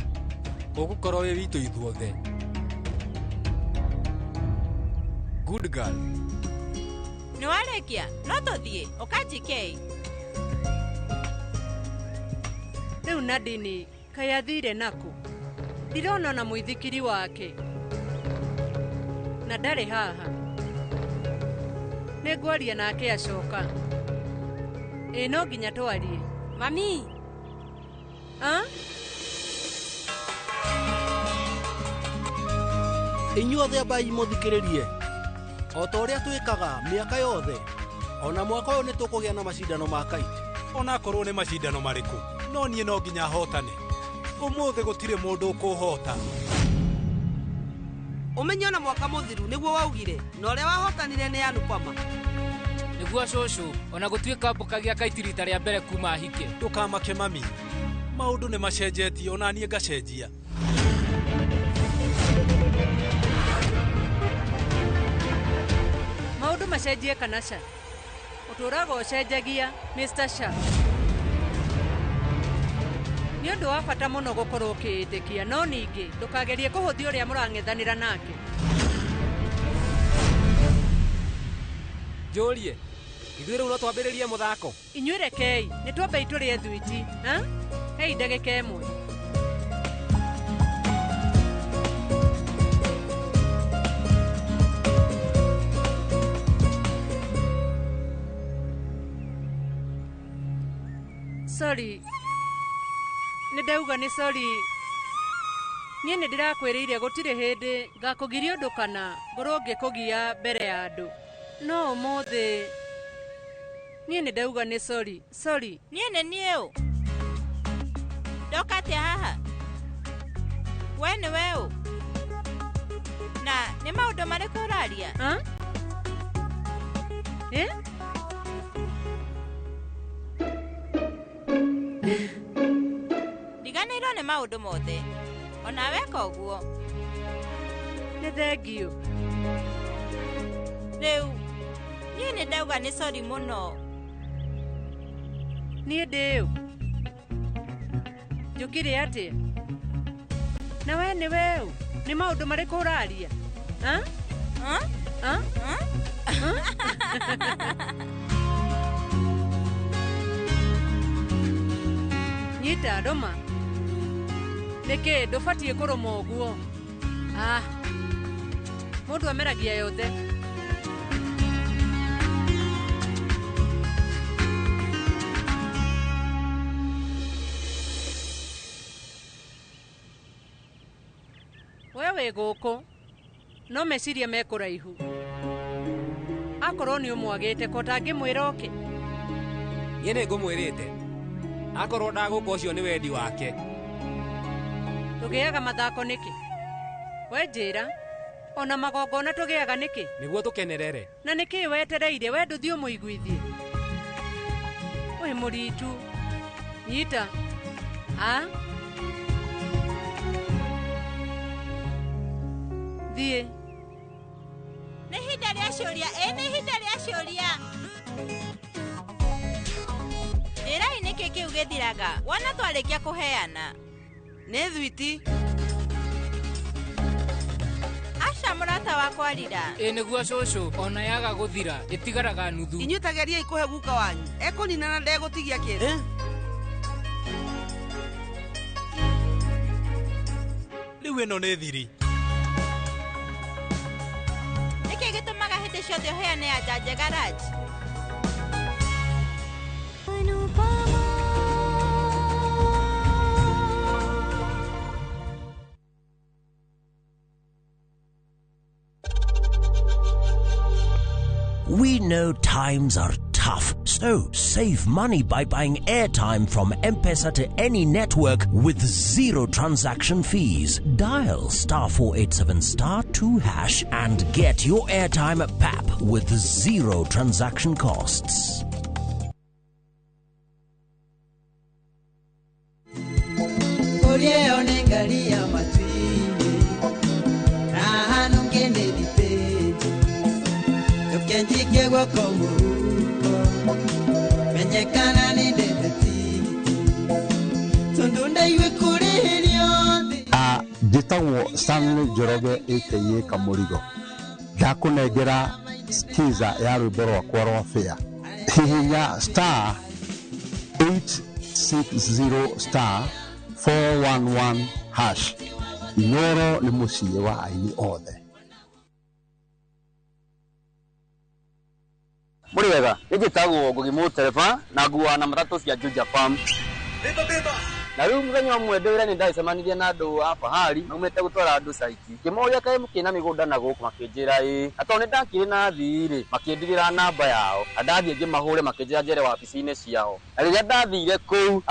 ũgũkorwo wĩ witũ ithuothe. Good girl. Nĩ warĩkia? No tũthiĩ. Ũka GK. Rĩu Nadine kaĩ athire nakũ? Ndirona ona mũithikiri wake na ndarĩ haha. Nĩ ngwaria nake acoka. Ĩ no nginya twarie. Mami. A? Inyuothe ambai mũthikĩrĩrie, o ta ũrĩa twĩkaga mĩaka yothe, ona mwaka ũyũ nĩ tũkũgĩa na macindano ma kite. Onakorwo nĩ macindano marĩkũ, no niĩ no nginya hotane. Ũmũthĩ gũtirĩ mũndũ ũkũhota. Ũmenye ona mwaka mũthiru nĩguo waugire, na ũrĩa wahotanire nĩ Anupama. Nĩguo cũcũ, ona gũtuĩka mbũkagia kaiti rita rĩa mbere kuma hike. Ndũkamake mami, maũndũ nĩ macenjetie ona niĩ ngacenjia. Maũndũ macenjie kana ca? Ũtũũraga ũcenjagia, Mr. Sha. Nĩ ũndũ wa bata mũno gũkorwo ũkĩĩtĩkia, no ningĩ ndũkagerie kũhũthia ũrĩa mũrang'ethanĩra nake. Njũrie, ithuĩ rĩu no twambĩrĩrie mũthako? Inyuĩ rekei, nĩ twambei tũrĩe thwiti, ha? Hei ndagĩka ĩmwe. Sorry. Nĩ ndauga nĩ sorry. Niĩ nĩ ndĩrakwĩrĩire gũtirĩ hĩndĩ ngakũgiria ũndũ kana ngorwo ngĩkũgia mbere ya andũ. No ũmũthĩ niĩ nĩ ndauga nĩ sorry. Sorry. Niĩ nĩ niĩ ũ? Ndoka atĩa haha? We nĩ we ũ? Na nĩ maũndũ marĩkũ ũraria? Eh? Ndiganĩirwo nĩ maũndũ mothe. Ona weka ũguo. Nĩ thengiũ. Rĩu niĩ nĩ ndauga nĩ sorry mũno. Niĩ ndĩ ũ? Njũkire atĩa? Na we nĩ we ũ? Nĩ maũndũ marĩkũ ũraria? Nyita rũma. Nĩkĩ ndũbatiĩ kũrũma ũguo? Mũndũ ameragia yothe. We wĩ gũkũ no meciria me kũraihu. Akorwo nĩ ũmwagĩte ko ũtangĩmwĩra oke. Niĩ nĩ ngũmwĩrĩte. Akorwo ndagũka ũcio nĩ wendi wake. Tũgĩaga mathako nĩkĩ? We njĩra, ona magongona tũgĩaga nĩkĩ? Nĩguo tũkenerere. Na nĩkĩ wetereire we ndũthiĩ ũmũiguithie? Wĩ mũritu. Nyita. Thiĩ. Nĩ ihinda rĩa ciũria. Ĩ nĩ ihinda rĩa ciũria. Njĩrai nĩkĩ kĩu gĩthiraga wona twarĩkia kũheana. Nĩ thwiti. Aca mũrata wakwa rira. Ĩ nĩguo cũcũ, ona yaga gũthira ĩtigaraga nuthu. Inyuĩ tageriai kũhe guka wanyu. Ekũnina na ndegũtigia kĩndũ. Rĩu ĩno nĩ thiri. Nĩkĩ gĩtũmaga hĩndĩ ciothe ũheane anja njega Raj? We know times are tough, so save money by buying airtime from M-Pesa to any network with zero transaction fees. Dial *487*2# and get your airtime at PAP with zero transaction costs. Njĩtagwo Stanley Njoroge aka Kamũrigo. Ndakũnengera skiza ya rwĩmbo rwakwa rwa fare. Hihinya *860*411#. Inooro nĩ mũciĩ wa aini othe. Mũrĩ wega, nĩ njĩtagwo Ngugi Mũtereba na nguaga na matatũ cia Juja Farm. Na rĩu mũthenya ũmwe ndĩ wĩra nĩ ndacemanirie na andũ a Fahari maumĩte gũtwara andũ caiti. Ngĩmoria kaĩ mũkĩrĩ na mĩgũnda na gũkũ makĩnjĩra ĩĩ. Na tondũ nĩ ndakĩrĩ na thii rĩ, makĩndigĩra namba yao. Na ndathiĩ ngĩmahũre makĩnjĩra njere wabici-inĩ ciao. Na rĩrĩa ndathire kũu,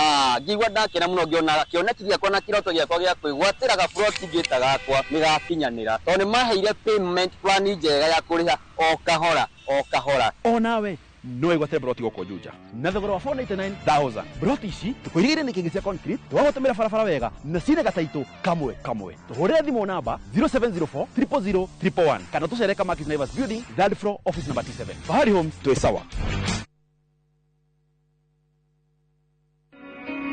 ngĩigua ndakena mũno ngĩona kĩoneki gĩakwa na kĩroto gĩakwa gĩa kwĩgwatĩra gaburoti ngĩta gakwa nĩ gakinyanĩra. Tondũ nĩ maheire payment plan njega ya kũrĩha o kahora o kahora. Onawe no wĩgwatĩre broti gũkũ Juja na thogora wa 499,000. Broti ici tũkũirigĩire nĩ kĩngĩ cia concrete, twagũtũmĩra barabara wega na ciĩna gataitũ kamwe kamwe. Tũhũrĩre thimũ namba 0704 000 111 kana tũcere Kamakis Naivas Building, third floor, office number T7. Fahari Homes, twĩ sawa.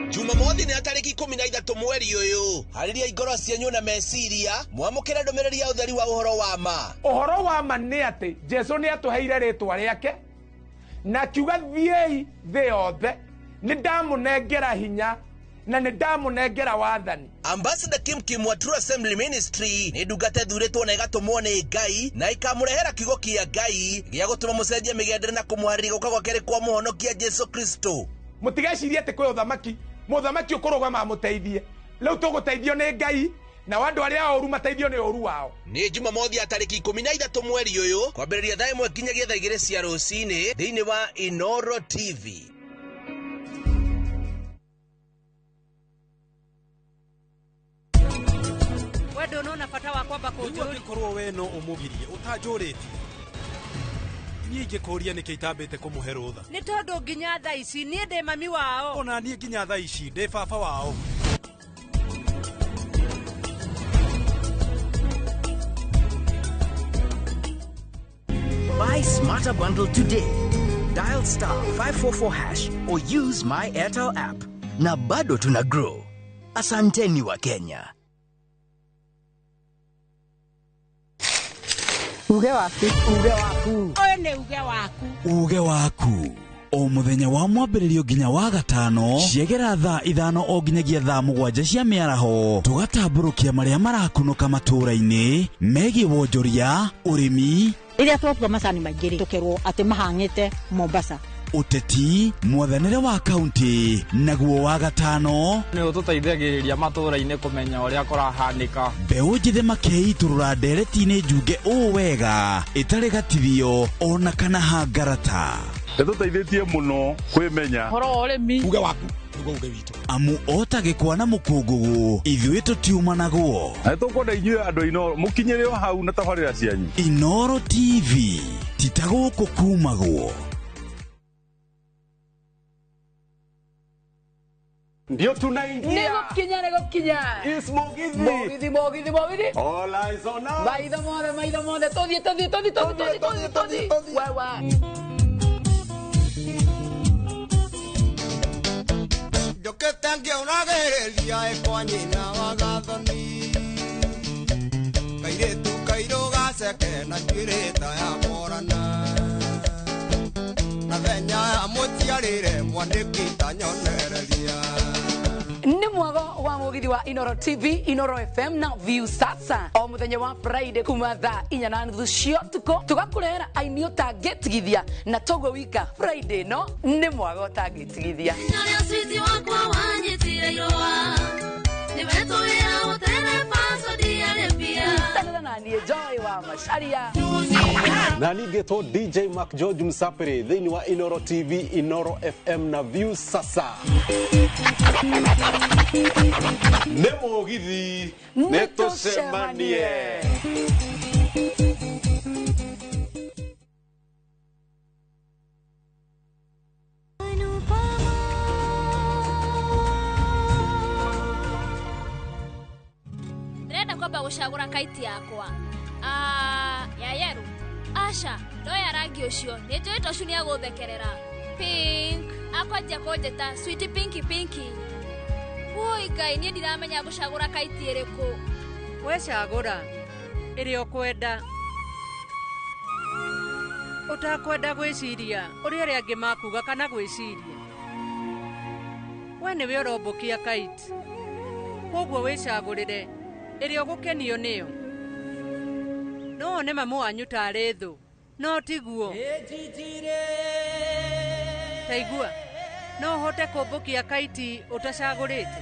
Jumamothi nĩ tarĩki 13 mweri ũyũ. Harĩria ngoro cianyu na meciria, mwamũkĩre ndũmĩrĩri ya ũtheri wa ũhoro wa ma. Ũhoro wa ma nĩ atĩ Jesũ nĩ atũheire rĩtwa rĩake na kiuga thiĩi thĩ yothe, nĩ ndamũnengera hinya na nĩ ndamũnengera wathani. Ambassador Kim Kim wa True Assembly Ministry nĩ ndungata ĩthurĩtwo na ĩgatũmwo nĩ Ngai na ĩkamũrehera kiugo kĩa Ngai gĩa gũtũma mũcenjie mĩgendere na kũmũharĩria gũka gwa kerĩ kwa mũhonokia Jesũ Kristo. Mũtigecirie atĩ kwĩ ũthamaki, mũthamaki ũkũrũgama amũteithie. Rĩu tũgũteithio nĩ Ngai, nao andũ arĩa oru mateithio nĩ ũru wao. Nĩ Jumamothi ya tarĩki 13 mweri ũyũ kwambĩrĩria thaa 1 nginyagia thaa 2 cia rũcinĩ thĩinĩ wa Inoro TV. We ndũnona bata wa kwamba Rĩu kũnjũria. angĩkorwo we no ũmũgirie ũtanjũrĩtie, niĩ ingĩkũria nĩkĩ itambĩte kũmũhe rũtha? Nĩ tondũ nginya thaa ici niĩ ndĩ mami wao. Ona niĩ nginya thaa ici ndĩ baba wao. Buy Smarter Bundle today. Dial star 544 hash or use my Airtel app. Na bado tuna grow. Asanteni wa Kenya. Uge waku. Uge waku. Ũyũ nĩ uge waku. Uge waku o muthenya wa mwambĩrĩrio nginya wa gatano ciegera thaa 5 o nginyagia thaa 7 cia mĩaraho tũgatambũrũkia marĩa marakunũka matũũra-inĩ megiĩ wonjoria, ũrĩmi, Rĩrĩa twatua macani maingĩ rĩ, tũkerwo atĩ mahang'ĩte Mombasa. Ũteti, mwathanĩre wa kaunti, naguo wa gatano nĩ ũtũteithagĩrĩria matũũra-inĩ kũmenya ũrĩa kũrahanĩka. Mbeũ njĩthĩ makeitũrũra ndereti-inĩ njunge ũũ wega ĩtarĩ gatithio ona kana hangarata. Ĩtũteithĩtie mũno kwĩmenya. Ũhoro wa ũrĩmi. Uge waku nĩguo uge witũ. Amu ota gĩkwa na mũkũngũgũ ithuĩ tũtiumanagwo. Na nĩtũkwenda inyuĩ andũ a Inooro mũkinyĩre o hau na tabarĩra cianyu. Inooro TV ti ta gũkũ kumagwo. Ndio tunaingia. Nĩgũkinya nĩgũkinya. Is Mugithi. Mugithi Mugithi Mugithi. All eyes on us. Maitho mothe maitho mothe tũthiĩ tũthiĩ tũthiĩ tũthiĩ tũthiĩ tũthiĩ tũthiĩ. Wewe. Njũkĩte ngĩũragĩrĩria ĩkwa nyina wa gathoni. Kairĩtu kairũ gaceke na njuĩrĩ ta ya morana. Na thenya ya mũciarĩre mwanĩki ta nyonereria. Nĩ mwago wa mugithi wa Inoro TV, Inoro FM na View Sasa. O muthenya wa Friday kuma thaa 4:30 cia ũtukũ tũgakũrehera aini ũtangĩtigithia na toguo wika Friday no nĩ mwago ũtangĩtigithia. Nyoria switi wakwa wanyitire irũa. Nĩwe tũwĩra ũtereba Saudi Arabia. Tanĩra na niĩ Joy wa Macharia. Na ningĩtwo DJ Mark George Msapiri thĩinĩ wa Inoro TV, Inoro FM na View Sasa. Nĩ mũgithi nĩ tũcemanie. Ndĩrenda kwamba gũcagũra kaiti yakwa. Ya yerũ. Aca, ndoya rangi ũcio. Nĩ njũĩ tocu nĩ agũthekerera. Pink. Akwanjia kũnjĩta sweet pinky pinky. Woi Ngai, niĩ ndiramenya ngũcagũra kaiti ĩrĩkũ. We cagũra ĩrĩa ũkwenda. Ũtakwenda gwĩciria ũrĩa arĩa angĩ makuga kana gwĩciria. We nĩwe ũrombũkia kaiti. Kwoguo wĩcagũrĩre ĩrĩa ũgũkenio nĩyo. No wone mamu wanyu tarĩ thũ, no tiguo. Ta igua, no ũhote kũmbũkia kaiti ũtacagũrĩte.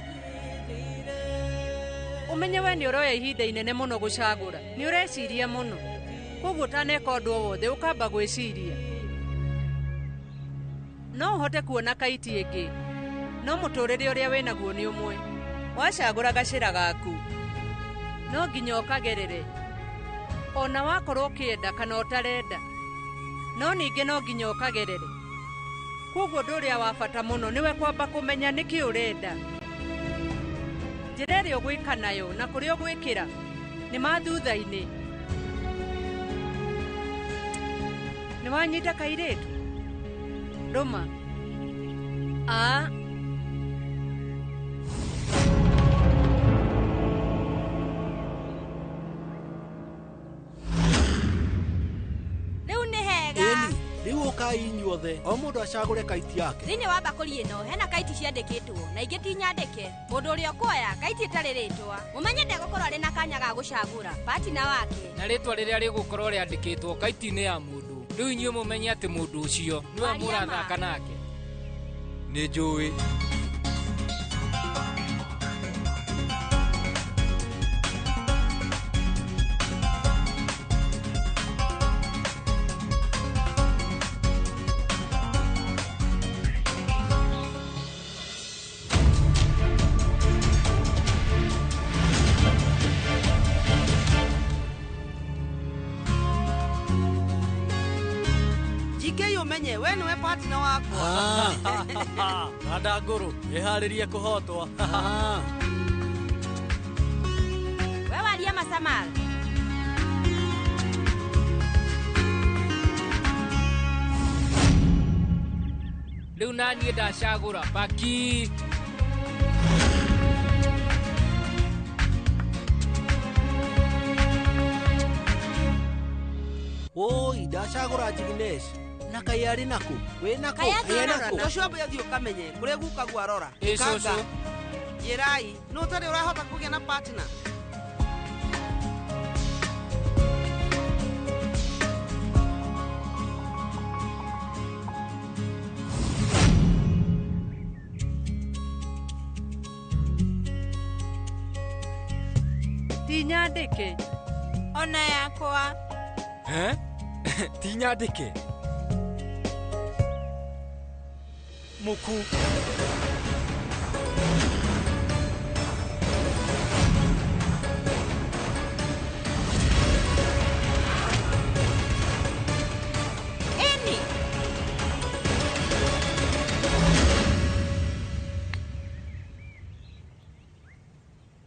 Ũmenye we nĩ ũroya ihinda inene mũno gũcagũra, nĩ ũreciria mũno. Kwoguo ũtaneka ũndũ o wothe ũkamba gwĩciria. No ũhote kuona kaiti ĩngĩ, no mũtũrĩre ũrĩa wĩnaguo nĩ ũmwe. Wacagũra gacĩra gaku, no nginya ũkagerere. Ona wakorwo ũkĩenda kana ũtarenda, no ningĩ no nginya ũkagerere. Kwoguo ũndũ ũrĩa wa bata mũno nĩwe kwamba kũmenya nĩkĩ ũrenda. Njĩra ĩrĩa ũgwĩka nayo na kũrĩa ũgwĩkĩra nĩ ma thutha-inĩ. Nĩ wanyita kairĩtu? Rũma. A. Rĩu nĩ hega. Ĩni, rĩu ũkai inyuothe o mũndũ acagũre kaiti yake. Thĩinĩ wa mbakũri ĩno hena kaiti ciandĩkĩtwo na ingĩ ti nyandĩke. Mũndũ ũrĩa ũkuoya kaiti ĩtarĩ rĩtwa mũmenye ndegũkorwo arĩ na kanya ga gũcagũra patina wake. Na rĩtwa rĩrĩa rĩgũkorwo rĩandĩkĩtwo kaiti-inĩ ya mũndũ, rĩu inyuĩ mũmenye atĩ mũndũ ũcio nĩwe Waria ma. mũrathaka nake. Nĩ njũĩ. GK ũmenye we nĩwe partner wakwa. Kanda ngũrũ ĩharĩrie kũhotwo. We waria macamal. Rĩu naniĩ ndacagũra Paki. Woi, ndacagũra Jignesh. Na kaĩ arĩ nakũ? Wĩ nakũ? Wĩ nakũ? Ũcio ambe athiĩ ũkamenye kũrĩa guka arora. Ĩ, cũcũ. Njĩrai, nũ ũtarĩ ũrahota kũgĩa na partner? Ti nyandĩke. Ona yakwa. Eh? Ti nyandĩke. Muku. Eni.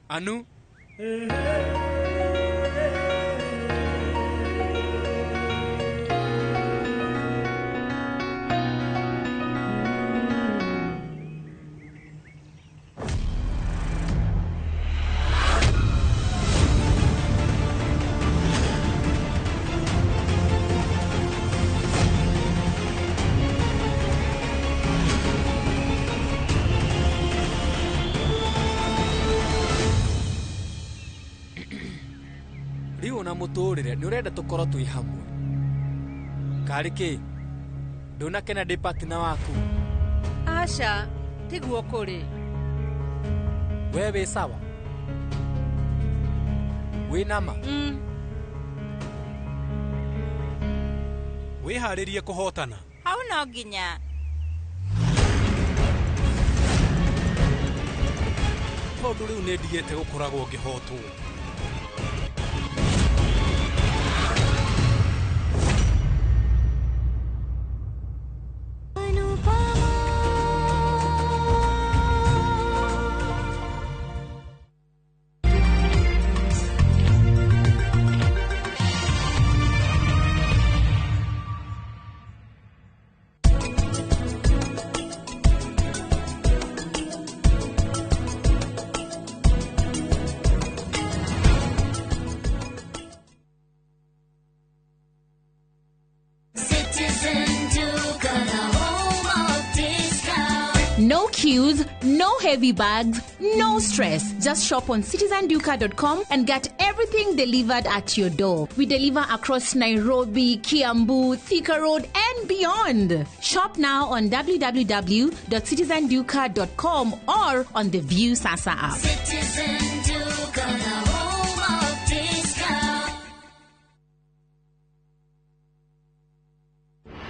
Anu. Rĩu ona mũtũrĩre nĩ ũrenda tũkorwo twĩ hamwe. Karĩ kĩ? Ndũnakena ndĩ partner waku? Aca, tiguo kũrĩ. We wĩ sawa? Wĩ nama? Wĩharĩrie kũhotana. Hau no nginya. Tondũ rĩu nĩ ndigĩte gũkoragwo ngĩhotwo. No queues, no heavy bags, no stress. Just shop on citizenduka.com and get everything delivered at your door. We deliver across Nairobi, Kiambu, Thika Road, and beyond. Shop now on www.citizenduka.com or on the View Sasa app. Citizen Duka, the home of discount.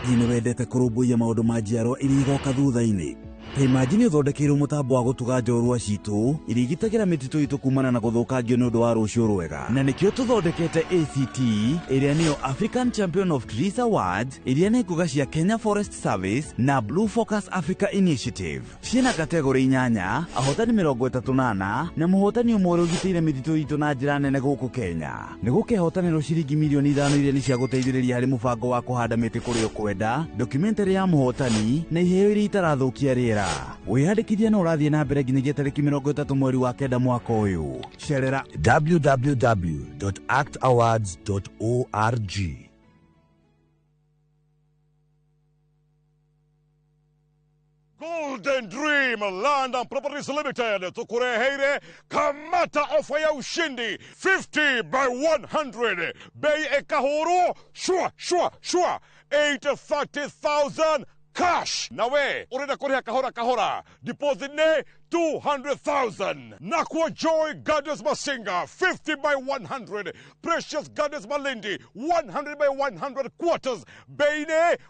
Hihi nĩ wendete kũrũmbũiya maũndũ ma njiarwa iria igoka thutha-inĩ? Ta imagine ũthondekeirwo mũtambo wa gũtuga njorua citũ iria igitagĩra mĩtitũ itũ kumana na gũthũkangio nĩ ũndũ wa rũciũ rwega. Na nĩkĩo tũthondekete ACT ĩrĩa nĩyo African Champion of Trees Awards, ĩrĩa nĩ ngũga cia Kenya Forest Service na Blue Focus Africa Initiative. Ciĩna kategori 8, ahotani 34 na mũhotani ũmwe ũrĩa ũgitĩire mĩtitũ itũ na njĩra nene gũkũ Kenya. Nĩ gũkehotanĩrwo ciringi mirioni 5 iria nĩ cia gũteithĩrĩria harĩ mũbango wa kũhanda mĩtĩ kũrĩa ũkwenda, documentary ya mũhotani na iheo iria itarathũkia rĩera. Wĩyandĩkithia no ũrathiĩ na mbere nginyagia tarĩki 30 mweri wa 9 mwaka ũyũ. Cerera www.actawards.org. Golden Dream Land and Properties Limited tukureheire kamata ofa ya ushindi 50 by 100 bei ekahuru shwa shwa shwa 830,000 cash. Na we urenda kuriha kahora kahora, deposit ne 200,000. Nakwa Joy Gardens Masinga 50 by 100, Precious Gardens Malindi 100 by 100 quarters, bei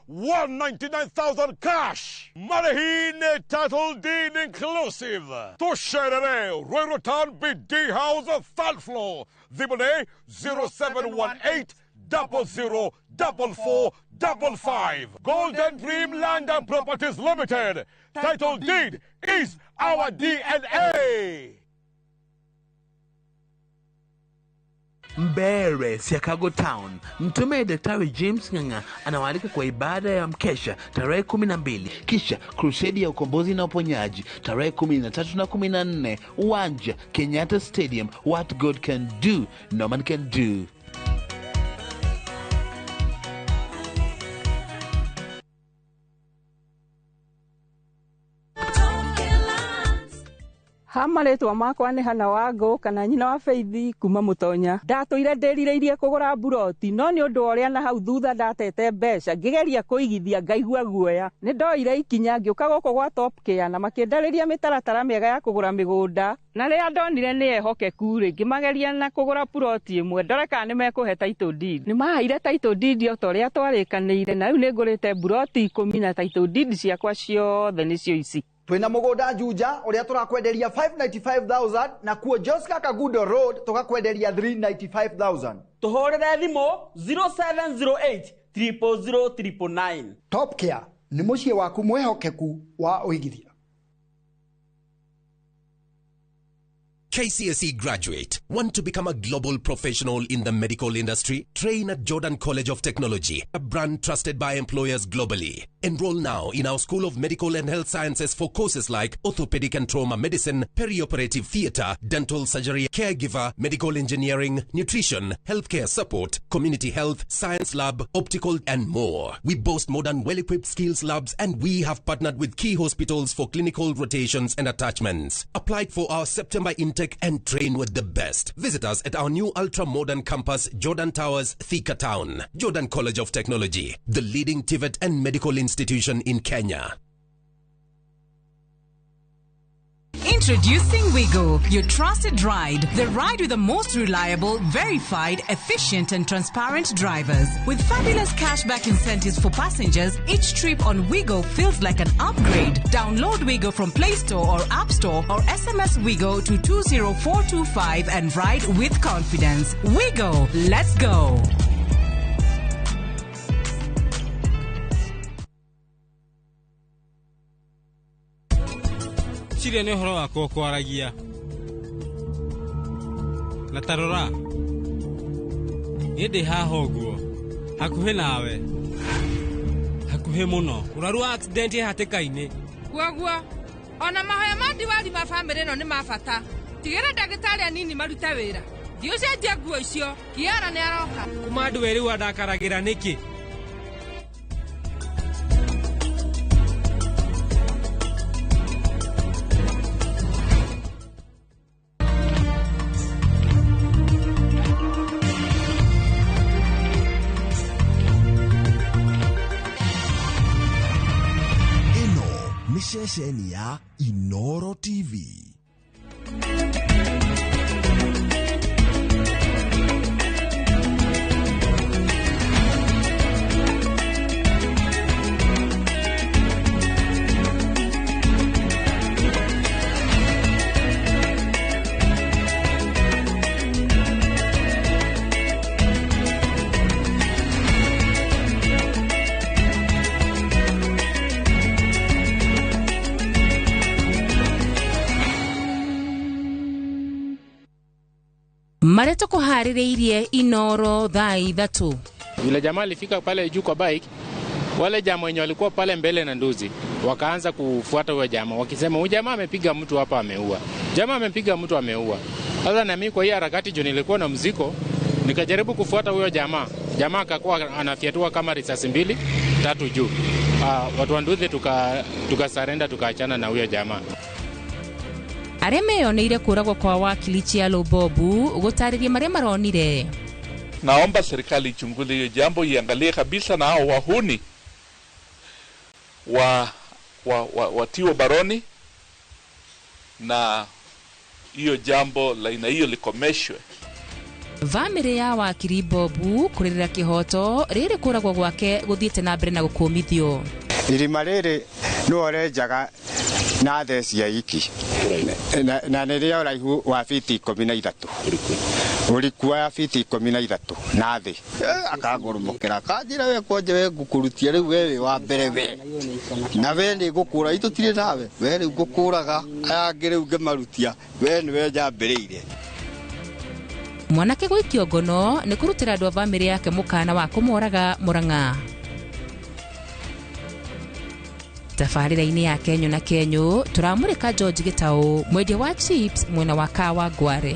199,000 cash. Marehine title deed inclusive. Tusherere Ruiru Town BD House third floor. Thimũ 0718 00 44 55. Golden Dream Land and Properties Limited. Title deed is our DNA. Mbere Siakago Town. Mtume Daktari James Ng'ang'a anawaalika kwa ibada ya mkesha tarehe 12, kisha crusade ya ukombozi na uponyaji tarehe 13 na 14, uwanja Kenyatta Stadium. What God can do, no man can do. Ha marĩtwa makwa nĩ Hana Wangũ kana nyina wa Faith kuma Mũtonya. Ndatũire ndĩrirĩirie kũgũra mburoti no nĩ ũndũ wa ũrĩa na hau thutha ndatete mbeca ngĩgeria kũigithia ngaigua guoya. Nĩ ndoire ikinya ngĩũka gũkũ gwa Top Care na makĩndarĩria mĩtaratara mĩega ya kũgũra mĩgũnda na rĩrĩa ndonire nĩ ehokeku rĩ ngĩmageria na kũgũra puroti ĩmwe ndore kana nĩ mekũhe title deed. Nĩ maheire title deed o ta ũrĩa twarĩkanĩire na rĩu nĩ ngũrĩte mburoti 10 na title deed ciakwa ciothe nĩcio ici. Twina mugunda Juja uria turakwenderia 595,000 na kuo Joska Kagudo Road tukakwenderia 395,000. Tuhurire thimu 0708 000 999. Top Care ni muciĩ waku mwihokeku wa uigithia. KCSE graduate, want to become a global professional in the medical industry? Train at Jordan College of Technology, a brand trusted by employers globally. Enroll now in our School of Medical and Health Sciences for courses like orthopedic and trauma medicine, perioperative theater, dental surgery, caregiver, medical engineering, nutrition, healthcare support, community health, science lab, optical, and more. We boast modern, well-equipped skills labs, and we have partnered with key hospitals for clinical rotations and attachments. Apply for our September intake and train with the best. Visit us at our new ultra-modern campus, Jordan Towers, Thika Town. Jordan College of Technology, the leading TVET and medical institution in Kenya. Introducing Wigo, your trusted ride. The ride with the most reliable, verified, efficient and transparent drivers. With fabulous cashback incentives for passengers, each trip on Wigo feels like an upgrade. Download Wigo from Play Store or App Store or SMS Wigo to 20425 and ride with confidence. Wigo, let's go. Ciria nĩ ũhoro wakwa ũkwaragia na ta rora niĩ ndĩ haha ũguo hakuhĩ nawe hakuhĩ mũno ũraru wa accident ĩ hatĩka-inĩ. Guoguo ona mahoya ma diwari ma bamĩrĩ ĩno nĩ ma bata. Tigĩra ndagĩtarĩ anini marute wĩra. Thiĩ ũcenjie nguo icio, Kiara nĩ aroka. Kuma andũ erĩ andakaragĩra nĩkĩ? Ceceni ya Inoro TV. Marĩa tũkũharĩrĩirie Inoro thaa 3. Yule jamaa alifika pale juu kwa bike, wale jamaa wenye walikuwa pale mbele na nduzi wakaanza kufuata huyo jamaa wakisema huyu jamaa amepiga mtu hapa ameua. Jamaa amepiga mtu ameua. Sasa na mimi kwa hii harakati juu nilikuwa na mziko, nikajaribu kufuata huyo jamaa. Jamaa akakuwa anafyatua kama risasi 2 3 juu. Watu wa nduzi tukasarenda tukaachana na huyo jamaa. Arĩa meyoneire kũragwo kwa wakili Chialo Bobu gũtarĩria marĩa maronire. Naomba serikali ichunguze hiyo jambo, iangalie kabisa na hao wahuni Watiwe baroni na hiyo jambo la aina hiyo likomeshwe. Bamĩrĩ ya wakiri Bobu kũrĩrĩra kĩhoto rĩrĩ kũragwo gwake gũthiĩte na mbere na gũkũmithio. Irima rĩrĩ nĩwe ũrenjaga na theci ya iki na nĩ rĩa ũraihu wa fiti 13, ũriku wa fiti 13 na thĩ. Akangũrũmũkĩra akanjĩra we kwanja we ngũkũrutia rĩu we wĩ wa mbere we na we nĩ ngũkũra itũtirĩ nawe we rĩu ngũkũraga aya angĩ rĩu ngĩmarutia we nĩwe njambĩrĩire. Mwanake gũikio ngono nĩ kũrutĩra andũ a bamĩrĩ yake mũkana wa kũmoraga Murang'a. Tabarĩra-inĩ ya Kenyũ na Kenyũ tũramũrĩka George Gĩtaũ, mwendia wa chips mwena wa Kawangware.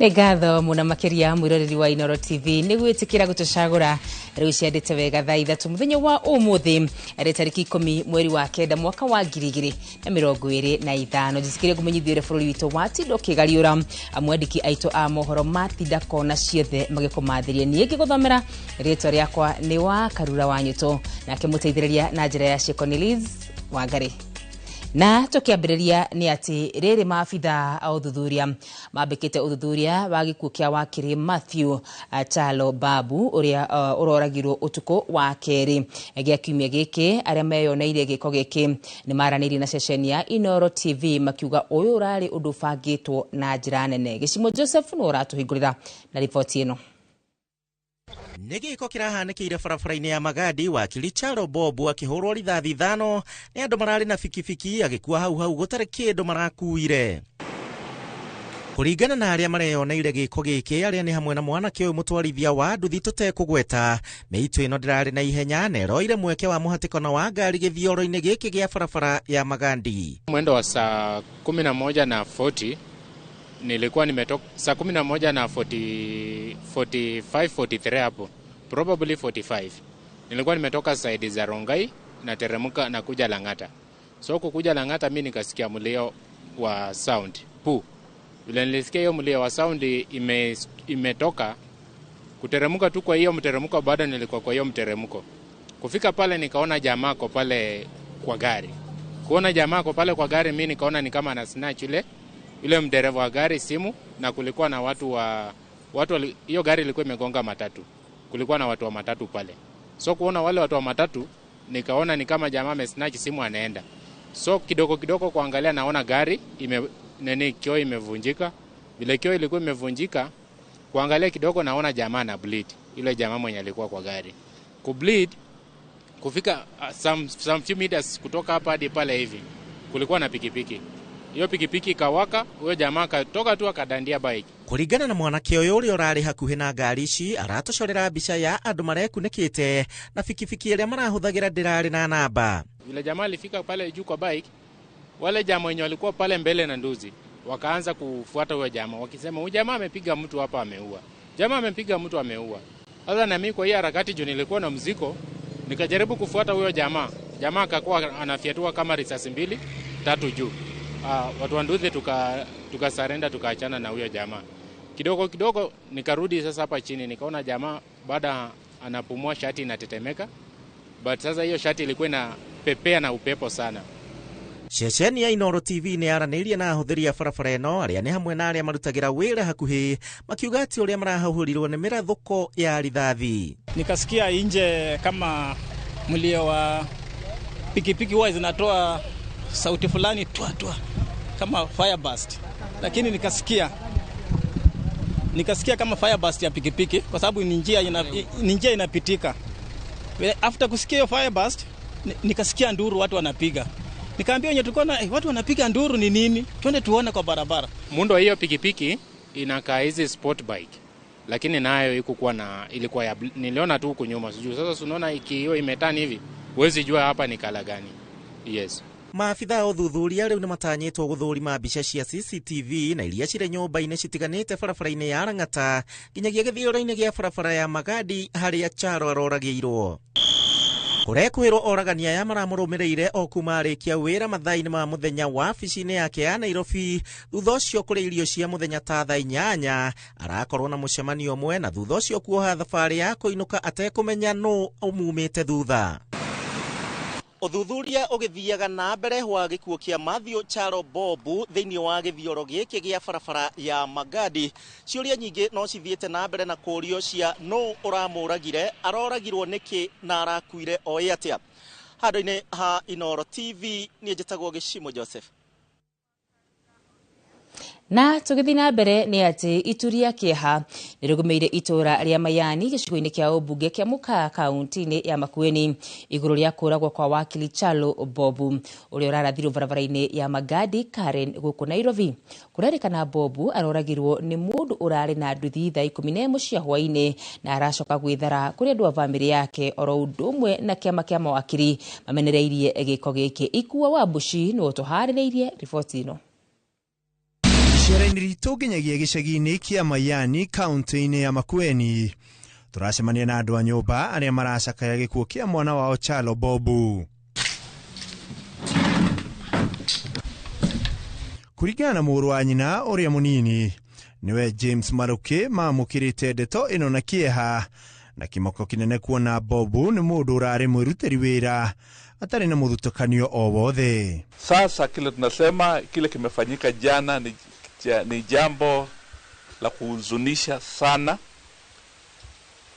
Nĩ ngatho mũno makĩria mwĩroreri wa Inooro TV nĩ gwĩtĩkĩra gũtũcagũra rĩu ciandĩte wega thaa 3 mũthenya wa ũmũthĩ arĩ tarĩki 10 mweri wa 9 mwaka wa 2025. Njĩtĩkĩrie ngũmenyithie ũrĩa bũrũri witũ watinda ũkĩgariũra mwandĩki aitũ a mohoro matinda kona ciothe magĩkũmathĩria. Niĩ ngĩgũthomera rĩtwa rĩakwa nĩ wa Karura wa Nyũtũ, nake mũteithĩrĩria na njĩra ya ciĩko nĩ Liz Wangari. Na tukiambĩrĩria nĩ atĩ rĩrĩ maabitha a ũthuthuria mambĩkĩte ũthuthuria wa gĩkuũ kĩa wakiri Matthew Chalo Babu ũrĩa ũroragirwo ũtukũ wa kerĩ gĩa kiumia gĩkĩ. Arĩa meyoneire gĩko gĩkĩ nĩ maranĩirie na ceceni ya Inooro TV makiuga ũyũ ũrarĩ ũndũ ũbangĩtwo na njĩra nene. Gĩcimo Joseph nĩ ũratũhingũrĩra na riboti ĩno. Nĩ gĩko kĩrahanĩkĩire barabara-inĩ ya Magadi, wakiri Chalo Bobu akĩhũrwo rithathi 5 nĩ andũ mararĩ na bikibiki agĩkua hau hau gũtarĩ kĩndũ marakuire. Kũringana na arĩa mareyoneire gĩko gĩkĩ, arĩa nĩ hamwe na mwanake ũyũ mũtwarithia wa nduthi tũtekũgweta, mĩitũ ĩno ndĩrarĩ na ihenya na ĩroire mweke wa mũhatĩkano wa ngari gĩthioro-inĩ gĩkĩ gĩa barabara ya Magadi. Mwendo wa saa 11:40 nilikuwa nimetoka saa 11:40 45 43 hapo, probably 45. Nilikuwa nimetoka side za Rongai na teremka na kuja Lang'ata. So kukuja Lang'ata mimi nikasikia mlio wa sound pu. Vile nilisikia hiyo mlio wa sound imetoka kuteremka tu kwa hiyo mteremko, bado nilikuwa kwa hiyo mteremko. Kufika pale nikaona jamaa kwa pale kwa gari. Kuona jamaa kwa pale kwa gari mimi nikaona ni kama ana snatch yule mdereva wa gari simu, na kulikuwa na watu hiyo gari ilikuwa imegonga matatu. Kulikuwa na watu wa matatu pale. So kuona wale watu wa matatu nikaona ni kama jamaa amesnatch simu anaenda. So kidogo kidogo kuangalia naona gari kioo imevunjika. Vile kioo ilikuwa imevunjika, kuangalia kidogo naona jamaa na bleed. Yule jamaa mwenye alikuwa kwa gari. Ku bleed kufika some few meters kutoka hapa hadi pale hivi. Kulikuwa na pikipiki. Hiyo pikipiki kawaka, huyo jamaa katoka tu akadandia bike. Kũringana na mwanake ũyũ ũrĩa ũrarĩ hakuhĩ na ngari ici, aratũcorera mbica ya andũ marekunĩkĩte na bikibiki ĩrĩa marahũthagĩra ndĩrarĩ na namba. Vile jamaa alifika pale juu kwa bike, wale jamaa wenye walikuwa pale mbele na nduzi wakaanza kufuata huyo jamaa wakisema huyu jamaa amepiga mtu hapa ameua. Jamaa amepiga mtu ameua. Sasa na mimi kwa hiyo harakati juu nilikuwa na mziko, nikajaribu kufuata huyo jamaa. Jamaa akakuwa anafyatua kama risasi 2 3 juu. Watu wa nduthi tukasarenda tukaachana na huyo jamaa. Kidogo kidogo nikarudi sasa hapa chini nikaona jamaa baada anapumua shati inatetemeka. But sasa hiyo shati ilikuwa inapepea na upepo sana. Ceceni ya Inooro TV nĩ yaranĩirie na ahũthĩri a barabara ĩno arĩa nĩ hamwe na arĩa marutagĩra wĩra hakuhĩ, makiuga atĩ ũrĩa marahũhũrirwo nĩ mĩrathũko ya rithathi. Nikasikia nje kama mlio wa pikipiki huwa zinatoa sauti fulani twa twa kama fire burst, lakini nikasikia kama fire burst ya pikipiki kwa sababu ni njia inapitika. After kusikia hiyo fire burst nikasikia nduru watu wanapiga. Nikaambia wenye tulikuwa na watu wanapiga nduru ni nini? Twende tuone kwa barabara. Muundo hiyo pikipiki inakaa hizi sport bike, lakini nayo ikukuwa na ilikuwa ya, niliona tu huku nyuma sijui. Sasa unaona hiyo imetani hivi, huwezi jua hapa ni kala gani. Yes. Maabitha a ũthuthuria rĩu nĩmatanyĩtwo gũthũrima mbica cia CCTV na iria cirĩ nyũmba-inĩ citiganĩte barabara-inĩ ya Lang'ata nginyagia gĩthiũrũ-inĩ gĩa barabara ya Magadi harĩa Charo aroragĩirwo. Kũrekwĩrwo oragani aya maramũrũmĩrĩire o kuma arĩkia wĩra mathaa-inĩ ma mũthenya wabici-inĩ yake ya Nairobi, thutha ũcio kũrĩa irio cia mũthenya ta thaa 8 arakorwo na mũcemanio ũmwe na thutha ũcio kuoha thabarĩ ya kũinũka atekũmenya nũ ũmumĩte thutha. Ũthuthuria ũgĩthiaga na mbere wa gĩkuũ kĩa Matthew Charo Bobu thĩinĩ wa gĩthioro gĩkĩ gĩa barabara ya Magadi. Ciũria nyingĩ no cithiĩte na mbere na kũũrio cia nũ ũramũragire, aroragirwo nĩkĩ na arakuire oĩ atĩa. Handũ-inĩ ha Inooro TV, niĩ njĩtagwo Gĩcimo Joseph. Na tũgĩthiĩ na mbere nĩ atĩ itu rĩa kĩeha nĩrĩgũmĩire itũra rĩa Mayani gĩcigo-inĩ kĩa ũmbunge kĩa Mũkaa kaunti-inĩ ya Makueni igũrũ rĩa kũragwo kwa wakili Chalo Bobu ũrĩa ũrarathirwo barabara-inĩ ya Magadi Karen gũkũ Nairobi. Kũrerĩkana Bobu aroragirwo nĩ mũndũ ũrarĩ na nduthi thaa 11 cia hwaĩ-inĩ na aracoka gwĩthara kũrĩ andũ a bamĩrĩ yake oro ũndũ ũmwe na kĩama kĩa mawakiri mamenereirie gĩko gĩkĩ. Ikua wa Mbuci nĩwe ũtũharĩrĩirie riboti ĩno. Icera-inĩ ritũ nginyagia gĩcagi-inĩ kĩa Mayani kaunti-inĩ ya Makueni tũracemania na andũ a nyũmba arĩa maracakaya gĩkuũ kĩa mwana wao Chalo Bobu. Kũringana na mũrũ wa nyina ũrĩa mũnini nĩwe James Maruki mamũkĩrĩte ndeto ĩno na kĩeha na kĩmako kĩnene kuona Bobu nĩ mũndũ ũrarĩ mwĩrutĩri wĩra atarĩ na mũthutũkanio o wothe. Sasa kile tunasema kile kimefanyika jana ni jambo la kuhuzunisha sana.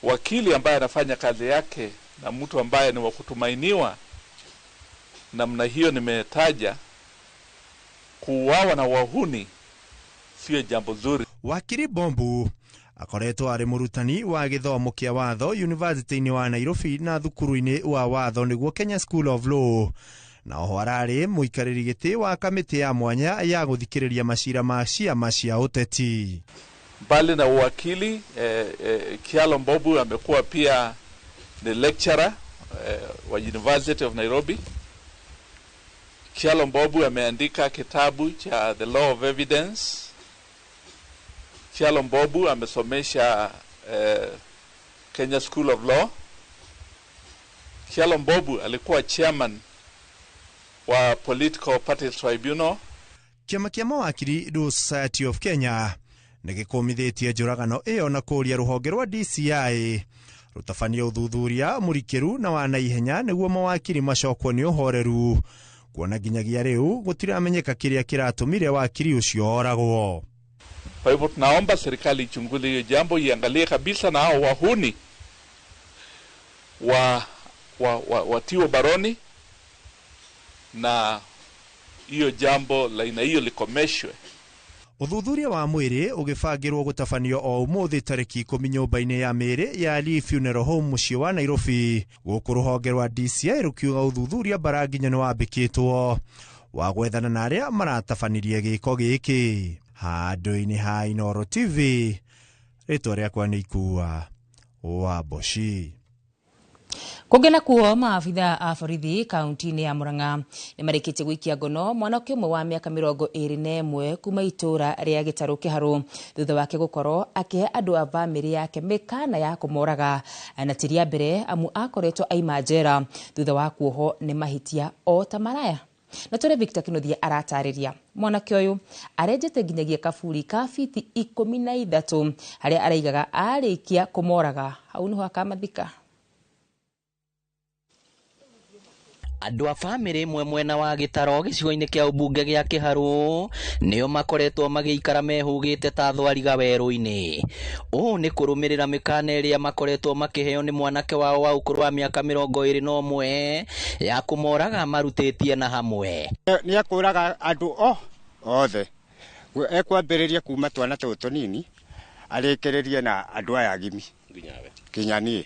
Wakili ambaye anafanya kazi yake na mtu ambaye ni wa kutumainiwa namna hiyo nimetaja, kuuawa na wahuni sio jambo zuri. Wakili Bombu akoretwo arĩ mũrutani wa gĩthomo kĩa watho University-inĩ wa Nairobi na thukuru-inĩ wa watho nĩguo Kenya School of Law, na oho ararĩ mũikarĩri gĩtĩ wa kamĩtĩ ya mwanya ya gũthikĩrĩria macira ma ciama cia ũteti. Mbali na uwakili, Kyalo Mbobu amekuwa pia ni lecturer wa University of Nairobi. Kyalo Mbobu ameandika kitabu cha The Law of Evidence. Kyalo Mbobu amesomesha Kenya School of Law. Kyalo Mbobu alikuwa chairman wa Political Parties Tribunal. Kĩama kĩa mawakiri Law Society of Kenya nĩgĩkũmithĩtie njũragano ĩyo na kũũria rũhonge rwa DCI rũtabanie ũthuthuria mũrikĩru na wa naihenya nĩguo mawakiri macokwo nĩ ũhoreru, kuona nginyagia rĩu gũtiramenyeka kĩrĩa kĩratũmire wakiri ũcio oragwo. Kwa hivyo tunaomba serikali ichunguze hiyo jambo, iangalie kabisa na hao wahuni watiwe baroni na hiyo jambo la aina hiyo likomeshwe. Ũthuthuria wa mwĩrĩ ũgĩbangĩrwo gũtabanio o ũmũthĩ tarĩki 10 nyũmba-inĩ ya mĩĩrĩ ya Lee Funeral Home mũciĩ wa Nairobi, gũkũ rũhonge rwa DCI rũkiuga ũthuthuria bara nginya nĩwambĩkĩtwo wa gwethana na arĩa maratabanirie gĩko gĩkĩ. Handũ-inĩ ha Inooro TV, rĩtwa rĩakwa nĩ Ikua wa Mboci. Kũngĩ nakuo maabitha a borithi kaunti-inĩ ya Murang'a nĩmarĩkĩtie gũikia ngono mwanake ũmwe wa mĩaka 21 kuma itũra rĩa Gĩtarũ Kĩharũ thutha wake gũkorwo akĩhe andũ a bamĩrĩ yake mĩkana ya kũmoraga, na ti rĩa mbere amu akoretwo aima njera thutha wa kuohwo nĩ mahĩtia o ta maraya. Na tũrĩ Victor Kinuthia aratarĩria mwanake ũyũ arenjete nginyagia kaburi ka fiti 13 harĩa araigaga arĩkia kũmoraga hau nĩho akamathika. Andũ a bamĩrĩ ĩmwe mwena wa Gĩtaro gĩcigo-inĩ kĩa ũmbunge gĩa Kĩharũ nĩo makoretwo magĩikara mehũgĩte ta thwariga werũ-inĩ. Ũũ nĩ kũrũmĩrĩra mĩkana ĩrĩa makoretwo makĩheo nĩ mwanake wao wa ũkũrũ wa mĩaka 21 ya kũmoraga marutĩtie na hamwe. Nĩ akũraga andũ othe, ekwambĩrĩria kuma twana tũtũ tũnini arĩkĩrĩrie na andũ aya agimi nginya niĩ.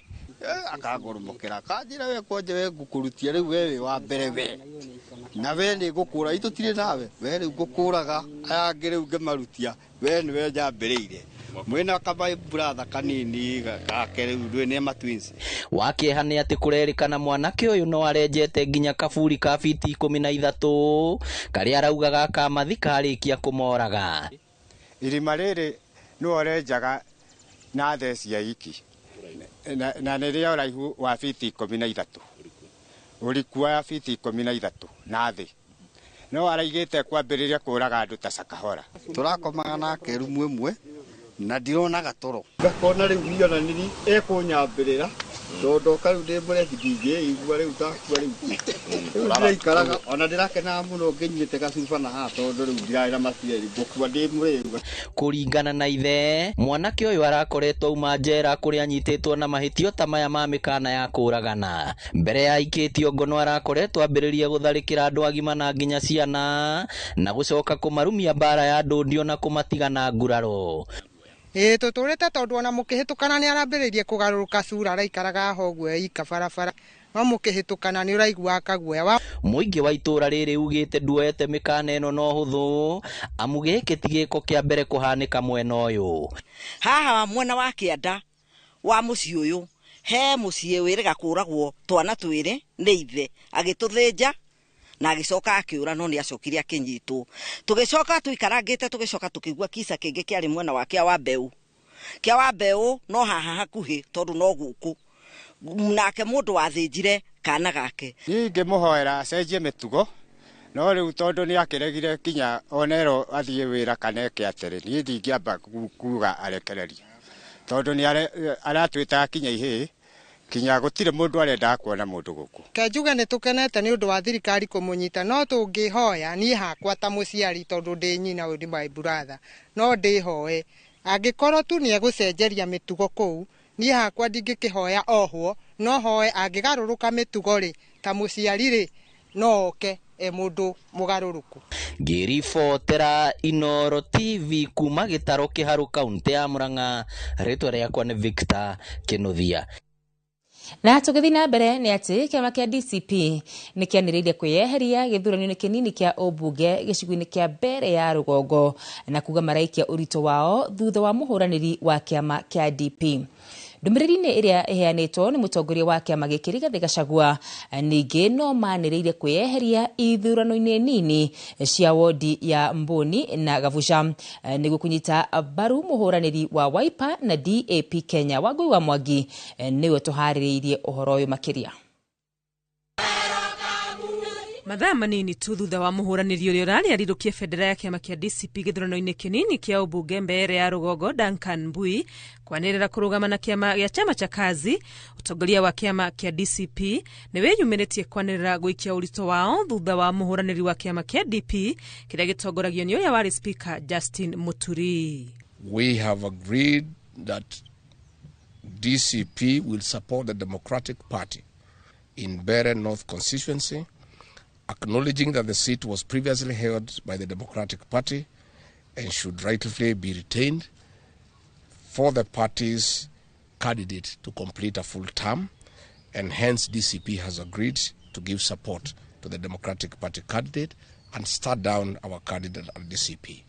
Akangũrũmũkĩra kanjĩra we kwanja we ngũkũrutia rĩu we wĩ wa mbere we na we nĩ ngũkũra itũtirĩ nawe we rĩu ngũkũraga aya angĩ rĩu ngĩmarutia we nĩwe njambĩrĩire. Mwĩna kabai brother kanini gake rĩu ndũĩ nĩ ma twins. Wakĩeha nĩ atĩ kũrerĩkana mwanake ũyũ no arenjete nginya kaburi ka fiti 13 karĩa araugaga akamathika arĩkia kũmoraga. Irima rĩrĩ nĩwe ũrenjaga na theci iki na nĩ rĩa ũraihu wa fiti 13, ũriku wa fiti 13 na thĩ. No araigĩte kwambĩrĩria kũraga andũ ta cakahora. Tũrakomaga nake rumu ĩmwe na ndironaga toro. Ngakona rĩu niĩ ona nĩ ekũnyambĩrĩra tondũ ndoka rĩu ndĩ mũrebi ndingĩigua rĩu ndakua rĩu. Rĩu ndĩraikaraga ona ndĩrakenaga mũno ngĩnyuĩte gacuba na haha tondũ rĩu ndirarĩ na maciari ngũkua ndĩ mũrĩu. Kũringana na ithe, mwanake ũyũ arakoretwo auma njera kũrĩa anyitĩtwo na mahĩtio ta maya ma mĩkana ya kũragana. Mbere ya aikĩtio ngono arakoretwo ambĩrĩria gũtharĩkĩra andũ agima na nginya ciana na gũcoka kũmarumia mbara ya ndũndio na kũmatiga na nguraro. Ĩĩ tũtũrĩte tondũ ona mũkĩhĩtũkana nĩ arambĩrĩirie kũgarũrũka cura araikaraga ho ũguo ika barabara no mũkĩhĩtũkana nĩ ũraiguaga kaguoya. Mũingĩ wa itũra rĩrĩ ugĩte nduoete mĩkana ĩno no hũthũ amu gĩkĩ ti gĩko kĩa mbere kũhanĩka mwena ũyũ. Haha mwena wa kĩanda wa mũciĩ ũyũ he mũciĩ wĩrĩga kũragwo twana twĩrĩ nĩ ithe agĩtũthĩnja na agĩcoka akĩũra no nĩ acokire akĩnyitwo. Tũgĩcoka tũikarangĩte tũgĩcoka tũkĩigua kisa kĩngĩ kĩarĩ mwena wa kĩa wa mbeũ. Kĩa wa mbeũ no haha hakuhĩ tondũ no gũkũ nake mũndũ wathĩnjire kana gake. Niĩ ingĩmũhoera acenjie mĩtugo no rĩu tondũ nĩ akĩregire kinya onerwo athiĩ wĩra kana eke atĩrĩ, niĩ ndingĩamba kuga arekererie tondũ nĩ aratwĩtaga kinya ihĩĩ kinya gũtirĩ mũndũ arendaga kuona mũndũ gũkũ. Ke njuge nĩ tũkenete nĩ ũndũ wa thirikari kũmũnyita no tũngĩhoya niĩ hakwa ta mũciari tondũ ndĩ nyina ũyũ nĩ my brother no ndĩhoe angĩkorwo tu nĩ egũcenjeria mĩtugo kũu niĩ hakwa ndingĩkĩhoya ohwo no hoe angĩgarũrũka mĩtugo rĩ ta mũciari rĩ no oke e mũndũ mũgarũrũku. Ngĩribotera Inooro TV kuma Gĩtarũ Kĩharũ kaunti ya Murang'a, rĩtwa rĩakwa nĩ Victor Kĩnuthia. Na tũgĩthiĩ na mbere nĩ atĩ kĩama kĩa DCP nĩ kĩanĩrĩire kwĩyeheria gĩthurano-inĩ kĩnini kĩa ũmbunge gĩcigo-inĩ kĩa mbere ya rũgongo na kuga maraikia ũritũ wao thutha wa mũhũranĩri wa kĩama kĩa DP. Ndũmĩrĩri-inĩ ĩrĩa ĩheanĩtwo nĩ mũtongoria wa kĩama gĩkĩ Rigathĩ Gachagua ningĩ no manĩrĩire kwĩyeheria ithurano-inĩ nini cia wodi ya Mboni na Gabuca nĩguo kũnyita mbaru mũhũranĩri wa Wiper na DAP Kenya. Wangui wa Mwangi nĩwe tũharĩrĩirie ũhoro ũyũ makĩria. Mathaa manini tu thutha wa mũhũranĩri ũrĩa ũrarĩ arirũkie bendera ya kĩama kĩa DCP gĩthurano-inĩ kĩnini kĩa ũmbunge mbere ya rũgongo Duncan Mbui kwanĩrĩra kũrũgama na kĩama gĩa chama cha kazi, ũtongoria wa kĩama kĩa DCP nĩ wĩyumĩrĩtie kwanĩrĩra gũikia ũritũ wao thutha wa mũhũranĩri wa kĩama kĩa DP kĩrĩa gĩtongoragio nĩ ũrĩa warĩ Speaker Justin Muturi. We have agreed that DCP will support the Democratic Party in Mbeere North constituency, acknowledging that the seat was previously held by the Democratic Party and should rightfully be retained for the party's candidate to complete a full term, and hence DCP has agreed to give support to the Democratic Party candidate and start down our candidate at DCP.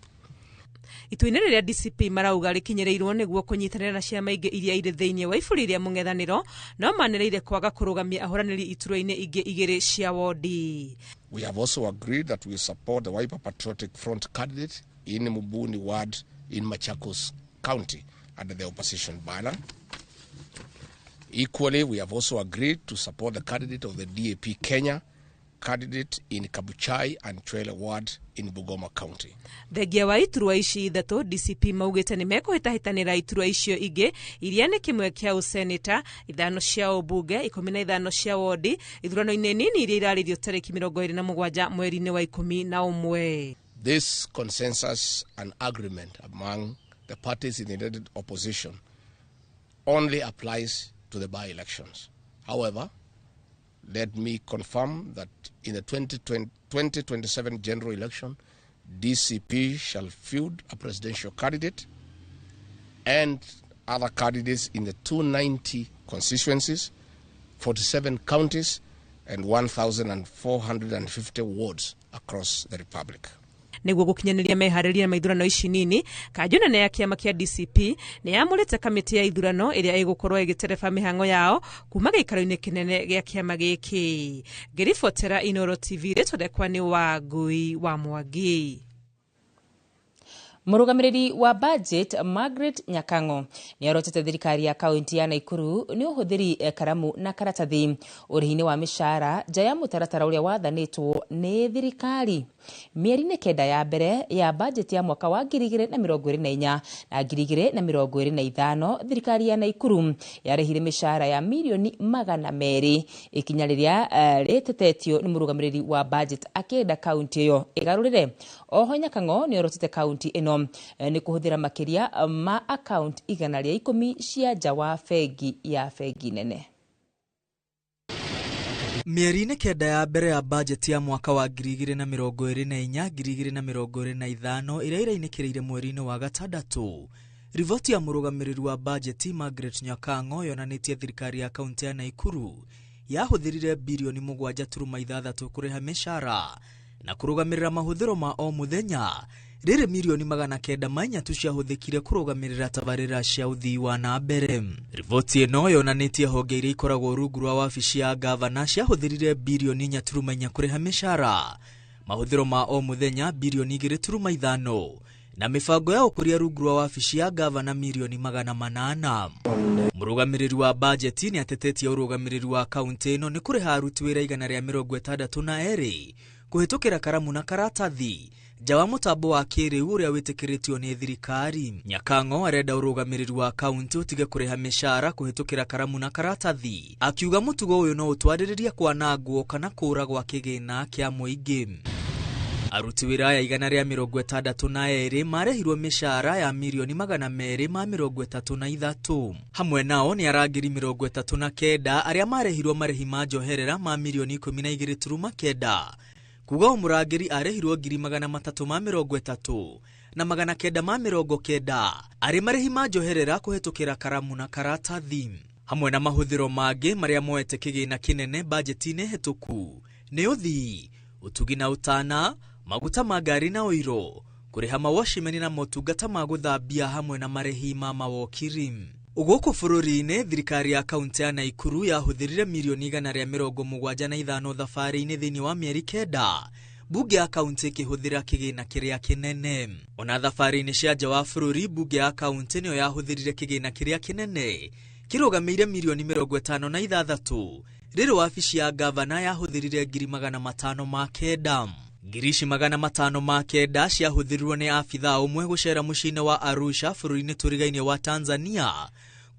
Itua-inĩ rĩrĩa DCP marauga rĩkinyĩrĩirwo nĩguo kũnyitanĩra na ciama ingĩ iria irĩ thĩinĩ wa iburi rĩa mũng'ethanĩro no manĩrĩire kwaga kũrũgamia ahũranĩri iturwa-inĩ ingĩ igĩrĩ cia wodi. We have also agreed that we support the Wiper Patriotic Front candidate in Mubuni ward in Machakos County under the opposition banner. Equally, we have also agreed to support the candidate of the DAP Kenya candidate in Kabuchai and Chwele ward in Bungoma County. Thengia wa iturwa ici ithatũ DCP maugĩte nĩ mekũhĩtahĩtanĩra iturwa icio ingĩ iria nĩ kĩmwe kĩa ũseneta, 5 cia ũmbunge, 15 cia wodi ithurano-inĩ nini iria irarĩrio tarĩki 27 mweri-inĩ wa 11. This consensus and agreement among the parties in the united opposition only applies to the by-elections. However, let me confirm that in the 2027 general election, DCP shall field a presidential candidate and other candidates in the 290 constituencies, 47 counties, and 1,450 wards across the republic. Nĩguo gũkinyanĩria meharĩria ma ithurano ici nini, kanjũ nene ya kĩama kĩa DCP nĩ yamũrĩte kamĩtĩ ya ithurano ĩrĩa ĩgũkorwo ĩgĩtereba mĩhang'o yao kuma gĩikaro-inĩ kĩnene gĩa kĩama gĩkĩ. Ngĩribotera Inooro TV, rĩtwa rĩakwa nĩ Wangui wa Mwangi. Mũrũgamĩrĩri wa budget Margaret Nyakang'o nĩ arotete thirikari ya kaunti ya Naikuru nĩ ũhũthĩri karamu na karatathi ũrĩhi-inĩ wa mĩcara nja ya mũtaratara ũrĩa wathanĩtwo nĩ thirikari. Mĩeri-inĩ 9 ya mbere ya budget ya mwaka wa 2024 na 2025, thirikari ya Naikuru yarĩhire mĩcara ya mirioni 200, ikinya rĩrĩa rĩtetetio nĩ mũrũgamĩrĩri wa budget akĩenda kaunti ĩyo ĩgarũrĩre. Oho Nyakang'o nĩ orotete kaunti ĩno nĩ kũhũthĩra makĩria ma akaunti 110 cia nja wa bengi ya bengi nene. Mĩeri-inĩ 9 ya mbere ya bajeti ya mwaka wa 2024 2025 ĩrĩa ĩrainĩkĩrĩire mweri-inĩ wa gatandatũ, riboti ya mũrũgamĩrĩri wa bajeti Margaret Nyakang'o yonanĩtie thirikari ya kaunti ya Naikuru yahũthĩrire birioni 7.6 kũrĩha mĩcara na kũrũgamĩrĩra mahũthĩro ma o mũthenya, rĩrĩ mirioni 903 ciahũthĩkire kũrũgamĩrĩra tabarĩra cia ũthii wa na mbere. Riboti ĩno yonanĩtie honge iria ikoragwo rungu rwa wabici ya gavana ciahũthĩrire birioni 4.4 kũrĩha mĩcara, mahũthĩro ma o mũthenya birioni 2.5 na mĩbango ya ũkũria rungu rwa wabici ya gavana mirioni 800. Mũrũgamĩrĩri wa bajeti nĩ atetetie ũrũgamĩrĩri wa kaunti ĩno nĩ kũrĩha aruti wĩra 162 kũhĩtũkĩra karamu na karatathi nja wa mũtambo wa kĩrĩu ũrĩa wĩtĩkĩrĩtio nĩ thirikari. Nyakang'o arenda ũrũgamĩrĩri wa kaunti ũtige kũrĩha mĩcara kũhĩtũkĩra karamu na karatathi, akiuga mũtugo ũyũ no ũtwarĩrĩrie kwanangwo kana kũũra gwa kĩgĩna kĩa mũingĩ. Aruti wĩra aya 162 marĩhirwo mĩcara ya mirioni 233. Hamwe nao nĩ arangĩri 39 arĩa marĩhirwo marĩhi ma njoherera ma mirioni 12.9, kuga o mũrangĩri arĩhirwo 330 na 990 arĩ marĩhi ma njoherera kũhĩtũkĩra karamu na karatathi. Hamwe na mahũthĩro mangĩ marĩa moete kĩgĩna kĩnene bajeti-inĩ hĩtũku nĩ ũthii, ũtugi na ũtana, maguta ma ngari na ũiro, kũrĩha mawacimeni na motungata ma gũthambia hamwe na marĩhi ma mawokiri. Gũkũ bũrũri-inĩ, thirikari ya kaunti ya Naikuru yahũthĩrire mirioni 175 thabarĩ-inĩ thĩinĩ wa mĩeri 9, bunge ya kaunti ĩkĩhũthĩra kĩgĩna kĩrĩa kĩnene. Ona thabarĩ-inĩ cia nja wa bũrũri, bunge ya kaunti nĩyo yahũthĩrire kĩgĩna kĩrĩa kĩnene kĩrũgamĩire mirioni 56, rĩrĩ wabici ya gavana yahũthĩrire 509. Ngiri ici 509 ciahũthĩrirwo nĩ abithaa ũmwe gũcera mũciĩ-inĩ wa Arusha bũrũri-inĩ tũrigainie wa Tanzania,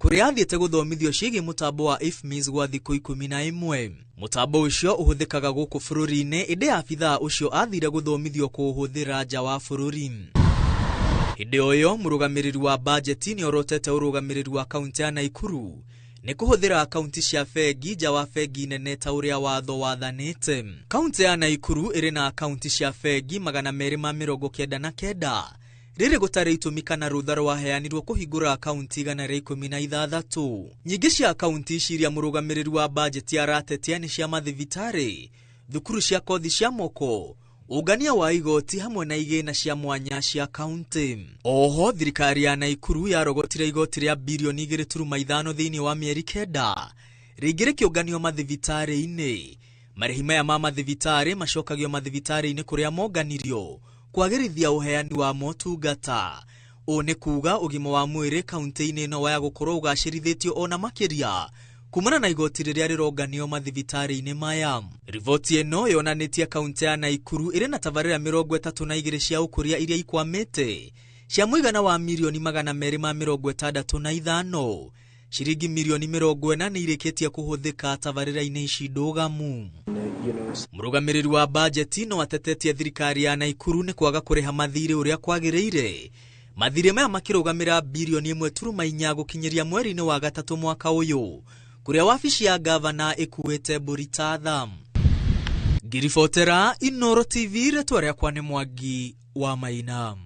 kũrĩa athiĩte gũthomithio ciĩgiĩ mũtambo wa IFMIS gwa thikũ 11. Mũtambo ũcio ũhũthĩkaga gũkũ bũrũri-inĩ, ĩndĩ abithaa ũcio athire gũthomithio kũũhũthĩra nja wa bũrũri. Hĩndĩ o ĩyo, mũrũgamĩrĩri wa bajeti nĩ orotete ũrũgamĩrĩri wa kaunti ya Naikuru nĩ kũhũthĩra akaunti cia bengi nja wa bengi nene ta ũrĩa watho wathanĩte. Kaunti ya Naikuru ĩrĩ na akaunti cia bengi 299, rĩrĩ gũtarĩ itũmi kana rũtha rwaheanirwo kũhingũra akaunti 116. Nyingĩ cia akaunti ici iria mũrũgamĩrĩri wa bajeti aratetia nĩ cia mathibitarĩ, thukuru cia kothi cia moko, ũngania wa igoti hamwe na igĩna cia mwanya cia kaunti. Oho thirikari ya Naikuru yarogotire igoti rĩa birioni 2.5 thĩinĩ wa mĩeri 9, rĩngĩ rĩkĩũnganio mathibitarĩ-inĩ. Marĩhi maya ma mathibitarĩ macokagio mathibitarĩ-inĩ kũrĩa monganirio kwagĩrithia ũheani wa motungata. Ũũ nĩ kuga ũgima wa mwĩrĩ kaunti-inĩ ĩno waya gũkorwo ũgacĩrithĩtio ona makĩria kumana na igoti rĩrĩa rĩronganio mathibitarĩ-inĩ maya. Riboti ĩno yonanĩtie kaunti ya Naikuru ĩrĩ na tabarĩra 32 cia ũkũria iria ikwamĩte cia mũigana wa mirioni 265. Ciringi mirioni 40 nĩ irĩkĩtie kũhũthĩka tabarĩra-inĩ ici ndũgamu. Mũrũgamĩrĩri wa bajeti no atetetie thirikari ya Naikuru nĩ kwaga kũrĩha mathirĩ ũrĩa kwagĩrĩire. Mathirĩ maya makĩrũgamĩra birioni 1.4 gũkinyĩria mweri-inĩ wa gatatũ mwaka ũyũ, kũrĩa wabici ya gavana ĩkuĩte mbũri ta tha. Ngiribotera Inooro TV, rĩtwa rĩakwa nĩ Mwangi wa Maina.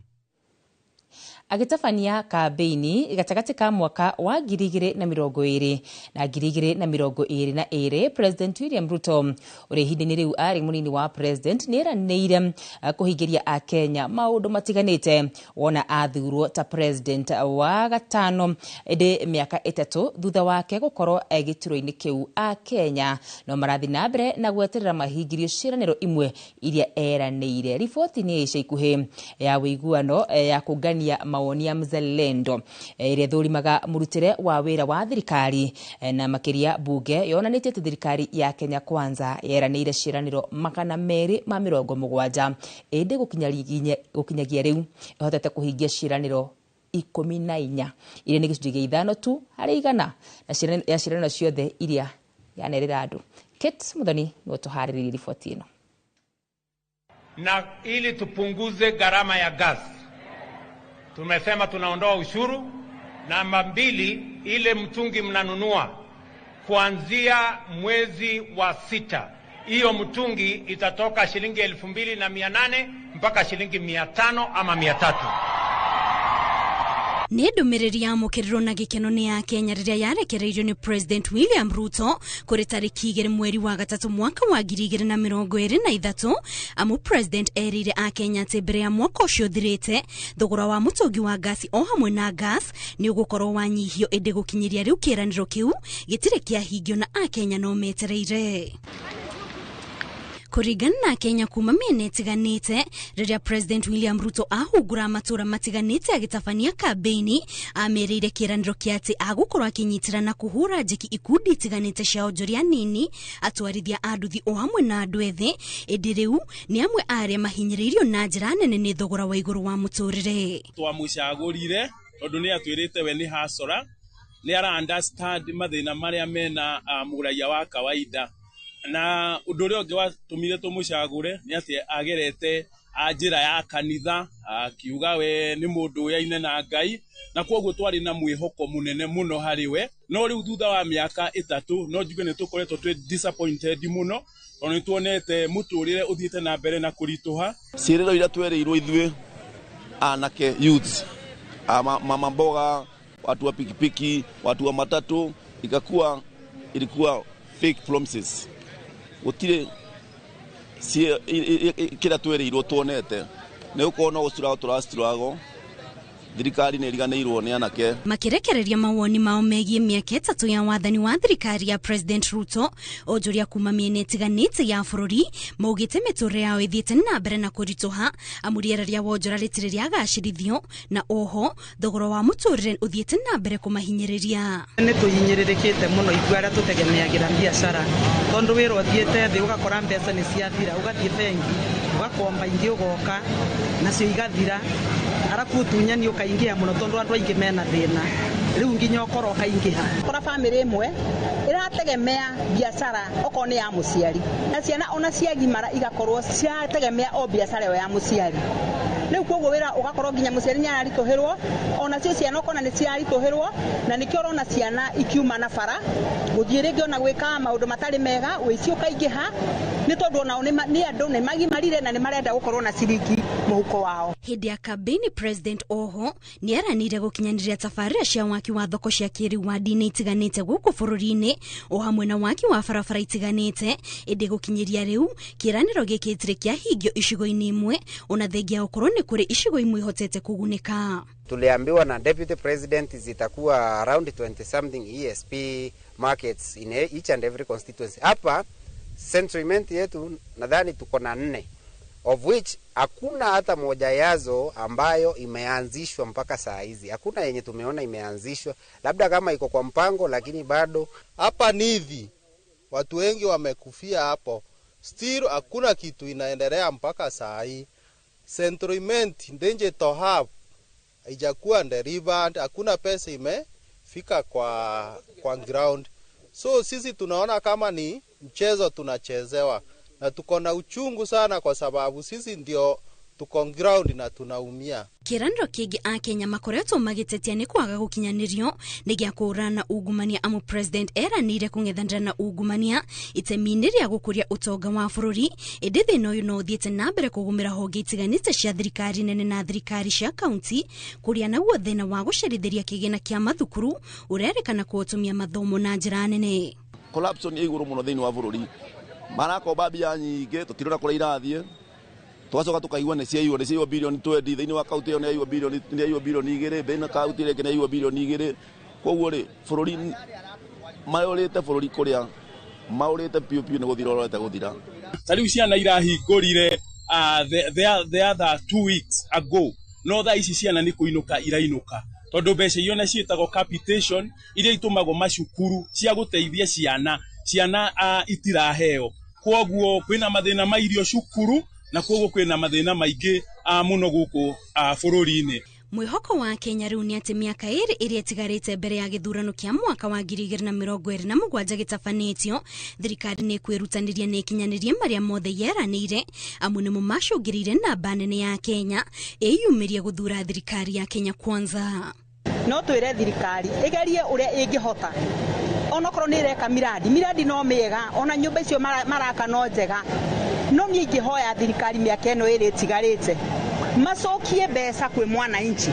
Agĩtabania kambĩini gatagatĩ ka mwaka wa 2020 na 2022, President William Ruto ũrĩa ihinda-inĩ rĩu arĩ mũnini wa president nĩ eranĩire kũhingĩria Akenya maũndũ matiganĩte wona athurwo ta president wa gatano, ĩndĩ mĩaka 3 thutha wake gũkorwo e gĩturwa-inĩ kĩu Akenya no marathiĩ na mbere na gweterera mahingĩrio ciĩranĩro imwe iria eranĩire. Riboti nĩ ica ikuhĩ ya ũiguano ya kũngania mawoni ya Mzalendo ĩrĩa ĩthũrimaga mũrutĩre wa wĩra wa thirikari na makĩria bunge yonanĩtie atĩ thirikari ya Kenya Kwanza yeranĩire ciĩranĩro 270, ĩndĩ gũkinyagia rĩu ĩhotete kũhingia ciĩranĩro 14 iria nĩ gĩcunjĩ gĩa 5 tu harĩ 100 na ya ciĩranĩro ciothe iria yanerera andũ. Kate Muthoni nĩwe ũtũharĩrĩirie riboti ĩno. Na ili tupunguze gharama ya gas, tumesema tunaondoa ushuru. Namba 2, ile mtungi mnanunua kuanzia mwezi wa 6, hiyo mtungi itatoka shilingi 2800 mpaka shilingi 500 ama 300. Nĩ ndũmĩrĩri yamũkĩrirwo na gĩkeno nĩ ya Kenya rĩrĩa yarekereirio nĩ President William Ruto kũrĩ tarĩki 2 mweri wa 3 mwaka wa 2023, amu President erĩire Akenya atĩ mbere ya mwaka ũcio ũthirĩte thogora wa mũtũngi wa ngasi o hamwe na gas nĩ ũgũkorwo wanyihio, ĩndĩ gũkinyĩria rĩu kĩĩranĩro kĩu gĩtirĩ kĩahingio na Akenya no metereire. Kũringana na Kenya kuma mĩena ĩtiganĩte, rĩrĩa President William Ruto ahungura matũra matiganĩte agĩtabania kambĩini, amerĩire kĩĩranĩro kĩa atĩ agũkorwo akĩnyitĩra na kũhũra njeki ikundi itiganĩte cia onjoria nini, atwarithia a nduthi o hamwe na andũ ethĩ, ĩndĩ rĩu nĩ amwe a arĩa mahinyĩrĩirio na njĩra nene nĩ thogora wa igũrũ wa mũtũrĩre. Twamũcagũrire tondũ nĩ atwĩrĩte we nĩ hasora, nĩ ara understand mathĩna marĩa mena mũraiya wa kawaida. Na ũndũ ũrĩa ũngĩ watũmire tũmũcagũre nĩ atĩ agerete njĩra ya kanitha, akiuga we nĩ mũndũ ũyaine na Ngai, na kwoguo twarĩ na mwĩhoko mũnene mũno harĩ we. No rĩu thutha wa mĩaka 3 no njuge nĩ tũkoretwo twĩ disappointed mũno, tondũ nĩ tuonete mũtũrĩre ũthiĩte na mbere na kũritũha. Ciĩrĩro iria twerĩirwo ithuĩ anake youths, mama mboga, watu wa pikipiki, watu wa matatu, ikakuwa ilikuwa fake promises. Gũtirĩ kĩrĩa twereirwo tuonete nĩ gũkorwo no gũcurago tũracurago, thirikari nĩ ĩriganĩirwo nĩ anake. Makĩrekereria mawoni mao megiĩ mĩaka 3 ya wathani wa thirikari ya President Ruto, onjoria kuma mĩena ĩtiganĩte ya bũrũri maugĩte mĩtũrĩre yao ĩthiĩte na mbere na kũritũha, amu rĩera rĩa wonjora rĩtirĩ rĩagacĩrithio, na oho thogora wa mũtũrĩre ũthiĩte na mbere kũmahinyĩrĩria. Nĩ tũhinyĩrĩrĩkĩte mũno ithuĩ arĩa tũtegemeagĩra biacara, tondũ wĩra ũthiĩte thĩ ũgakora mbeca nĩ ciathira, ũgathiĩ bengi ũgakomba ingĩ ũgoka nacio igathira, arabu ũtunyani ũkaingĩha mũno tondũ andũ aingĩ mena thĩna, rĩu nginya ũkora ũkaingĩha. Kora bamĩrĩ ĩmwe ĩrategemea biacara okorwo nĩ ya mũciari, na ciana ona ciagimara igakorwo ciategemea o biacara ĩyo ya mũciari. Rĩu koguo wĩra ũgakorwo nginya mũciari nĩ araritũhĩrwo, ona cio ciana ũkona nĩ ciraritũhĩrwo, na nĩkĩo ũrona ciana ikiuma na bara gũthiĩ rĩngĩ ona gwĩka maũndũ matarĩ mega, ũici ũkaingĩha, nĩ tondũ onao nĩ andũ nĩ magimarire na nĩ marenda gũkorwo na ciringi mũhuko wao. Hĩndĩ ya kambĩini President oho nĩ eranĩire gũkinyanĩria tabarĩra cia waki wa thoko cia kĩrĩu wandi-inĩ itiganĩte gũkũ bũrũri-inĩ o hamwe na waki wa barabara itiganĩte, ĩndĩ gũkinyĩria rĩu kĩĩranĩro gĩkĩ gĩtirĩ kĩahingio icigo-inĩ imwe, ona thengia gũkorwo nĩ kũrĩ icigo imwe ihotete kũgunĩka. Tuliambiwa na Deputy President zitakuwa around 20 something ESP markets in each and every constituency. Hapa sentiment yetu nadhani tuko na 4, of which hakuna hata moja yazo ambayo imeanzishwa mpaka saa hizi. Hakuna yenye tumeona imeanzishwa, labda kama iko kwa mpango, lakini bado. Hapa ni hivi, watu wengi wamekufia hapo, still hakuna kitu inaendelea mpaka saa hii. Sentiment Ndenje to have haijakuwa delivered, hakuna pesa imefika kwa ground. So sisi tunaona kama ni mchezo tunachezewa, na tuko na uchungu sana kwa sababu sisi ndio Tuko ground na tunaumia. Kĩranĩro kĩngĩ akenya makoretwo magĩtetia nĩ kwaga gũkinyanĩrio nĩ gĩa kũhũrana na ungumania, amu president eranĩire kũng'ethanĩra na ungumania itemi-inĩ rĩa gũkũria ũtonga wa bũrũri, ĩndĩ thĩna ũyũ no ũthiĩte na mbere kũgũmĩra honge itiganĩte cia thirikari nene na thirikari cia kaunti, kũrĩa naguo thĩna wa gũcerithĩria kĩgĩna kĩa mathukuru ũrerĩkana kũhotomia mathomo na njĩra nene. Corruption ĩ igũrũ mũno thĩinĩ wa bũrũri, marakomba mbia nyingĩ tũtirona kũrĩa irathiĩ, tũgacoka tũkaigua nĩ ciaiywo bilioni 20 thĩinĩ wa kaunti ĩyo, nĩ yaiywo bilioni, nĩ yaiywo bilioni 2 thĩinĩ wa kaunti ĩrĩa ĩngĩ nĩ yaiywo bilioni 2. Koguo rĩ, bũrũri maũrĩte, bũrũri kũrĩa maũrĩte piũ piũ nĩ gũthira ũrorete gũthira. Ta rĩu ciana irahingũrire the other 2 weeks ago, no thaa ici ciana nĩ kũinũka irainũka, tondũ mbeca iria ciĩtagwo capitation iria itũmagwo macukuru cia gũteithia ciana itiraheo. Koguo kwĩna mathĩna ma irio cukuru, na koguo kwĩna mathĩna maingĩ mũno gũkũ bũrũri-inĩ. Mwĩhoko wa Kenya rĩu nĩ atĩ mĩaka 2 ĩrĩa ĩtigarĩte mbere ya gĩthurano kĩa mwaka wa 2027 gĩtabanĩtio, thirikari nĩ kwĩrutanĩria na ĩkinyanĩrie marĩa mothe yeranĩire, amu nĩmo macũngĩrĩire namba nene ya Kenya ĩyumĩrie gũthura thirikari ya Kenya Kwanza. No twĩre thirikari ĩgerie ũrĩa ĩngĩhota, onokorwo nĩ ĩreka miradi no mĩega, ona nyũmba icio maraka no njega, no niĩ ingĩhoya thirikari mĩaka ĩno 2 ĩtigarĩte macokie mbeca kwĩ mwananchi,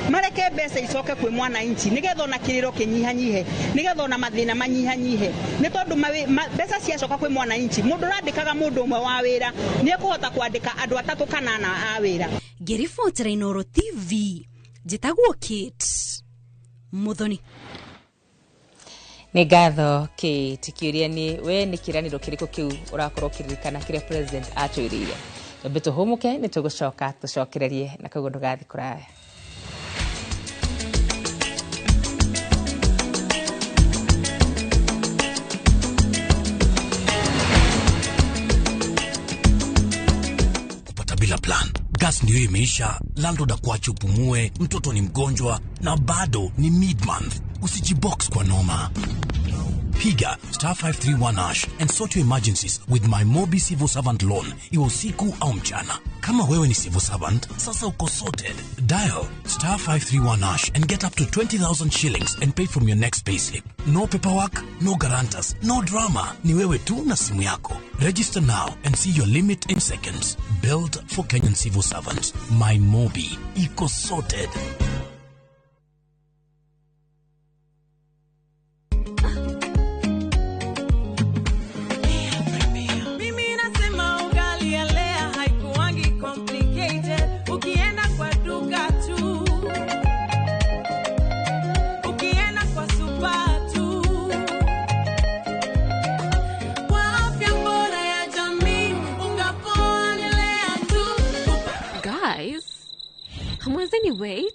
mareke mbeca icoke kwĩ mwananchi nĩgetha ona kĩrĩro kĩnyihanyihe, nĩgetha ona mathĩna manyihanyihe, nĩ tondũ mbeca ciacoka kwĩ mwananchi, mũndũ ũrandĩkaga mũndũ ũmwe wa wĩra nĩ ekũhota kwandĩka andũ 3 kana 4 a wĩra. Ngĩribotera Inooro TV, njĩtagwo Kate Muthoni. Nĩ ngatho Kate. Kĩũria nĩ we nĩ kĩranĩro kĩrĩkũ kĩu ũrakorwo ũkĩririkana kĩrĩa president atwĩrĩire? Twambe tũhũmũke, nĩ tũgũcoka tũcokererie na koguo ndũgathiĩ kũraya. Kupata bila plan, gas ndio imeisha, landlord akuache upumue, mtoto ni mgonjwa na bado ni mid month. Usijibox kwa noma. Piga star 531 hash and sort your emergencies with my Mobi Civil Servant Loan, iwe usiku au mchana. Kama wewe ni civil servant, sasa uko sorted. Dial star 531 hash and get up to 20,000 shillings and pay from your next payslip. No paperwork, no guarantors, no drama. Ni wewe tu na simu yako. Register now and see your limit in seconds. Built for Kenyan civil servants. My Mobi. Iko sorted. Wait.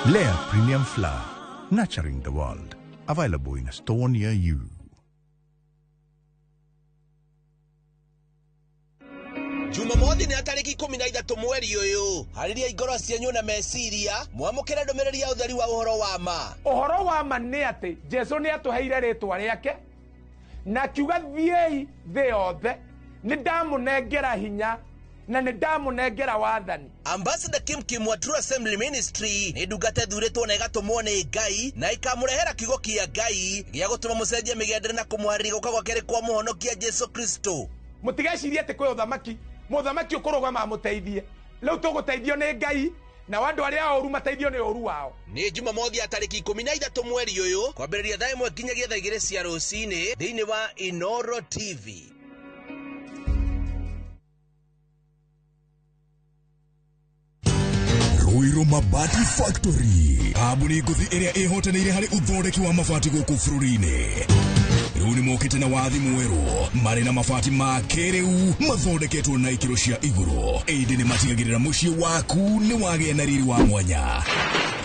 Lea Premium Flour, nurturing the world. Available in a store near you. Jumamothi nĩ tarĩki 13 mweri ũyũ, harĩria ngoro cianyu na meciria mwamũkĩre ndũmĩrĩri ya ũtheri wa ũhoro wa ma. Ũhoro wa ma nĩ atĩ Jesũ nĩ atũheire rĩtwa rĩake na akiuga thiĩi thĩ yothe, nĩ ndamũnengera hinya na nĩ ndamũnengera wathani. Ambassador Kim Kim wa True Assembly Ministry nĩ ndungata ĩthurĩtwo na ĩgatũmwo nĩ Ngai na ĩkamũrehera kiugo kĩa Ngai gĩa gũtũma mũcenjie mĩgendere na kũmũharĩria gũka gwa kerĩ kwa mũhonokia Jesũ Kristo. Mũtigecirie atĩ kwĩ ũthamaki, mũthamaki ũkũrũgama amũteithie. Rĩu tũgũteithio nĩ Ngai na andũ arĩa oru mateithio nĩ ũru wao. Nĩ Jumamothi ya tarĩki 13 mweri ũyũ kwambĩrĩria thaa 1 nginyagia thaa 2 cia rũcinĩ thĩinĩ wa Inooro TV. Ruiru Mabati Factory, kambuni ngũthi ĩrĩa ĩhotanĩire harĩ ũthondeki wa mabati gũkũ bũrũri-inĩ. Rĩu nĩ mokĩte na wathi mwerũ, marĩ na mabati ma kĩrĩu mathondeketwo na ikĩro cia igũrũ, ĩndĩ nĩ matigagĩrĩra mũciĩ waku nĩ wagĩa na riri wa mwanya.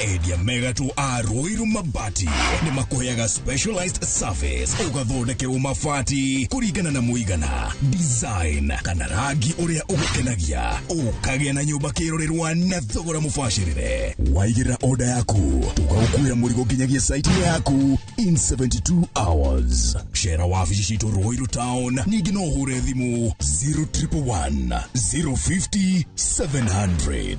Endia megatũ a Ruiru Mabati nĩ makũheaga specialized service ũgathondekerwo mabati kũringana na mũigana, design kana rangi ũrĩa ũgũkenagia, ũkagĩa na nyũmba kĩrorerwa na thogora mũbacĩrĩre. Waigĩrĩra order yaku tũgagũkuĩra mũrigo nginyagia site yaku in 72 hours. Cera wabici citũ Ruiru Town, ningĩ no ũhũre thimũ 0111 050 700.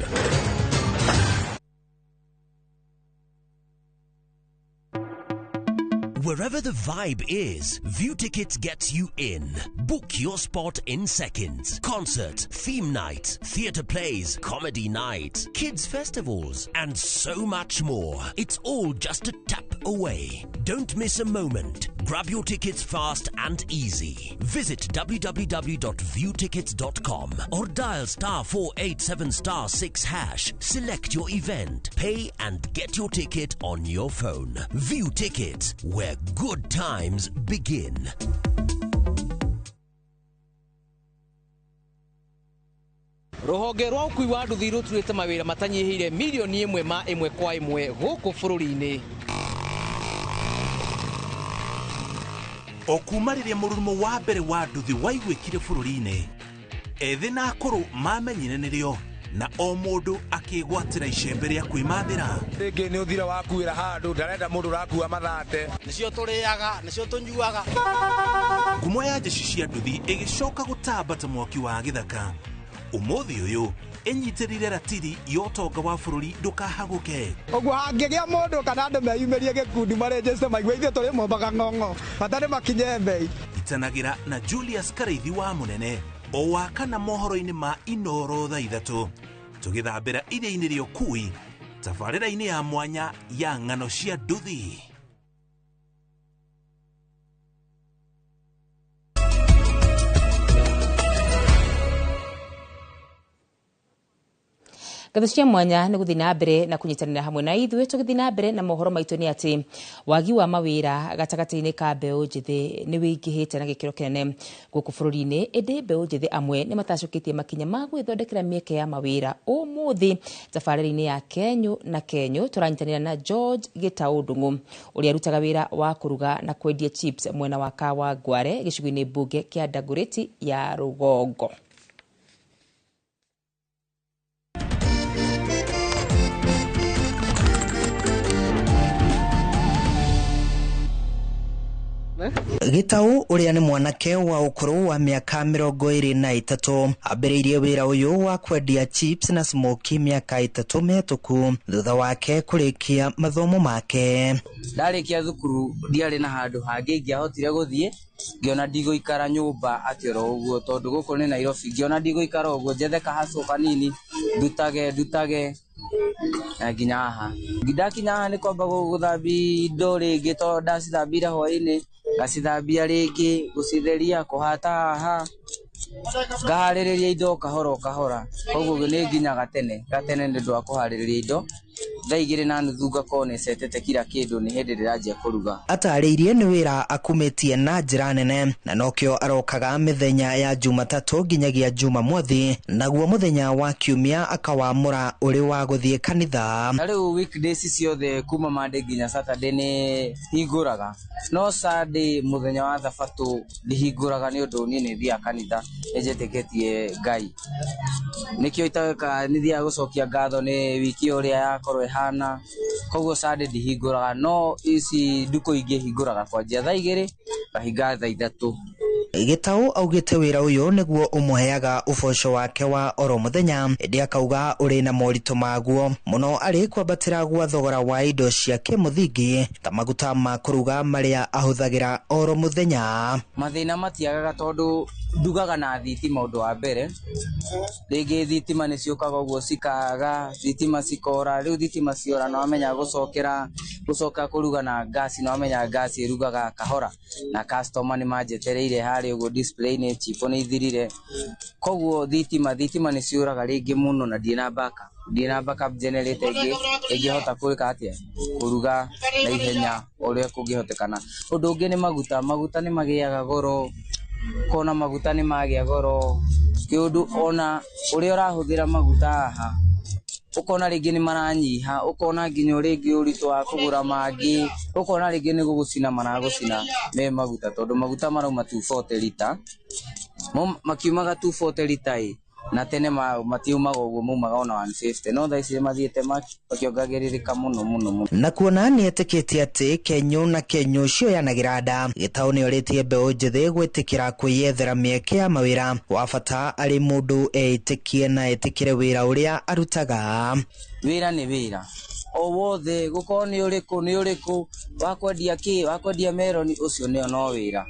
Wherever the vibe is, View Tickets gets you in. Book your spot in seconds. Concert, theme night, theatre plays, comedy night, kids festivals, and so much more. It's all just a tap away. Don't miss a moment. Grab your tickets fast and easy. Visit www.viewtickets.com or dial *487*6#. Select your event, pay and get your ticket on your phone. View Tickets, where good times begin. Rũhonge rwa ũkui wa nduthi rũturĩte mawĩra matanyihĩire milioni ĩmwe ma ĩmwe kwa ĩmwe gũkũ bũrũri-inĩ. O kuma rĩrĩa mũrurumo wa mbere wa nduthi waiguĩkire bũrũri-inĩ, ethĩ na akũrũ mamenyire nĩrĩo na o mũndũ akĩgwatĩra icembe rĩa kwĩmathĩra. Rĩngĩ nĩ ũthira wakuĩra handũ ndarenda mũndũ ũrakua mathate. Nĩcio tũrĩaga, nĩcio tũnyuaga. Ngumo ya njeci cia nduthi ĩgĩcoka gũtamba ta mwaki wa gĩthaka. Ũmũthĩ ũyũ ĩnyitĩrĩire ratiri ya ũtonga wa bũrũri ndũkahagũke. Ũguo hangĩgĩa mũndũ kana andũ meyumĩrie gĩkundi marĩnjĩte maigue ithuĩ tũrĩ mombaga ng'ong'o bata nĩ makinye mbei. Itanagĩra na Julius Karaithi wa Mũnene o wa kana mohoro-inĩ ma Inoro thaa 3 tũgĩthambĩra iria-inĩ rĩa ũkui tabarĩra-inĩ ya mwanya ya ng'ano cia nduthi. Ngatho cia mwanya nĩ gũthiĩ na mbere na kũnyitanĩra hamwe na ithuĩ tũgĩthiĩ na mbere na mohoro maitũ nĩ atĩ wagi wa mawĩra gatagatĩ-inĩ ka mbeũ njĩthĩ nĩ wĩingĩhĩte na gĩkĩro kĩnene gũkũ bũrũri-inĩ, ĩndĩ mbeũ njĩthĩ amwe nĩ matacũkĩtie makinya ma gwĩthondekera mĩeke ya mawĩra. Ũmũthĩ tabarĩra-inĩ ya Kenyũ na Kenyũ tũranyitanĩra na George Gĩtaũ Ndung'u ũrĩa arutaga wĩra wa kũruga na kwendia chips mwena wa Kawangware gĩcigo-inĩ mbunge kĩa Dagoretti ya Rũgongo. Gĩtaũ ũrĩa nĩ mwanake wa ũkũrũ wa mĩaka 23 ambĩrĩirie wĩra ũyũ wa kwendia chips na smoky mĩaka 3 mĩhĩtũku thutha wake kũrĩkia mathomo make. Ndarĩkia thukuru ndiarĩ na handũ hangĩ ingĩahotire gũthiĩ, ngĩona ndigũikara nyũmba atĩ oro ũguo tondũ gũkũ nĩ Nairobi, ngĩona ndigũikara ũguo njethe kahacũ kanini ndutage na nginya haha. Ndakinya haha nĩ kwamba gũthambia indo rĩngĩ tondũ ndacithambire hwaĩ-inĩ, ngacithambia rĩngĩ, gũcitheria, kũhata haha, ngaharĩrĩria indo kahora o kahora. Koguo nĩ nginyaga tene nĩ ũndũ wa kũharĩrĩria indo. Thaa 2:30 ngakorwo nĩcetete kila kĩndũ nĩ hĩndĩ ndĩranjia kũruga. Atarĩirie nĩ wĩra akumĩtie na njĩra nene na nokĩo arokaga mĩthenya ya Jumatatũ nginyagia Jumamothi, naguo mũthenya wa Kiumia akawamũra ũrĩ wa gũthiĩ kanitha. Na rĩu weekdays ciothe kuma Monday nginya Saturday nĩ hingũraga, no Sunday mũthenya wa Thabatũ ndihingũraga nĩ ũndũ niĩ nĩ thiaga kanitha, nĩ njĩtĩkĩtie Ngai. Nĩkĩo itageka nĩ thiaga gũcokia ngatho nĩ wiki ũrĩa yakorwo ĩhana, koguo Sunday ndihingũraga, no ici ndukũ ingĩ hingũraga kwanjia thaa 2 ngahinga thaa 3. Gĩtaũ augĩte wĩra ũyũ nĩguo ũmũheaga ũboco wake wa oro mũthenya, ĩndĩ akauga ũrĩ na moritũ maguo mũno arĩ kwambatĩra gwa thogora wa indo cia kĩmũthingi ta maguta ma kũruga marĩa ahũthagĩra oro mũthenya. Mathĩna matiagaga tondũ ndugaga na thitima ũndũ wa mbere, rĩngĩ thitima nĩ ciũkaga ũguo cikaga, thitima cikora, rĩu thitima ciora nĩ wamenya gũcoka kũruga na ngasi, nĩ wamenya ngasi ĩrugaga kahora na customer nĩ manjetereire harĩa ũguo display-inĩ chipo nĩ ithirire, koguo thitima nĩ ciũraga rĩngĩ mũno na ndirĩ na backup generator ĩngĩ ĩngĩhota gwĩka atĩa kũruga na ihenya ũrĩa kũngĩhotekana. Ũndũ ũngĩ nĩ maguta nĩ magĩaga goro, kona maguta nĩ magĩa goro, kĩũndũ ona ũrĩa ũrahũthĩra maguta haha Ũkona rĩngĩ nĩ maranyiha, ũkona nginya rĩngĩ ũritũ wa kũgũra mangĩ, ũkona rĩngĩ nĩ gũgũcina maragũcina me maguta, tondũ maguta marauma 240 lita. Makiumaga 240 lita ĩ, na tene matiumaga ũguo, maumaga ona 150, no thaa ici mathiĩte makĩongagĩrĩrĩka mũno mũno mũno. Na kuona nĩ etĩkĩtie atĩ kenyũ na kenyũ cioyanagĩra nda, Gĩtaũ nĩ orĩtie mbeũ njĩthĩ gwĩtĩkĩra kwĩyethera mĩeke ya mawĩra, wa bata arĩ mũndũ eĩtĩkie na etĩkĩre wĩra ũrĩa arutaga. Wĩra nĩ wĩra o wothe, gũkorwo nĩ ũrĩkũ nĩ ũrĩkũ, wa kwendia kĩ, wa kwendia meroni, ũcio nĩo no wĩra.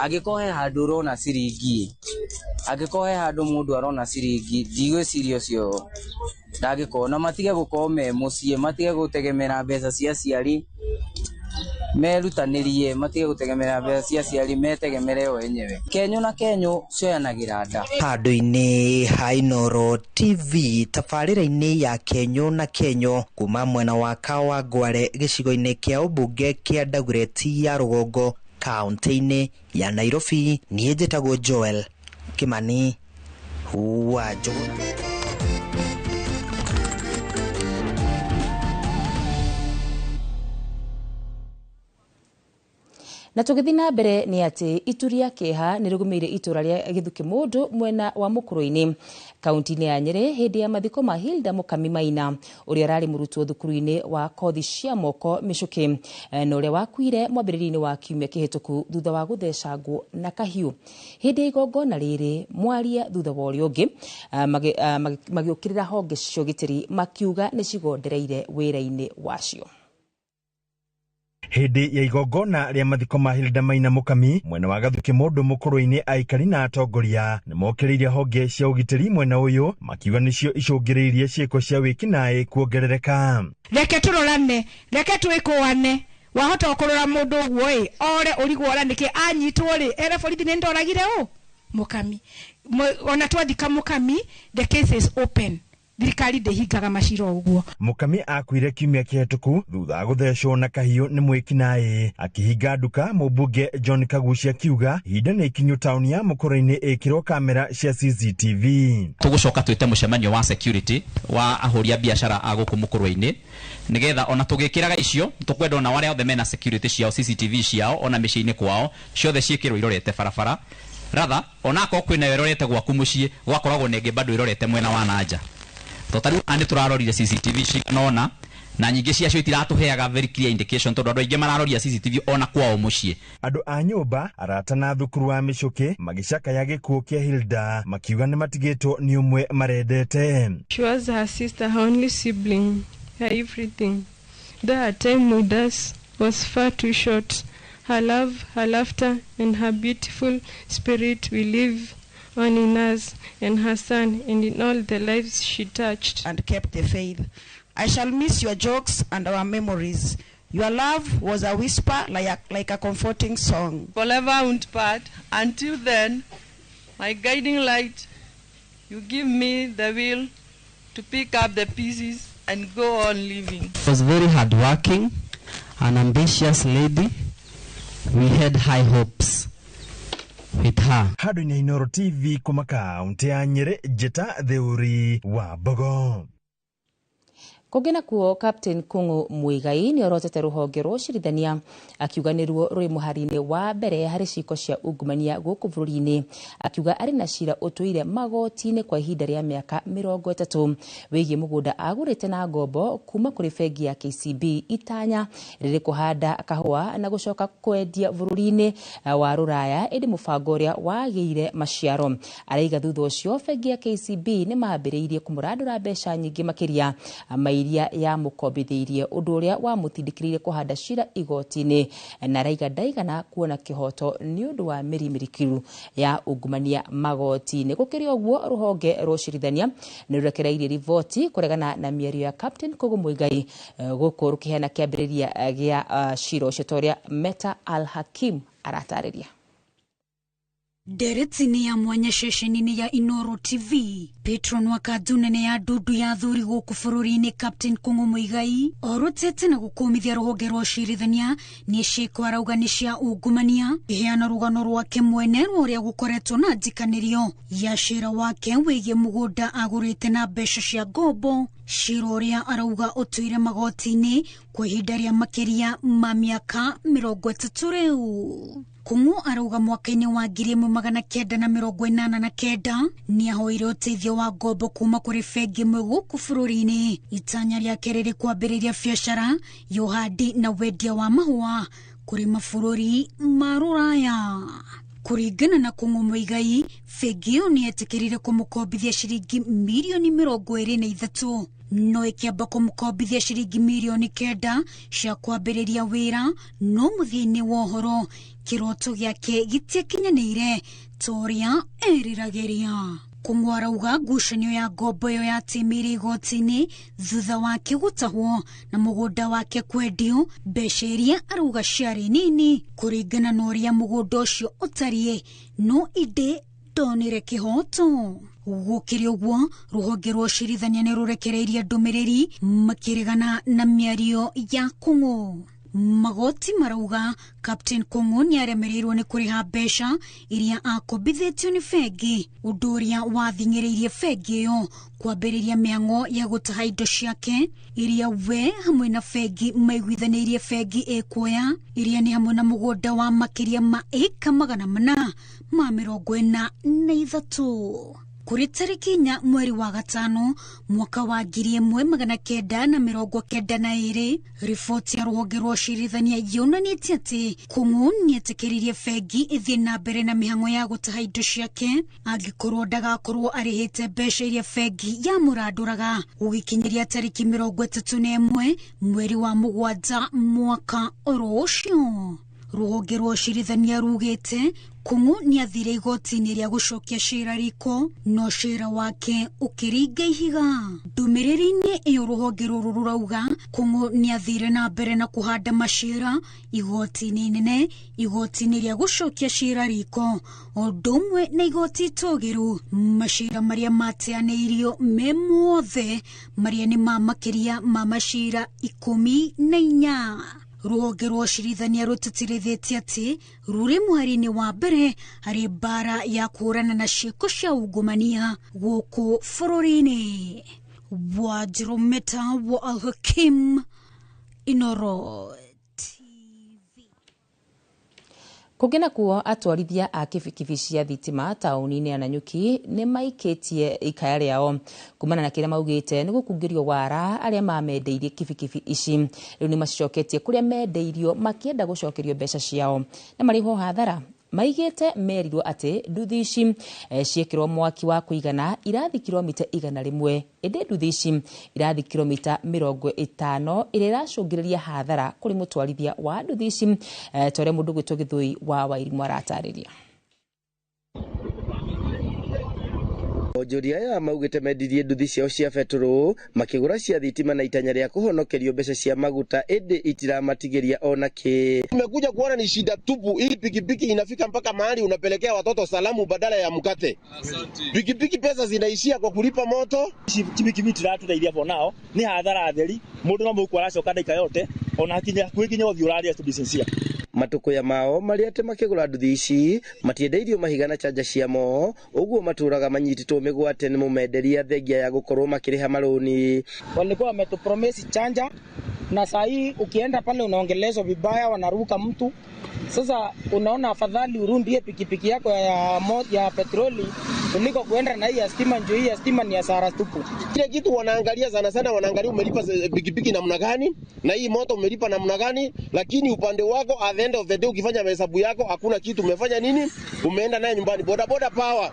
Angĩkorwo he handũ ũrona ciringi, angĩkorwo he handũ mũndũ arona ciringi, ndigwĩciria ũcio ndangĩkorwo. Na matige gũkorwo me mũciĩ, matige gũtegemera mbeca cia aciari, merutanĩrie, matige gũtegemera mbeca cia aciari, metegemere o enyewe. Kenyũ na kenyũ cioyanagĩra nda. Handũ-inĩ ha Inooro TV, tabarĩra-inĩ ya Kenyũ na Kenyũ, kuma mwena wa Kawangware gĩcigo-inĩ kĩa ũmbunge kĩa Dagoretti ya rũgongo kaunti-inĩ ya Nairobi, niĩ njĩtagwo Joel Kimani wa Njũgũna. Na tũgĩthiĩ na mbere nĩ atĩ itu rĩa kĩeha nĩ rĩgũmĩire itũra rĩa Gĩthukĩ Mũndũ mwena wa Mũkũrũ-inĩ kaunti-inĩ ya Nyĩrĩ hĩndĩ ya mathiko ma Hilda Mũkami Maina, ũrĩa ararĩ mũrutwo thukuru-inĩ wa kothi cia moko Mĩcũkĩ, na ũrĩa wakuire mwambĩrĩrio-inĩ wa kiumia kĩhĩtũku thutha wa gũthecangwo na kahiũ. Hĩndĩ ya igongona rĩrĩ, mwaria thutha wa ũrĩa ũngĩ magĩũkĩrĩra honge cia ũgitĩri makiuga nĩ cigondereire wĩra-inĩ wacio. Hĩndĩ ya igongona rĩa mathiko ma Hilda Maina Mũkami mwena wa Gathukĩ Mũndũ Mũkũrũ-inĩ, aikari na atongoria nĩ mokĩrĩire honge cia ũgitĩri mwena ũyũ makiuga nĩcio icũngĩrĩirie ciĩko cia wĩkinaĩ kuongerereka. Reke tũrorane, reke twĩkũane, wahota kũrora mũndũ ũguo ĩ ore ũrigwo ora nĩkĩ anyitwo rĩ, ere borithi nĩ ndoragire ũ Mũkami. Ona twathika Mũkami, the case is open. Thirikari ndĩhingaga macira ũguo. Mũkami akuire kiumia kĩhetũku thutha wa gũthecwo na kahiũ nĩ mwĩkinaĩ. Akĩhinga nduka, mũmbunge John Kagucia akiuga ihinda nĩ ikinyu taũni ya Mũkũrũ-inĩ ĩkĩrwo kamera cia CCTV. Tũgũcoka twĩte mũcemanio wa security wa ahũri a biacara a gũkũ Mũkũrũ-inĩ, nĩgetha ona tũgĩkĩraga icio tũkwenda ona arĩa othe mena security ciao, CCTV ciao, ona mĩciĩ-inĩ kwao ciothe ciĩkĩrwo irorete barabara, ratha ona akorwo kwĩna ĩrorete gwaku mũciĩ, gwakoragwo na ĩngĩ bado ĩrorete mwena wa nanja. To tarĩu nĩ tũrarorire CCTV cigana ũna, na nyingĩ ciacio itiratũheaga very clear indication, tondũ andũ aingĩ mararoria CCTV ona kwao mũciĩ. Andũ a nyũmba, arata na thukuru wa Mĩcũkĩ magĩcakaya gĩkuũ kĩa Hilda makiuga nĩ matigĩtwo nĩ ũmwe marendete. She was her sister, her only sibling, her everything. Though her time with us was far too short, her love, her laughter, and her beautiful spirit will live on in us and her son and in all the lives she touched. And kept the faith. I shall miss your jokes and our memories. Your love was a whisper like a comforting song. Forever won't part. Until then, my guiding light, you give me the will to pick up the pieces and go on living. She was very hardworking, an ambitious lady. We had high hopes with her. Handũ-inĩ Inooro TV kuma kaunti ya Nyĩrĩ, Njĩta Theuri wa Mbogo. Kũngĩ nakuo, Captain Kung'u Muigai nĩ orotete rũhonge rwa ũcirithania akiuga nĩruo rwĩ mũhari-inĩ wa mbere harĩ ciĩko cia ungumania gũkũ bũrũri-inĩ, akiuga arĩ na cira ũtũire magoti-inĩ kwa ihinda rĩa mĩaka 30 wĩgiĩ mũgũnda agũrĩte na ngombo kuma kũrĩ bengi ya KCB, itanya rĩrĩ kũhanda kahũa na gũcoka kwendia bũrũri-inĩ wa Rũraya, ĩndĩ mũbango ũrĩa wagĩire maciaro. Araiga thutha ũcio bengi ya KCB nĩ mambĩrĩirie kũmũrandũra mbeca nyingĩ makĩria mairia ya mũkombithĩirie, ũndũ ũrĩa wamũtindĩkĩrĩirie kũhanda cira igoti-inĩ, na araiga ndaigana kuona kĩhoto nĩ ũndũ wa mĩri mĩrikiru ya ungumania magoti-inĩ. Gũkĩrĩ ũguo, rũhonge rwa ũcirithania nĩ rũrekereirie riboti kũregana na mĩario ya Captain Kũngũ Muigai, gũkũ rũkĩheana kĩambĩrĩria gĩa cira ũcio ta ũrĩa Meta Al Hakim aratarĩria. Ndereti-inĩ ya mwanya ceceni-inĩ ya Inooro TV, patron wa kanju nene ya ndundu ya athuri gũkũ bũrũri-inĩ Captain Kung'u Muigai orotete na gũkũmithia rũhonge rwa ũcirithania nĩ ciĩko arauga nĩ cia ungumania, akĩheana rũgano rwake mwene rwa ũrĩa gũkoretwo na njikanĩrio ya cira wake wĩgiĩ mũgũnda agũrĩte na mbeca cia ngombo, cira ũrĩa arauga ũtũire magoti-inĩ kwa ihinda rĩa makĩria ma mĩaka 30 rĩu. Kung'u arauga mwaka-inĩ wa 1989 nĩahoire ũteithio wa ngombo kuma kũrĩ bengi ĩmwe gũkũ bũrũri-inĩ. Itanya rĩake rĩrĩ kwambĩrĩria biacara ya ũhandi na wendia wa mahũa kũrĩ mabũrũri ma rũraya. Kũringana na Kung'u Muigai, bengi ĩyo nĩyetĩkĩrire kũmũkombithia ciringi mirioni 23, no ĩkĩamba kũmũkombithia ciringi mirioni 9 cia kwambĩrĩria wĩra, no mũthia-inĩ wa ũhoro kĩroto gĩake gĩtiakinyanĩire ta ũrĩa eriragĩria. Kung'u arauga ngucanio ya ngombo ĩyo yatĩmĩire igoti-inĩ thutha wake gũtahwo na mũgũnda wake kwendio mbeca iria arauga ciarĩ nini kũringana na ũrĩa mũgũnda ũcio ũtariĩ, no ĩndĩ ndonire kĩhoto. Gũkĩrĩ ũguo, rũhonge rwa ũcirithania nĩ rũrekereirie ndũmĩrĩri makĩregana na mĩario ya Kung'u. Magoti marauga Captain Kung'u nĩaremereirwo nĩ kũrĩha mbeca iria akombithĩtio nĩ bengi, ũndũ ũrĩa wathing'ĩrĩirie bengi ĩyo kwambĩrĩria mĩhang'o ya gũtaha indo ciake iria we hamwe na bengi maiguithanĩirie bengi ĩkuoya, iria nĩ hamwe na mũgũnda wa makĩria ma ĩka 443. Kũrĩ tarĩki 4 mweri wa 5 mwaka wa 1992, riboti ya rũhonge rwa ũcirithania yonanĩtie atĩ Kung'u nĩetĩkĩririe bengi ĩthiĩ na mbere na mĩhang'o ya gũtaha indo ciake angĩkorwo ndagakorwo arĩhĩte mbeca iria bengi yamũrandũraga gũgĩkinyĩria tarĩki 31 mweri wa 7 mwaka oro ũcio. Rũhonge rwa ũcirithania rugĩte Kung'u nĩathire igoti-inĩ rĩa gũcokia cira riko, no cira wake ũkĩringa ihiga. Ndũmĩrĩri-inĩ ĩyo rũhonge rũrũ rũrauga Kung'u nĩathire na mbere na kũhanda macira igoti-inĩ inene, igoti-inĩ rĩa gũcokia cira riko, ũndũ ũmwe na igoti itũgĩru. Macira marĩa mateanĩirio me mothe marĩa nĩ ma makĩria ma macira 14. Rũhonge rwa ũcirithania rũtĩtĩrithĩtie atĩ rũrĩ mũhari-inĩ wa mbere harĩ mbara ya kũhũrana na ciĩko cia ungumania gũkũ bũrũri-inĩ. Wanjirũ Meta wa Alhakim, Inooro. Kũngĩ nakuo, atwarithia a kibikibi cia thitima taũni-inĩ ya Nanyuki nĩ maikĩtie ikaya rĩao kumana na kĩrĩa maugĩte nĩ gũkungĩrio wara arĩa mamendeirie kibikibi ici. Rĩu nĩ macicoketie kũrĩa mendeirio makĩenda gũcokerio mbeca ciao na marĩhwo hathara. Maigĩte merirwo atĩ nduthi ici ciĩkĩrwo mwaki wa kũigana irathi kilomita 100, ĩndĩ nduthi ici irathi kilomita 50 ĩrĩa ĩracũngĩrĩria hathara kũrĩ mũtwarithia wa nduthi ici, ta ũrĩa mũndũ gwĩtwo Gĩthũi wa Wairimũ aratarĩria. Onjoria aya maugĩte mendirie nduthi ciao cia betũrũ makĩgũra cia thitima na itanya rĩa kũhonokerio mbeca cia maguta, ĩndĩ itiramatigĩria ona kĩ. Tumekuja kuona ni shida tupu. Hii pikipiki inafika mpaka mahali unapelekea watoto salamu badala ya mkate. Pikipiki pesa zinaishia kwa kulipa moto. Pikipiki tiratũteithia for now ni hathara theri, mũndũ no mũkũ aracoka ndagĩka yote ona kinya kwĩ ũthiũ ũraria to be sincere. Matukuya mao marĩa atĩ makĩgũra nduthi ici matiendeirio mahiga na chanja ciamo, ũguo matũraga manyitĩtwo mĩgwate nĩ mũmenderia thengia ya gũkorwo makĩrĩha marũni. Walikuwa wametupromisi chanja na saa hii ukienda pale unaongelezwa vibaya, wanaruka mtu. Sasa unaona afadhali urundie pikipiki yako ya petroli kuliko kuenda na hii ya stima, njoo hii ya stima ni hasara tupu. Kile kitu wanaangalia sana sana, wanaangalia umelipa pikipiki namna gani na hii moto umelipa namna gani, lakini upande wako at the end of the day ukifanya mahesabu yako hakuna kitu umefanya nini, umeenda naye nyumbani. Boda boda power.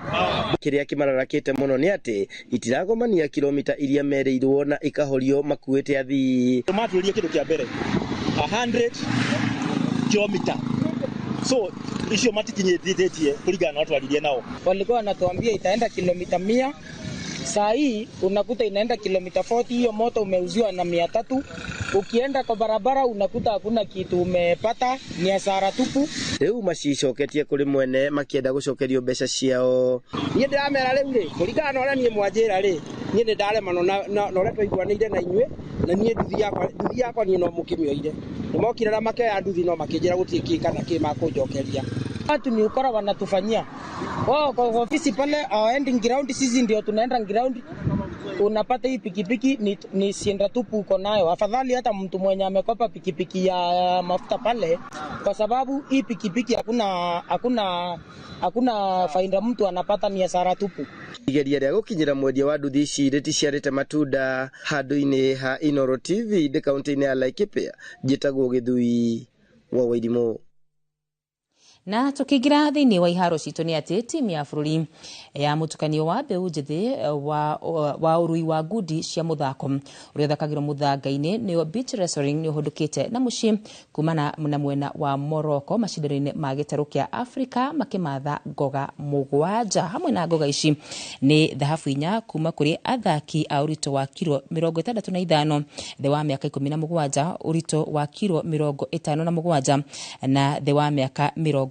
Kiria kimararakite muno ni ati itiragomania kilomita iria mereirwo na ikahorio makuite athii. Maturie kindu kia mbere 100 kilomita, so icio matikinyitithĩtie kũringana na twaririe nao. Walikuwa wanatuambia itaenda kilomita 100 Saa hii unakuta inaenda kilomita 40, hiyo moto umeuziwa na 300. Ukienda kwa barabara unakuta hakuna kitu umepata, ni hasara tupu. Rĩu macicoketie kũrĩ mwene makĩenda gũcokerio mbeca ciao. Niĩ ndĩramera rĩu rĩ, kũringana na ũrĩa niĩ mwanjĩra rĩ, niĩ nĩ ndaremanwo na ũrĩa twaiguanĩire na inyuĩ, na niĩ nduthi yakwa niĩ no mũkĩmĩoire. Nĩ mokire na makĩoya nduthi no makĩnjĩra gũtirĩ kĩ kana kĩ makũnjokeria. Watu ni ukora wanatufanyia wao kwa ofisi pale, hawaendi ground, sisi ndio tunaenda ground. Unapata hii pikipiki ni sienda tupu uko nayo. Afadhali hata mtu mwenye amekopa pikipiki ya mafuta pale, kwa sababu hii pikipiki hakuna faida mtu anapata, ni hasara tupu. Igeria rĩa gũkinyĩra mwendia wa nduthi ici rĩticiarĩte matunda handũ-inĩ ha Inooro TV ndĩ kaunti-inĩ ya Laikipia. Njĩtagwo Gĩthui wa Wairimũ. Na tukiingira thiini wa iharo citũ nĩ atĩ timu ya bũrũri ya mũtukanio wa mbeũ njĩthĩ wa ũrui wa ngundi cia mũthako ũrĩa ũthakagĩrwo mũthanga-inĩ nĩyo beach wrestling nĩ ũhũndũkĩte na mũciĩ kumana na mwena wa Morocco macindano-inĩ ma gĩtarũ kĩa Afrika makĩmatha ngoga 7. Hamwe na ngoga ici nĩ thahabu 4 kuma kũrĩ athaki a ũritũ wa kiro 65 thĩ wa mĩaka 17, ũritũ wa kiro 57 na thĩ wa mĩaka 57,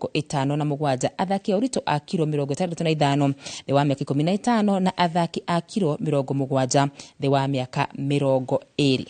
athaki a ũritũ a kiro 65 thĩ wa mĩaka 15 na athaki a kiro 70 thĩ wa mĩaka 20.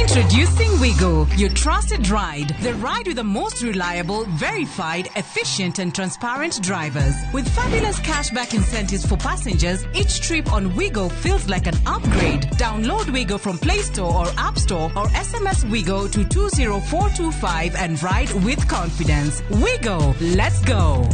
Introducing Wigo, your trusted ride. The ride with the most reliable, verified, efficient and transparent drivers. With fabulous cashback incentives for passengers, each trip on Wigo feels like an upgrade. Download Wigo from Play Store or App Store or SMS Wigo to 20425 and ride with confidence. Wigo, let's go.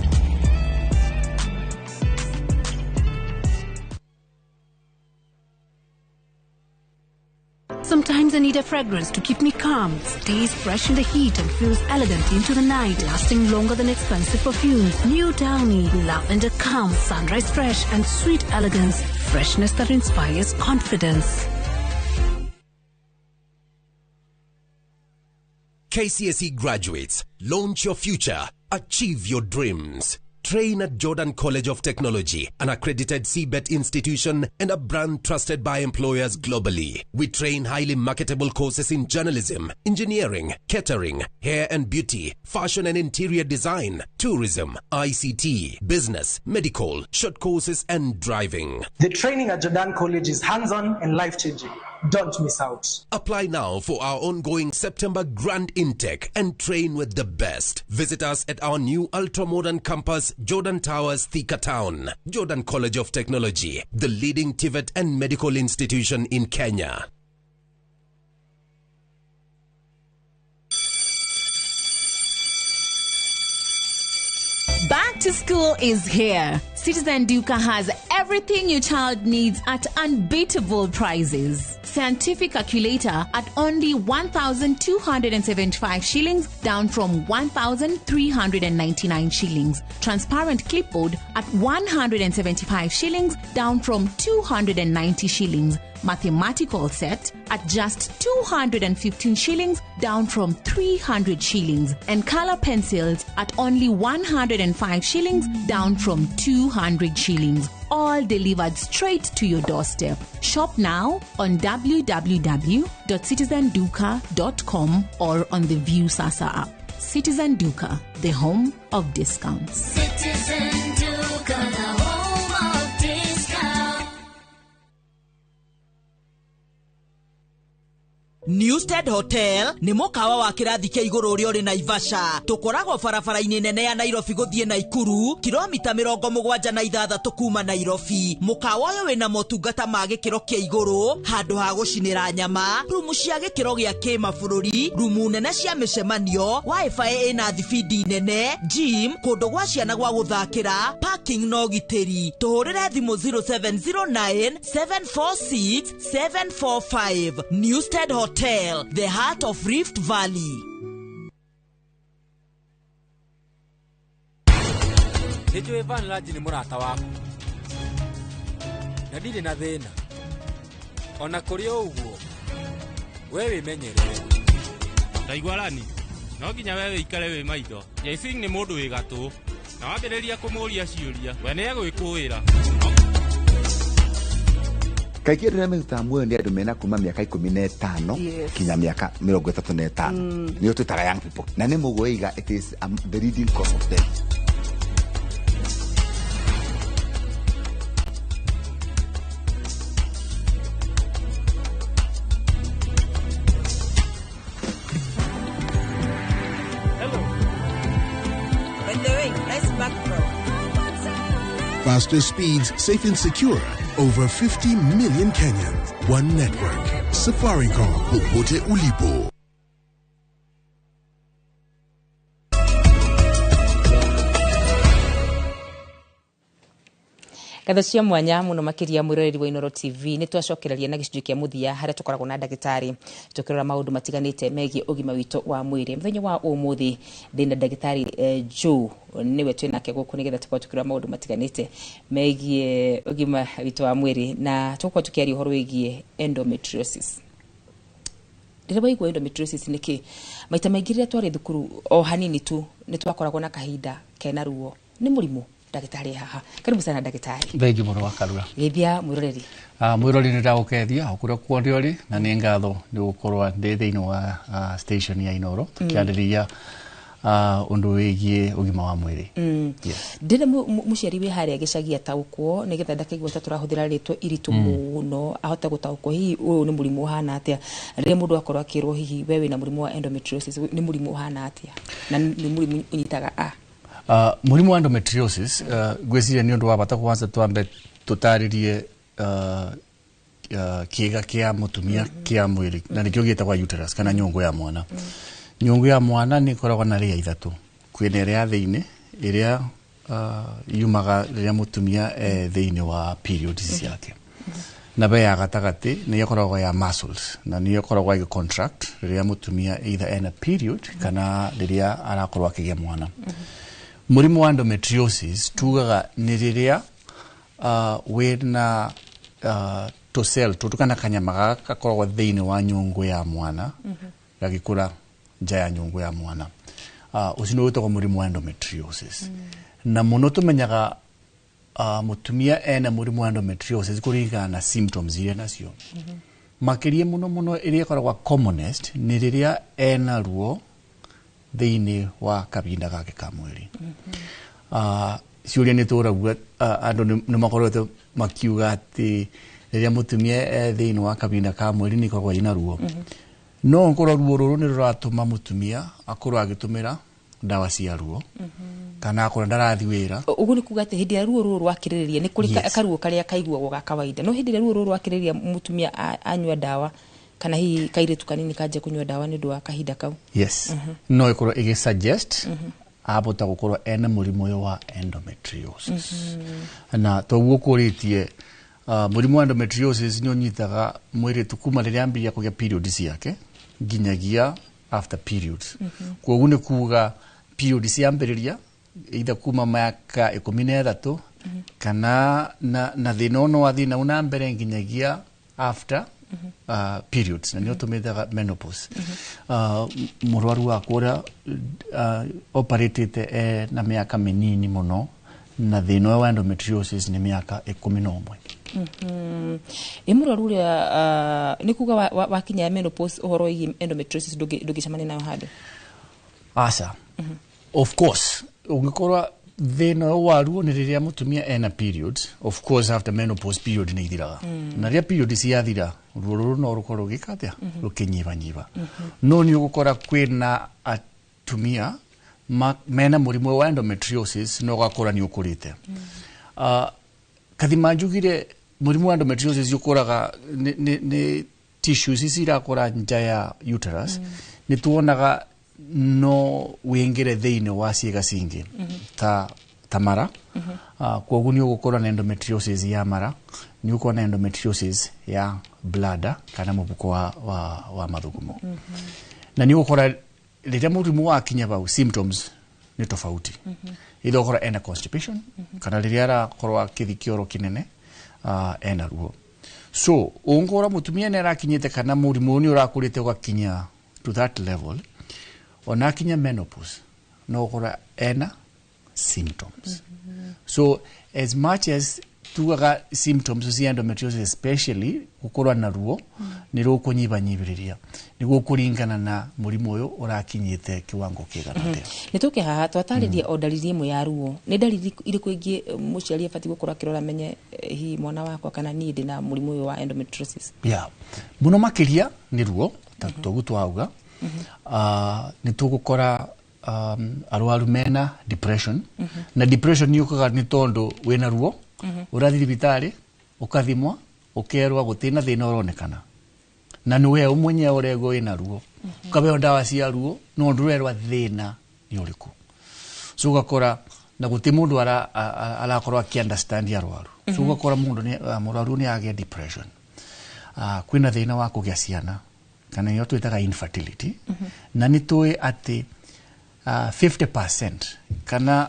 Sometimes I need a fragrance to keep me calm, stays fresh in the heat and feels elegant into the night, lasting longer than expensive perfumes. New Downy, lavender calm, sunrise fresh and sweet elegance, freshness that inspires confidence. KCSE graduates, launch your future, achieve your dreams. Train at Jordan College of Technology, an accredited CBET institution and a brand trusted by employers globally. We train highly marketable courses in journalism, engineering, catering, hair and beauty, fashion and interior design, tourism, ICT, business, medical, short courses and driving. The training at Jordan College is hands-on and life-changing. Don't miss out. Apply now for our ongoing September grand intake and train with the best. Visit us at our new ultra-modern campus, Jordan Towers, Thika Town. Jordan College of Technology, the leading TVET and medical institution in Kenya. Back to school is here. Citizen Duka has everything your child needs at unbeatable prices. Scientific calculator at only 1,275 shillings, down from 1,399 shillings. Transparent clipboard at 175 shillings, down from 290 shillings. Mathematical set at just 215 shillings, down from 300 shillings. And color pencils at only 105 shillings, down from 200 shillings. All delivered straight to your doorstep. Shop now on www.citizenduka.com or on the Viusasa app. Citizen Duka, the home of discounts. Citizen Duka, the home of discounts. Newstead Hotel nĩ mũkawa wa kĩrathi kĩa igũrũ ũrĩa ũrĩ Naivasha. Tũkoragwo barabara-inĩ nene ya Nairobi gũthiĩ Naikuru, kilomita 76 kuma Nairobi. Mũkawa ũyũ wĩna motungata ma gĩkĩro kĩa igũrũ, handũ ha gũcinĩra nyama, rumu cia gĩkĩro gĩa kĩmabũrũri, rumu nene cia mĩcemanio, wifi ĩna thibindi nene, gym, kũndũ gwa ciana gwa gũthakĩra, parking na ũgitĩri. Tũhũrĩre thimũ 0709 746 745. Newstead Hotel, the heart of Rift Valley. Nĩ njũĩ Vanlanji nĩ mũrata waku na ndirĩ na thĩna ona kũrĩ o ũguo we wĩmenyerere. Ndaigua rani no nginya we wĩikare wĩ maitho. Jaising nĩ mũndũ wĩ gatũ na wambĩrĩria kũmũria ciũria we nĩ egwĩkũĩra. Kaingĩ andũ arĩa merutaga muoyo nĩ andũ mena kuma mĩaka 15 kinya mĩaka 35, nĩo twĩtaga young people, na nĩ mũgweiga it is the leading cause of death. By the way, nice backdrop. Faster speeds, safe and secure. Over 50 million Kenyans. One network. Safaricom. Popote ulipo. Ngatho cia mwanya muno makiria mwiroreri wa Inooro TV, nĩ twacokereria na gĩcunjĩ kĩa mũthia harĩa tũkoragwo na ndagĩtarĩ tũkĩrora maũndũ matiganĩte megiĩ ũgima witũ wa mwĩrĩ. Mũthenya wa ũmũthĩ ndĩna ndagĩtarĩ Joe, nĩwe twĩ nake gũkũ nĩgetha tũkorwo tũkĩrora maũndũ matiganĩte megiĩ ũgima witũ wa mwĩrĩ, na tũgũkorwo tũkĩaria ũhoro wĩgiĩ endometriosis. Rĩrĩa waigua endometriosis nĩ kĩ, maita maingĩ rĩrĩa twarĩ thukuru o hanini tu nĩ twakoragwo na kahinda kena ruo. Nĩ mũrimũ? Ndagĩtarĩ haha, karibu sana ndagĩtarĩ. Thengi mũno Wakarura. Geithia mwĩroreri. Mwĩroreri, nĩ ndagũkethia o kũrĩa kuothe ũrĩ, na nĩ ngatho nĩ gũkorwo ndĩ thĩinĩ wa station ya Inooro tũkĩarĩrĩria ũndũ wĩgiĩ ũgima wa mwĩrĩ. Yes. Ndĩrĩ mũciari wĩ harĩa gĩcagi ataũkwo nĩgetha ndakaigua ta tũrahũthĩra rĩtwa iritũ mũno, ahote gũtaũkwo hihi ũyũ nĩ mũrimũ ũhana atĩa. Rĩrĩa mũndũ akorwo akĩrwo hihi we wĩna mũrimũ wa endometriosis, nĩ mũrimũ ũhana atĩa na nĩ mũrimũ ũnyitaga a? Mũrimũ wa endometriosis, ngwĩciria nĩ ũndũ wa bata kwanza twambe tũtarĩrie kĩĩga kĩa mũtumia kĩa mwĩrĩ, na nĩkĩo gĩtagwo uterus kana nyũngũ ya mwana. Nyũngũ ya mwana nĩ ĩkoragwo na rĩa ithatũ. Kwĩna ĩrĩa ya thĩinĩ ĩrĩa yumaga rĩrĩa mũtumia e thĩinĩ wa periods ciake, na be ya gatagatĩ nĩ ĩkoragwo ya muscles, na nĩ ĩkoragwo ĩgĩ contract rĩrĩa mũtumia either ena period kana rĩrĩa arakorwo akĩgĩa mwana. Mũrimũ wa endometriosis tugaga nĩ rĩrĩa wĩna tũcell tũtũ kana kanyama gaka gakoragwo thĩinĩ wa nyũngũ ya mwana gagĩkũra nja ya nyũngũ ya mwana. Ũcio nĩ wĩtagwo mũrimũ wa endometriosis. Na mũno tũmenyaga mũtumia ena mũrimũ wa endometriosis kũringana na symptoms iria nacio. Makĩria mũno mũno ĩrĩa ĩkoragwo commonest nĩ rĩrĩa ena ruo thĩinĩ wa kahinda gake ka mweri. Ciũria nĩ tũragua, andũ nĩ makoretwo makiuga atĩ rĩrĩa mũtumia e thĩinĩ wa kahinda ka mweri nĩ ĩkoragwo ĩna ruo. No ngorwo ruo rũrũ nĩ rũratũma mũtumia akorwo agĩtũmĩra ndawa cia ruo kana akorwo ndarathiĩ wĩra. Ũguo nĩ kuga atĩ hĩndĩ ĩrĩa ruo rũrũ rwakĩrĩrĩria, nĩ kũrĩ karuo karĩa kaiguagwo ga kawaida, no hĩndĩ ĩrĩa ruo rũrũ rwakĩrĩrĩria mũtumia anyua ndawa, kana hihi kairĩtu kanini kanjia kũnyua ndawa nĩ ũndũ wa kahinda kau. Yes. No ĩkorwo ĩgĩ suggest abota gũkorwo ena mũrimũ ũyũ wa endometriosis. Na toguo kũrĩtie, mũrimũ wa endometriosis nĩ ũnyitaga mwĩrĩtu kuma rĩrĩa ambĩrĩria kũgĩa period ciake nginyagia after periods. Koguo nĩ kuga period ciambĩrĩria either kuma mĩaka 13 kana na thĩna ũyũ no wathiĩ nau na mbere nginyagia after periods, na nĩo tũmĩtaga menopause. Mũrwaru wakwa ũrĩa operatĩte e na mĩaka mĩnini mũno na thĩna ũyũ wa endometriosis nĩ mĩaka 11. Ĩ mũrwaru ũrĩa, nĩ kuga wakinya menopause ũhoro wĩgiĩ endometriosis ndũngĩcemania nayo handũ? Aca. Of course ũngĩkorwo thĩna ũyũ wa ruo nĩ rĩrĩa mũtumia ena periods, of course after menopause period nĩ ithiraga, na rĩrĩa period ciathira ruo rũrũ no rũkorwo rũgĩka atĩa, rũkĩnyibanyiba. No nĩ ũgũkora kwĩna atumia mena mũrimũ wa endometriosis no ũgakora nĩ ũkũrĩte. Kathima njugire mũrimũ wa endometriosis ũkũraga nĩ tissues ici irakũra nja ya uterus. Nĩ tuonaga no wĩingĩre thĩinĩ wa ciĩga cingĩ ta mara. Koguo nĩ ũgũkorwo na endometriosis ya mara, nĩ ũgũkorwo na endometriosis ya bladder kana mũbuko wa mathugumo, na nĩ ũgũkora rĩrĩa mũrimũ wakinya bau symptoms nĩ nĩ tofauti. Either ũkorwo ena constipation kana rĩrĩa arakorwo akĩthi kĩoro kĩnene, ena ruo. So ũngora mũtumia nĩ arakinyĩte kana mũrimũ nĩ ũrakũrĩte ũgakinya to that level, ona akinya menopause no ũkorwo ena symptoms. So as much as tugaga symptoms cia endometriosis, especially gukorwo na ruo, nĩ rũkũnyibanyibĩrĩria nĩguo kũringana na mũrimũ ũyũ ũrakinyĩte kiwango kĩigana atĩa. Nĩ tũke haha twatarĩrie o ndariri ĩmwe ya ruo. Nĩ ndariri irĩkũ ingĩ mũciari abatiĩ gũkorwo akĩrora amenye hihi mwana wakwa kana niĩ ndĩ na mũrimũ ũyũ wa endometriosis? Yeah. Mũno makĩria nĩ ruo ta toguo twauga. Nĩ tũgũkora arwaru mena depression, na depression nĩ yũkaga nĩ tondũ wĩna ruo, ũrathiĩ thibitarĩ ũkathimwa ũkerwo gũtirĩ na thĩna ũronekana, na nĩ we mwenyewe ũregwo wĩna ruo, ũkaheo ndawa cia ruo no ndũrerwo thĩna nĩ ũrĩkũ. So ũgakora na gũtirĩ mũndũ arakorwo akĩ-understand arwaru. So ũgakora mũndũ mũrwaru nĩ agĩa depression. Kwĩna thĩna wa kũgĩa ciana kana nĩyo twĩtaga infertility, na nĩ tũĩ atĩ 50% kana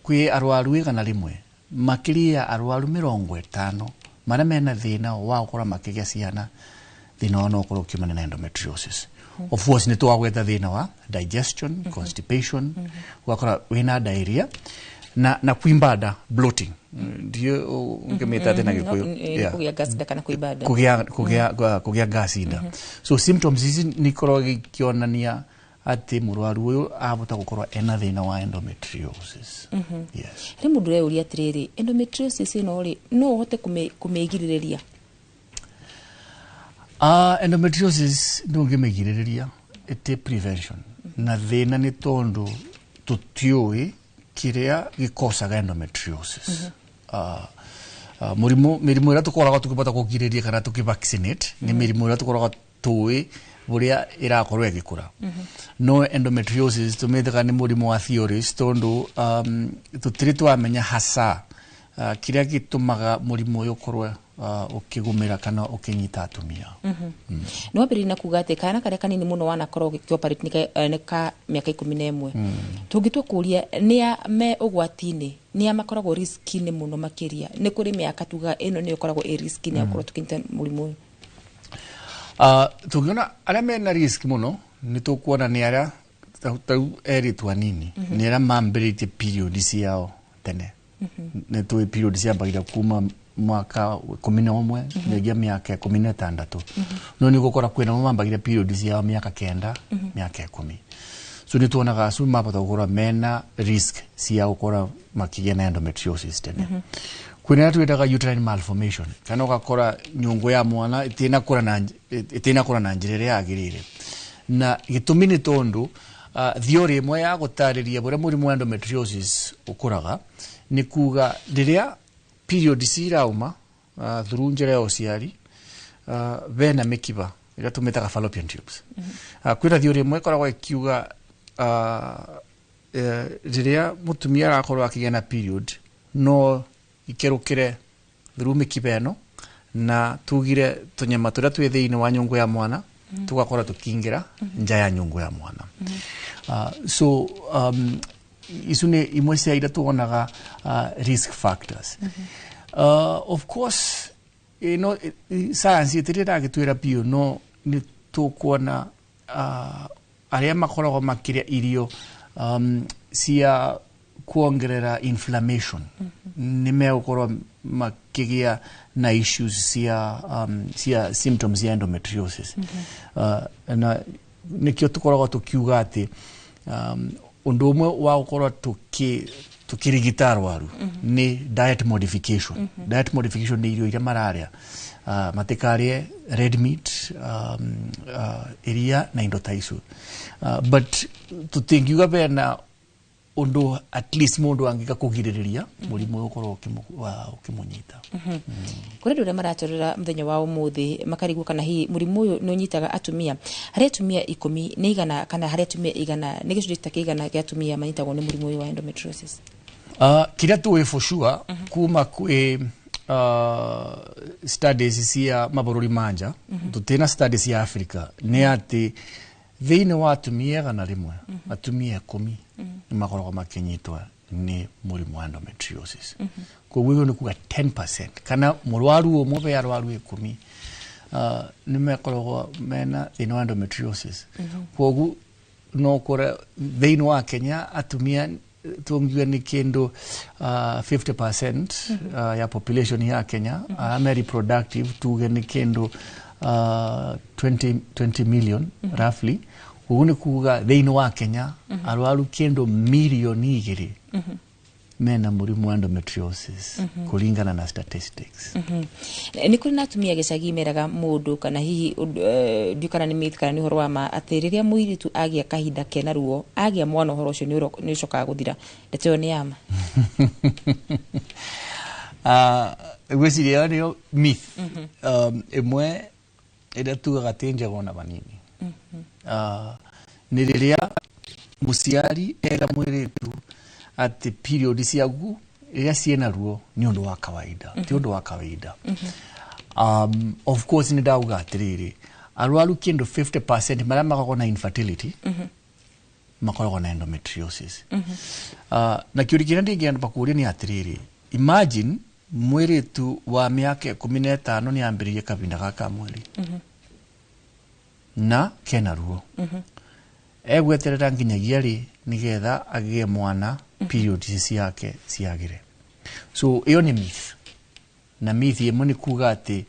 kwĩ arwaru 100, makĩria ya arwaru 50 marĩa mena thĩna wa gũkorwo makĩgĩa ciana, thĩna wao no ũkorwo ũkiumana na endometriosis. Of course nĩ twagweta thĩna wa digestion, constipation, ũgakora wĩna diarrhea na kuimba nda, bloating, ndiũ ũngĩmĩta atĩ na Gĩkũyũ? Yeah. Kũgĩa gas nda kana kũimba nda. Kũgĩa gas nda. So symptoms ici nĩ ikoragwo ikĩonania atĩ mũrwaru ũyũ ahota gũkorwo ena thĩna wa endometriosis. Yes. Harĩ mũndũ ũreyũria atĩrĩrĩ, endometriosis ĩno rĩ, no ũhote kũmĩgirĩrĩria? Endometriosis no ũngĩmĩgirĩrĩria, ĩtĩ prevention, na thĩna nĩ tondũ tũtiũĩ kĩrĩa gĩkocaga endometriosis. Mũrimũ mĩrimũ ĩrĩa tũkoragwo tũkĩbota kũgirĩrĩria kana tũkĩ-vaccinate nĩ mĩrimũ ĩrĩa tũkoragwo tũĩ ũrĩa ĩrakorwo ĩgĩkũra. No endometriosis tũmĩtaga nĩ mũrimũ wa theories tondũ tũtirĩ twamenya hasa kĩrĩa gĩtũmaga mũrimũ ũyũ ũkorwo ũkĩgũmĩra kana ũkĩnyita atumia. Nĩ wambĩrĩria na kuga atĩ kana karĩa kanini mũno wanakorwo ũgĩkĩoperate nĩ ka mĩaka 11. Tũngĩtua kũria nĩ a me ũgwati-inĩ, nĩ a makoragwo risk-inĩ mũno makĩria? Nĩ kũrĩ mĩaka tugaga ĩno nĩyo ĩkoragwo ĩ risk-inĩ ya gũkorwo tũkĩnyita mũrimũ ũyũ? Tũngĩona arĩa mena risk mũno nĩ tũkuona nĩ arĩa tarĩu erĩtu anini, nĩ arĩa mambĩrĩtie period ciao tene. Nĩ tũĩ period ciambagĩrĩria kuma mwaka 11 nginyagia mĩaka 16, no nĩ ũgũkora kwĩna mambagĩrĩria period ciao mĩaka 9, mĩaka 10. So nĩ tuonaga acio mabota gũkorwo mena risk cia gũkorwo makĩgĩa na endometriosis tene. Kwĩna ĩrĩa twĩtaga uterine malformation, kana ũgakora nyũngũ ya mwana ĩtinakũra na njĩra ĩrĩa yagĩrĩire, na gĩtũmi nĩ tondũ theory ĩmwe ya gũtarĩria ũrĩa mũrimũ wa endometriosis ũkũraga nĩ kuga rĩrĩa period cirauma through njĩra ya ũciari, bena mĩkiba ĩrĩa tũmĩtaga fallopian tubes. Kwĩna theory ĩmwe ĩkoragwo ĩkiuga rĩrĩa mũtumia arakorwo akĩgĩa na period no ikerũkĩre through mĩkiba ĩno, na tugire tũnyama tũrĩa twĩ thĩinĩ wa nyũngũ ya mwana tũgakorwo tũkĩingĩra nja ya nyũngũ ya mwana. So icio nĩ imwe cia iria tuonaga risk factors. Of course ĩno science ĩtirĩ ĩragĩtwĩra biũ, no nĩ tũkuona arĩa makoragwo makĩrĩa irio cia kuongerera inflammation nĩ megũkorwo makĩgĩa na issues cia symptoms cia endometriosis. Na nĩkĩo tũkoragwo tũkiuga atĩ ũndũ ũmwe wa gũkorwo tukirigita arwaru nĩ diet modification. Diet modification nĩ irio iria mararĩa, matikarĩe red meat, iria na indo ta icio. But tũtingiuga bena ũndũ at least mũndũ angĩka kũgirĩrĩria mũrimũ ũyũ ũkorwo ũkĩmũnyita. Kũrĩ andũ arĩa maratũrĩra mũthenya wa ũmũthĩ makarigwo kana hihi mũrimũ ũyũ nĩ ũnyitaga atumia. Harĩ atumia 10 nĩ igana, kana harĩ atumia 100 nĩ gĩcunjĩ ta kĩigana gĩa atumia manyitagwo nĩ mũrimũ ũyũ wa endometriosis? Kĩrĩa tũĩ for sure kuma kwĩ studies cia mabũrũri ma nja, tũtirĩ na studies cia Africa, nĩ atĩ Thĩinĩ wa atumia 100, atumia 10 nĩ makoragwo makĩnyitwo nĩ mũrimũ wa endometriosis. Koguo ĩyo nĩ kuga 10% kana mũrwaru ũmwe be arwaru 10 nĩ makoragwo mena thĩna wa endometriosis. Koguo no kũre thĩinĩ wa Kenya atumia tungiuga nĩ kĩndũ 50% ya population ya Kenya ame reproductive, tuge nĩ kĩndũ 20 million roughly. Koguo nĩ kuga thĩinĩ wa Kenya arwaru kĩndũ 2 million mena mũrimũ wa endometriosis kũringana na statistics. Nĩ kũrĩ na atumia gĩcagi meraga mũndũ kana hihi ndiũ kana nĩ myth kana nĩ ũhoro wa ma atĩ rĩrĩa mũirĩtu agĩa kahinda kena ruo agĩa mwana ũhoro ũcio nĩ ũcokaga gũthira. Ndeto ĩyo nĩ ya ma? Ngwĩciria ĩyo nĩyo myth ĩmwe ĩrĩa tugaga ti njega ona vanini. Nĩ rĩrĩa mũciari era mwĩrĩtu atĩ period ciaku rĩrĩa ciĩna ruo nĩ ũndũ wa kawaida. Ti ũndũ wa kawaida. Of course nĩ ndauga atĩrĩrĩ, arwaru kĩndũ 50% marĩa makoragwo na infertility makoragwo na endometriosis. Na kĩũria kĩrĩa ndingĩamba kũũria nĩ atĩrĩrĩ, imagine mwĩrĩtu wa mĩaka 15 nĩ ambĩrĩrie kahinda gaka mweri na kena ruo, egweterera nginyagia rĩ nĩgetha agĩe mwana period ici ciake ciagĩre? So ĩyo nĩ myth, na myth ĩmwe nĩ kuga atĩ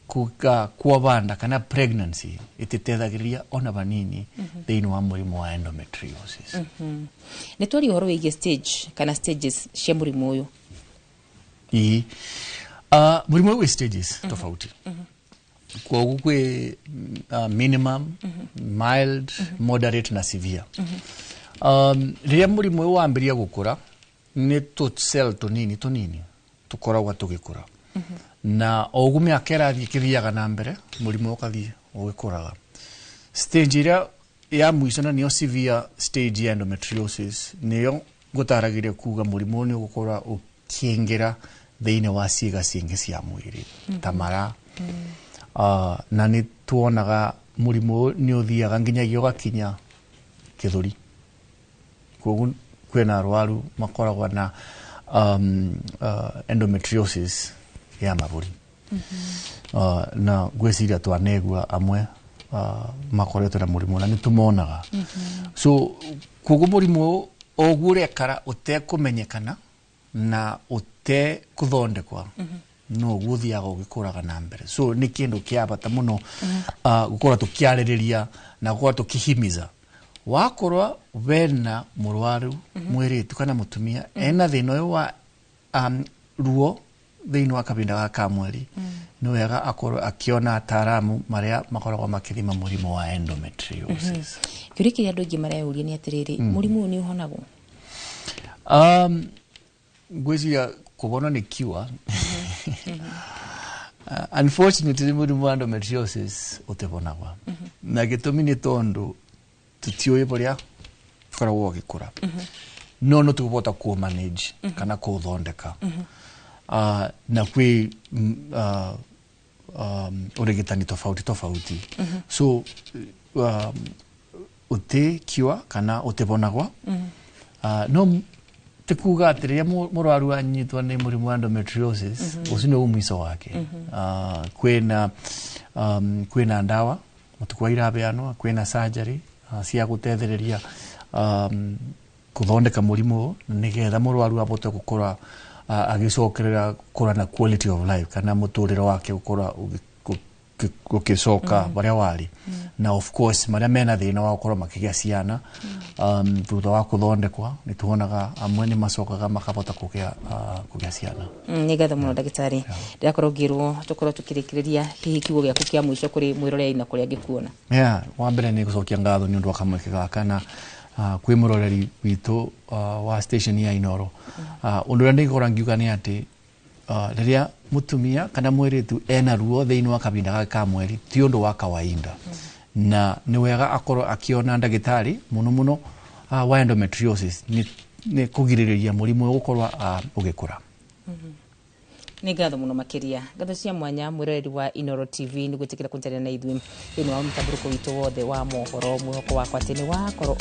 kuga kuoba kana pregnancy ĩtĩteithagĩrĩria ona vanini thĩinĩ wa mũrimũ wa endometriosis. Nĩ twaria ũhoro wĩgiĩ stage kana stages cia mũrimũ ũyũ. Ĩĩ, mũrimũ ũyũ wĩ stages tofauti. Kwoguo kwĩ minimum, mild, moderate na severe. Rĩrĩa mũrimũ ũyũ wambĩrĩria gũkũra nĩ tũ cell tũnini tũnini tũkoragwo tũgĩkũra, na o ũguo mĩaka ĩrathiĩ ĩkĩthiaga na mbere mũrimũ ũkathiĩ ũgĩkũraga. Stage ĩrĩa ya mũico na nĩyo severe stage ya endometriosis nĩyo ngũtaragĩria kuga mũrimũ nĩ ũgũkorwo ũkĩingĩra thĩinĩ wa ciĩga cingĩ cia mwĩrĩ ta mara. Na nĩ tuonaga mũrimũ ũyũ nĩ ũthiaga nginyagia ũgakinya gĩthũri. Koguo kwĩna arwaru makoragwo na endometriosis ya mahũri. Na ngwĩciria twanegua amwe makoretwo na mũrimũ na nĩ tũmonaga. So koguo mũrimũ ũyũ o ũguo ũrekara ũtekũmenyekana na ũtekũthondekwa no ũguo ũthiaga ũgĩkũraga na mbere. So nĩ kĩndũ kĩa bata mũno gũkorwo tũkĩarĩrĩria na gũkorwo tũkĩhimiza wakorwo wena mũrwaru mwĩrĩtu kana mũtumia ena thĩna ũyũ wa ruo thĩinĩ wa kahinda gaka ka mweri, nĩ wega akorwo akĩona ataaramu marĩa makoragwo makĩthima mũrimũ wa endometriosis. Kĩũria kĩrĩa andũ aingĩ mareyũria nĩ atĩrĩrĩ, mũrimũ ũyũ nĩ ũhonagwo? Ngwĩciria kũbonwo nĩ cure. Unfortunately mũrimũ wa endometriosis ũtĩbonagwa, na gĩtũmi nĩ tondũ tũtiũĩ ũrĩa ũkoragwo ũgĩkũra, no no tũbota kũ manage kana kũũthondeka. Na kwĩ ũrigitani tofauti tofauti. So ũtĩ cure kana ũtĩbonagwa. No ti kuga atĩ rĩrĩa mũrwaru anyitwo nĩ mũrimũ wa endometriosis ũcio nĩguo mũico wake. Kwĩna ndawa matukũ iraheanwo, kwĩna surgery cia gũteithĩrĩria kũthondeka mũrimũ ũyũ nĩgetha mũrwaru abote gũkorwo agĩcokerera gũkorwo na quality of life kana mũtũrĩre wake gũkorwo ũgĩcoka barĩa warĩ. Na of course marĩa mena thĩna wa gũkorwo makĩgĩa ciana thutha wa kũthondekwa nĩ tuonaga amwe nĩ macokaga makabota kũgĩa ciana. Nĩ ngatho mũno ndagĩtarĩ. Ndĩrakorwo ngĩrwo tũkorwo tũkĩrĩkĩrĩria, hihi kiugo gĩaku kĩa mũico kũrĩ mwĩroreri na kũrĩa angĩkuona? Yeah, wa mbere nĩ gũcokia ngatho nĩ ũndũ wa kamweke gaka na kwĩ mũroreri witũ wa station ya Inoro. Ũndũ ũrĩa ndĩngĩkorwo ngiuga nĩ atĩ rĩrĩa mũtumia kana mwĩrĩtu ena ruo thĩinĩ wa kahinda gaka ka mweri ti ũndũ wa kawaida, na nĩ wega akorwo akĩona ndagĩtarĩ mũno mũno wa endometriosis nĩ kũgirĩrĩria mũrimũ ũyũ gũkorwo ũgĩkũra. Nĩ ngatho mũno makĩria, ngatho cia mwanya mwĩroreri wa Inoro TV nĩ gwĩtĩkĩra kũnyitanĩra na ithuĩ thĩinĩ wa mũtambũrũko witũ wothe wa mohoro. Mwĩhoko wakwa atĩ nĩ wakorwo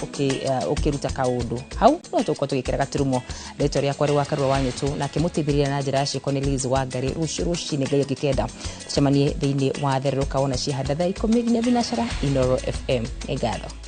ũkĩruta kaũndũ hau no tũkorwo tũgĩkĩra gaturumo. Rĩtwa rĩakwa rĩ wa Karua wa Nyũtũ, nake mũteithĩrĩria na njĩra ya ciĩko nĩ Liz Wangari. Rũciũ rũcinĩ Ngai angĩkenda tũcemanie thĩinĩ wa thererũka wona ciahanda thaa 10 nginya thinacara, Inoro FM. Nĩ ngatho.